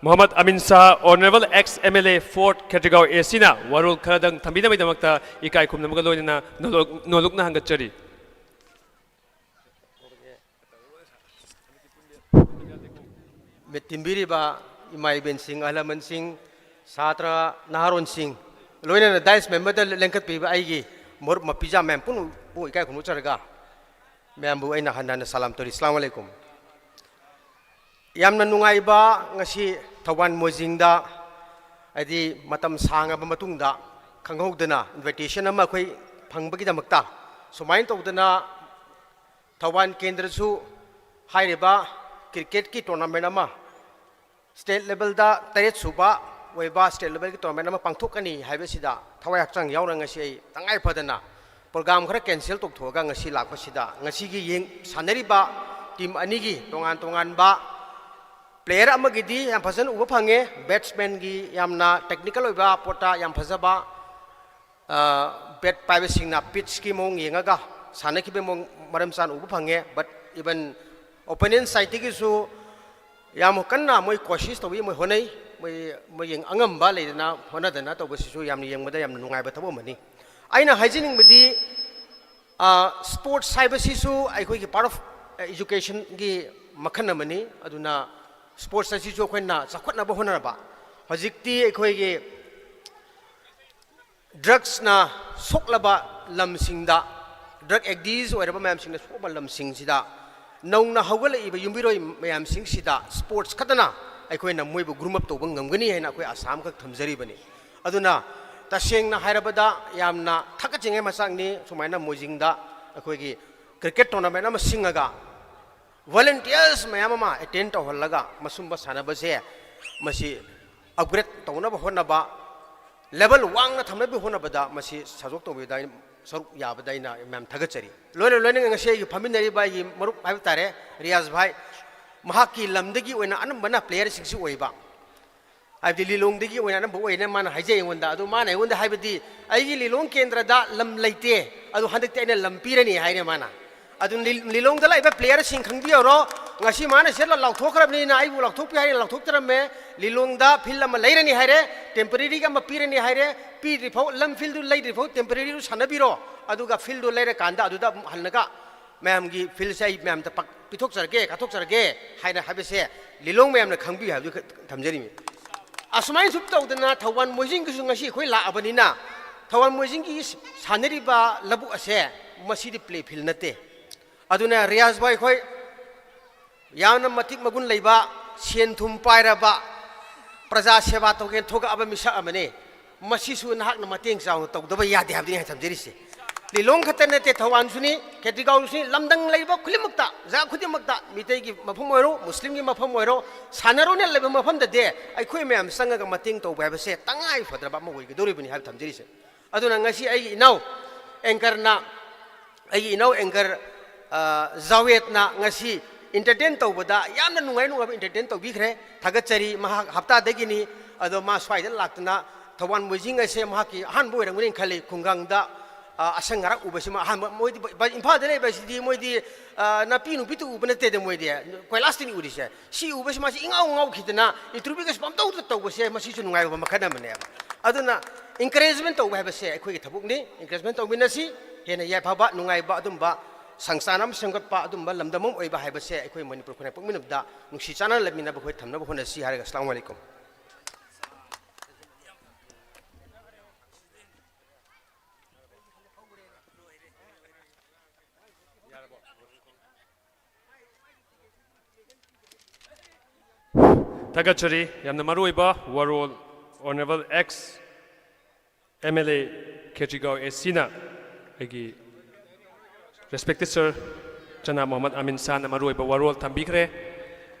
Mohammad ꯑꯃꯤꯟ Shah, Honourable ex M L A Fort Khetrigao A Cꯅ ꯋꯥꯔꯣꯜ ꯈꯔꯗꯪ ꯊꯝꯕꯤꯅꯕꯒꯤꯗꯃꯛꯇ ꯏꯀꯥꯏ ꯈꯨꯝꯅꯕꯒ ꯂꯣꯏꯅꯅ ꯅꯣꯂꯨꯛ-, ꯅꯣꯂꯨꯛꯅ ꯍꯪꯒꯠꯆꯔꯤ꯫ ꯇꯤꯟꯕꯤꯔꯤꯕ ꯏꯃꯥ ꯏꯕꯦꯟꯁꯤꯡ, ꯑꯍꯜ ꯂꯃꯟꯁꯤꯡ, ꯁꯥꯇ꯭ꯔ ꯅꯍꯥꯔꯣꯟꯁꯤꯡ, ꯂꯣꯏꯅꯅ ꯗꯥꯏꯁ ꯃꯦꯝꯕꯔꯗ ꯂꯦꯡꯈꯠꯄꯤꯕ ꯑꯩꯒꯤ ꯃꯔꯨꯞ ꯃꯄꯤꯖꯥ ꯃꯌꯥꯝ ꯄꯨꯝꯅꯃꯛꯄꯨ ꯏꯀꯥꯏ ꯈꯨꯝꯅ ꯎꯠꯆꯔꯒ ꯃꯌꯥꯝꯕꯨ ꯑꯩꯅ ꯍꯟꯅ ꯍꯟꯅ ꯁꯂꯥꯝ ꯇꯧꯔꯤ꯫ ꯑꯁꯂꯥꯃꯨ ꯑꯂꯥꯏꯀꯨꯝ꯫ ꯌꯥꯝꯅ ꯅꯨꯡꯉꯥꯏꯕ ꯉꯁꯤ ꯊꯧꯕꯥꯜ ꯃꯣꯏꯖꯤꯡꯗ, ꯍꯥꯏꯗꯤ ꯃꯇꯝ ꯁꯥꯡꯉꯕ ꯃꯇꯨꯡꯗ ꯈꯪꯍꯧꯗꯅ invitation ꯑꯃ ꯑꯩꯈꯣꯏ ꯐꯪꯕꯒꯤꯗꯃꯛꯇ ꯁꯨꯃꯥꯏꯅ ꯇꯧꯗꯅ ꯊꯧꯕꯥꯜ ꯀꯦꯟꯗ꯭ꯔꯁꯨ ꯍꯥꯏꯔꯤꯕ ꯀ꯭ꯔꯤꯀꯦꯠꯀꯤ ꯇꯣꯔꯅꯥꯃꯦꯟ ꯑꯃ, ꯁ꯭ꯇꯦꯠ ꯂꯦꯕꯦꯜꯗ ꯇꯔꯦꯠ ꯁꯨꯕ ꯑꯣꯏꯕ ꯁ꯭ꯇꯦꯠ ꯂꯦꯕꯦꯜꯒꯤ ꯇꯣꯔꯅꯥꯃꯦꯟ ꯑꯃ ꯄꯥꯡꯊꯣꯛꯀꯅꯤ ꯍꯥꯏꯕꯁꯤꯗ ꯊꯋꯥꯏ ꯍꯛꯆꯥꯡ ꯌꯥꯎꯅ ꯉꯁꯤ ꯑꯩ ꯇꯉꯥꯏ ꯐꯗꯅ ꯄ꯭ꯔꯣꯒ꯭ꯔꯥꯝ ꯈꯔ ꯀꯦꯟꯁꯦꯜ ꯇꯧꯊꯣꯛꯑꯒ ꯉꯁꯤ ꯂꯥꯛꯄꯁꯤꯗ, ꯉꯁꯤꯒꯤ ꯌꯦꯡ ꯁꯥꯟꯅꯔꯤꯕ ꯇꯤꯝ ꯑꯅꯤꯒꯤ ꯇꯣꯉꯥꯟ ꯇꯣꯉꯥꯟꯕ ꯄ꯭ꯂꯦꯌꯔ ꯑꯃꯒꯤꯗꯤ ꯌꯥꯝ ꯐꯖꯅ ꯎꯕ ꯐꯪꯉꯦ, ꯕꯦꯠꯁꯃꯦꯟꯒꯤ ꯌꯥꯝꯅ ꯇꯦꯛꯅꯤꯀꯦꯜ ꯑꯣꯏꯕ ꯄꯣꯠꯇ ꯌꯥꯝ ꯐꯖꯕ, ꯕꯦꯠ ꯄꯥꯏꯕꯁꯤꯡꯅ ꯄꯤꯠꯁꯀꯤ ꯃꯑꯣꯡ ꯌꯦꯡꯉꯒ ꯁꯥꯟꯅꯈꯤꯕꯒꯤ ꯃꯑꯣꯡ ꯃꯔꯝ ꯆꯥꯅ ꯎꯕ ꯐꯪꯉꯦ꯫ But even opponent sideꯇꯒꯤꯁꯨ ꯌꯥꯝ ꯀꯟꯅ ꯃꯣꯏ ꯀꯣꯁꯤꯁ ꯇꯧꯏ, ꯃꯣꯏ ꯍꯣꯠꯅꯩ, ꯃꯣꯏ, ꯃꯣꯏꯒꯤ ꯑꯉꯝꯕ ꯂꯩꯗꯅ ꯍꯣꯠꯅꯗꯅ ꯇꯧꯕꯁꯤꯁꯨ ꯌꯥꯝꯅ ꯌꯦꯡꯕꯗ ꯌꯥꯝꯅ ꯅꯨꯡꯉꯥꯏꯕ ꯊꯕꯛ ꯑꯃꯅꯤ꯫ ꯑꯩꯅ ꯍꯥꯏꯖꯅꯤꯡꯕꯗꯤ, ꯁ꯭ꯄꯣꯔꯠꯁ ꯍꯥꯏꯕꯁꯤꯁꯨ ꯑꯩꯈꯣꯏꯒꯤ part of educationꯒꯤ ꯃꯈꯜ ꯑꯃꯅꯤ꯫ ꯑꯗꯨꯅ ꯁ꯭ꯄꯣꯔꯠꯁ ꯑꯁꯤꯁꯨ ꯑꯩꯈꯣꯏꯅ ꯆꯥꯎꯈꯠꯅꯕ ꯍꯣꯠꯅꯔꯕ, ꯍꯧꯖꯤꯛꯇꯤ ꯑꯩꯈꯣꯏꯒꯤ ꯗ꯭ꯔꯒꯁꯅ ꯁꯣꯛꯂꯕ ꯂꯝꯁꯤꯡꯗ, ꯗ꯭ꯔꯒ ꯑꯦꯗꯤꯛꯁ ꯑꯣꯏꯔꯕ ꯃꯌꯥꯝꯁꯤꯡꯅ ꯁꯣꯛꯂꯕ ꯂꯝꯁꯤꯡꯁꯤꯗ, ꯅꯧꯅ ꯍꯧꯒꯠꯂꯛꯏꯕ ꯌꯨꯝꯕꯤꯔꯣꯏ ꯃꯌꯥꯝꯁꯤꯡꯁꯤꯗ ꯁ꯭ꯄꯣꯔꯠꯁ ꯈꯛꯇꯅ ꯑꯩꯈꯣꯏꯅ ꯃꯣꯏꯕꯨ ꯒ꯭ꯔꯨꯝ ꯑꯞ ꯇꯧꯕ ꯉꯝꯒꯅꯤ ꯍꯥꯏꯅ ꯑꯩꯈꯣꯏ ꯑꯁꯥ ꯑꯃꯈꯛ ꯊꯝꯖꯔꯤꯕꯅꯤ꯫ ꯑꯗꯨꯅ ꯇꯁꯦꯡꯅ ꯍꯥꯏꯔꯕꯗ ꯌꯥꯝꯅ ꯊꯥꯒꯠꯆꯅꯤꯡꯉꯥꯏ ꯃꯆꯥꯛꯅꯤ꯫ ꯁꯨꯃꯥꯏꯅ ꯃꯣꯏꯖꯤꯡꯗ ꯑꯩꯈꯣꯏꯒꯤ ꯀ꯭ꯔꯤꯀꯦꯠ ꯇꯣꯔꯅꯥꯃꯦꯟ ꯑꯃ ꯁꯤꯡꯉꯒ ꯚꯣꯂꯨꯟꯇꯤꯌꯔꯁ ꯃꯌꯥꯝ ꯑꯃ ꯑꯦꯇꯦꯟ ꯇꯧꯍꯜꯂꯒ ꯃꯁꯨꯝꯕ ꯁꯥꯟꯅꯕꯁꯦ ꯃꯁꯤ ꯑꯞꯒ꯭ꯔꯦꯗ ꯇꯧꯅꯕ ꯍꯣꯠꯅꯕ, ꯂꯦꯚꯦꯜ ꯋꯥꯡꯅ ꯊꯝꯅꯕꯒꯤ ꯍꯣꯠꯅꯕꯗ ꯃꯁꯤ ꯁꯖꯦꯁ ꯇꯧꯕꯤꯕꯗ ꯑꯩꯅ, ꯁꯔꯨꯛ ꯌꯥꯕꯗ ꯑꯩꯅ ꯃꯌꯥꯝ ꯊꯥꯒꯠꯆꯔꯤ꯫ ꯂꯣꯏꯅ ꯂꯣꯏꯅ ꯉꯁꯤ ꯑꯩꯒꯤ ꯐꯝꯃꯤꯟꯅꯔꯤꯕ ꯑꯩꯒꯤ ꯃꯔꯨꯞ ꯍꯥꯏꯕ ꯇꯥꯔꯦ, ꯔꯤꯌꯥꯖ ꯚꯥꯏ, ꯃꯍꯥꯛꯀꯤ ꯂꯝꯗꯒꯤ ꯑꯣꯏꯅ ꯑꯅꯝꯕꯅ ꯄ꯭ꯂꯦꯌꯔꯁꯤꯡꯁꯤ ꯑꯣꯏꯕ, ꯍꯥꯏꯕꯗꯤ ꯂꯤꯂꯣꯡꯗꯒꯤ ꯑꯣꯏꯅ ꯑꯅꯝꯕ ꯑꯣꯏꯅ ꯃꯥꯅ ꯍꯥꯏꯖꯩ ꯑꯩꯉꯣꯟꯗ꯫ ꯑꯗꯨ ꯃꯥꯅ ꯑꯩꯉꯣꯟꯗ ꯍꯥꯏꯕꯗꯤ, "ꯑꯩꯒꯤ ꯂꯤꯂꯣꯡ ꯀꯦꯟꯗ꯭ꯔꯗ ꯂꯝ ꯂꯩꯇꯦ, ꯑꯗꯨ ꯍꯟꯗꯛꯇꯤ ꯑꯩꯅ ꯂꯝ ꯄꯤꯔꯅꯤ" ꯍꯥꯏꯔꯦ ꯃꯥꯅ꯫ ꯑꯗꯨ ꯂꯤ-, ꯂꯤꯂꯣꯡꯗ ꯂꯥꯛꯏꯕ ꯄ꯭ꯂꯦꯌꯔꯁꯤꯡ ꯈꯪꯕꯤꯍꯧꯔꯣ, ꯉꯁꯤ ꯃꯥꯅ ꯁꯤꯗ ꯂꯥꯎꯊꯣꯛꯈ꯭ꯔꯕꯅꯤꯅ ꯑꯩꯕꯨ ꯂꯥꯎꯊꯣꯛꯄꯤ ꯍꯥꯏꯅ ꯂꯥꯎꯊꯣꯛꯇꯔꯝꯃꯦ꯫ ꯂꯤꯂꯣꯡꯗ ꯐꯤꯜꯗ ꯑꯃ ꯂꯩꯔꯅꯤ ꯍꯥꯏꯔꯦ, ꯇꯦꯝꯄꯔꯦꯔꯤꯒꯤ ꯑꯃ ꯄꯤꯔꯅꯤ ꯍꯥꯏꯔꯦ, ꯄꯤꯗ꯭ꯔꯤ ꯐꯥꯎ, ꯂꯝ ꯐꯤꯜꯗꯨ ꯂꯩꯗ꯭ꯔꯤ ꯐꯥꯎ ꯇꯦꯝꯄꯔꯦꯔꯤꯗꯨ ꯁꯥꯟꯅꯕꯤꯔꯣ, ꯑꯗꯨꯒ ꯐꯤꯜꯗꯨ ꯂꯩꯔꯀꯥꯟꯗ ꯑꯗꯨꯗ ꯑꯃꯨꯛ ꯍꯜꯂꯒ ꯃꯌꯥꯝꯒꯤ ꯐꯤꯜꯁꯦ ꯑꯩ ꯃꯌꯥꯝꯗ ꯄꯥꯛ-, ꯄꯤꯊꯣꯛꯆꯔꯒꯦ, ꯀꯠꯊꯣꯛꯆꯔꯒꯦ ꯍꯥꯏꯅ ꯍꯥꯏꯕꯁꯦ ꯂꯤꯂꯣꯡ ꯃꯌꯥꯝꯅ ꯈꯪꯕꯤꯌꯨ ꯍꯥꯏꯕꯗꯨ ꯊꯝꯖꯔꯤꯃꯤ꯫ ꯑꯁꯨꯃꯥꯏꯅ ꯁꯨꯝ ꯇꯧꯗꯅ ꯊꯧꯕꯥꯜ ꯃꯣꯏꯖꯤꯡꯒꯤꯁꯨ ꯉꯁꯤ ꯑꯩꯈꯣꯏ ꯂꯥꯛꯑꯕꯅꯤꯅ, ꯊꯧꯕꯥꯜ ꯃꯣꯏꯖꯤꯡꯒꯤ ꯁꯥꯟꯅꯔꯤꯕ ꯂꯧꯕꯨꯛ ꯑꯁꯦ ꯃꯁꯤꯗꯤ play field ꯅꯠꯇꯦ꯫ ꯑꯗꯨꯅ ꯔꯤꯌꯥꯖ ꯚꯥꯏ, ꯑꯩꯈꯣꯏ ꯌꯥꯝꯅ ꯃꯇꯤꯛ ꯃꯒꯨꯟ ꯂꯩꯕ, ꯁꯦꯟ ꯊꯨꯝ ꯄꯥꯏꯔꯕ, ꯄ꯭ꯔꯖꯥ ꯁꯦꯕꯥ ꯇꯧꯒꯦꯅ ꯊꯣꯛꯂꯛꯑꯕ ꯃꯤꯁꯛ ꯑꯃꯅꯤ꯫ ꯃꯁꯤꯁꯨ ꯅꯍꯥꯛꯅ ꯃꯇꯦꯡ ꯆꯥꯎꯅ ꯇꯧꯗꯕ ꯌꯥꯗꯦ ꯍꯥꯏꯕꯗꯨꯅꯤ ꯑꯩꯅ ꯊꯝꯖꯔꯤꯁꯦ꯫ ꯂꯤꯂꯣꯡ ꯈꯛꯇ ꯅꯠꯇꯦ, ꯊꯧꯕꯥꯜꯁꯨꯅꯤ, ꯈꯦꯇ꯭ꯔꯤꯒꯥꯎꯁꯨꯅꯤ, ꯂꯝꯗꯝ ꯂꯩꯔꯤꯕ ꯈꯨꯗꯤꯡꯃꯛꯇ, ꯖꯒꯥ ꯈꯨꯗꯤꯡꯃꯛꯇ, ꯃꯤꯇꯩꯒꯤ ꯃꯐꯝ ꯑꯣꯏꯔꯣ, ꯃꯨꯁꯂꯤꯝꯒꯤ ꯃꯐꯝ ꯑꯣꯏꯔꯣ, ꯁꯥꯟꯅꯔꯣꯏꯅ ꯂꯩꯕ ꯃꯐꯝꯗꯗꯤ ꯑꯩꯈꯣꯏ ꯃꯌꯥꯝ ꯆꯪꯉꯒ ꯃꯇꯦꯡ ꯇꯧꯕ ꯍꯥꯏꯕꯁꯦ ꯇꯉꯥꯏ ꯐꯗ꯭ꯔꯕ ꯑꯃ ꯑꯣꯏꯒꯗꯧꯔꯤꯕꯅꯤ ꯍꯥꯏꯕ ꯊꯝꯖꯔꯤꯁꯦ꯫ ꯑꯗꯨꯅ ꯉꯁꯤ ꯑꯩꯒꯤ ꯏꯅꯥꯎ anchor ꯅ, ꯑꯩꯒꯤ ꯏꯅꯥꯎ anchor, ꯑ, ꯖꯥꯋꯦꯗꯅ ꯉꯁꯤ entertain ꯇꯧꯕꯗ ꯌꯥꯝꯅ ꯅꯨꯡꯉꯥꯏ ꯅꯨꯡꯉꯥꯏꯕ entertain ꯇꯧꯕꯤꯈ꯭ꯔꯦ꯫ ꯊꯥꯒꯠꯆꯔꯤ꯫ ꯃꯍꯥꯛ ꯍꯞꯇꯥꯗꯒꯤꯅꯤ, ꯑꯗꯣ ꯃꯥ ꯁ꯭ꯋꯥꯏꯗ ꯂꯥꯛꯇꯅ ꯊꯧꯕꯥꯜ ꯃꯣꯏꯖꯤꯡ ꯑꯁꯦ ꯃꯍꯥꯛꯀꯤ ꯑꯍꯥꯟꯕ ꯑꯣꯏꯔꯝꯒꯅꯤ ꯈꯜꯂꯤ꯫ ꯈꯨꯡꯒꯪꯗ, ꯑ, ꯑꯁꯪ ꯑꯔꯥꯛ ꯎꯕꯁꯤꯃ ꯑꯍꯥꯟꯕ꯫ ꯃꯣꯏꯗꯤ ꯕ-, ꯏꯝꯐꯥꯜꯗ ꯂꯩꯕꯁꯤꯗꯤ ꯃꯣꯏꯗꯤ, ꯑ, ꯅꯥꯄꯤ ꯅꯨꯄꯤꯇ ꯎꯕ ꯅꯠꯇꯦꯗ, ꯃꯣꯏꯗꯤ ꯀꯣꯏꯂꯥꯁꯇꯅꯤ ꯎꯔꯤꯁꯦ꯫ ꯁꯤ ꯎꯕꯁꯤ ꯃꯥꯁꯤ ꯏꯉꯥꯎ ꯉꯥꯎꯈꯤꯗꯅ interview ꯒꯁꯤ ꯄꯪꯇꯧꯗ ꯇꯧꯕꯁꯦ, ꯃꯁꯤꯁꯨ ꯅꯨꯡꯉꯥꯏꯕ ꯃꯈꯜ ꯑꯃꯅꯦꯕ꯫ ꯑꯗꯨꯅ encouragement ꯇꯧꯕ ꯍꯥꯏꯕꯁꯦ ꯑꯩꯈꯣꯏꯒꯤ ꯊꯕꯛꯅꯤ꯫ Encouragement ꯇꯧꯃꯤꯟꯅꯁꯤ꯫ ꯍꯦꯟꯅ ꯌꯥꯏꯐꯕ, ꯅꯨꯡꯉꯥꯏꯕ ꯑꯗꯨꯝꯕ ꯁꯪꯁꯊꯥꯟ ꯑꯃ ꯁꯦꯝꯒꯠꯄ, ꯑꯗꯨꯝꯕ ꯂꯝꯗꯝ ꯑꯃ ꯑꯣꯏꯕ ꯍꯥꯏꯕꯁꯦ ꯑꯩꯈꯣꯏ ꯃꯅꯤꯄꯨꯔ ꯈꯨꯟꯅꯥꯏ ꯄꯨꯝꯅꯃꯛꯇ ꯅꯨꯡꯁꯤ ꯆꯥꯟꯅꯅ ꯂꯩꯃꯤꯟꯅꯕ ꯑꯩꯈꯣꯏ ꯊꯝꯅꯕ ꯍꯣꯠꯅꯁꯤ ꯍꯥꯏꯔꯒ, ꯑꯁꯂꯥꯃꯨ ꯑꯂꯥꯏꯀꯨꯝ꯫ ꯊꯥꯒꯠꯆꯔꯤ꯫ ꯌꯥꯝꯅ ꯃꯔꯨꯑꯣꯏꯕ ꯋꯥꯔꯣꯜ Honourable ex MLA ꯈꯦꯇ꯭ꯔꯤꯒꯥꯎ AC ꯅ, ꯑꯩꯒꯤ respected sir ꯆꯅꯥ ꯃꯣꯍꯝꯃꯗ ꯑꯃꯤꯟ ꯁꯥꯍꯅ ꯃꯔꯨꯑꯣꯏꯕ ꯋꯥꯔꯣꯜ ꯊꯝꯕꯤꯈ꯭ꯔꯦ꯫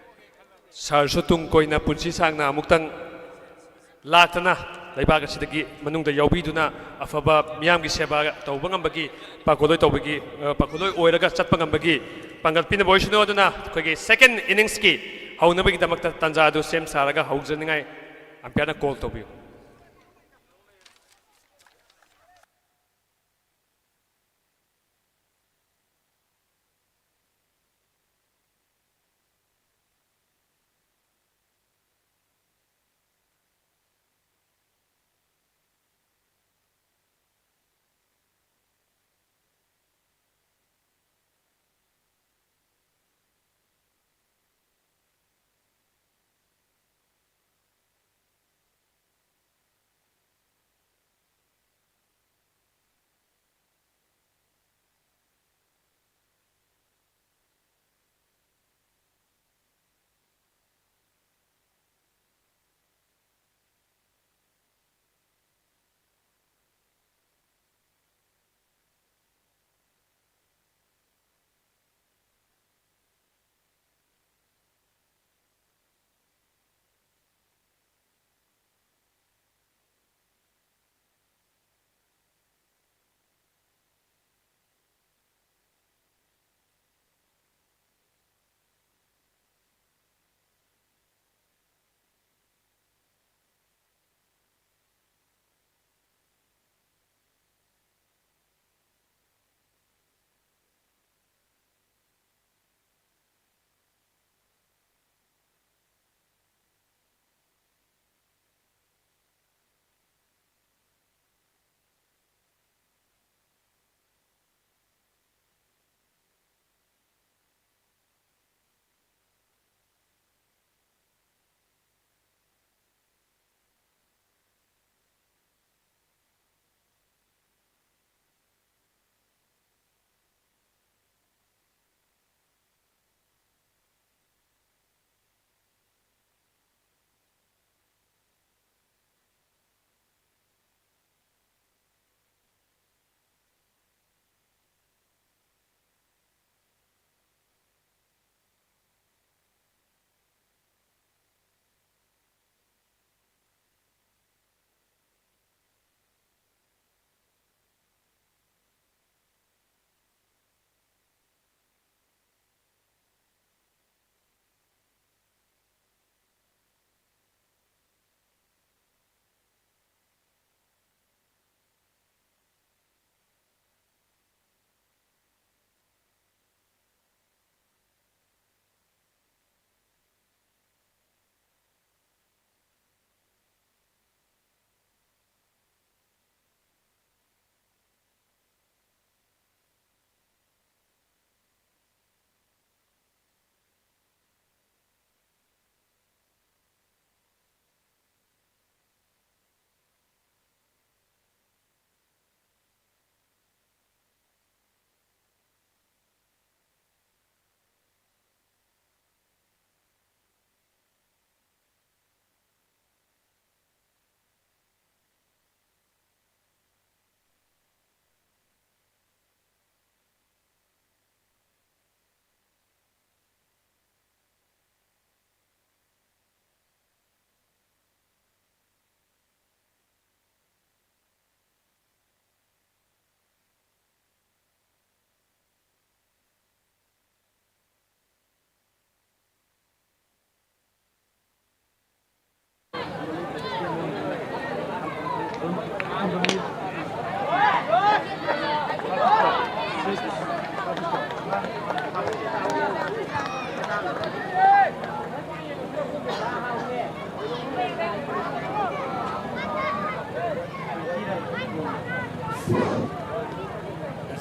Sir ꯁꯨ ꯇꯨꯡ ꯀꯣꯏꯅ ꯄꯨꯟꯁꯤ ꯁꯥꯡꯅ ꯑꯃꯨꯛꯇꯪ ꯂꯥꯛꯇꯅ ꯂꯩꯕꯥꯛ ꯑꯁꯤꯗꯒꯤ ꯃꯅꯨꯡꯗ ꯌꯥꯎꯕꯤꯗꯨꯅ ꯑꯐꯕ ꯃꯤꯌꯥꯝꯒꯤ ꯁꯦꯕꯥ ꯇꯧꯕ ꯉꯝꯕꯒꯤ, ꯄꯥꯈꯣꯜꯂꯣꯏ ꯇꯧꯕꯒꯤ, ꯑ, ꯄꯥꯈꯣꯜꯂꯣꯏ ꯑꯣꯏꯔꯒ ꯆꯠꯄ ꯉꯝꯕꯒꯤ ꯄꯥꯡꯒꯜ ꯄꯤꯅꯕ ꯑꯣꯏꯁꯅꯨ꯫ ꯑꯗꯨꯅ ꯑꯩꯈꯣꯏꯒꯤ second innings ꯀꯤ ꯍꯧꯅꯕꯒꯤꯗꯃꯛꯇ ꯇꯥꯟꯖꯥ ꯑꯗꯨ ꯁꯦꯝ ꯁꯥꯔꯒ ꯍꯧꯖꯅꯤꯡꯉꯥꯏ umpire ꯅ call ꯇꯧꯕꯤꯌꯨ꯫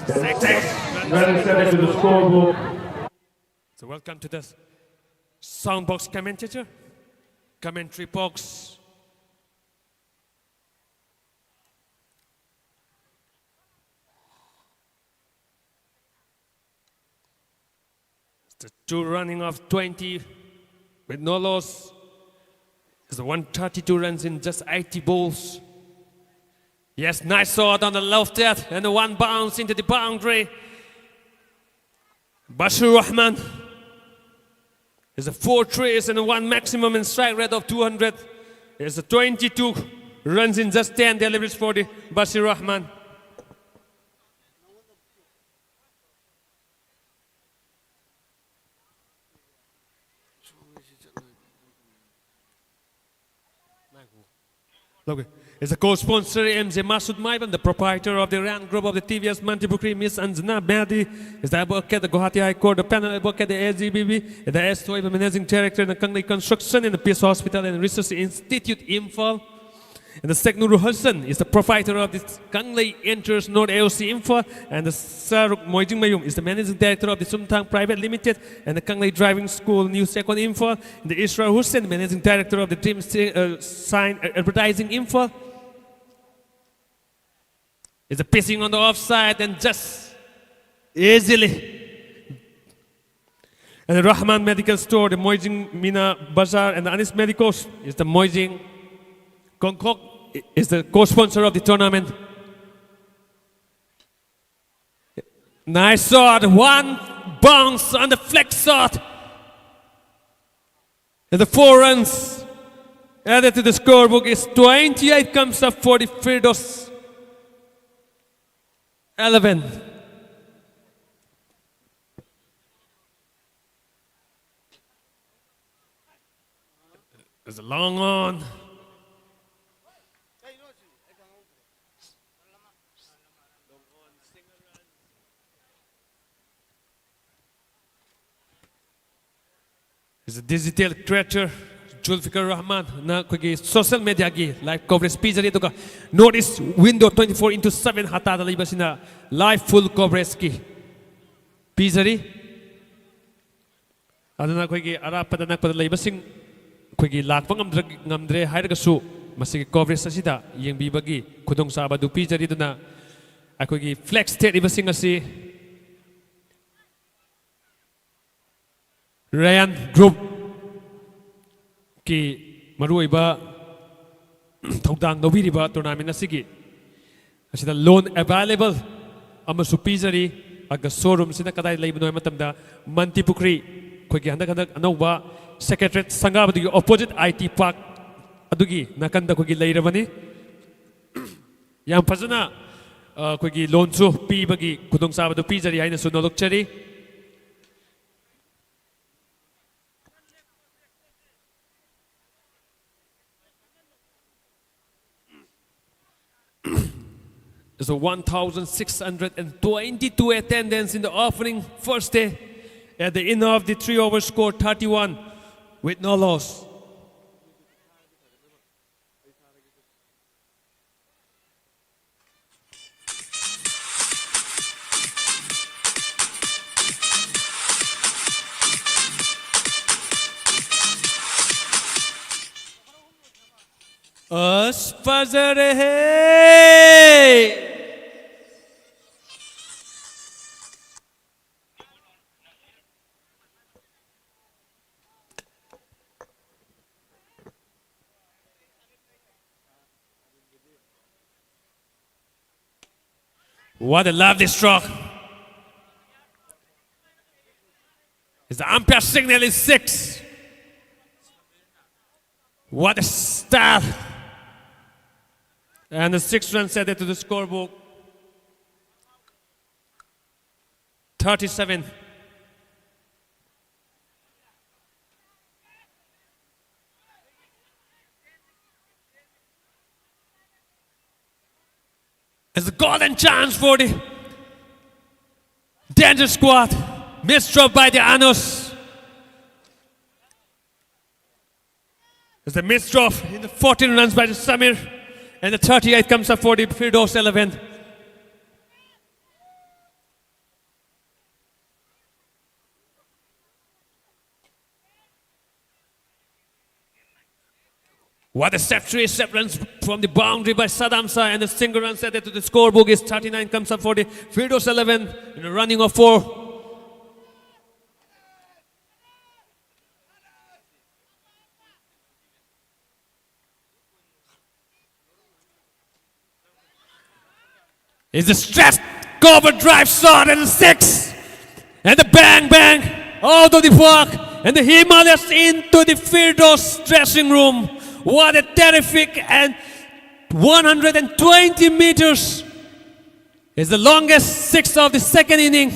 Six runs added to the scorebook. So welcome to the sound box commentator, commentary box. It's the two running of twenty with no loss. It's the one thirty-two runs in just eighty balls. Yes, nice shot on the left, that, and the one bounce into the boundary. Bashir Rahman is a four threes and a one maximum in strike rate of two hundred. It's a twenty-two runs in just ten deliveries for the Bashir Rahman. Okay. Is the co-sponsor M J Masud Maibam, the proprietor of the Rand Group of the T V S Mantripuri, Miss Anjana Bedi, is the advocate, the Guwahati High Court, the panel advocate, the A G B B, is the S two managing director in the Kangli Construction in the Peace Hospital and Research Institute, Imphal. And the Seknur Hudson is the proprietor of the Kanglei Enters North A O C Info, and the Saruk Moijing Mayum is the managing director of the Sumthang Private Limited and the Kanglei Driving School New Second Info, and the Israel Hussein, managing director of the Dream Si- uh, Sign Advertising Info. Is the pissing on the offside and just easily. And the Rahman Medical Store, the Moijing Mina Bazaar, and the Anis Medicals is the Moijing Kongkok is the co-sponsor of the tournament. Nice shot, one bounce on the flex shot. And the four runs added to the scorebook is twenty-eight comes up for the Firdaus eleven. It's a long on. It's a digital creature. ꯖꯨꯜꯐꯤꯀꯔ ꯔꯍꯃꯥꯟꯅ ꯑꯩꯈꯣꯏꯒꯤ social ꯃꯦꯗꯤꯌꯥꯒꯤ live coverage ꯄꯤꯖꯔꯤ, ꯑꯗꯨꯒ North East Window twenty four into seven ꯍꯇꯥꯗ ꯂꯩꯕꯁꯤꯅ live ꯐꯨꯜ ꯀꯣꯚꯔꯦꯖꯀꯤ ꯄꯤꯖꯔꯤ꯫ ꯑꯗꯨꯅ ꯑꯩꯈꯣꯏꯒꯤ ꯑꯔꯥꯞꯄꯗ ꯅꯛꯄꯗ ꯂꯩꯕꯁꯤꯡ ꯑꯩꯈꯣꯏꯒꯤ ꯂꯥꯛꯄ ꯉꯝꯗ꯭ꯔ-, ꯉꯝꯗ꯭ꯔꯦ ꯍꯥꯏꯔꯒꯁꯨ ꯃꯁꯤꯒꯤ ꯀꯣꯚꯔꯦꯖ ꯑꯁꯤꯗ ꯌꯦꯡꯕꯤꯕꯒꯤ ꯈꯨꯗꯣꯡꯆꯥꯕ ꯑꯗꯨ ꯄꯤꯖꯔꯤ꯫ ꯑꯗꯨꯅ ꯑꯩꯈꯣꯏꯒꯤ ꯐ꯭ꯂꯦꯛꯁ ꯊꯦꯠꯂꯤꯕꯁꯤꯡ ꯑꯁꯤ ꯔꯌꯥꯟ ꯒ꯭ꯔꯨꯞꯀꯤ ꯃꯔꯨꯑꯣꯏꯕ ꯊꯧꯗꯥꯡ ꯂꯧꯕꯤꯔꯤꯕ ꯇꯣꯔꯅꯥꯃꯦꯟ ꯑꯁꯤꯒꯤ ꯑꯁꯤꯗ ꯂꯣꯟ ꯑꯦꯚꯥꯏꯂꯦꯕꯜ ꯑꯃꯁꯨ ꯄꯤꯖꯔꯤ꯫ ꯑꯗꯨꯒ ꯁꯣꯔꯨꯝꯁꯤꯅ ꯀꯗꯥꯏꯗ ꯂꯩꯕꯅꯣ ꯍꯥꯏꯕ ꯃꯇꯝꯗ ꯃꯟꯇꯤꯄꯨꯈ꯭ꯔꯤ ꯑꯩꯈꯣꯏꯒꯤ ꯍꯟꯗꯛ ꯍꯟꯗꯛ ꯑꯅꯧꯕ ꯁꯦꯀ꯭ꯔꯦꯇꯔꯤꯌꯦꯠ ꯁꯪꯒꯥꯕꯗꯨꯒꯤ ꯑꯣꯄꯣꯖꯤꯠ ꯑꯥꯏ ꯇꯤ ꯄꯥꯔꯛ ꯑꯗꯨꯒꯤ ꯅꯥꯀꯟꯗ ꯑꯩꯈꯣꯏꯒꯤ ꯂꯩꯔꯕꯅꯤ꯫ ꯌꯥꯝ ꯐꯖꯅ, ꯑ, ꯑꯩꯈꯣꯏꯒꯤ ꯂꯣꯟꯁꯨ ꯄꯤꯕꯒꯤ ꯈꯨꯗꯣꯡꯆꯥꯕꯗꯨ ꯄꯤꯖꯔꯤ ꯍꯥꯏꯅꯁꯨ ꯅꯣꯂꯨꯛꯆꯔꯤ꯫ It's a one thousand six hundred and twenty-two attendance in the opening first day. At the end of the three over score, thirty-one with no loss. ꯑꯁ, ꯐꯖꯔꯦꯍꯦ! What a lovely stroke. His umpire signal is six. What a style. And the six runs added to the scorebook. Thirty-seven. It's a golden chance for the Danger Squad. Missed drop by the Anos. It's a missed draw in the fourteen runs by the Samir, and the thirty-eight comes up for the Firdos eleven. What a step three, step runs from the boundary by Sadamsa, and a single run set to the scorebook is thirty-nine comes up for the Firdos eleven in a running of four. It's a stretch cover drive shot and a six. And the bang, bang, out of the park. And the Himalayas into the Firdos dressing room. What a terrific and one hundred twenty meters is the longest six of the second inning.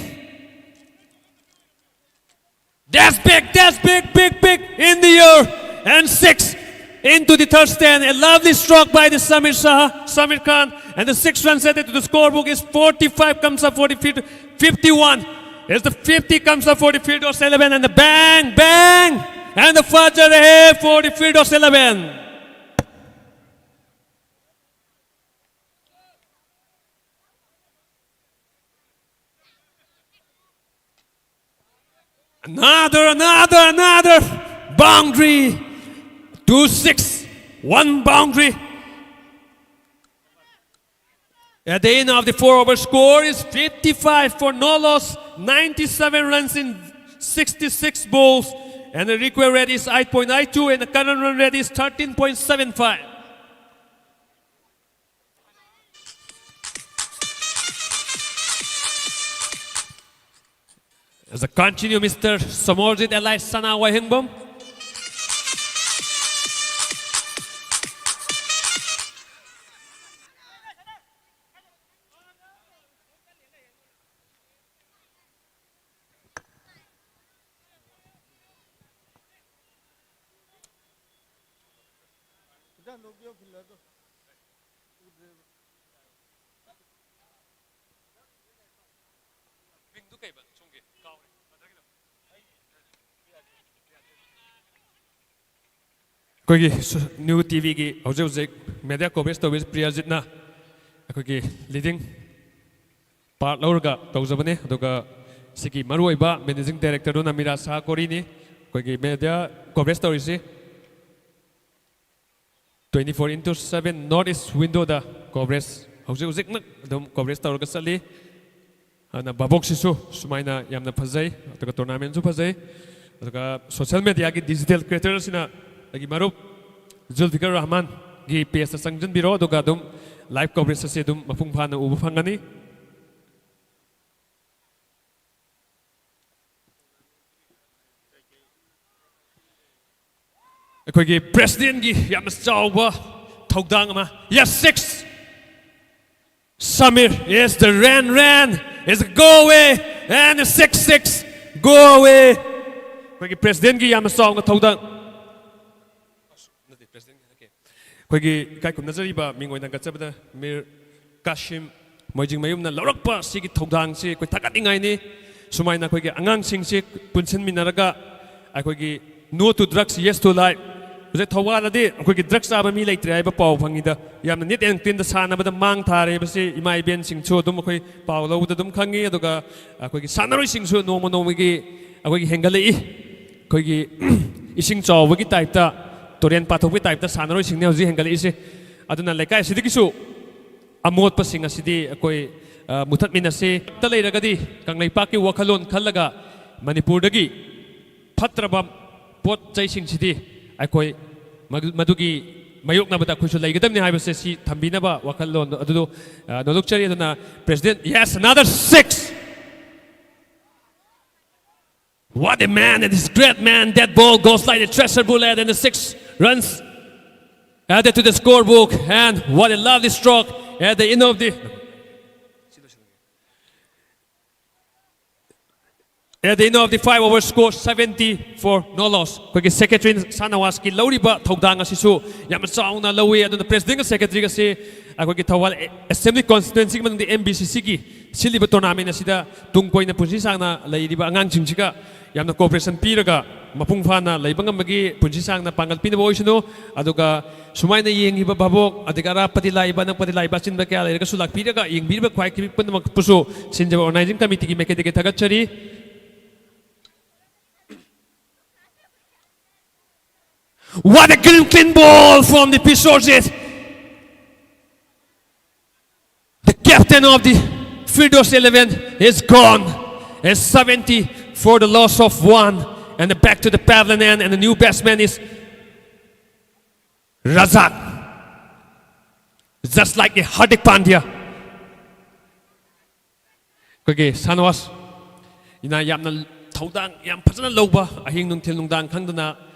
That's big, that's big, big, big in the air. And six into the third stand. A lovely stroke by the Samir Shah, Samir Khan. And the six runs added to the scorebook is forty-five comes up for the fif-, fifty-one. As the fifty comes up for the Firdos eleven and the bang, bang. And the Fajr Hai for the Firdos eleven. Another, another, another boundary. Two six, one boundary. At the end of the four over score is fifty-five for no loss, ninety-seven runs in sixty-six balls, and the required rate is eight point eight two, and the current run rate is thirteen point seven five. As a continue, Mister Samorjit L I Sana Wahingbom. ꯃꯤꯡꯗꯨ ꯀꯩꯕ? ꯁꯣꯝꯒꯤ ꯀꯥꯎꯔꯦ꯫ ꯃꯊꯛꯀꯤꯗꯣ꯫ ꯑꯩ ꯄ꯭ꯔꯤꯌꯥꯖꯤꯠ, ꯄ꯭ꯔꯤꯌꯥꯖꯤꯠ꯫ ꯑꯩꯈꯣꯏꯒꯤ ꯁꯨ-, new ꯇꯤꯚꯤꯒꯤ ꯍꯧꯖꯤꯛ ꯍꯧꯖꯤꯛ media coverage ꯇꯧꯕꯤꯔꯤꯁꯤ ꯄ꯭ꯔꯤꯌꯥꯖꯤꯠꯅ ꯑꯩꯈꯣꯏꯒꯤ leading part ꯂꯧꯔꯒ ꯇꯧꯖꯕꯅꯦ꯫ ꯑꯗꯨꯒ ꯁꯤꯒꯤ ꯃꯔꯨꯑꯣꯏꯕ ꯃꯦꯅꯦꯖꯤꯡ ꯗꯥꯏꯔꯦꯛꯇꯔꯗꯨꯅ ꯃꯤꯔꯥ ꯁꯥꯍ ꯀꯣꯔꯤꯅꯤ꯫ ꯑꯩꯈꯣꯏꯒꯤ ꯃꯦꯗꯤꯌꯥ ꯀꯣꯚꯔꯦꯖ ꯇꯧꯔꯤꯁꯤ twenty four into seven North East Windowꯗ ꯀꯣꯚꯔꯦꯖ ꯍꯧꯖꯤꯛ ꯍꯧꯖꯤꯛꯃꯛ ꯑꯗꯨꯝ ꯀꯣꯚꯔꯦꯖ ꯇꯧꯔꯒ ꯆꯠꯂꯤ꯫ ꯑꯗꯨꯅ ꯚꯥꯕꯣꯛꯁꯤꯁꯨ ꯁꯨꯃꯥꯏꯅ ꯌꯥꯝꯅ ꯐꯖꯩ, ꯑꯗꯨꯒ ꯇꯣꯔꯅꯥꯃꯦꯟꯁꯨ ꯐꯖꯩ꯫ ꯑꯗꯨꯒ ꯁꯣꯁꯦꯜ ꯃꯦꯗꯤꯌꯥꯒꯤ ꯗꯤꯖꯤꯇꯦꯜ ꯀ꯭ꯔꯤꯌꯦꯇꯔꯁꯤꯅ ꯑꯩꯒꯤ ꯃꯔꯨꯞ ꯖꯨꯜꯐꯤꯀꯔ ꯔꯍꯃꯥꯟꯒꯤ ꯄꯦꯖꯇ ꯆꯪꯁꯤꯟꯕꯤꯔꯣ, ꯑꯗꯨꯒ ꯑꯗꯨꯝ ꯂꯥꯏꯚ ꯀꯣꯚꯔꯦꯖ ꯑꯁꯤ ꯑꯗꯨꯝ ꯃꯄꯨꯡ ꯐꯥꯅ ꯎꯕ ꯐꯪꯒꯅꯤ꯫ ꯑꯩꯈꯣꯏꯒꯤ ꯄ꯭ꯔꯦꯁꯤꯗꯦꯟꯒꯤ ꯌꯥꯝꯅ ꯆꯥꯎꯕ ꯊꯧꯗꯥꯡ ꯑꯃ, yes, six. Samir is the ran, ran, is a go away, and a six six, go away. ꯑꯩꯈꯣꯏꯒꯤ ꯄ꯭ꯔꯦꯁꯤꯗꯦꯟꯒꯤ ꯌꯥꯝꯅ ꯆꯥꯎꯅ ꯊꯧꯗꯥꯡ, ꯑꯩꯈꯣꯏꯒꯤ ꯏꯀꯥꯏ ꯈꯨꯝꯅꯖꯔꯤꯕ ꯃꯤꯡ ꯑꯣꯏꯅ ꯊꯥꯡꯒꯠꯆꯕꯗ ꯃꯤꯔ ꯀꯥꯁꯤꯝ ꯃꯣꯏꯖꯤꯡꯃꯌꯨꯝꯅ ꯂꯧꯔꯛꯄ ꯁꯤꯒꯤ ꯊꯧꯗꯥꯡꯁꯤ ꯑꯩꯈꯣꯏ ꯊꯥꯒꯠꯅꯤꯡꯉꯥꯏꯅꯤ꯫ ꯁꯨꯃꯥꯏꯅ ꯑꯩꯈꯣꯏꯒꯤ ꯑꯉꯥꯡꯁꯤꯡꯁꯤ ꯄꯨꯟꯁꯤꯟꯃꯤꯟꯅꯔꯒ ꯑꯩꯈꯣꯏꯒꯤ No to drugs, yes to life. ꯍꯧꯖꯤꯛ ꯊꯧꯕꯥꯜꯗꯗꯤ ꯑꯩꯈꯣꯏꯒꯤ ꯗ꯭ꯔꯒ ꯆꯥꯕ ꯃꯤ ꯂꯩꯇ꯭ꯔꯦ ꯍꯥꯏꯕ ꯄꯥꯎ ꯐꯪꯉꯤꯗ, ꯌꯥꯝꯅ ꯅꯤꯠ ꯑꯦꯟ ꯀ꯭ꯂꯤꯟꯗ ꯁꯥꯟꯅꯕꯗ ꯃꯥꯡ ꯊꯥꯔꯦ ꯍꯥꯏꯕꯁꯤ ꯏꯃꯥ ꯏꯕꯦꯟꯁꯤꯡꯁꯨ ꯑꯗꯨꯝ ꯑꯩꯈꯣꯏ ꯄꯥꯎ ꯂꯧꯕꯗ ꯑꯗꯨꯝ ꯈꯪꯉꯤ꯫ ꯑꯗꯨꯒ ꯑꯩꯈꯣꯏꯒꯤ ꯁꯥꯟꯅꯔꯣꯏꯁꯤꯡꯁꯨ ꯅꯣꯡꯃ ꯅꯣꯡꯃꯒꯤ ꯑꯩꯈꯣꯏꯒꯤ ꯍꯦꯟꯒꯠꯂꯛꯏ꯫ ꯑꯩꯈꯣꯏꯒꯤ ꯏꯁꯤꯡ ꯆꯥꯎꯕꯒꯤ ꯇꯥꯏꯞꯇ, ꯇꯨꯔꯦꯟ ꯄꯥꯊꯣꯛꯄꯒꯤ ꯇꯥꯏꯞꯇ ꯁꯥꯟꯅꯔꯣꯏꯁꯤꯡꯅ ꯍꯧꯖꯤꯛ ꯍꯦꯟꯒꯠꯂꯛꯏꯁꯦ꯫ ꯑꯗꯨꯅ ꯂꯩꯀꯥꯏ ꯑꯁꯤꯗꯒꯤꯁꯨ ꯑꯃꯣꯠꯄꯁꯤꯡ ꯑꯁꯤꯗꯤ ꯑꯩꯈꯣꯏ, ꯑ, ꯃꯨꯊꯠꯃꯤꯟꯅꯁꯤ꯫ ꯇ ꯂꯩꯔꯒꯗꯤ ꯀꯪꯂꯩꯄꯥꯛꯀꯤ ꯋꯥꯈꯜꯂꯣꯟ ꯈꯜꯂꯒ ꯃꯅꯤꯄꯨꯔꯗꯒꯤ ꯐꯠꯇ꯭ꯔꯕ ꯄꯣꯠ ꯆꯩꯁꯤꯡꯁꯤꯗꯤ ꯑꯩꯈꯣꯏ ꯃꯗꯨ-, ꯃꯗꯨꯒꯤ ꯃꯥꯌꯣꯛꯅꯕꯗ ꯑꯩꯈꯣꯏꯁꯨ ꯂꯩꯒꯗꯕꯅꯤ ꯍꯥꯏꯕꯁꯦ ꯁꯤ ꯊꯝꯕꯤꯅꯕ ꯋꯥꯈꯜꯂꯣꯟ ꯑꯗꯨꯗꯣ, ꯑ, ꯅꯣꯂꯨꯛꯆꯔꯤ꯫ ꯑꯗꯨꯅ President, yes, another six. What a man, and this great man, that ball goes like a treasure bullet, and the six runs added to the scorebook, and what a lovely stroke at the end of the At the end of the five over score seventy for no loss. ꯑꯩꯈꯣꯏꯒꯤ secretary ꯁꯥꯅꯋꯥꯁꯀꯤ ꯂꯧꯔꯤꯕ ꯊꯧꯗꯥꯡ ꯑꯁꯤꯁꯨ ꯌꯥꯝꯅ ꯆꯥꯎꯅ ꯂꯧꯏ꯫ ꯑꯗꯨꯅ ꯄ꯭ꯔꯦꯁꯤꯗꯦꯟꯒ ꯁꯦꯀ꯭ꯔꯦꯇꯔꯤꯒꯁꯤ ꯑꯩꯈꯣꯏꯒꯤ Thoubal assembly ꯀꯣꯟꯁꯇꯤꯇ꯭ꯋꯦꯟꯁꯤꯒꯤ ꯃꯅꯨꯡꯗ ꯑꯦꯝ ꯕꯤ ꯁꯤ ꯁꯤꯒꯤ ꯁꯤꯜꯂꯤꯕ ꯇꯣꯔꯅꯥꯃꯦꯟ ꯑꯁꯤꯗ ꯇꯨꯡ ꯀꯣꯏꯅ ꯄꯨꯟꯁꯤ ꯁꯥꯡꯅ ꯂꯩꯔꯤꯕ ꯑꯉꯥꯡꯁꯤꯡꯁꯤꯒ ꯌꯥꯝꯅ ꯀꯣꯑꯣꯄꯔꯦꯁꯟ ꯄꯤꯔꯒ ꯃꯄꯨꯡ ꯐꯥꯅ ꯂꯩꯕ ꯉꯝꯕꯒꯤ ꯄꯨꯟꯁꯤ ꯁꯥꯡꯅ ꯄꯥꯡꯒꯜ ꯄꯤꯅꯕ ꯑꯣꯏꯁꯅꯨ꯫ ꯑꯗꯨꯒ ꯁꯨꯃꯥꯏꯅ ꯌꯦꯡꯉꯤꯕ ꯚꯥꯕꯣꯛ, ꯑꯗꯒꯤ ꯑꯔꯥꯞꯄꯗꯤ ꯂꯥꯛꯏꯕ, ꯑꯅꯛꯄꯗꯤ ꯂꯥꯛꯏꯕ, ꯑꯆꯤꯟꯕ ꯀꯌꯥ ꯂꯩꯔꯒꯁꯨ ꯂꯥꯛꯄꯤꯔꯒ ꯌꯦꯡꯕꯤꯔꯤꯕ ꯈ꯭ꯋꯥꯏ ꯄꯨꯝꯅꯃꯛꯄꯨꯁꯨ ꯁꯤꯟꯖꯕ ꯑꯣꯔꯒꯅꯥꯏꯖꯤꯡ ꯀꯃꯤꯇꯤꯒꯤ ꯃꯥꯏꯀꯩꯗꯒꯤ ꯊꯥꯒꯠꯆꯔꯤ꯫ What a clean, clean ball from the P Sorjit. The captain of the Firdos eleven is gone. It's seventy for the loss of one. And back to the pavilion end, and the new batsman is Razak. Just like the Hardik Pandya. ꯑꯩꯈꯣꯏꯒꯤ ꯁꯥꯅꯋꯥꯁ ꯏꯅ ꯌꯥꯝꯅ ꯊꯧꯗꯥꯡ ꯌꯥꯝ ꯐꯖꯅ ꯂꯧꯕ, ꯑꯍꯤꯡ ꯅꯨꯡꯊꯤꯜ ꯅꯨꯡꯗꯥꯡ ꯈꯪꯗꯅ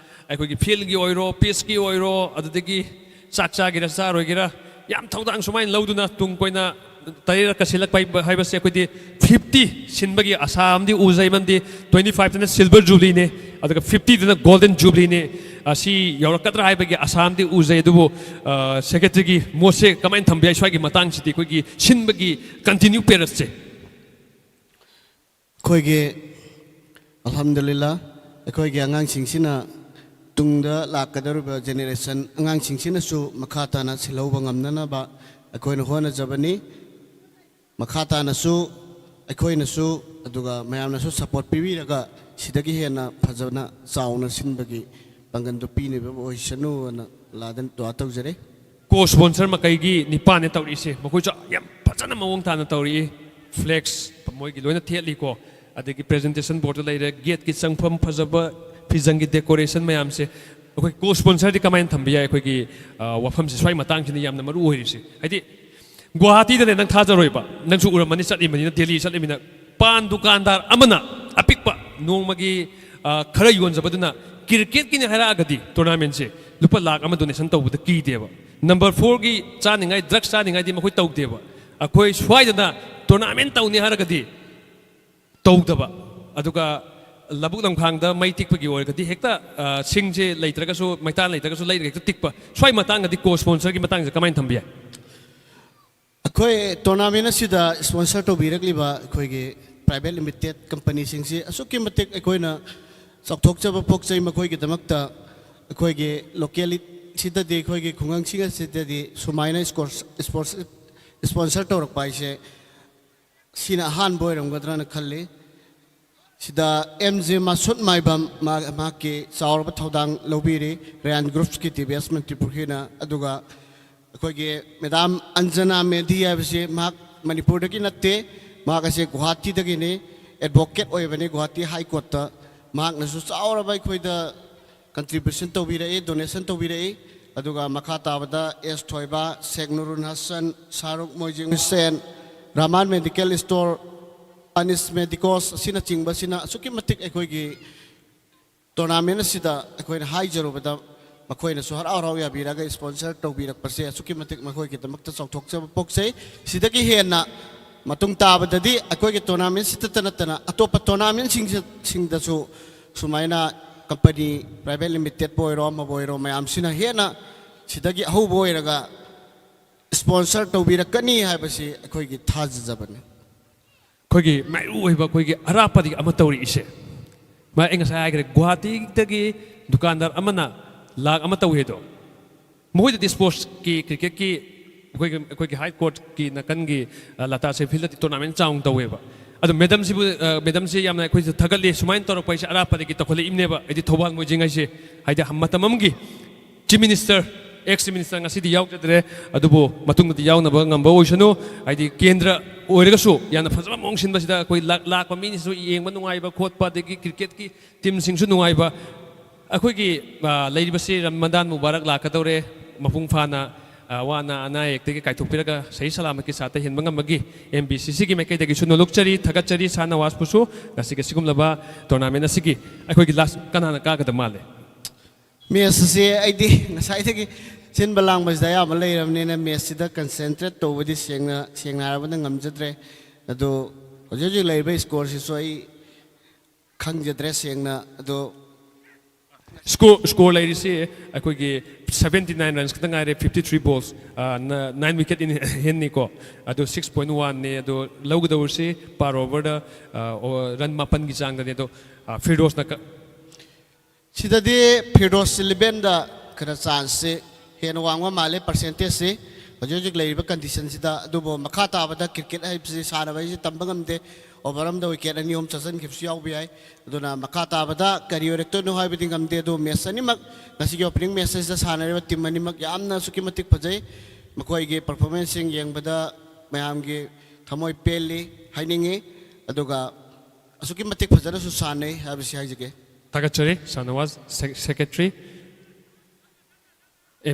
ꯑꯩꯈꯣꯏꯒꯤ ꯐꯤꯜꯒꯤ ꯑꯣꯏꯔꯣ, ꯄꯤꯁꯀꯤ ꯑꯣꯏꯔꯣ, ꯑꯗꯨꯗꯒꯤ ꯆꯥꯛ ꯆꯥꯒꯦꯔꯥ ꯆꯥꯔꯣꯏꯒꯦꯔꯥ, ꯌꯥꯝ ꯊꯧꯗꯥꯡ ꯁꯨꯃꯥꯏꯅ ꯂꯧꯗꯨꯅ ꯇꯨꯡ ꯀꯣꯏꯅ ꯇꯔꯦꯠꯂꯛꯀ ꯁꯤꯜꯂꯛꯄ ꯍꯥꯏꯕ-, ꯍꯥꯏꯕꯁꯦ ꯑꯩꯈꯣꯏꯗꯤ ꯐꯤꯐꯇꯤ ꯁꯤꯟꯕꯒꯤ ꯑꯁꯥ ꯑꯃꯗꯤ ꯎꯖꯩ꯫ ꯃꯔꯝꯗꯤ ꯇ꯭ꯋꯦꯟꯇꯤ ꯐꯥꯏꯚꯇꯅ ꯁꯤꯜꯚꯔ ꯖꯨꯕ꯭ꯂꯤꯅꯦ, ꯑꯗꯨꯒ ꯐꯤꯐꯇꯤꯗꯅ ꯒꯣꯜꯗꯟ ꯖꯨꯕ꯭ꯂꯤꯅꯦ꯫ ꯑꯁꯤ ꯌꯧꯔꯛꯀꯗ꯭ꯔꯥ ꯍꯥꯏꯕꯒꯤ ꯑꯁꯥ ꯑꯃꯗꯤ ꯎꯖꯩ꯫ ꯑꯗꯨꯕꯨ, ꯑ, ꯁꯦꯀ꯭ꯔꯦꯇꯔꯤꯒꯤ ꯃꯣꯠꯁꯦ ꯀꯃꯥꯏꯅ ꯊꯝꯕ ꯌꯥꯏ ꯁ꯭ꯋꯥꯏꯒꯤ ꯃꯇꯥꯡꯁꯤꯗꯤ, ꯑꯩꯈꯣꯏꯒꯤ ꯁꯤꯟꯕꯒꯤ ꯀꯟꯇꯤꯅ꯭ꯌꯨ ꯄꯦꯔꯠꯁꯦ? ꯑꯩꯈꯣꯏꯒꯤ, ꯑꯜꯍꯝꯗꯨꯂꯤꯜꯂꯥ, ꯑꯩꯈꯣꯏꯒꯤ ꯑꯉꯥꯡꯁꯤꯡꯁꯤꯅ, ꯇꯨꯡꯗ ꯂꯥꯛꯀꯗꯧꯔꯤꯕ ꯖꯦꯅꯦꯔꯦꯁꯟ ꯑꯉꯥꯡꯁꯤꯡꯁꯤꯅꯁꯨ ꯃꯈꯥ ꯇꯥꯅ ꯁꯤꯜꯍꯧꯕ ꯉꯝꯅꯅꯕ ꯑꯩꯈꯣꯏꯅ ꯍꯣꯠꯅꯖꯕꯅꯤ꯫ ꯃꯈꯥ ꯇꯥꯅꯁꯨ ꯑꯩꯈꯣꯏꯅꯁꯨ, ꯑꯗꯨꯒ ꯃꯌꯥꯝꯅꯁꯨ ꯁꯄꯣꯔꯠ ꯄꯤꯕꯤꯔꯒ ꯁꯤꯗꯒꯤ ꯍꯦꯟꯅ ꯐꯖꯅ ꯆꯥꯎꯅ ꯁꯤꯟꯕꯒꯤ ꯄꯥꯡꯒꯜꯗꯨ ꯄꯤꯅꯕ ꯑꯣꯏꯁꯅꯨꯅ ꯑꯜꯂꯥꯗ ꯗꯨꯋꯥ ꯇꯧꯖꯔꯤ꯫ ꯀꯣ ꯁ꯭ꯄꯣꯟꯁꯔ ꯃꯈꯩꯒꯤ ꯅꯤꯄꯥꯟꯅꯦ ꯇꯧꯔꯤꯁꯦ, ꯃꯈꯣꯏꯁꯨ ꯌꯥꯝ ꯐꯖꯅ ꯃꯑꯣꯡ ꯇꯥꯅ ꯇꯧꯔꯛꯏ꯫ ꯐ꯭ꯂꯦꯛꯁ ꯃꯣꯏꯒꯤ ꯂꯣꯏꯅ ꯊꯦꯠꯂꯤꯀꯣ, ꯑꯗꯒꯤ ꯄ꯭ꯔꯦꯖꯦꯟꯇꯦꯁꯟ ꯕꯣꯔꯗ ꯂꯩꯔꯦ, ꯒꯦꯠꯀꯤ ꯆꯪꯐꯝ ꯐꯖꯕ, ꯐꯤꯖꯪꯒꯤ ꯗꯦꯀꯣꯔꯦꯁꯟ ꯃꯌꯥꯝꯁꯦ꯫ ꯑꯩꯈꯣꯏ ꯀꯣ ꯁ꯭ꯄꯣꯟꯁꯔꯗꯤ ꯀꯃꯥꯏꯅ ꯊꯝꯕ ꯌꯥꯏ? ꯑꯩꯈꯣꯏꯒꯤ, ꯑ, ꯋꯥꯐꯝꯁꯦ ꯁ꯭ꯋꯥꯏ ꯃꯇꯥꯡꯁꯤꯅ ꯌꯥꯝꯅ ꯃꯔꯨ ꯑꯣꯏꯔꯤꯁꯦ꯫ ꯍꯥꯏꯗꯤ ꯒꯨꯋꯥꯍꯥꯇꯤꯗꯅꯦ, ꯅꯪ ꯊꯥꯖꯔꯣꯏꯕ, ꯅꯪꯁꯨ ꯎꯔꯝꯃꯅꯤ, ꯆꯠꯂꯤꯕꯅꯤꯅ, ꯗꯦꯜꯂꯤ ꯆꯠꯂꯤꯕꯅꯤꯅ, ꯄꯥꯟ ꯗꯨꯀꯥꯟꯗꯥꯔ ꯑꯃꯅ ꯑꯄꯤꯛꯄ ꯅꯣꯡꯃꯒꯤ, ꯑ, ꯈꯔ ꯌꯣꯟꯖꯕꯗꯨꯅ ꯀ꯭ꯔꯤꯀꯦꯠꯀꯤꯅꯤ ꯍꯥꯏꯔꯛꯑꯒꯗꯤ ꯇꯣꯔꯅꯥꯃꯦꯟꯁꯦ ꯂꯨꯄꯥ ꯂꯥꯈ ꯑꯃ ꯗꯣꯅꯦꯁꯟ ꯇꯧꯕꯗ ꯀꯤꯗꯦꯕ꯫ ꯅꯝꯕꯔ ꯐꯣꯔꯒꯤ ꯆꯥꯅꯤꯡꯉꯥꯏ, ꯗ꯭ꯔꯒꯁ ꯆꯥꯅꯤꯡꯉꯥꯏꯗꯤ ꯃꯈꯣꯏ ꯇꯧꯗꯦꯕ꯫ ꯑꯩꯈꯣꯏ ꯁ꯭ꯋꯥꯏꯗꯅ ꯇꯣꯔꯅꯥꯃꯦꯟ ꯇꯧꯅꯤ ꯍꯥꯏꯔꯒꯗꯤ ꯇꯧꯗꯕ꯫ ꯑꯗꯨꯒ ꯂꯧꯕꯨꯛ ꯂꯝꯈꯥꯡꯗ ꯃꯩ ꯇꯤꯛꯄꯒꯤ ꯑꯣꯏꯔꯒꯗꯤ ꯍꯦꯛꯇ, ꯑ, ꯁꯤꯡꯁꯦ ꯂꯩꯇ꯭ꯔꯒꯁꯨ, ꯃꯩꯇꯥꯟ ꯂꯩꯇ꯭ꯔꯒꯁꯨ ꯂꯩꯔꯒ ꯍꯦꯛꯇ ꯇꯤꯛꯄ꯫ ꯁ꯭ꯋꯥꯏ ꯃꯇꯥꯡꯗꯗꯤ co-sponsorꯒꯤ ꯃꯇꯥꯡꯁꯦ ꯀꯃꯥꯏꯅ ꯊꯝꯕ ꯌꯥꯏ? ꯑꯩꯈꯣꯏ tournament ꯑꯁꯤꯗ sponsor ꯇꯧꯕꯤꯔꯛꯂꯤꯕ ꯑꯩꯈꯣꯏꯒꯤ private limited companyꯁꯤꯡꯁꯤ ꯑꯁꯨꯛꯀꯤ ꯃꯇꯤꯛ ꯑꯩꯈꯣꯏꯅ ꯆꯥꯎꯊꯣꯛꯆꯕ ꯄꯣꯛꯆꯩ꯫ ꯃꯈꯣꯏꯒꯤꯗꯃꯛꯇ ꯑꯩꯈꯣꯏꯒꯤ localityꯁꯤꯗꯗꯤ, ꯑꯩꯈꯣꯏꯒꯤ ꯈꯨꯡꯒꯪꯁꯤꯡ ꯑꯁꯤꯗꯗꯤ ꯁꯨꯃꯥꯏꯅ sports, sports sponsor ꯇꯧꯔꯛꯄ ꯍꯥꯏꯁꯦ ꯁꯤꯅ ꯑꯍꯥꯟꯕ ꯑꯣꯏꯔꯝꯒꯗ꯭ꯔꯅ ꯈꯜꯂꯤ꯫ ꯁꯤꯗ ꯑꯦꯝ ꯖꯦ ꯃꯁꯨꯠ ꯃꯥꯏꯕꯝ, ꯃꯥ-, ꯃꯍꯥꯛꯀꯤ ꯆꯥꯎꯔꯕ ꯊꯧꯗꯥꯡ ꯂꯧꯕꯤꯔꯤ, ꯔꯌꯥꯟ Groupsꯀꯤ ꯇꯤ ꯚꯤ ꯑꯦꯁ ꯃꯅꯤꯄꯨꯔꯒꯤꯅ꯫ ꯑꯗꯨꯒ ꯑꯩꯈꯣꯏꯒꯤ ꯃꯦꯗꯥꯝ ꯑꯟꯖꯅꯥ ꯃꯦꯙꯤ ꯍꯥꯏꯕꯁꯤ ꯃꯍꯥꯛ ꯃꯅꯤꯄꯨꯔꯗꯒꯤ ꯅꯠꯇꯦ, ꯃꯍꯥꯛ ꯑꯁꯤ ꯒꯨꯋꯥꯍꯥꯇꯤꯗꯒꯤꯅꯤ, advocate ꯑꯣꯏꯕꯅꯤ ꯒꯨꯋꯥꯍꯥꯇꯤ High Courtꯇ꯫ ꯃꯍꯥꯛꯅꯁꯨ ꯆꯥꯎꯔꯕ ꯑꯩꯈꯣꯏꯗ contribution ꯇꯧꯕꯤꯔꯛꯏ, donation ꯇꯧꯕꯤꯔꯛꯏ꯫ ꯑꯗꯨꯒ ꯃꯈꯥ ꯇꯥꯕꯗ ꯑꯦꯁ ꯊꯣꯏꯕ, ꯁꯦꯛ ꯅꯨꯔꯨꯟ ꯍꯁꯟ, ꯁꯥꯔꯨꯛ ꯃꯣꯏꯖꯤꯡ Hussain, Raman Medical Store, ꯑꯅꯤꯁ Medicos ꯑꯁꯤꯅꯆꯤꯡꯕꯁꯤꯅ ꯑꯁꯨꯛꯀꯤ ꯃꯇꯤꯛ ꯑꯩꯈꯣꯏꯒꯤ tournament ꯑꯁꯤꯗ ꯑꯩꯈꯣꯏꯅ ꯍꯥꯏꯖꯔꯨꯕꯗ ꯃꯈꯣꯏꯅꯁꯨ ꯍꯔꯥꯎ ꯍꯔꯥꯎ ꯌꯥꯕꯤꯔꯒ sponsor ꯇꯧꯕꯤꯔꯛꯄꯁꯦ ꯑꯁꯨꯛꯀꯤ ꯃꯇꯤꯛ ꯃꯈꯣꯏꯒꯤꯗꯃꯛꯇ ꯆꯥꯎꯊꯣꯛꯆꯕ ꯄꯣꯛꯆꯩ꯫ ꯁꯤꯗꯒꯤ ꯍꯦꯟꯅ ꯃꯇꯨꯡ ꯇꯥꯕꯗꯗꯤ ꯑꯩꯈꯣꯏꯒꯤ tournamentꯁꯤꯗꯇ ꯅꯠꯇꯅ ꯑꯇꯣꯞꯄ tournamentꯁꯤꯡꯁꯤꯡꯗꯁꯨ ꯁꯨꯃꯥꯏꯅ company, private limitedꯄꯨ ꯑꯣꯏꯔꯣ, ꯑꯃꯕꯨ ꯑꯣꯏꯔꯣ, ꯃꯌꯥꯝꯁꯤꯅ ꯍꯦꯟꯅ ꯁꯤꯗꯒꯤ ꯑꯍꯧꯕ ꯑꯣꯏꯔꯒ sponsor ꯇꯧꯕꯤꯔꯛꯀꯅꯤ ꯍꯥꯏꯕꯁꯤ ꯑꯩꯈꯣꯏꯒꯤ ꯊꯥꯖꯖꯕꯅꯤ꯫ ꯑꯩꯈꯣꯏꯒꯤ ꯃꯔꯨ ꯑꯣꯏꯕ ꯑꯩꯈꯣꯏꯒꯤ ꯑꯔꯥꯞꯄꯗꯒꯤ ꯑꯃ ꯇꯧꯔꯛꯏꯁꯦ, ꯃꯥ ꯑꯩ ꯉꯁꯥꯏ ꯍꯥꯏꯈ꯭ꯔꯦ, ꯒꯨꯋꯥꯍꯥꯇꯤꯗꯒꯤ ꯗꯨꯀꯥꯟꯗꯥꯔ ꯑꯃꯅ ꯂꯥꯛ ꯑꯃ ꯇꯧꯏ ꯑꯗꯣ, ꯃꯈꯣꯏꯗꯗꯤ sportsꯀꯤ, cricketꯀꯤ ꯑꯩꯈꯣꯏꯒꯤ, ꯑꯩꯈꯣꯏꯒꯤ High Courtꯀꯤ ꯅꯥꯀꯟꯒꯤ, ꯑ, ꯂꯇꯥ ꯁꯦꯐꯤꯜꯗꯗꯤ tournament ꯆꯥꯎꯅ ꯇꯧꯋꯦꯕ꯫ ꯑꯗꯣ ꯃꯦꯗꯥꯝꯁꯤꯕꯨ, ꯑ, ꯃꯦꯗꯥꯝꯁꯤ ꯌꯥꯝꯅ ꯑꯩꯈꯣꯏꯁꯨ ꯊꯥꯒꯠꯂꯤ, ꯁꯨꯃꯥꯏꯅ ꯇꯧꯔꯛꯄ ꯍꯥꯏꯁꯦ ꯑꯔꯥꯞꯄꯗꯒꯤ ꯇꯧꯈꯠꯂꯛꯏꯕꯅꯦꯕ꯫ ꯍꯥꯏꯗꯤ ꯊꯧꯕꯥꯜ ꯃꯣꯏꯖꯤꯡ ꯍꯥꯏꯁꯦ, ꯍꯥꯏꯗꯤ ꯃꯇꯝ ꯑꯃꯒꯤ Chief Minister, ex Chief Minister ꯉꯁꯤꯗꯤ ꯌꯥꯎꯖꯗ꯭ꯔꯦ, ꯑꯗꯨꯕꯨ ꯃꯇꯨꯡꯗꯗꯤ ꯌꯥꯎꯅꯕ ꯉꯝꯕ ꯑꯣꯏꯁꯅꯨ꯫ ꯍꯥꯏꯗꯤ ꯀꯦꯟꯗ꯭ꯔ ꯑꯣꯏꯔꯒꯁꯨ ꯌꯥꯝꯅ ꯐꯖꯕ ꯃꯑꯣꯡ ꯁꯤꯟꯕꯁꯤꯗ ꯑꯩꯈꯣꯏ ꯂꯥꯛ-, ꯂꯥꯛꯄ ꯃꯤꯅꯁꯨ ꯌꯦꯡꯕ ꯅꯨꯡꯉꯥꯏꯕ ꯈꯣꯠꯄ, ꯑꯗꯒꯤ cricketꯀꯤ teamꯁꯤꯡꯁꯨ ꯅꯨꯡꯉꯥꯏꯕ꯫ ꯑꯩꯈꯣꯏꯒꯤ, ꯑ, ꯂꯩꯔꯤꯕꯁꯤ ꯔꯃꯗꯥꯟ ꯃꯨꯕꯥꯔꯛ ꯂꯥꯛꯀꯗꯧꯔꯦ, ꯃꯄꯨꯡ ꯐꯥꯅ, ꯑ, ꯋꯥ ꯑꯅꯥ, ꯑꯅꯥ ꯑꯌꯦꯛꯇꯒꯤ ꯀꯥꯏꯊꯣꯛꯄꯤꯔꯒ ꯁꯍꯤ ꯁꯂꯥꯃꯠꯀꯤ ꯁꯥꯠꯇ ꯍꯦꯟꯕ ꯉꯝꯕꯒꯤ ꯑꯦꯝ ꯕꯤ ꯁꯤ ꯁꯤꯒꯤ ꯃꯥꯏꯀꯩꯗꯒꯤꯁꯨ ꯅꯣꯂꯨꯛꯆꯔꯤ, ꯊꯥꯒꯠꯆꯔꯤ꯫ ꯁꯥꯍ ꯅꯋꯥꯖꯄꯨꯁꯨ ꯉꯁꯤꯒꯤ ꯑꯁꯤꯒꯨꯝꯂꯕ tournament ꯑꯁꯤꯒꯤ ꯑꯩꯈꯣꯏꯒꯤ last ꯀꯅꯥꯅ ꯀꯥꯒꯗꯕ ꯃꯥꯜꯂꯦ? Match ꯑꯁꯤ ꯑꯩꯗꯤ ꯉꯁꯥꯏꯗꯒꯤ ꯁꯤꯟꯕ ꯂꯥꯡꯕꯁꯤꯗ ꯑꯌꯥꯝꯕ ꯂꯩꯔꯕꯅꯤꯅ matchꯁꯤꯗ concentrate ꯇꯧꯕꯗꯤ ꯁꯦꯡꯅ, ꯁꯦꯡꯅ ꯍꯥꯏꯔꯕꯗ ꯉꯝꯖꯗ꯭ꯔꯦ꯫ ꯑꯗꯨ ꯍꯧꯖꯤꯛ ꯍꯧꯖꯤꯛ ꯂꯩꯔꯤꯕ scoreꯁꯤꯁꯨ ꯑꯩ ꯈꯪꯖꯗ꯭ꯔꯦ ꯁꯦꯡꯅ ꯑꯗꯣ꯫ Score score ꯂꯩꯔꯤꯁꯤ ꯑꯩꯈꯣꯏꯒꯤ seventy nine runs ꯈꯛꯇ ꯉꯥꯏꯔꯦ, fifty three balls, nine wicket in handꯅꯤꯀꯣ꯫ ꯑꯗꯣ six point oneꯅꯤ꯫ ꯑꯗꯣ ꯂꯧꯒꯗꯧꯔꯤꯁꯤ per overꯗ run ꯃꯥꯄꯟꯒꯤ ꯆꯥꯡꯗꯅꯤ꯫ ꯑꯗꯣ ꯐꯤꯔꯗꯣꯁꯅ ꯀ- ꯁꯤꯗꯗꯤ ꯐꯤꯔꯗꯣꯁ ꯏꯂꯤꯚꯦꯟꯗ ꯈꯔ ꯆꯥꯟꯁꯁꯦ ꯍꯦꯟꯅ ꯋꯥꯡꯕ ꯃꯥꯜꯂꯦ, ꯄꯥꯔꯁꯦꯟꯇꯦꯖꯁꯤ ꯍꯧꯖꯤꯛ ꯍꯧꯖꯤꯛ ꯂꯩꯔꯤꯕ ꯀꯟꯗꯤꯁꯟꯁꯤꯗ꯫ ꯑꯗꯨꯕꯨ ꯃꯈꯥ ꯇꯥꯕꯗ ꯀ꯭ꯔꯤꯀꯦꯠ ꯍꯥꯏꯕꯁꯤ ꯁꯥꯟꯅꯕ ꯍꯥꯏꯁꯤ ꯇꯝꯕ ꯉꯝꯗꯦ꯫ ꯑꯣꯚꯔ ꯑꯃꯗ ꯋꯤꯀꯦꯠ ꯑꯅꯤ ꯑꯍꯨꯝ ꯆꯠꯁꯤꯟꯈꯤꯕꯁꯨ ꯌꯥꯎꯕ ꯌꯥꯏ꯫ ꯑꯗꯨꯅ ꯃꯈꯥ ꯇꯥꯕꯗ ꯀꯔꯤ ꯑꯣꯏꯔꯛꯇꯣꯏꯅꯣ ꯍꯥꯏꯕꯗꯤ ꯉꯝꯗꯦ꯫ ꯑꯗꯨꯕꯨ ꯃꯦꯠꯆ ꯑꯅꯤꯃꯛ, ꯉꯁꯤꯒꯤ ꯑꯣꯄꯅꯤꯡ ꯃꯦꯠꯆ ꯑꯁꯤꯗ ꯁꯥꯟꯅꯔꯤꯕ ꯇꯤꯝ ꯑꯅꯤꯃꯛ ꯌꯥꯝꯅ ꯑꯁꯨꯛꯀꯤ ꯃꯇꯤꯛ ꯐꯖꯩ꯫ ꯃꯈꯣꯏꯒꯤ ꯄꯔꯐꯣꯔꯃꯦꯟꯁꯁꯤꯡ ꯌꯦꯡꯕꯗ ꯃꯌꯥꯝꯒꯤ ꯊꯃꯣꯏ ꯄꯦꯜꯂꯤ ꯍꯥꯏꯅꯤꯡꯉꯤ꯫ ꯑꯗꯨꯒ ꯑꯁꯨꯛꯀꯤ ꯃꯇꯤꯛ ꯐꯖꯅꯁꯨ ꯁꯥꯟꯅꯩ ꯍꯥꯏꯕꯁꯤ ꯍꯥꯏꯖꯒꯦ꯫ ꯊꯥꯒꯠꯆꯔꯤ ꯁꯥꯍꯅꯋꯥꯖ, ꯁꯦ- secretary,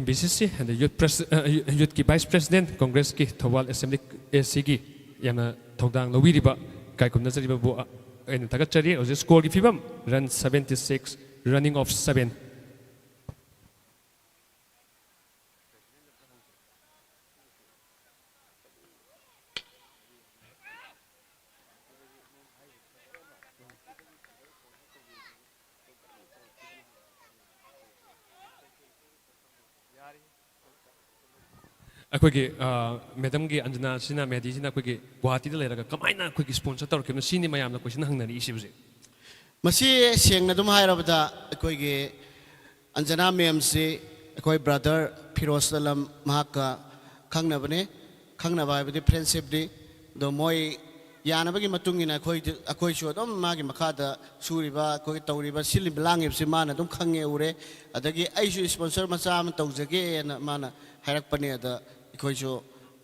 M B C C ꯑꯗ youth pres- ꯑ, youthꯀꯤ vice president, ꯀꯣꯡꯒ꯭ꯔꯦꯁꯀꯤ Thoubal assembly A Cꯒꯤ ꯌꯥꯝꯅ ꯊꯧꯗꯥꯡ ꯂꯧꯕꯤꯔꯤꯕ ꯏꯀꯥꯏ ꯈꯨꯝꯅꯖꯔꯤꯕꯕꯨ ꯑ, ꯑꯩꯅ ꯊꯥꯒꯠꯆꯔꯤ꯫ ꯍꯧꯖꯤꯛ scoreꯒꯤ ꯐꯤꯕꯝ, run seventy six, running of seven꯫ ꯑꯩꯈꯣꯏꯒꯤ ꯃꯦꯗꯝꯒꯤ ꯑꯟꯖꯅꯥ ꯁꯤꯅ ꯃꯦꯗꯤꯁꯤꯅ ꯑꯩꯈꯣꯏꯒꯤ ꯒꯨꯋꯥꯍꯥꯇꯤꯗ ꯂꯩꯔꯒ ꯀꯃꯥꯏꯅ ꯑꯩꯈꯣꯏꯒꯤ sponsor ꯇꯧꯔꯛꯈꯤꯕꯅꯣ, ꯁꯤꯅꯤ ꯃꯌꯥꯝꯅ question ꯍꯪꯅꯔꯤꯁꯤ ꯍꯧꯖꯤꯛ꯫ ꯃꯁꯤ ꯁꯦꯡꯅ ꯑꯗꯨꯝ ꯍꯥꯏꯔꯕꯗ ꯑꯩꯈꯣꯏꯒꯤ ꯑꯟꯖꯅꯥ ꯃꯦꯝꯁꯤ ꯑꯩꯈꯣꯏ ꯕ꯭ꯔꯗꯔ ꯐꯤꯔꯣꯖ ꯑꯂꯝ ꯃꯍꯥꯛꯀ ꯈꯪꯅꯕꯅꯦ꯫ ꯈꯪꯅꯕ ꯍꯥꯏꯕꯗꯤ friendshipꯅꯤ꯫ ꯑꯗꯣ ꯃꯣꯏ ꯌꯥꯅꯕꯒꯤ ꯃꯇꯨꯡ ꯏꯟꯅ ꯑꯩꯈꯣꯏ ꯑꯩꯈꯣꯏꯁꯨ ꯑꯗꯨꯝ ꯃꯥꯒꯤ ꯃꯈꯥꯗ ꯁꯨꯔꯤꯕ, ꯑꯩꯈꯣꯏ ꯇꯧꯔꯤꯕ, ꯁꯤꯜꯂꯤꯕ ꯂꯥꯡꯉꯤꯕꯁꯤ ꯃꯥꯅ ꯑꯗꯨꯝ ꯈꯪꯉꯦ, ꯎꯔꯦ꯫ ꯑꯗꯒꯤ ꯑꯩꯁꯨ sponsor ꯃꯆꯥ ꯑꯃ ꯇꯧꯖꯒꯦꯅ ꯃꯥꯅ ꯍꯥꯏꯔꯛꯄꯅꯦ꯫ ꯑꯗ ꯑꯩꯈꯣꯏꯁꯨ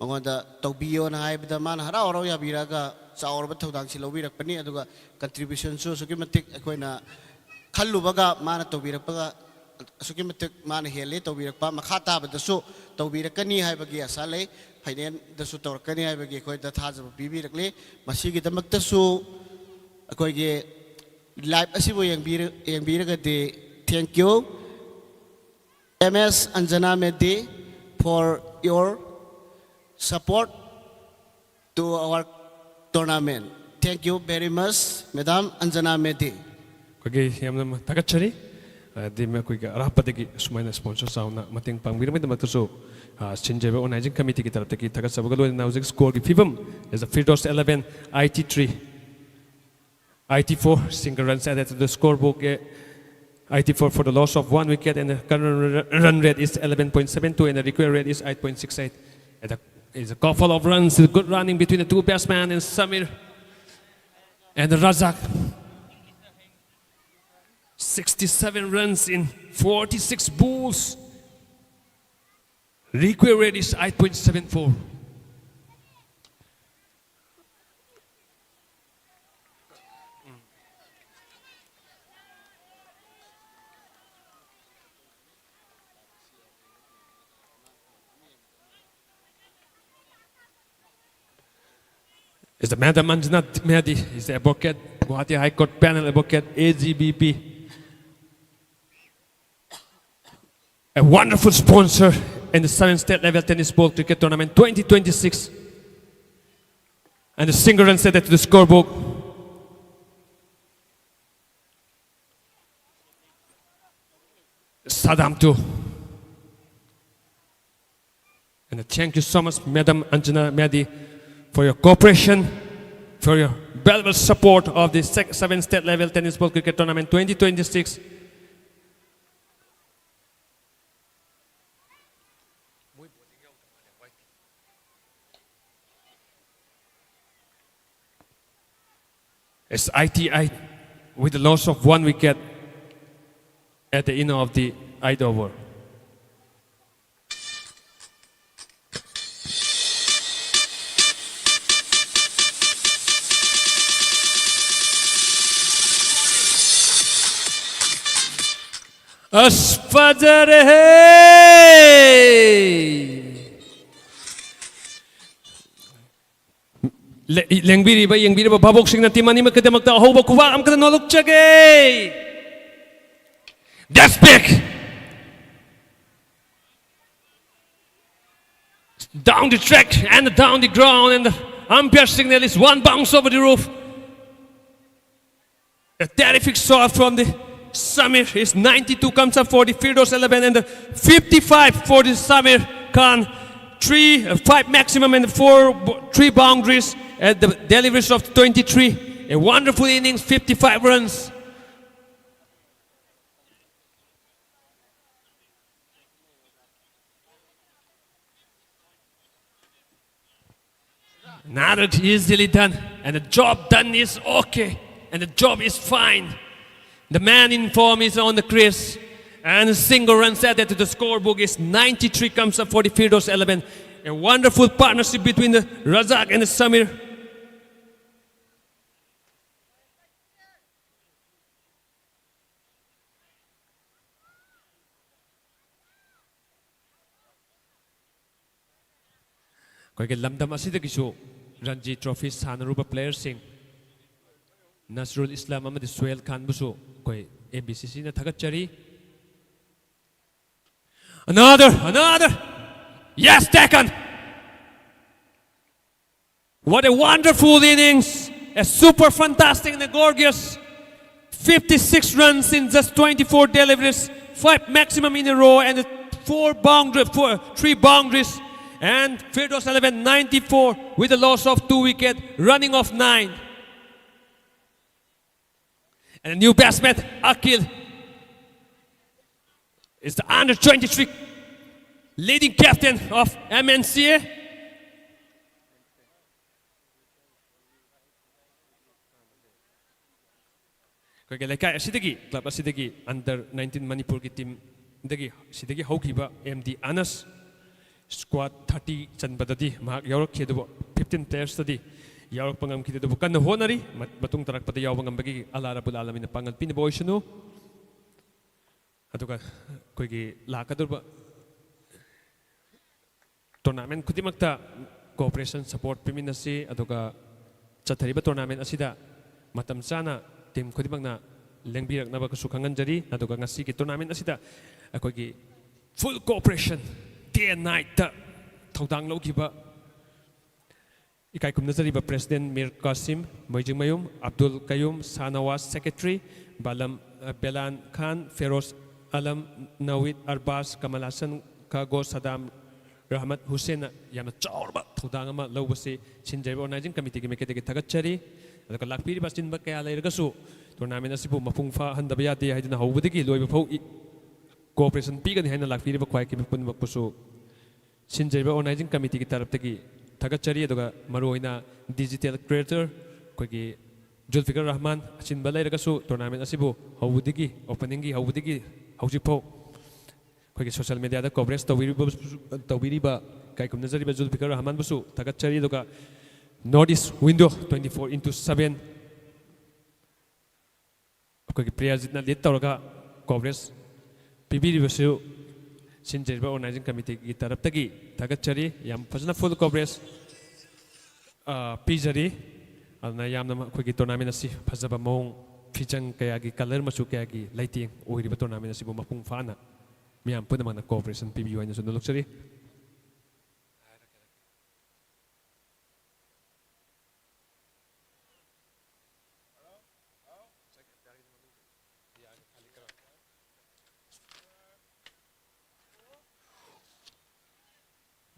ꯃꯉꯣꯟꯗ ꯇꯧꯕꯤꯌꯣꯅ ꯍꯥꯏꯕꯗ ꯃꯥꯅ ꯍꯔꯥꯎ ꯍꯔꯥꯎ ꯌꯥꯕꯤꯔꯛꯑꯒ ꯆꯥꯎꯔꯕ ꯊꯧꯗꯥꯡꯁꯤ ꯂꯧꯕꯤꯔꯛꯄꯅꯤ꯫ ꯑꯗꯨꯒ contributionꯁꯨ ꯑꯁꯨꯛꯀꯤ ꯃꯇꯤꯛ ꯑꯩꯈꯣꯏꯅ ꯈꯜꯂꯨꯕꯒ ꯃꯥꯅ ꯇꯧꯕꯤꯔꯛꯄꯒ ꯑꯁꯨꯛꯀꯤ ꯃꯇꯤꯛ ꯃꯥꯅ ꯍꯦꯜꯂꯤ ꯇꯧꯕꯤꯔꯛꯄ꯫ ꯃꯈꯥ ꯇꯥꯕꯗꯁꯨ ꯇꯧꯕꯤꯔꯛꯀꯅꯤ ꯍꯥꯏꯕꯒꯤ ꯑꯁꯥ ꯂꯩ꯫ Finalꯗꯁꯨ ꯇꯧꯔꯛꯀꯅꯤ ꯍꯥꯏꯕꯒꯤ ꯑꯩꯈꯣꯏꯗ ꯊꯥꯖꯕ ꯄꯤꯕꯤꯔꯛꯂꯤ꯫ ꯃꯁꯤꯒꯤꯗꯃꯛꯇꯁꯨ ꯑꯩꯈꯣꯏꯒꯤ live ꯑꯁꯤꯕꯨ ꯌꯦꯡꯕꯤꯔ- ꯌꯦꯡꯕꯤꯔꯒꯗꯤ, thank you M S Anjana Medhi for your support to our tournament. Thank you very much, Madam Anjana Medi. ꯑꯩꯈꯣꯏꯒꯤ ꯌꯥꯝꯅ ꯊꯥꯒꯠꯆꯔꯤ꯫ ꯑꯗꯤ ꯑꯩꯈꯣꯏꯒꯤ ꯑꯔꯥꯞꯄꯗꯒꯤ ꯁꯨꯃꯥꯏꯅ sponsor ꯆꯥꯎꯅ ꯃꯇꯦꯡ ꯄꯥꯡꯕꯤꯔꯝꯕꯒꯤꯗꯃꯛꯇꯁꯨ, ꯑ, ꯁꯤꯟꯖꯕ organizing committeeꯒꯤ ꯇꯔꯞꯇꯒꯤ ꯊꯥꯒꯠꯆꯕꯒ ꯂꯣꯏꯅꯅ ꯍꯧꯖꯤꯛ scoreꯒꯤ ꯐꯤꯕꯝ is the Firdaus eleven, I T three, I T four, single runs added to the scorebook, eh, I T four for the loss of one wicket, and the current run rate is eleven point seven two, and the required rate is eight point six eight. And the, is a couple of runs, good running between the two batsmen and Samir and Razak. Sixty-seven runs in forty-six balls. Required rate is eight point seven four. Is the Madam Anjana Mehdi, is the advocate, Guwahati High Court panel advocate, A G B P. A wonderful sponsor in the seven state level tennis ball cricket tournament twenty twenty-six. And the single runs added to the scorebook. Sadam too. And thank you so much, Madam Anjana Mehdi, for your cooperation, for your valuable support of the sec-, seven state level tennis ball cricket tournament twenty twenty-six. It's I T I with the loss of one wicket at the end of the eighth over. ꯑꯁ, ꯐꯖꯔꯦꯍꯦ! ꯂꯦ-, ꯂꯦꯡꯕꯤꯔꯤꯕ, ꯌꯦꯡꯕꯤꯔꯤꯕ ꯚꯥꯕꯣꯛꯁꯤꯡꯅ team ꯑꯅꯤꯃꯛꯀꯤꯗꯃꯛꯇ ꯑꯍꯧꯕ ꯈꯨꯕꯥꯛ ꯑꯃꯈꯛꯇ ꯅꯣꯛꯂꯛꯆꯒꯦ꯫ That's big. Down the track and down the ground and Umpire signal is one bounce over the roof. A terrific shot from the Samir. Is ninety-two comes up for the Firdaus eleven and the fifty-five for the Samir Khan. Three, uh, five maximum and four, three boundaries at the deliveries of twenty-three. A wonderful innings, fifty-five runs. Not easily done, and the job done is okay, and the job is fine. The man in form is on the crease, and a single run set to the scorebook is ninety-three comes up for the Firdaus eleven. A wonderful partnership between the Razak and the Samir. ꯑꯩꯈꯣꯏꯒꯤ ꯂꯝꯗꯝ ꯑꯁꯤꯗꯒꯤꯁꯨ Ranji trophy ꯁꯥꯟꯅꯔꯨꯕ ꯄ꯭ꯂꯦꯌꯔꯁꯤꯡ ꯅꯁꯔꯨꯜ ꯏꯁꯂꯥꯝ ꯑꯃꯗꯤ ꯁꯨꯍꯦꯜ ꯈꯥꯟꯕꯨꯁꯨ ꯑꯩꯈꯣꯏ M B ꯁꯤ ꯁꯤꯅ ꯊꯥꯒꯠꯆꯔꯤ. Another, another. Yes, Tekan. What a wonderful innings. A super fantastic and a gorgeous fifty-six runs in just twenty-four deliveries, five maximum in a row, and four boundary, four, three boundaries. And Firdaus eleven ninety-four with a loss of two wicket, running off nine. And a new batsman, Akil, is the under twenty-three leading captain of M N C A. ꯑꯩꯈꯣꯏꯒꯤ ꯂꯩꯀꯥꯏ ꯑꯁꯤꯗꯒꯤ, club ꯑꯁꯤꯗꯒꯤ under nineteen ꯃꯅꯤꯄꯨꯔꯒꯤ ꯇꯤꯝꯗꯒꯤ, ꯁꯤꯗꯒꯤ ꯍꯧꯈꯤꯕ M D ꯑꯅꯁ, squad thirty ꯆꯟꯕꯗꯗꯤ ꯃꯍꯥꯛ ꯌꯥꯎꯔꯛꯈꯤ, ꯑꯗꯨꯕꯨ fifteen players ꯇꯗꯤ ꯌꯥꯎꯔꯛꯄ ꯉꯝꯈꯤꯗꯦ꯫ ꯑꯗꯨꯕꯨ ꯀꯟꯅ ꯍꯣꯠꯅꯔꯤ, ꯃ-, ꯃꯇꯨꯡ ꯇꯥꯔꯛꯄꯗ ꯌꯥꯎꯕ ꯉꯝꯕꯒꯤ ꯑꯜꯂꯥ ꯔꯕꯨꯜ ꯑꯥꯂꯃꯤꯟꯅ ꯄꯥꯡꯒꯜ ꯄꯤꯅꯕ ꯑꯣꯏꯁꯅꯨ꯫ ꯑꯗꯨꯒ ꯑꯩꯈꯣꯏꯒꯤ ꯂꯥꯛꯀꯗꯧꯔꯤꯕ tournament ꯈꯨꯗꯤꯡꯃꯛꯇ cooperation, support ꯄꯤꯃꯤꯟꯅꯁꯤ, ꯑꯗꯨꯒ ꯆꯠꯊꯔꯤꯕ tournament ꯑꯁꯤꯗ ꯃꯇꯝ ꯆꯥꯅ team ꯈꯨꯗꯤꯡꯃꯛꯅ ꯂꯦꯡꯕꯤꯔꯛꯅꯕꯒꯁꯨ ꯈꯪꯍꯟꯖꯔꯤ꯫ ꯑꯗꯨꯒ ꯉꯁꯤꯒꯤ tournament ꯑꯁꯤꯗ ꯑꯩꯈꯣꯏꯒꯤ full cooperation, day and night ꯊꯧꯗꯥꯡ ꯂꯧꯈꯤꯕ ꯏꯀꯥꯏ ꯈꯨꯝꯅꯖꯔꯤꯕ President ꯃꯤꯔ ꯀꯥꯁꯤꯝ, ꯃꯣꯏꯖꯤꯡꯃꯌꯨꯝ ꯑꯕꯗꯨꯜ ꯀꯌꯨꯝ, ꯁꯥꯅꯋꯥꯖ Secretary, ꯕꯥꯂꯝ, ꯑ, ꯕꯦꯂꯥꯟ ꯈꯥꯟ, ꯐꯦꯔꯣꯖ ꯑꯂꯝ, ꯅꯋꯤꯗ ꯑꯔꯕꯥꯖ, ꯀꯃꯜ ꯍꯁꯟ, ꯈꯥꯒꯣ ꯁꯗꯥꯝ, ꯔꯍꯃꯠ ꯍꯨꯁꯦꯟꯅ ꯌꯥꯝꯅ ꯆꯥꯎꯔꯕ ꯊꯧꯗꯥꯡ ꯑꯃ ꯂꯧꯕꯁꯤ ꯁꯤꯟꯖꯔꯤꯕ Organizing Committeeꯒꯤ ꯃꯥꯏꯀꯩꯗꯒꯤ ꯊꯥꯒꯠꯆꯔꯤ꯫ ꯑꯗꯨꯒ ꯂꯥꯛꯄꯤꯔꯤꯕ ꯑꯆꯤꯟꯕ ꯀꯌꯥ ꯂꯩꯔꯒꯁꯨ tournament ꯑꯁꯤꯕꯨ ꯃꯄꯨꯡ ꯐꯥꯍꯟꯗꯕ ꯌꯥꯗꯦ ꯍꯥꯏꯗꯨꯅ ꯍꯧꯕꯗꯒꯤ ꯂꯣꯏꯕ ꯐꯥꯎ ꯏ-, cooperation ꯄꯤꯒꯅꯤ ꯍꯥꯏꯅ ꯂꯥꯛꯄꯤꯔꯤꯕ ꯈ꯭ꯋꯥꯏ ꯄꯨꯝꯅꯃꯛꯄꯨꯁꯨ ꯁꯤꯟꯖꯔꯤꯕ Organizing Committeeꯒꯤ ꯇꯔꯞꯇꯒꯤ ꯊꯥꯒꯠꯆꯔꯤ꯫ ꯑꯗꯨꯒ ꯃꯔꯨꯑꯣꯏꯅ digital creator ꯑꯩꯈꯣꯏꯒꯤ ꯖꯨꯜꯐꯤꯀꯔ ꯔꯍꯃꯥꯟ, ꯑꯆꯤꯟꯕ ꯂꯩꯔꯒꯁꯨ tournament ꯑꯁꯤꯕꯨ ꯍꯧꯕꯗꯒꯤ, openingꯒꯤ ꯍꯧꯕꯗꯒꯤ ꯍꯧꯖꯤꯛꯐꯥꯎ ꯑꯩꯈꯣꯏꯒꯤ social mediaꯗ coverage ꯇꯧꯕꯤꯔꯤꯕ, ꯇꯧꯕꯤꯔꯤꯕ ꯏꯀꯥꯏ ꯈꯨꯝꯅꯖꯔꯤꯕ ꯖꯨꯜꯐꯤꯀꯔ ꯔꯍꯃꯥꯟꯕꯨꯁꯨ ꯊꯥꯒꯠꯆꯔꯤ꯫ ꯑꯗꯨꯒ North East Window twenty four into seven ꯑꯩꯈꯣꯏꯒꯤ ꯄ꯭ꯔꯤꯌꯥꯖꯤꯠꯅ lead ꯇꯧꯔꯒ coverage ꯄꯤꯕꯤꯔꯤꯕꯁꯨ ꯁꯤꯟꯖꯔꯤꯕ Organizing Committeeꯒꯤ ꯇꯔꯞꯇꯒꯤ ꯊꯥꯒꯠꯆꯔꯤ꯫ ꯌꯥꯝ ꯐꯖꯅ full coverage, ꯑ, ꯄꯤꯖꯔꯤ꯫ ꯑꯗꯨꯅ ꯌꯥꯝꯅ ꯑꯩꯈꯣꯏꯒꯤ tournament ꯑꯁꯤ ꯐꯖꯕ ꯃꯑꯣꯡ, ꯐꯤꯖꯪ ꯀꯌꯥꯒꯤ, colour ꯃꯆꯨ ꯀꯌꯥꯒꯤ ꯂꯩꯇꯦꯡ ꯑꯣꯏꯔꯤꯕ tournament ꯑꯁꯤꯕꯨ ꯃꯄꯨꯡ ꯐꯥꯅ ꯃꯤꯌꯥꯝ ꯄꯨꯝꯅꯃꯛꯅ cooperation ꯄꯤꯕꯤꯌꯨ ꯍꯥꯏꯅꯁꯨ ꯅꯣꯂꯨꯛꯆꯔꯤ꯫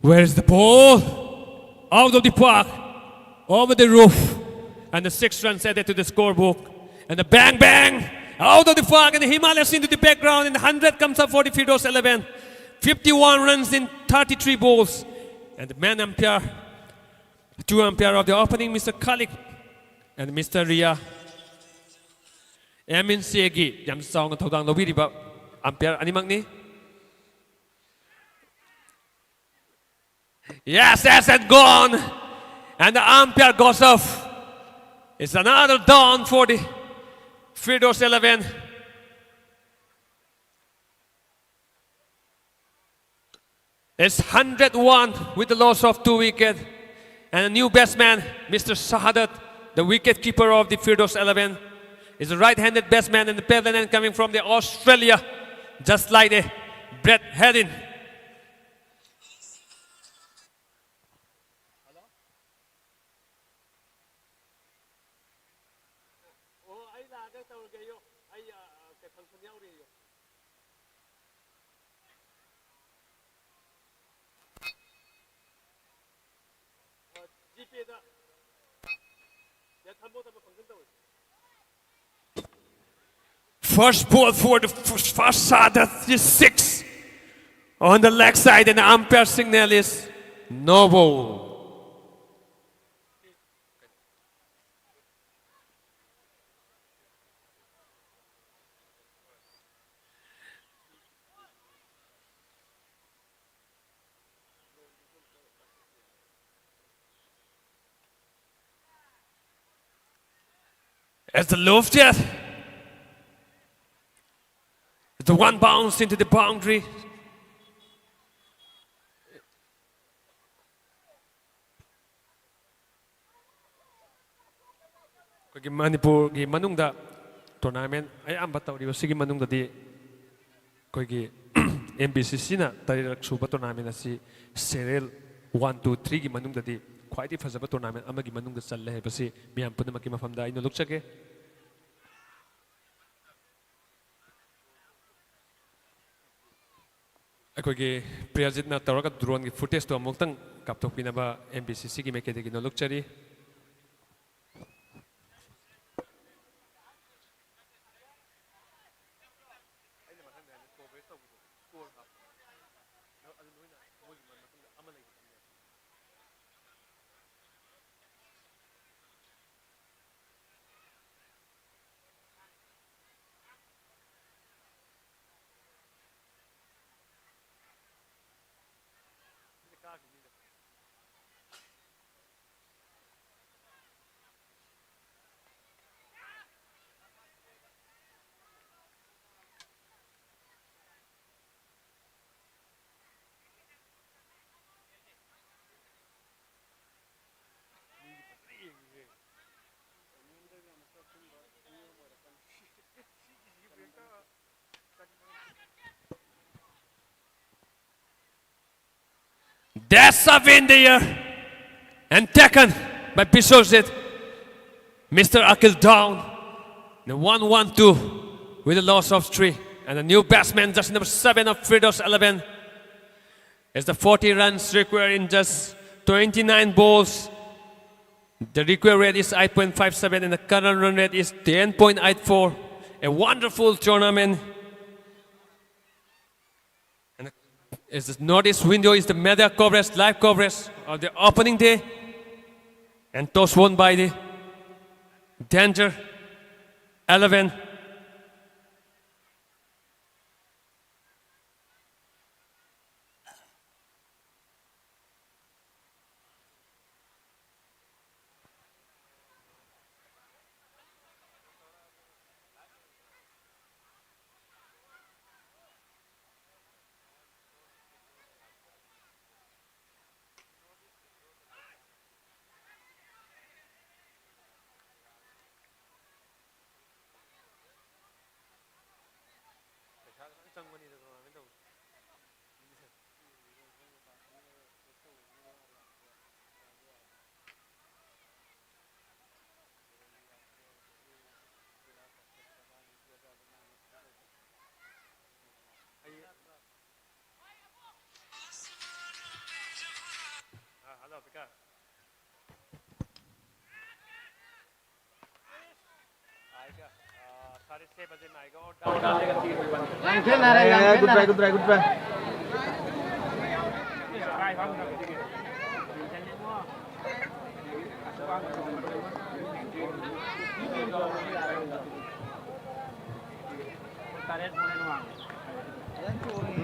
Where is the ball? Out of the park, over the roof, and the six runs added to the scorebook. And the bang bang, out of the park, and the Himalayas into the background, and the hundred comes up for the Firdaus eleven. Fifty-one runs in thirty-three balls. And the man umpire, two umpire of the opening, Mister Khalik and Mister Ria, MNCAꯒꯤ ꯌꯥꯝ ꯆꯥꯎꯅ ꯊꯧꯗꯥꯡ ꯂꯧꯕꯤꯔꯤꯕ umpire ꯑꯅꯤꯃꯛꯅꯤ꯫ Yes, yes, and gone. And the umpire goes off. It's another down for the Firdaus eleven. It's hundred one with the loss of two wicket. And a new batsman, Mister Shahadat, the wicket keeper of the Firdaus eleven, is a right-handed batsman in the pavilion coming from the Australia, just like the Brett Haddin. ꯇꯧꯔꯒꯦ ꯑꯌꯣ꯫ ꯑꯩ, ꯑ, ꯑ, function ꯌꯥꯎꯔꯤ ꯑꯌꯣ꯫ ꯑ, GPayꯗ꯫ ꯌꯥ, ꯊꯝꯃꯣ, ꯊꯝꯃꯣ, function ꯇꯧꯔꯤ꯫ First ball for the f-, first side, that's the six. On the leg side, and the umpire signal is no ball. As the lofted, the one bounce into the boundary. ꯑꯩꯈꯣꯏꯒꯤ ꯃꯅꯤꯄꯨꯔꯒꯤ ꯃꯅꯨꯡꯗ tournament ꯑꯌꯥꯝꯕ ꯇꯧꯔꯤꯕꯁꯤꯒꯤ ꯃꯅꯨꯡꯗꯗꯤ ꯑꯩꯈꯣꯏꯒꯤ MBCCꯅ ꯇꯔꯦꯠꯂꯛ ꯁꯨꯕ tournament ꯑꯁꯤ serial one, two, threeꯒꯤ ꯃꯅꯨꯡꯗꯗꯤ ꯈ꯭ꯋꯥꯏꯗꯒꯤ ꯐꯖꯕ tournament ꯑꯃꯒꯤ ꯃꯅꯨꯡꯗ ꯆꯜꯂꯦ ꯍꯥꯏꯕꯁꯤ ꯃꯤꯌꯥꯝ ꯄꯨꯝꯅꯃꯛꯀꯤ ꯃꯐꯝꯗ ꯑꯩ ꯅꯣꯂꯨꯛꯆꯒꯦ꯫ ꯑꯩꯈꯣꯏꯒꯤ ꯄ꯭ꯔꯤꯌꯥꯖꯤꯠꯅ ꯇꯧꯔꯒ droneꯒꯤ footageꯇꯣ ꯑꯃꯨꯛꯇꯪ ꯀꯥꯞꯊꯣꯛꯄꯤꯅꯕ MBCCꯒꯤ ꯃꯥꯏꯀꯩꯗꯒꯤ ꯅꯣꯂꯨꯛꯆꯔꯤ꯫ That's a win there. And taken by Biswajit. Mister Akhil down. And one one two with a loss of three. And the new batsman, jersey number seven of Firdaus eleven. As the forty runs required in just twenty-nine balls. The required rate is eight point five seven and the current run rate is ten point eight four. A wonderful tournament. And as the notice window is the media coverage, live coverage of the opening day. And toss won by the Danger eleven. ꯄꯩꯁꯥ ꯈꯤꯇꯪ ꯆꯪꯕꯅꯤꯗ tournament ꯇꯧꯕꯁꯦ꯫ हाँ, hello विकास। आएगा, आ, साढ़े छः बजे में आएगा और डाउन डालेगा तीन बजे बंद। Good try, good try, good try.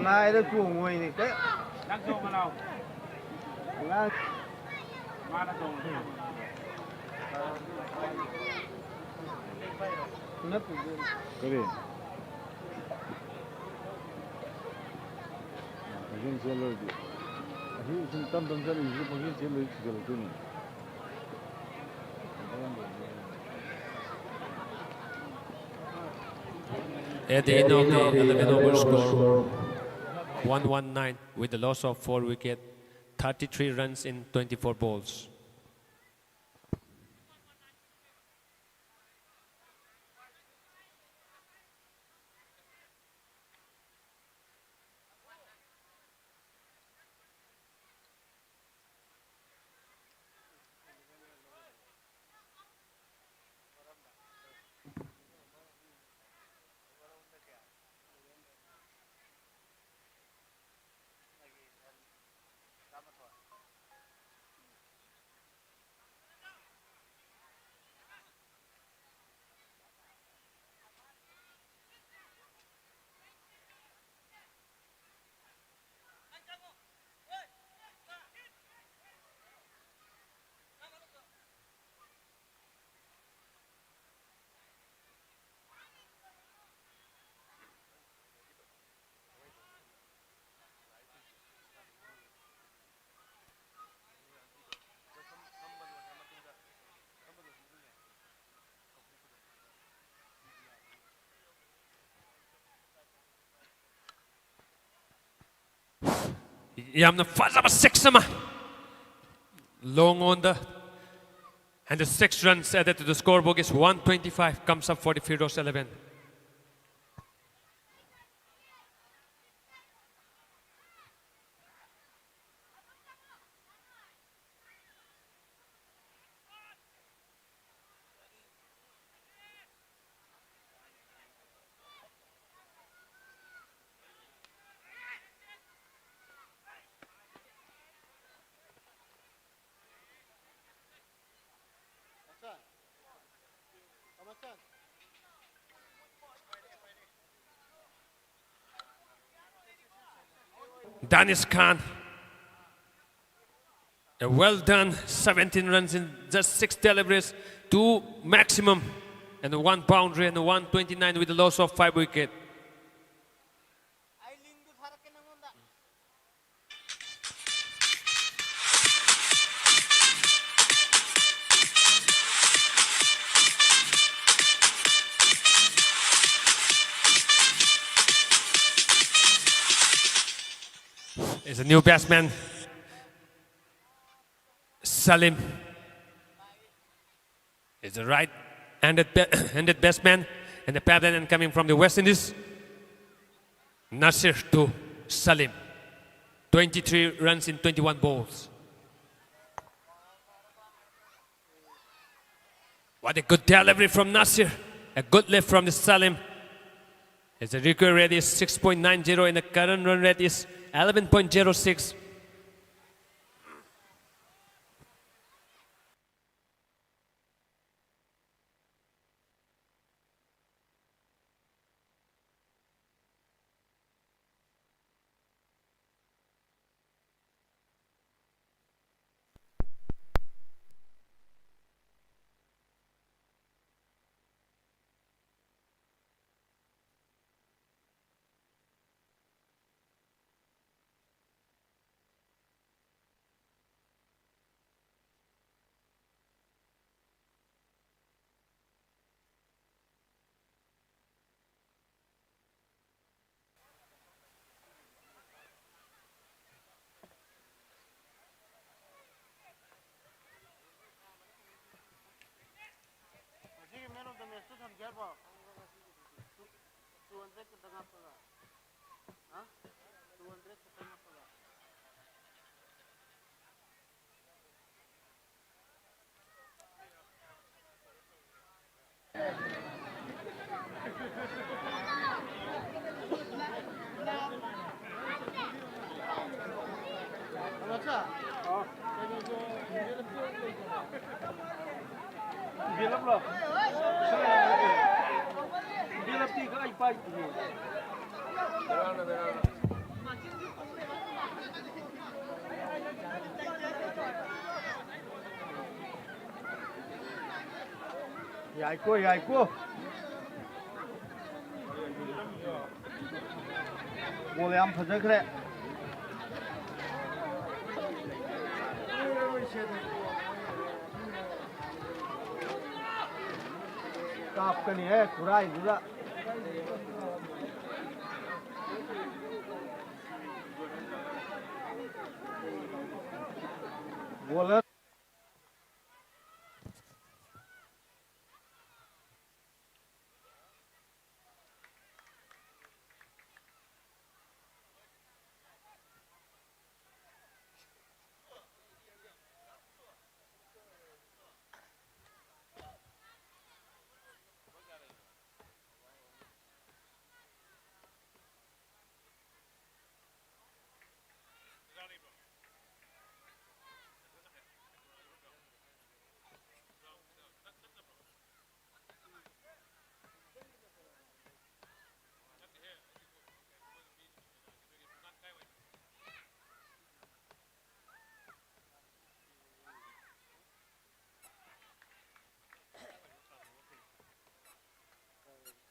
ꯅꯥꯏꯗ ꯆꯣꯡꯉꯣꯏꯅꯦ꯫ ꯀꯩ? ꯅꯪ ꯆꯣꯡꯉ ꯂꯥꯎ꯫ ꯑꯉꯥꯡ꯫ ꯃꯥꯅ ꯆꯣꯡꯉ꯫ ꯅꯠꯇꯦ꯫ ꯀꯔꯤ? ꯄꯪꯆꯦꯟ ꯆꯦꯜꯂꯣꯏꯗꯤ꯫ ꯑꯁꯤ ꯁꯨꯝ ꯇꯝ ꯇꯝ ꯆꯠꯂꯤꯁꯤꯗꯤ ꯄꯪꯆꯦꯟ ꯆꯦꯜꯂꯣꯏ ꯁꯤꯒꯠꯂꯛꯇꯣꯏꯅꯤ꯫ At the end of the eleven over score, one one nine with the loss of four wicket, thirty-three runs in twenty-four balls. ꯌꯥꯝꯅ ꯐꯖꯕ six ꯑꯃ꯫ Long on the, and the six runs added to the scorebook is one twenty-five, comes up for the Firdaus eleven. Danish Khan. A well done seventeen runs in just six deliveries, two maximum, and one boundary and one twenty-nine with a loss of five wicket. Is a new batsman, Salim. Is the right-handed ba-, handed batsman and the pavilion coming from the West Indies. Nasir to Salim. Twenty-three runs in twenty-one balls. What a good delivery from Nasir. A good lift from the Salim. As the recovery rate is six point nine zero and the current run rate is eleven point zero six. ꯊꯝꯒꯦ ꯍꯥꯏꯕ꯭ꯔꯣ? Two hundred ꯈꯛꯇꯪ ꯍꯥꯞꯄꯒ꯫ ꯍꯥ? Two hundred ꯈꯛꯇꯪ ꯍꯥꯞꯄꯒ꯫ ꯌꯥꯏꯀꯣ, ꯌꯥꯏꯀꯣ꯫ Goal ꯌꯥꯝ ꯐꯖꯈ꯭ꯔꯦ꯫ ꯀꯥꯞꯀꯅꯤꯍꯦ ꯈꯨꯔꯥꯏꯗꯨꯗ꯫ ꯒꯣꯜ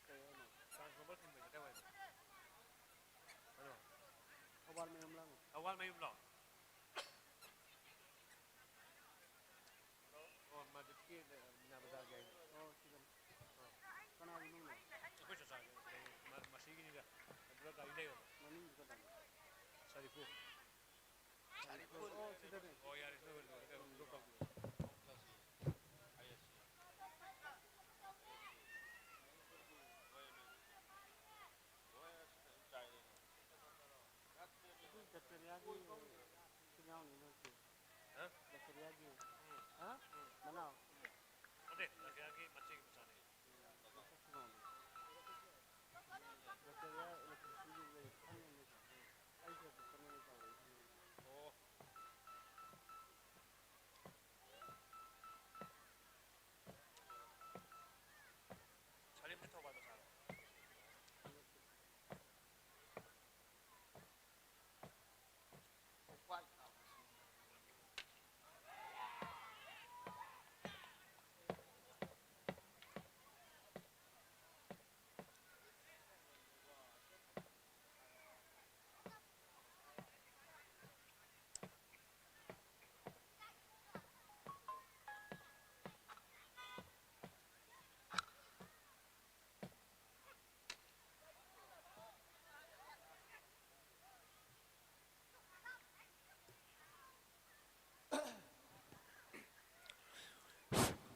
ꯀꯩ ꯍꯥꯏꯅꯣ? ꯇ꯭ꯔꯥꯟꯁꯐꯣꯔꯃꯔ ꯈꯤꯟꯕꯁꯦ ꯀꯥꯏ ꯋꯥꯏꯗꯅꯣ? ꯀꯩꯅꯣ? ꯊꯧꯕꯥꯜ ꯃꯌꯨꯝ ꯂꯥꯡꯉꯣ꯫ ꯊꯧꯕꯥꯜ ꯃꯌꯨꯝꯂꯣ? ꯑꯣ, ꯃꯥꯔꯀꯦꯠꯀꯤ, ꯑ, ꯃꯤꯅꯥ ꯕꯖꯥꯔꯒꯤ ꯍꯥꯏꯅꯦ꯫ ꯑꯣ, ꯁꯤꯗꯅꯤ꯫ ꯑꯣ꯫ ꯀꯅꯥꯒꯤꯅꯣ? ꯑꯩꯈꯣꯏ ꯆꯥꯆꯥꯒꯤ, ꯀꯩꯅꯣ, ꯃ-, ꯃꯁꯤꯒꯤꯅꯤꯗ꯫ ꯑꯗꯨꯗ ꯒꯥꯔꯤ ꯂꯩꯕ꯫ ꯃꯃꯤꯡꯗꯤ ꯀꯩꯗꯧꯕ? ꯁꯔꯤꯐꯨ꯫ ꯁꯔꯤꯐꯨ꯫ ꯑꯣ, ꯁꯤꯗꯅꯦ꯫ ꯑꯣ, ꯌꯥꯔꯦ, ꯁꯤꯗ ꯑꯣꯏꯅ ꯂꯣꯏꯔꯦ, ꯀꯩꯅꯣ, ꯗ꯭ꯔꯣꯞ ꯇꯧꯕꯤꯔꯣ꯫ ꯑꯣ, ꯁꯤ꯫ ꯑꯥꯏ ꯑꯦꯁ ꯁꯤ꯫ ꯀꯣꯏꯕ ꯑꯃ ꯂꯩꯔꯦ꯫ ꯁꯤ ꯏꯅꯥꯎꯅꯤ ꯅꯣꯏꯒꯤ꯫ ꯍꯥ? ꯖꯀꯔꯤꯌꯥꯒꯤ꯫ ꯎꯝ꯫ ꯍꯥ? ꯎꯝ꯫ ꯃꯅꯥꯎ꯫ ꯅꯠꯇꯦ, ꯖꯀꯔꯤꯌꯥꯒꯤ ꯃꯆꯦꯒꯤ ꯃꯆꯥꯅꯤ꯫ ꯃꯁꯛꯁꯨ ꯃꯥꯟꯅꯩ꯫ ꯖꯀꯔꯤꯌꯥ electricity ꯒꯤ ꯂꯩ ꯈꯪꯉꯦ ꯅꯣꯏꯁꯦ꯫ ꯎꯝ꯫ ꯑꯩꯁꯨ ꯑꯗꯨ ꯈꯪꯉꯦ ꯆꯥꯎꯔꯛꯏ ꯈꯪꯉꯦ꯫ ꯑꯣ꯫ ꯁꯂꯤꯝꯁꯨ Thoubal ꯃꯆꯥꯔꯣ?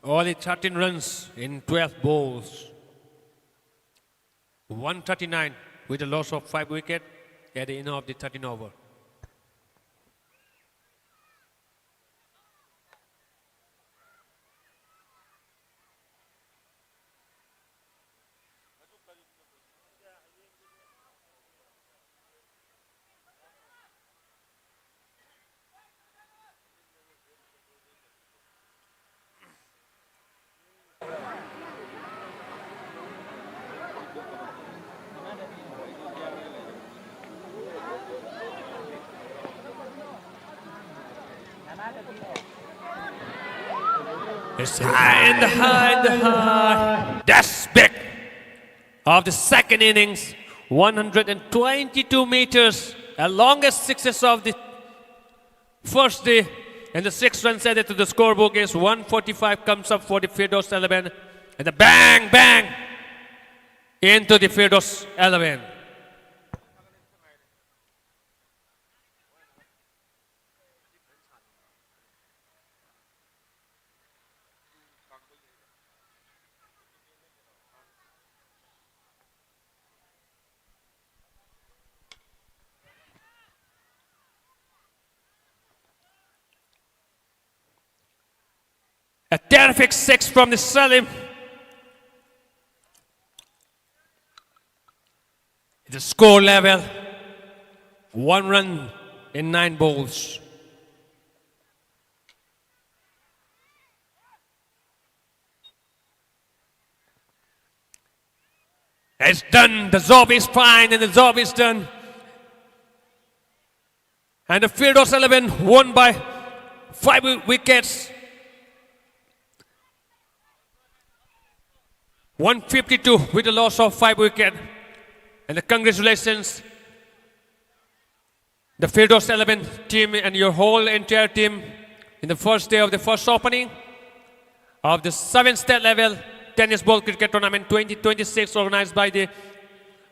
Only thirteen runs in twelve balls. One thirty-nine with a loss of five wicket at the end of the thirteen over. It's high and high and high. That's big. Of the second innings, one hundred twenty-two meters, the longest sixes of the first day. And the six runs added to the scorebook is one forty-five comes up for the Firdaus eleven. And the bang, bang into the Firdaus eleven. Terrific six from the Salim. It's a score level, one run in nine balls. It's done. The job is fine and the job is done. And the Firdaus eleven won by five wi- wickets. One fifty-two with the loss of five wicket. And the congratulations, the Firdaus eleven team and your whole entire team in the first day of the first opening of the seventh state level tennis ball cricket tournament twenty twenty-six, organized by the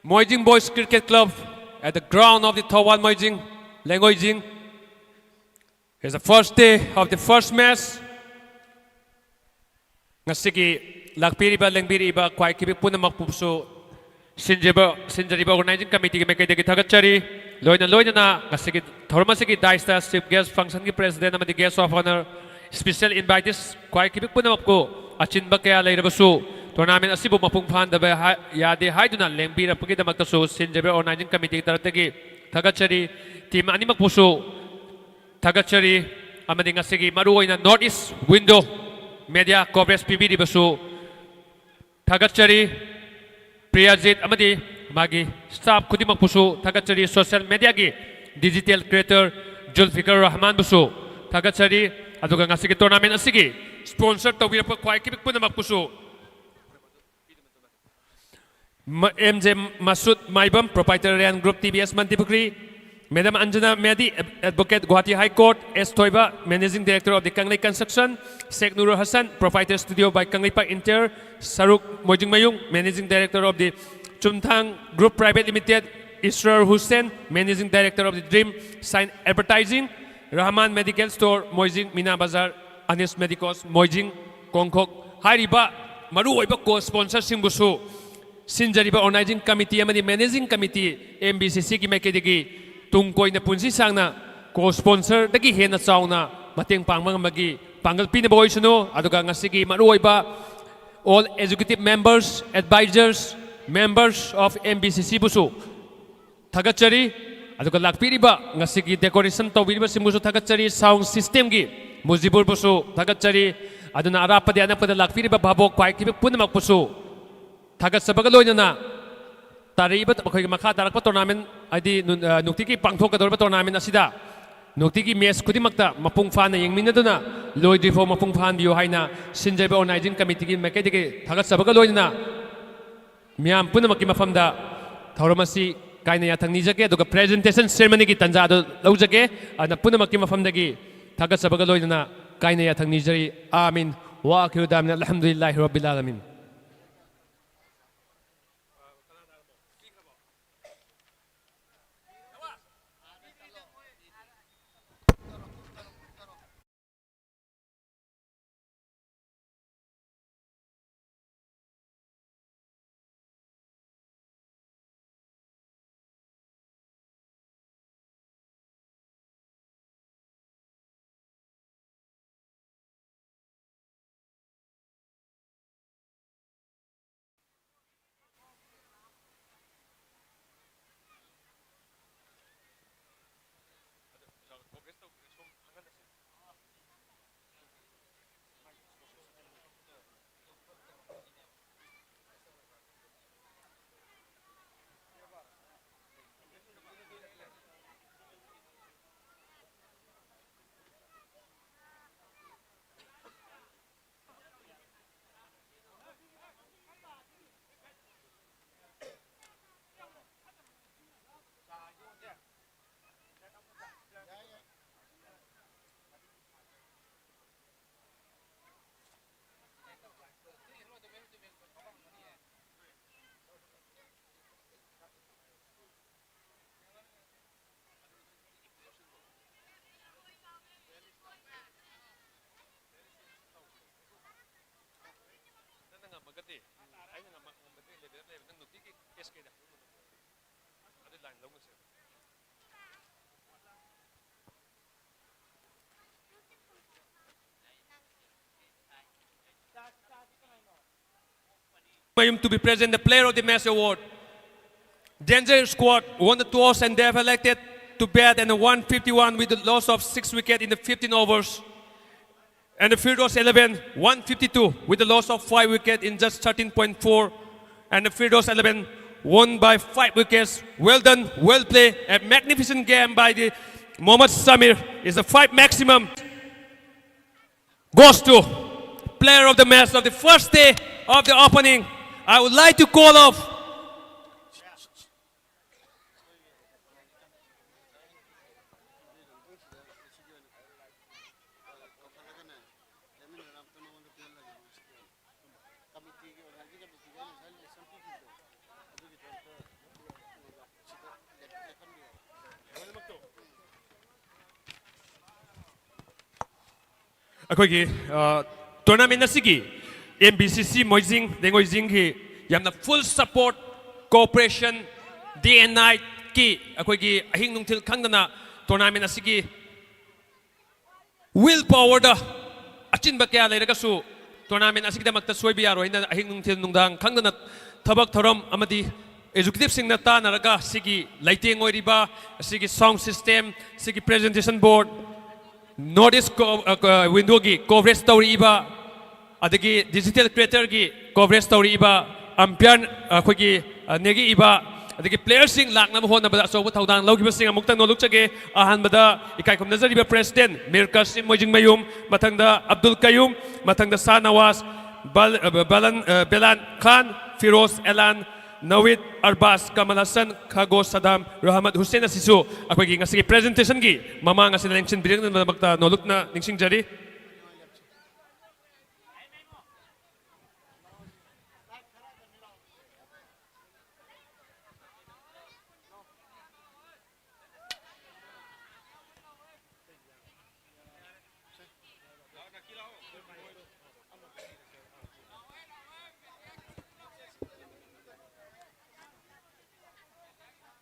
Moijing Boys Cricket Club at the ground of the Thoubal Moijing, Lengoijing. It's the first day of the first match. ꯉꯁꯤꯒꯤ ꯂꯥꯛꯄꯤꯔꯤꯕ, ꯂꯦꯡꯕꯤꯔꯤꯕ ꯈ꯭ꯋꯥꯏ ꯈꯤꯕꯤꯛ ꯄꯨꯝꯅꯃꯛꯄꯨꯁꯨ ꯁꯤꯟꯖꯕ, ꯁꯤꯟꯖꯔꯤꯕ organizing committeeꯒꯤ ꯃꯥꯏꯀꯩꯗꯒꯤ ꯊꯥꯒꯠꯆꯔꯤ꯫ ꯂꯣꯏꯅ ꯂꯣꯏꯅꯅ ꯉꯁꯤꯒꯤ ꯊꯧꯔꯝ ꯑꯁꯤꯒꯤ daisꯇ chief guest, functionꯒꯤ president ꯑꯃꯗꯤ guest of honour, special invitees ꯈ꯭ꯋꯥꯏ ꯈꯤꯕꯤꯛ ꯄꯨꯝꯅꯃꯛꯄꯨ ꯑꯆꯤꯟꯕ ꯀꯌꯥ ꯂꯩꯔꯕꯁꯨ tournament ꯑꯁꯤꯕꯨ ꯃꯄꯨꯡ ꯐꯥꯍꯟꯗꯕ ꯍꯥ-, ꯌꯥꯗꯦ ꯍꯥꯏꯗꯨꯅ ꯂꯦꯡꯕꯤꯔꯛꯄꯒꯤꯗꯃꯛꯇꯁꯨ ꯁꯤꯟꯖꯕ organizing committeeꯒꯤ ꯇꯔꯞꯇꯒꯤ ꯊꯥꯒꯠꯆꯔꯤ꯫ Team ꯑꯅꯤꯃꯛꯄꯨꯁꯨ ꯊꯥꯒꯠꯆꯔꯤ꯫ ꯑꯃꯗꯤ ꯉꯁꯤꯒꯤ ꯃꯔꯨꯑꯣꯏꯅ North East Window Media coverage ꯄꯤꯕꯤꯔꯤꯕꯁꯨ ꯊꯥꯒꯠꯆꯔꯤ꯫ ꯄ꯭ꯔꯤꯌꯥꯖꯤꯠ ꯑꯃꯗꯤ ꯃꯥꯒꯤ staff ꯈꯨꯗꯤꯡꯃꯛꯄꯨꯁꯨ ꯊꯥꯒꯠꯆꯔꯤ꯫ Social mediaꯒꯤ digital creator ꯖꯨꯜꯐꯤꯀꯔ ꯔꯍꯃꯥꯟꯕꯨꯁꯨ ꯊꯥꯒꯠꯆꯔꯤ꯫ ꯑꯗꯨꯒ ꯉꯁꯤꯒꯤ tournament ꯑꯁꯤꯒꯤ sponsor ꯇꯧꯕꯤꯔꯛꯄ ꯈ꯭ꯋꯥꯏ ꯈꯤꯕꯤꯛ ꯄꯨꯝꯅꯃꯛꯄꯨꯁꯨ ꯃ-, ꯑꯦꯝ ꯖꯦ ꯃꯁꯨꯗ Maibam, proprietor Rayan Group T V S ꯃꯟꯇ꯭ꯔꯤꯄꯨꯈ꯭ꯔꯤ, Madam Anjana Medi, ad-, advocate Guwahati High Court, S ꯊꯣꯏꯕ, managing director of the Kanglei Construction, Sheikh Nurul Hassan, proprietor Studio by Kangleipak Interior, Saruk Moijingmayung, managing director of the Chumthang Group Private Limited, Israr Hussain, managing director of the Dream Sign Advertising, Rahman Medical Store, Moijing, Mina Bazar, Anis Medicos, Moijing, Kongkhok ꯍꯥꯏꯔꯤꯕ ꯃꯔꯨꯑꯣꯏꯕ co-sponsorꯁꯤꯡꯕꯨꯁꯨ ꯁꯤꯟꯖꯔꯤꯕ organizing committee ꯑꯃꯗꯤ managing committee, M B C Cꯒꯤ ꯃꯥꯏꯀꯩꯗꯒꯤ ꯇꯨꯡ ꯀꯣꯏꯅ ꯄꯨꯟꯁꯤ ꯁꯥꯡꯅ co-sponsorꯗꯒꯤ ꯍꯦꯟꯅ ꯆꯥꯎꯅ ꯃꯇꯦꯡ ꯄꯥꯡꯕ ꯉꯝꯕꯒꯤ ꯄꯥꯡꯒꯜ ꯄꯤꯅꯕ ꯑꯣꯏꯁꯅꯨ꯫ ꯑꯗꯨꯒ ꯉꯁꯤꯒꯤ ꯃꯔꯨꯑꯣꯏꯕ all executive members, advisors, members of M B C C ꯕꯨꯁꯨ ꯊꯥꯒꯠꯆꯔꯤ꯫ ꯑꯗꯨꯒ ꯂꯥꯛꯄꯤꯔꯤꯕ ꯉꯁꯤꯒꯤ decoration ꯇꯧꯕꯤꯔꯤꯕꯁꯤꯡꯕꯨꯁꯨ ꯊꯥꯒꯠꯆꯔꯤ꯫ Sound system ꯒꯤ ꯃꯨꯖꯤꯕꯨꯔꯕꯨꯁꯨ ꯊꯥꯒꯠꯆꯔꯤ꯫ ꯑꯗꯨꯅ ꯑꯔꯥꯞꯄꯗꯤ ꯑꯅꯛꯄꯗ ꯂꯥꯛꯄꯤꯔꯤꯕ ꯚꯥꯕꯣꯛ ꯄꯥꯏꯈꯤꯕ ꯄꯨꯝꯅꯃꯛꯄꯨꯁꯨ ꯊꯥꯒꯠꯆꯕꯒ ꯂꯣꯏꯅꯅ ꯇꯥꯔꯛꯏꯕ ꯑꯩꯈꯣꯏꯒꯤ ꯃꯈꯥ ꯇꯥꯔꯛꯄ tournament, ꯍꯥꯏꯗꯤ ꯅꯨ-, ꯑ, ꯅꯨꯡꯇꯤꯒꯤ ꯄꯥꯡꯊꯣꯛꯀꯗꯧꯔꯤꯕ tournament ꯑꯁꯤꯗ ꯅꯨꯡꯇꯤꯒꯤ match ꯈꯨꯗꯤꯡꯃꯛꯇ ꯃꯄꯨꯡ ꯐꯥꯅ ꯌꯦꯡꯃꯤꯟꯅꯗꯨꯅ ꯂꯣꯏꯗ꯭ꯔꯤꯐꯥꯎ ꯃꯄꯨꯡ ꯐꯥꯍꯟꯕꯤꯌꯨ ꯍꯥꯏꯅ ꯁꯤꯟꯖꯔꯤꯕ organizing committee ꯒꯤ ꯃꯥꯏꯀꯩꯗꯒꯤ ꯊꯥꯒꯠꯆꯕꯒ ꯂꯣꯏꯅꯅ ꯃꯤꯌꯥꯝ ꯄꯨꯝꯅꯃꯛꯀꯤ ꯃꯐꯝꯗ ꯊꯧꯔꯝ ꯑꯁꯤ ꯀꯥꯏꯅ ꯌꯥꯊꯪ ꯅꯤꯖꯒꯦ꯫ ꯑꯗꯨꯒ presentation ceremony ꯒꯤ ꯇꯥꯟꯖꯥ ꯑꯗꯨ ꯂꯧꯖꯒꯦ꯫ ꯑꯗꯨꯅ ꯄꯨꯝꯅꯃꯛꯀꯤ ꯃꯐꯝꯗꯒꯤ ꯊꯥꯒꯠꯆꯕꯒ ꯂꯣꯏꯅꯅ ꯀꯥꯏꯅ ꯌꯥꯊꯪ ꯅꯤꯖꯔꯤ꯫ آمين. وآخر دعوانا أن الحمد لله رب العالمين. Mayum to be present the Player of the Match award. Danger Squad won the toss and they have elected to bat and won fifty-one with the loss of six wicket in the fifteen overs. And the Firdaus eleven won fifty-two with the loss of five wicket in just thirteen point four. And the Firdaus eleven won by five wickets. Well done, well play, a magnificent game by the Mohammad Samir. Is the five maximum goes to player of the match of the first day of the opening. I would like to call off ꯑꯩꯈꯣꯏꯒꯤ tournament ꯑꯁꯤꯒꯤ M B ꯁꯤ ꯁꯤ ꯃꯣꯏꯖꯤꯡ ꯂꯩꯉꯣꯏꯖꯤꯡꯒꯤ ꯌꯥꯝꯅ ꯐꯨꯜ support, cooperation, day and ꯅꯥꯏꯠꯀꯤ ꯑꯩꯈꯣꯏꯒꯤ ꯑꯍꯤꯡ ꯅꯨꯡꯊꯤꯜ ꯈꯪꯗꯅ tournament ꯑꯁꯤꯒꯤ ꯋꯤꯜ ꯄꯥꯋꯔꯗ ꯑꯆꯤꯟꯕ ꯀꯌꯥ ꯂꯩꯔꯒꯁꯨ ꯇꯣꯔꯅꯥꯃꯦꯟ ꯑꯁꯤꯒꯤꯗꯃꯛꯇ ꯁꯣꯏꯕ ꯌꯥꯔꯣꯏ ꯍꯥꯏꯅ ꯑꯍꯤꯡ ꯅꯨꯡꯊꯤꯜ ꯅꯨꯡꯗꯥꯡ ꯈꯪꯗꯅ ꯊꯕꯛ ꯊꯧꯔꯝ ꯑꯃꯗꯤ ꯑꯦꯖꯨꯀꯦꯇꯤꯚꯁꯤꯡꯅ ꯇꯥꯟꯅꯔꯒ ꯁꯤꯒꯤ ꯂꯩꯇꯦꯡ ꯑꯣꯏꯔꯤꯕ, ꯑꯁꯤꯒꯤ ꯁꯥꯎꯟ ꯁꯤꯁꯇꯦꯝ, ꯁꯤꯒꯤ ꯄ꯭ꯔꯖꯦꯟꯇꯦꯁꯟ ꯕꯣꯔꯗ, ꯅꯣꯔꯠ ꯏꯁ ꯋꯤꯟꯗꯣꯒꯤ ꯀꯣꯚꯔꯦꯖ ꯇꯧꯔꯤꯕ, ꯑꯗꯒꯤ ꯗꯤꯖꯤꯇꯦꯜ ꯀ꯭ꯔꯤꯌꯦꯇꯔꯒꯤ ꯀꯣꯚꯔꯦꯖ ꯇꯧꯔꯤꯕ, ꯑꯝꯄꯤꯌꯔ ꯑꯩꯈꯣꯏꯒꯤ ꯅꯦꯛꯏꯕ, ꯑꯗꯒꯤ ꯄ꯭ꯂꯦꯌꯔꯁꯤꯡ ꯂꯥꯛꯅꯕ ꯍꯣꯠꯅꯕꯗ ꯑꯆꯧꯕ ꯊꯧꯗꯥꯡ ꯂꯧꯈꯤꯕꯁꯤꯡ ꯑꯃꯨꯛꯇꯪ ꯅꯣꯂꯨꯛꯆꯒꯦ꯫ ꯑꯍꯥꯟꯕꯗ ꯏꯀꯥꯏ ꯈꯨꯝꯅꯖꯔꯤꯕ ꯄ꯭ꯔꯦꯁꯤꯗꯦꯟ ꯃꯤꯔ ꯀꯥꯁꯤꯝ ꯃꯣꯏꯖꯤꯡꯃꯌꯨꯝ, ꯃꯊꯪꯗ ꯑꯕꯗꯨꯜ ꯀꯌꯨꯝ, ꯃꯊꯪꯗ ꯁꯥꯍ ꯅꯋꯥꯖ, ꯕꯜ-, ꯑ, ꯕꯂꯟ-, ꯑ, ꯕꯦꯂꯥꯟ ꯈꯥꯟ, ꯐꯤꯔꯣꯖ ꯑꯦꯂꯥꯟ, ꯅꯋꯤꯗ ꯑꯔꯕꯥꯖ, ꯀꯃꯜ ꯍꯁꯟ, ꯈꯥꯒꯣ ꯁꯗꯥꯝ, ꯔꯍꯃꯠ ꯍꯨꯁꯦꯟ ꯑꯁꯤꯁꯨ ꯑꯩꯈꯣꯏꯒꯤ ꯉꯁꯤꯒꯤ ꯄ꯭ꯔꯖꯦꯟꯇꯦꯁꯟꯒꯤ ꯃꯃꯥꯡ ꯑꯁꯤꯗ ꯂꯦꯡꯁꯤꯟꯕꯤꯔꯛꯅꯕꯒꯤꯗꯃꯛꯇ ꯅꯣꯂꯨꯛꯅ ꯅꯤꯡꯁꯤꯡꯖꯔꯤ꯫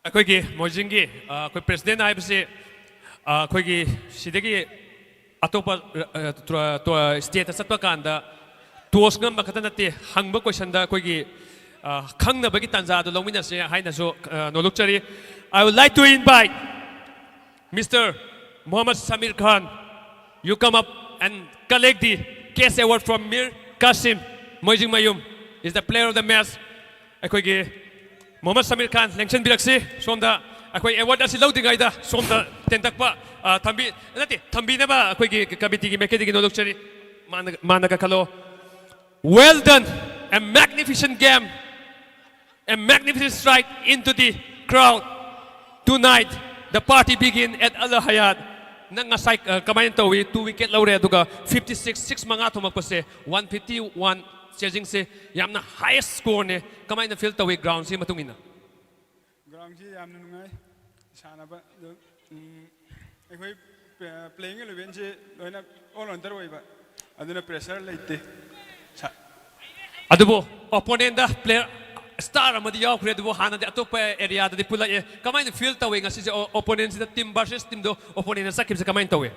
ꯑꯩꯈꯣꯏꯒꯤ ꯃꯣꯏꯖꯤꯡꯒꯤ, ꯑ, ꯑꯩꯈꯣꯏ ꯄ꯭ꯔꯦꯁꯤꯗꯦꯟ ꯍꯥꯏꯕꯁꯤ, ꯑ, ꯑꯩꯈꯣꯏꯒꯤ ꯁꯤꯗꯒꯤ ꯑꯇꯣꯞꯄ, ꯑ, ꯇ꯭ꯔ-, ꯇ꯭ꯔ-, ꯁ꯭ꯇꯦꯠꯇ ꯆꯠꯄ ꯀꯥꯟꯗ ꯇꯣꯁ ꯉꯝꯕ ꯈꯛꯇ ꯅꯠꯇꯦ, ꯍꯪꯕ ꯀꯣꯏꯁꯟꯗ ꯑꯩꯈꯣꯏꯒꯤ, ꯑ, ꯈꯪꯅꯕꯒꯤ ꯇꯥꯟꯖꯥ ꯑꯗꯨ ꯂꯧꯃꯤꯟꯅꯁꯦ ꯍꯥꯏꯅꯁꯨ, ꯑ, ꯅꯣꯂꯨꯛꯆꯔꯤ꯫ I would like to invite Mister Mohammad Samir Khan, you come up and collect the cash award from Mir Qasim, Moijingmayum, is the player of the match. ꯑꯩꯈꯣꯏꯒꯤ ꯃꯣꯍꯃꯗ ꯁꯃꯤꯔ ꯈꯥꯟ ꯂꯦꯡꯁꯤꯟꯕꯤꯔꯛꯁꯤ꯫ ꯁꯣꯝꯗ ꯑꯩꯈꯣꯏ ꯑꯦꯋꯥꯔꯗ ꯑꯁꯤ ꯂꯧꯗ꯭ꯔꯤꯉꯩꯗ ꯁꯣꯝꯗ ꯇꯦꯟꯇꯛꯄ, ꯑ, ꯊꯝꯕꯤ-, ꯅꯠꯇꯦ, ꯊꯝꯕꯤꯅꯕ ꯑꯩꯈꯣꯏꯒꯤ ꯀꯃꯤꯇꯤꯒꯤ ꯃꯥꯏꯀꯩꯗꯒꯤ ꯅꯣꯂꯨꯛꯆꯔꯤ꯫ ꯃꯥꯅ, ꯃꯥꯅ ꯀꯥꯈꯠꯂꯣ꯫ Well done, a magnificent game, a magnificent strike into the crowd. Tonight, the party begin at Al Hayat. ꯅꯪ ꯉꯁꯥꯏ, ꯑ, ꯀꯃꯥꯏꯅ ꯇꯧꯏ? Two wicket ꯂꯧꯔꯦ, ꯑꯗꯨꯒ fifty six, six ꯃꯉꯥ ꯊꯣꯝꯃꯛꯄꯁꯦ, one fifty one ꯆꯦꯖꯤꯡꯁꯦ ꯌꯥꯝꯅ highest scoreꯅꯦ꯫ ꯀꯃꯥꯏꯅ feel ꯇꯧꯏ groundꯁꯤ ꯃꯇꯨꯡ ꯏꯟꯅ? Groundꯁꯤ ꯌꯥꯝꯅ ꯅꯨꯡꯉꯥꯏ ꯁꯥꯟꯅꯕ꯫ ꯑꯗꯨ, ꯎꯝ, ꯑꯩꯈꯣꯏ, ꯑ, playing elevenꯁꯤ ꯂꯣꯏꯅ all rounder ꯑꯣꯏꯕ, ꯑꯗꯨꯅ pressure ꯂꯩꯇꯦ꯫ ꯁꯥ- ꯑꯗꯨꯕꯨ opponentꯇ player star ꯑꯃꯗꯤ ꯌꯥꯎꯈ꯭ꯔꯦ, ꯑꯗꯨꯕꯨ ꯍꯥꯟꯅꯗꯤ ꯑꯇꯣꯞꯄ areaꯗꯗꯤ ꯄꯨꯜꯂꯛꯑꯦ꯫ ꯀꯃꯥꯏꯅ feel ꯇꯧꯏ ꯉꯁꯤꯁꯦ? ꯑꯣ-, opponentꯁꯤꯗ team versus teamꯗꯣ opponentꯅ ꯆꯠꯈꯤꯕꯁꯦ ꯀꯃꯥꯏꯅ ꯇꯧꯏ?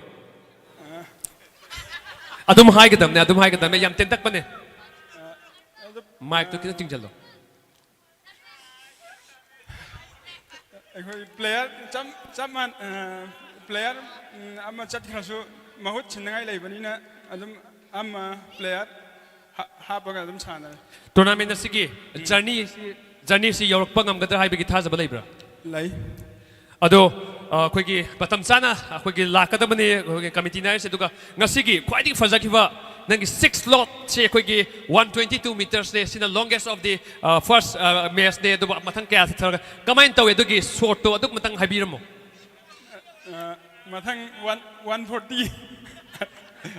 ꯑꯗꯨꯝ ꯍꯥꯏꯒꯗꯕꯅꯦ, ꯑꯗꯨꯝ ꯍꯥꯏꯒꯗꯕꯅꯦ, ꯌꯥꯝ ꯇꯦꯟꯇꯛꯄꯅꯦ꯫ ꯑꯗꯨ, micꯇꯣ ꯈꯤꯇꯪ ꯆꯤꯡꯁꯤꯜꯂꯣ꯫ ꯑꯩꯈꯣꯏ player ꯆꯞ, ꯆꯞ ꯃꯥꯟ-, ꯑ, player, ꯎꯝ, ꯑꯃ ꯆꯠꯈ꯭ꯔꯁꯨ ꯃꯍꯨꯠ ꯁꯤꯟꯅꯉꯥꯏ ꯂꯩꯕꯅꯤꯅ ꯑꯗꯨꯝ ꯑꯃ player ꯍꯥ-, ꯍꯥꯞꯄꯒ ꯑꯗꯨꯝ ꯁꯥꯟꯅꯔꯦ꯫ Tournament ꯑꯁꯤꯒꯤ journey, journeyꯁꯤ ꯌꯧꯔꯛꯄ ꯉꯝꯒꯗ꯭ꯔꯥ ꯍꯥꯏꯕꯒꯤ ꯊꯥꯖꯕ ꯂꯩꯕ꯭ꯔꯥ? ꯂꯩ꯫ ꯑꯗꯣ, ꯑ, ꯑꯩꯈꯣꯏꯒꯤ ꯃꯇꯝ ꯆꯥꯅ ꯑꯩꯈꯣꯏꯒꯤ ꯂꯥꯛꯀꯗꯕꯅꯤ ꯑꯩꯈꯣꯏꯒꯤ committeeꯅ ꯍꯥꯏꯔꯤꯁꯦ꯫ ꯑꯗꯨꯒ ꯉꯁꯤꯒꯤ ꯈ꯭ꯋꯥꯏꯗꯒꯤ ꯐꯖꯈꯤꯕ ꯅꯪꯒꯤ six slotꯁꯦ ꯑꯩꯈꯣꯏꯒꯤ one twenty two meterꯅꯦ, ꯁꯤꯅ longest of the, ꯑ, first, ꯑ, matchꯅꯦ꯫ ꯑꯗꯨꯒ ꯃꯊꯪ ꯀꯌꯥ ꯆꯠꯊꯔꯒ ꯀꯃꯥꯏꯅ ꯇꯧꯋꯤ ꯑꯗꯨꯒꯤ shotꯇꯣ ꯑꯗꯨ ꯃꯇꯪ ꯍꯥꯏꯕꯤꯔꯝꯃꯣ꯫ ꯑ, ꯃꯊꯪ one, one forty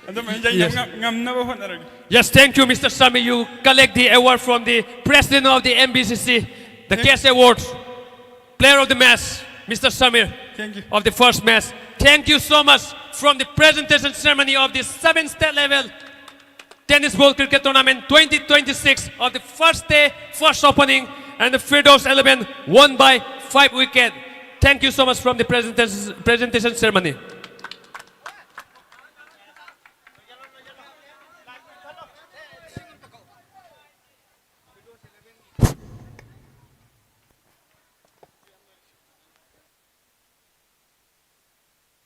ꯑꯗꯨꯝ ꯑꯩ ꯌꯩ-, Yes. ꯉꯝ-, ꯉꯝꯅꯕ ꯍꯣꯠꯅꯔꯒꯦ꯫ Yes, thank you, Mister Samir. You collect the award from the president of the M B C C, the Thank cash awards. Player of the match, Mister Samir, Thank you. of the first match. Thank you so much from the presentation ceremony of the seventh state level tennis ball cricket tournament twenty twenty-six of the first day, first opening, and the Firdaus eleven won by five wicket. Thank you so much from the presentation, presentation ceremony.